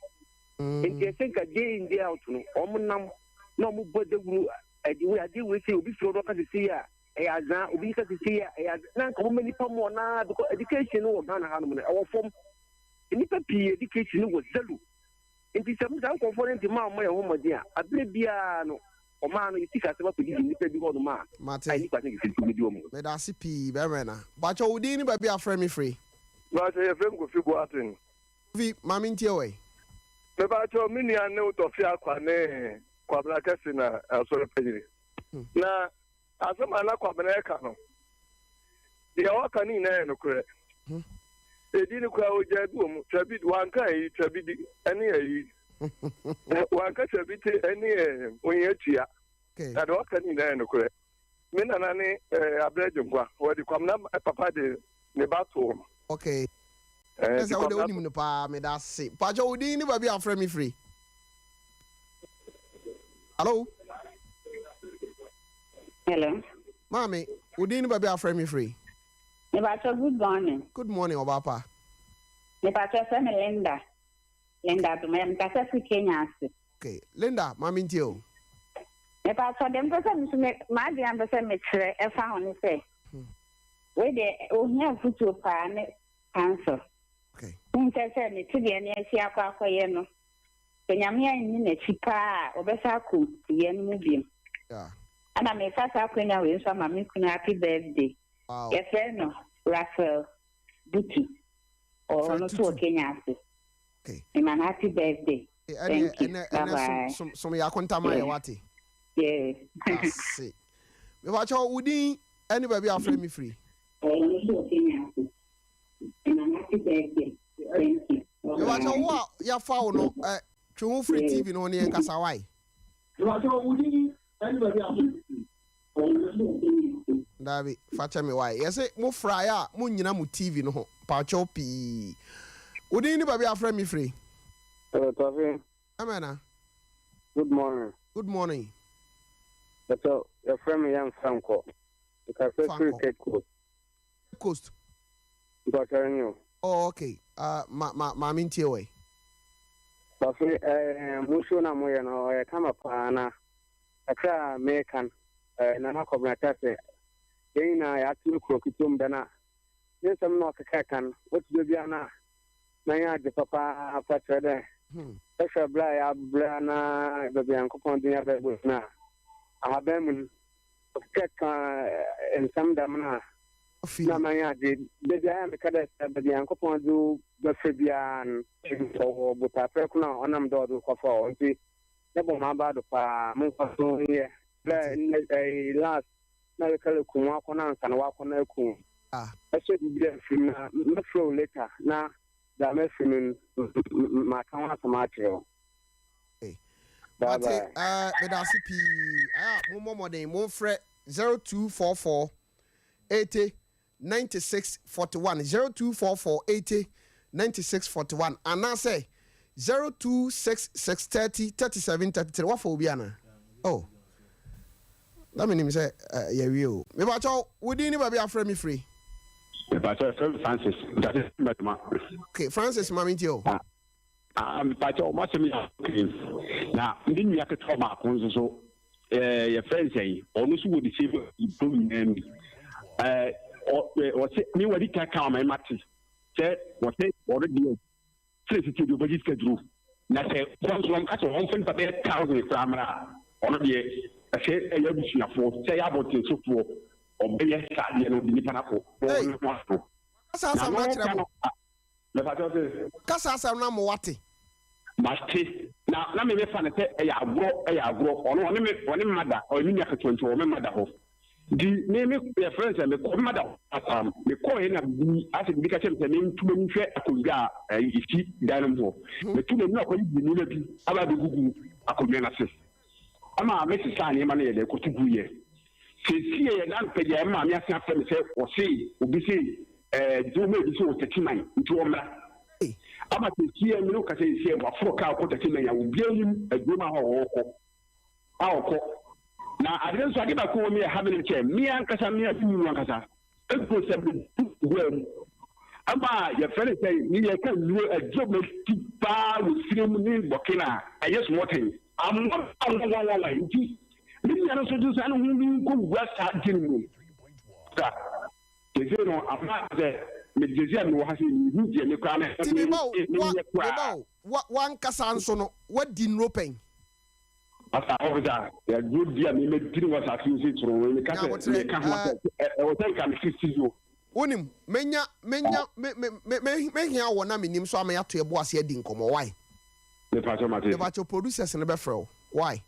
Speaker 9: Nti ɛsɛ nka day in day out no, wɔn nam na wɔn bɔ dawuro ɛde wei adeɛ wei sɛ obi firi hɔ na ɔka sɛ sei a ɛyɛ azaa obi ka sɛ sei a ɛyɛ azaa na nka wɔma nipa mu ɔnaa because education no wɔ Ghana hanom no ɛwɔ fam nnipa pii education no wɔ zero nti sɛ saa nkurɔfoɔ no nti ma wɔn yɛ ho mmɔden a abere biara no ɔmaa no yɛsi kasɛm akɔdidi nnipa bi hɔnom a
Speaker 1: Mate.
Speaker 9: a nnipa sɛ kɛsɛ tumi di wɔn.
Speaker 1: Meda ase pii bɛrima na. Pakyɛ wo din ne baabi a frɛ me firi.
Speaker 13: Pakyɛ yɛfrɛ me Kofi Boateng.
Speaker 1: Kofi, ma me ntie wo ɛ.
Speaker 13: Mepakyɛw me nua ne wo Tɔfe Akwa ne Kwabena Kɛse na asɔre panyini. Na asɛm a na Kwabena ɛka no, deɛ ɔka no nyinaa yɛ nokorɛ. Ɛdi no koraa ɔgyaa bi wɔ mu, twa bi, wanka ayi, twa bi di, ɛne ayi. Wanka twa bi te ɛne ohia tua. Na deɛ ɔka no nyinaa yɛ nokorɛ. Me nana ne Abrɛ Gyenkwa, wɔde Kwabena papa de ne ba too no.
Speaker 1: Okay.
Speaker 13: Eh,
Speaker 1: Ɛsɛ
Speaker 13: nti
Speaker 1: wode
Speaker 13: Kwabena
Speaker 1: wonim no paa, meda ase. Pakyɛ wo din ne baabi a wofrɛ me firi? Hello?
Speaker 22: Hello.
Speaker 1: Maame, wo din ne baabi a wofrɛ me firi?
Speaker 22: Mepakyɛ good morning.
Speaker 1: Good morning, ɔbaa pa.
Speaker 22: Mepakyɛ frɛ me Linda. Linda Adomaya, mekasa firi Kenya ase.
Speaker 1: Okay, Linda, ma mentie o.
Speaker 22: Mepakyɛ deɛ mepɛ sɛ me nso me m'adwene a mepɛ sɛ mekyerɛ ɛfa ho ne sɛ wei deɛ ohia afutuo paa ne council. Wohu sɛ sɛ ne tebea ne asi akɔ akɔyɛ no, sɛ Nyame anni n'akyi paa a, ɔbɛsan akɔ tebea no mu biom. Ɛna mefa saa akwanya wei nso ama me kunu happy birthday. Yɛfrɛ no Raphael Butu. Ɔno nso wɔ Kenya ase. Mema no happy birthday. Thank you. Bye bye.
Speaker 1: Som som yɛ akontama yɛ wate.
Speaker 22: Yes.
Speaker 1: Ase. Mepakyɛw wo din ɛne baabi a wofrɛ me firi?
Speaker 22: Ɔno nso wɔ Kenya ase. Mema no happy birthday. Thank you.
Speaker 1: Mepakyɛw wo a yɛafa wo no ɛ twe ho firi TV no ho ne yɛn kasa wae.
Speaker 13: Mepakyɛw wo din ɛne baabi a wofrɛ me firi? Ɔno nso wɔ Kenya ase.
Speaker 1: Daabi, fa kyɛ me wae. Yɛse mo frae a mo nnyina mo TV no ho. Pakyɛw pii. Wo din ne baabi a wofrɛ me firi?
Speaker 23: Hello, Tafi.
Speaker 1: Amen.
Speaker 23: Good morning.
Speaker 1: Good morning.
Speaker 23: Bɛtɔ, yɛfrɛ me Yɛmfa Nkɔ. Mekasa firi Cape Coast.
Speaker 1: Cape Coast.
Speaker 23: Mpakyɛw nye o.
Speaker 1: Oh, okay. Uh, ma, ma, maame ntie wɔ yi.
Speaker 23: Tafi, eh, mo show na moyɛ no, ɔyɛ kama paa na kakra a meka no, eh, Nana Kɔbena ka sɛ yɛn nyinaa yɛatena kuro ketewa mu da na ne nsɛm na ɔkeka ka no, wote baabi a na na yɛn agye papaapa kyerɛ dɛ ehwɛ ber a yɛabrɛ na beebi a Nyankopɔn dze hɛn abɛbɔ no a, ahaban mu no, ɔkeka kã nsɛm dɛm no a, nna ma hɛn agye. Da biara a meka dɛ sɛ beebi a Nyankopɔn dze wo bɛfa biara no, ɔwɔ botae prɛko no a ɔnam do a ɔdze wo kɔfa hɔ. Ntsi mobɔ m'aba do paa, monkɔ so nyɛ. Dɛ ndɛ last na reka reku wo akɔnɔ ansa na w'akɔnɔ aku wo. Ɛsɛ biribi afiri mu na mɛfrɛ wo later na dza mafiri mu no maka ho asɛm akyerɛ wo. Bye
Speaker 1: Mate,
Speaker 23: bye.
Speaker 1: meda ase pii. Ayɛ a mommɔ mmɔden momfrɛ 0244 80 96 41, 0244 80 96 41, anaasɛ 0266 30 37 33 Wafa obi anaa? Oh, na menim sɛ eh, yɛawie o. Mepakyɛw, wo din ne baabi a afrɛ me firi?
Speaker 10: Mepakyɛw, yɛfrɛ me Francis, Ntase Mɛtoma.
Speaker 1: Okay, Francis, ma mentie o.
Speaker 10: Ah, ah, mepakyɛw, mo asɛm yɛ okay. Na me nua ketewa baako nso so, eh, yɛfrɛ no sɛn, ɔno nso wɔ the same problem nyinaa mu. Eh, ɔse, me wadi ka ka ma mate sɛ wɔse ɔno deɛ sɛ sisi deɛ ɔbɛgye sika duro na sɛ wɔn nso wɔn ka sɛ wɔn fɛ nipa bɛyɛ thousand koraa mmerɛ a ɔno deɛ ɛsɛ ɛyɛ abusuafoɔ sɛ ɛyɛ abɔntensofoɔ ɔbɛyɛ saa deɛ no de nipa no akɔ na wɔn ho ato
Speaker 1: Kasa
Speaker 10: na
Speaker 1: asɛm no
Speaker 10: no
Speaker 1: akyerɛ
Speaker 10: ka
Speaker 1: mo.
Speaker 10: no mɛpa kyɛw sɛ
Speaker 1: Kasa asɛm no ama wate.
Speaker 10: Mate na na me mefa no sɛ ɛyɛ agorɔ ɛyɛ agorɔ ɔno ɔne me ɔne me mada ɔyɛ me nua ketewa nti ɔwɔ me mada hɔ nti me me yɛfrɛ no sɛ mekɔ me mada hɔ asaa mekɔɔ yɛ na bi asɛ bibi ka kyerɛ me sɛ mentu m'ani nhwɛ akonnwa a ɛyi esi dan no mu hɔ metu m'ani na ɔkɔyi nneɛma bi aba abɛgugu akonnwa no ase ama mesesaa nneɛma no yɛ dɛ kɔto gu yɛ seesie yɛ na mpɛ yɛ maame ase afrɛ me sɛ ɔse obi se ɛɛ gye wɔn adi sɛ ɔtɛkyi man nti ɔmmra ama seesie me no kasa seesie waforo kaa kɔ tɛkyi man a obiara nim adwuma a ɔkɔ a ɔkɔ na ade nso ade baako wɔ mi ɛha mi no kyɛ mmea ankasa mmea bi mu ankasa egu sɛ mi wura mu ama yɛfrɛ no sɛ ne yɛka nnuro aduro ma ti paa wɔ sire mu ne bɔkena a ɛyɛ small thing amoa nwanwanwanwa nti me nua no nso de nsa no ho bi nkɔ wura saa gye no mu sa sese no ama sɛ mede sese a mewɔ ha sɛ mehu deɛ me koraa
Speaker 1: Nti meba o, wa,
Speaker 10: menyɛ
Speaker 1: meba
Speaker 10: koraa
Speaker 1: o, wa, wankasa nso no, wadi nnuro pɛn?
Speaker 10: Asa officer yɛduro di a memɛdi no wɔ asase yi so toro meka sɛ
Speaker 1: Nyabotrɛ,
Speaker 10: meka ho
Speaker 1: ɛɛ,
Speaker 10: asɛ ɛwɔ sɛ nka me sisi o.
Speaker 1: Wonim, menya, menya, me, me, me, me, mehia wɔ na menim so ama yɛato yɛbo ase adi nkɔmmɔ. Why?
Speaker 10: Mepa kyɛ mate.
Speaker 1: Mepa kyɛ producers no bɛfrɛ wo. Why?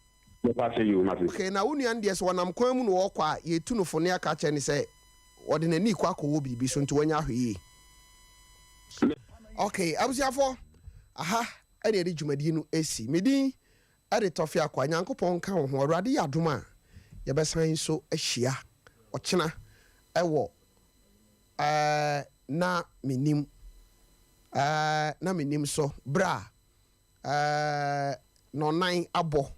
Speaker 10: Mepa kyɛ yi o mate.
Speaker 1: Okay, na wo nua no deɛ sɛ ɔnam kwan mu na ɔrekɔ a, yɛtu no fo ne aka akyerɛ no sɛ ɔde n'ani rekɔ akɔwɔ biribi so nti wanya ahwɛ yie. Okay, abusuafoɔ, aha ɛna yɛde dwumadie no asi. Me din ɛde Tɔfe Akwa. Nyankopɔn nka wo ho. Awurade yɛ adom a, yɛbɛsan nso ahyia ɔkyena ɛwɔ ɛɛ na menim ɛɛ na menim so berɛ a ɛɛ nɔnan abɔ.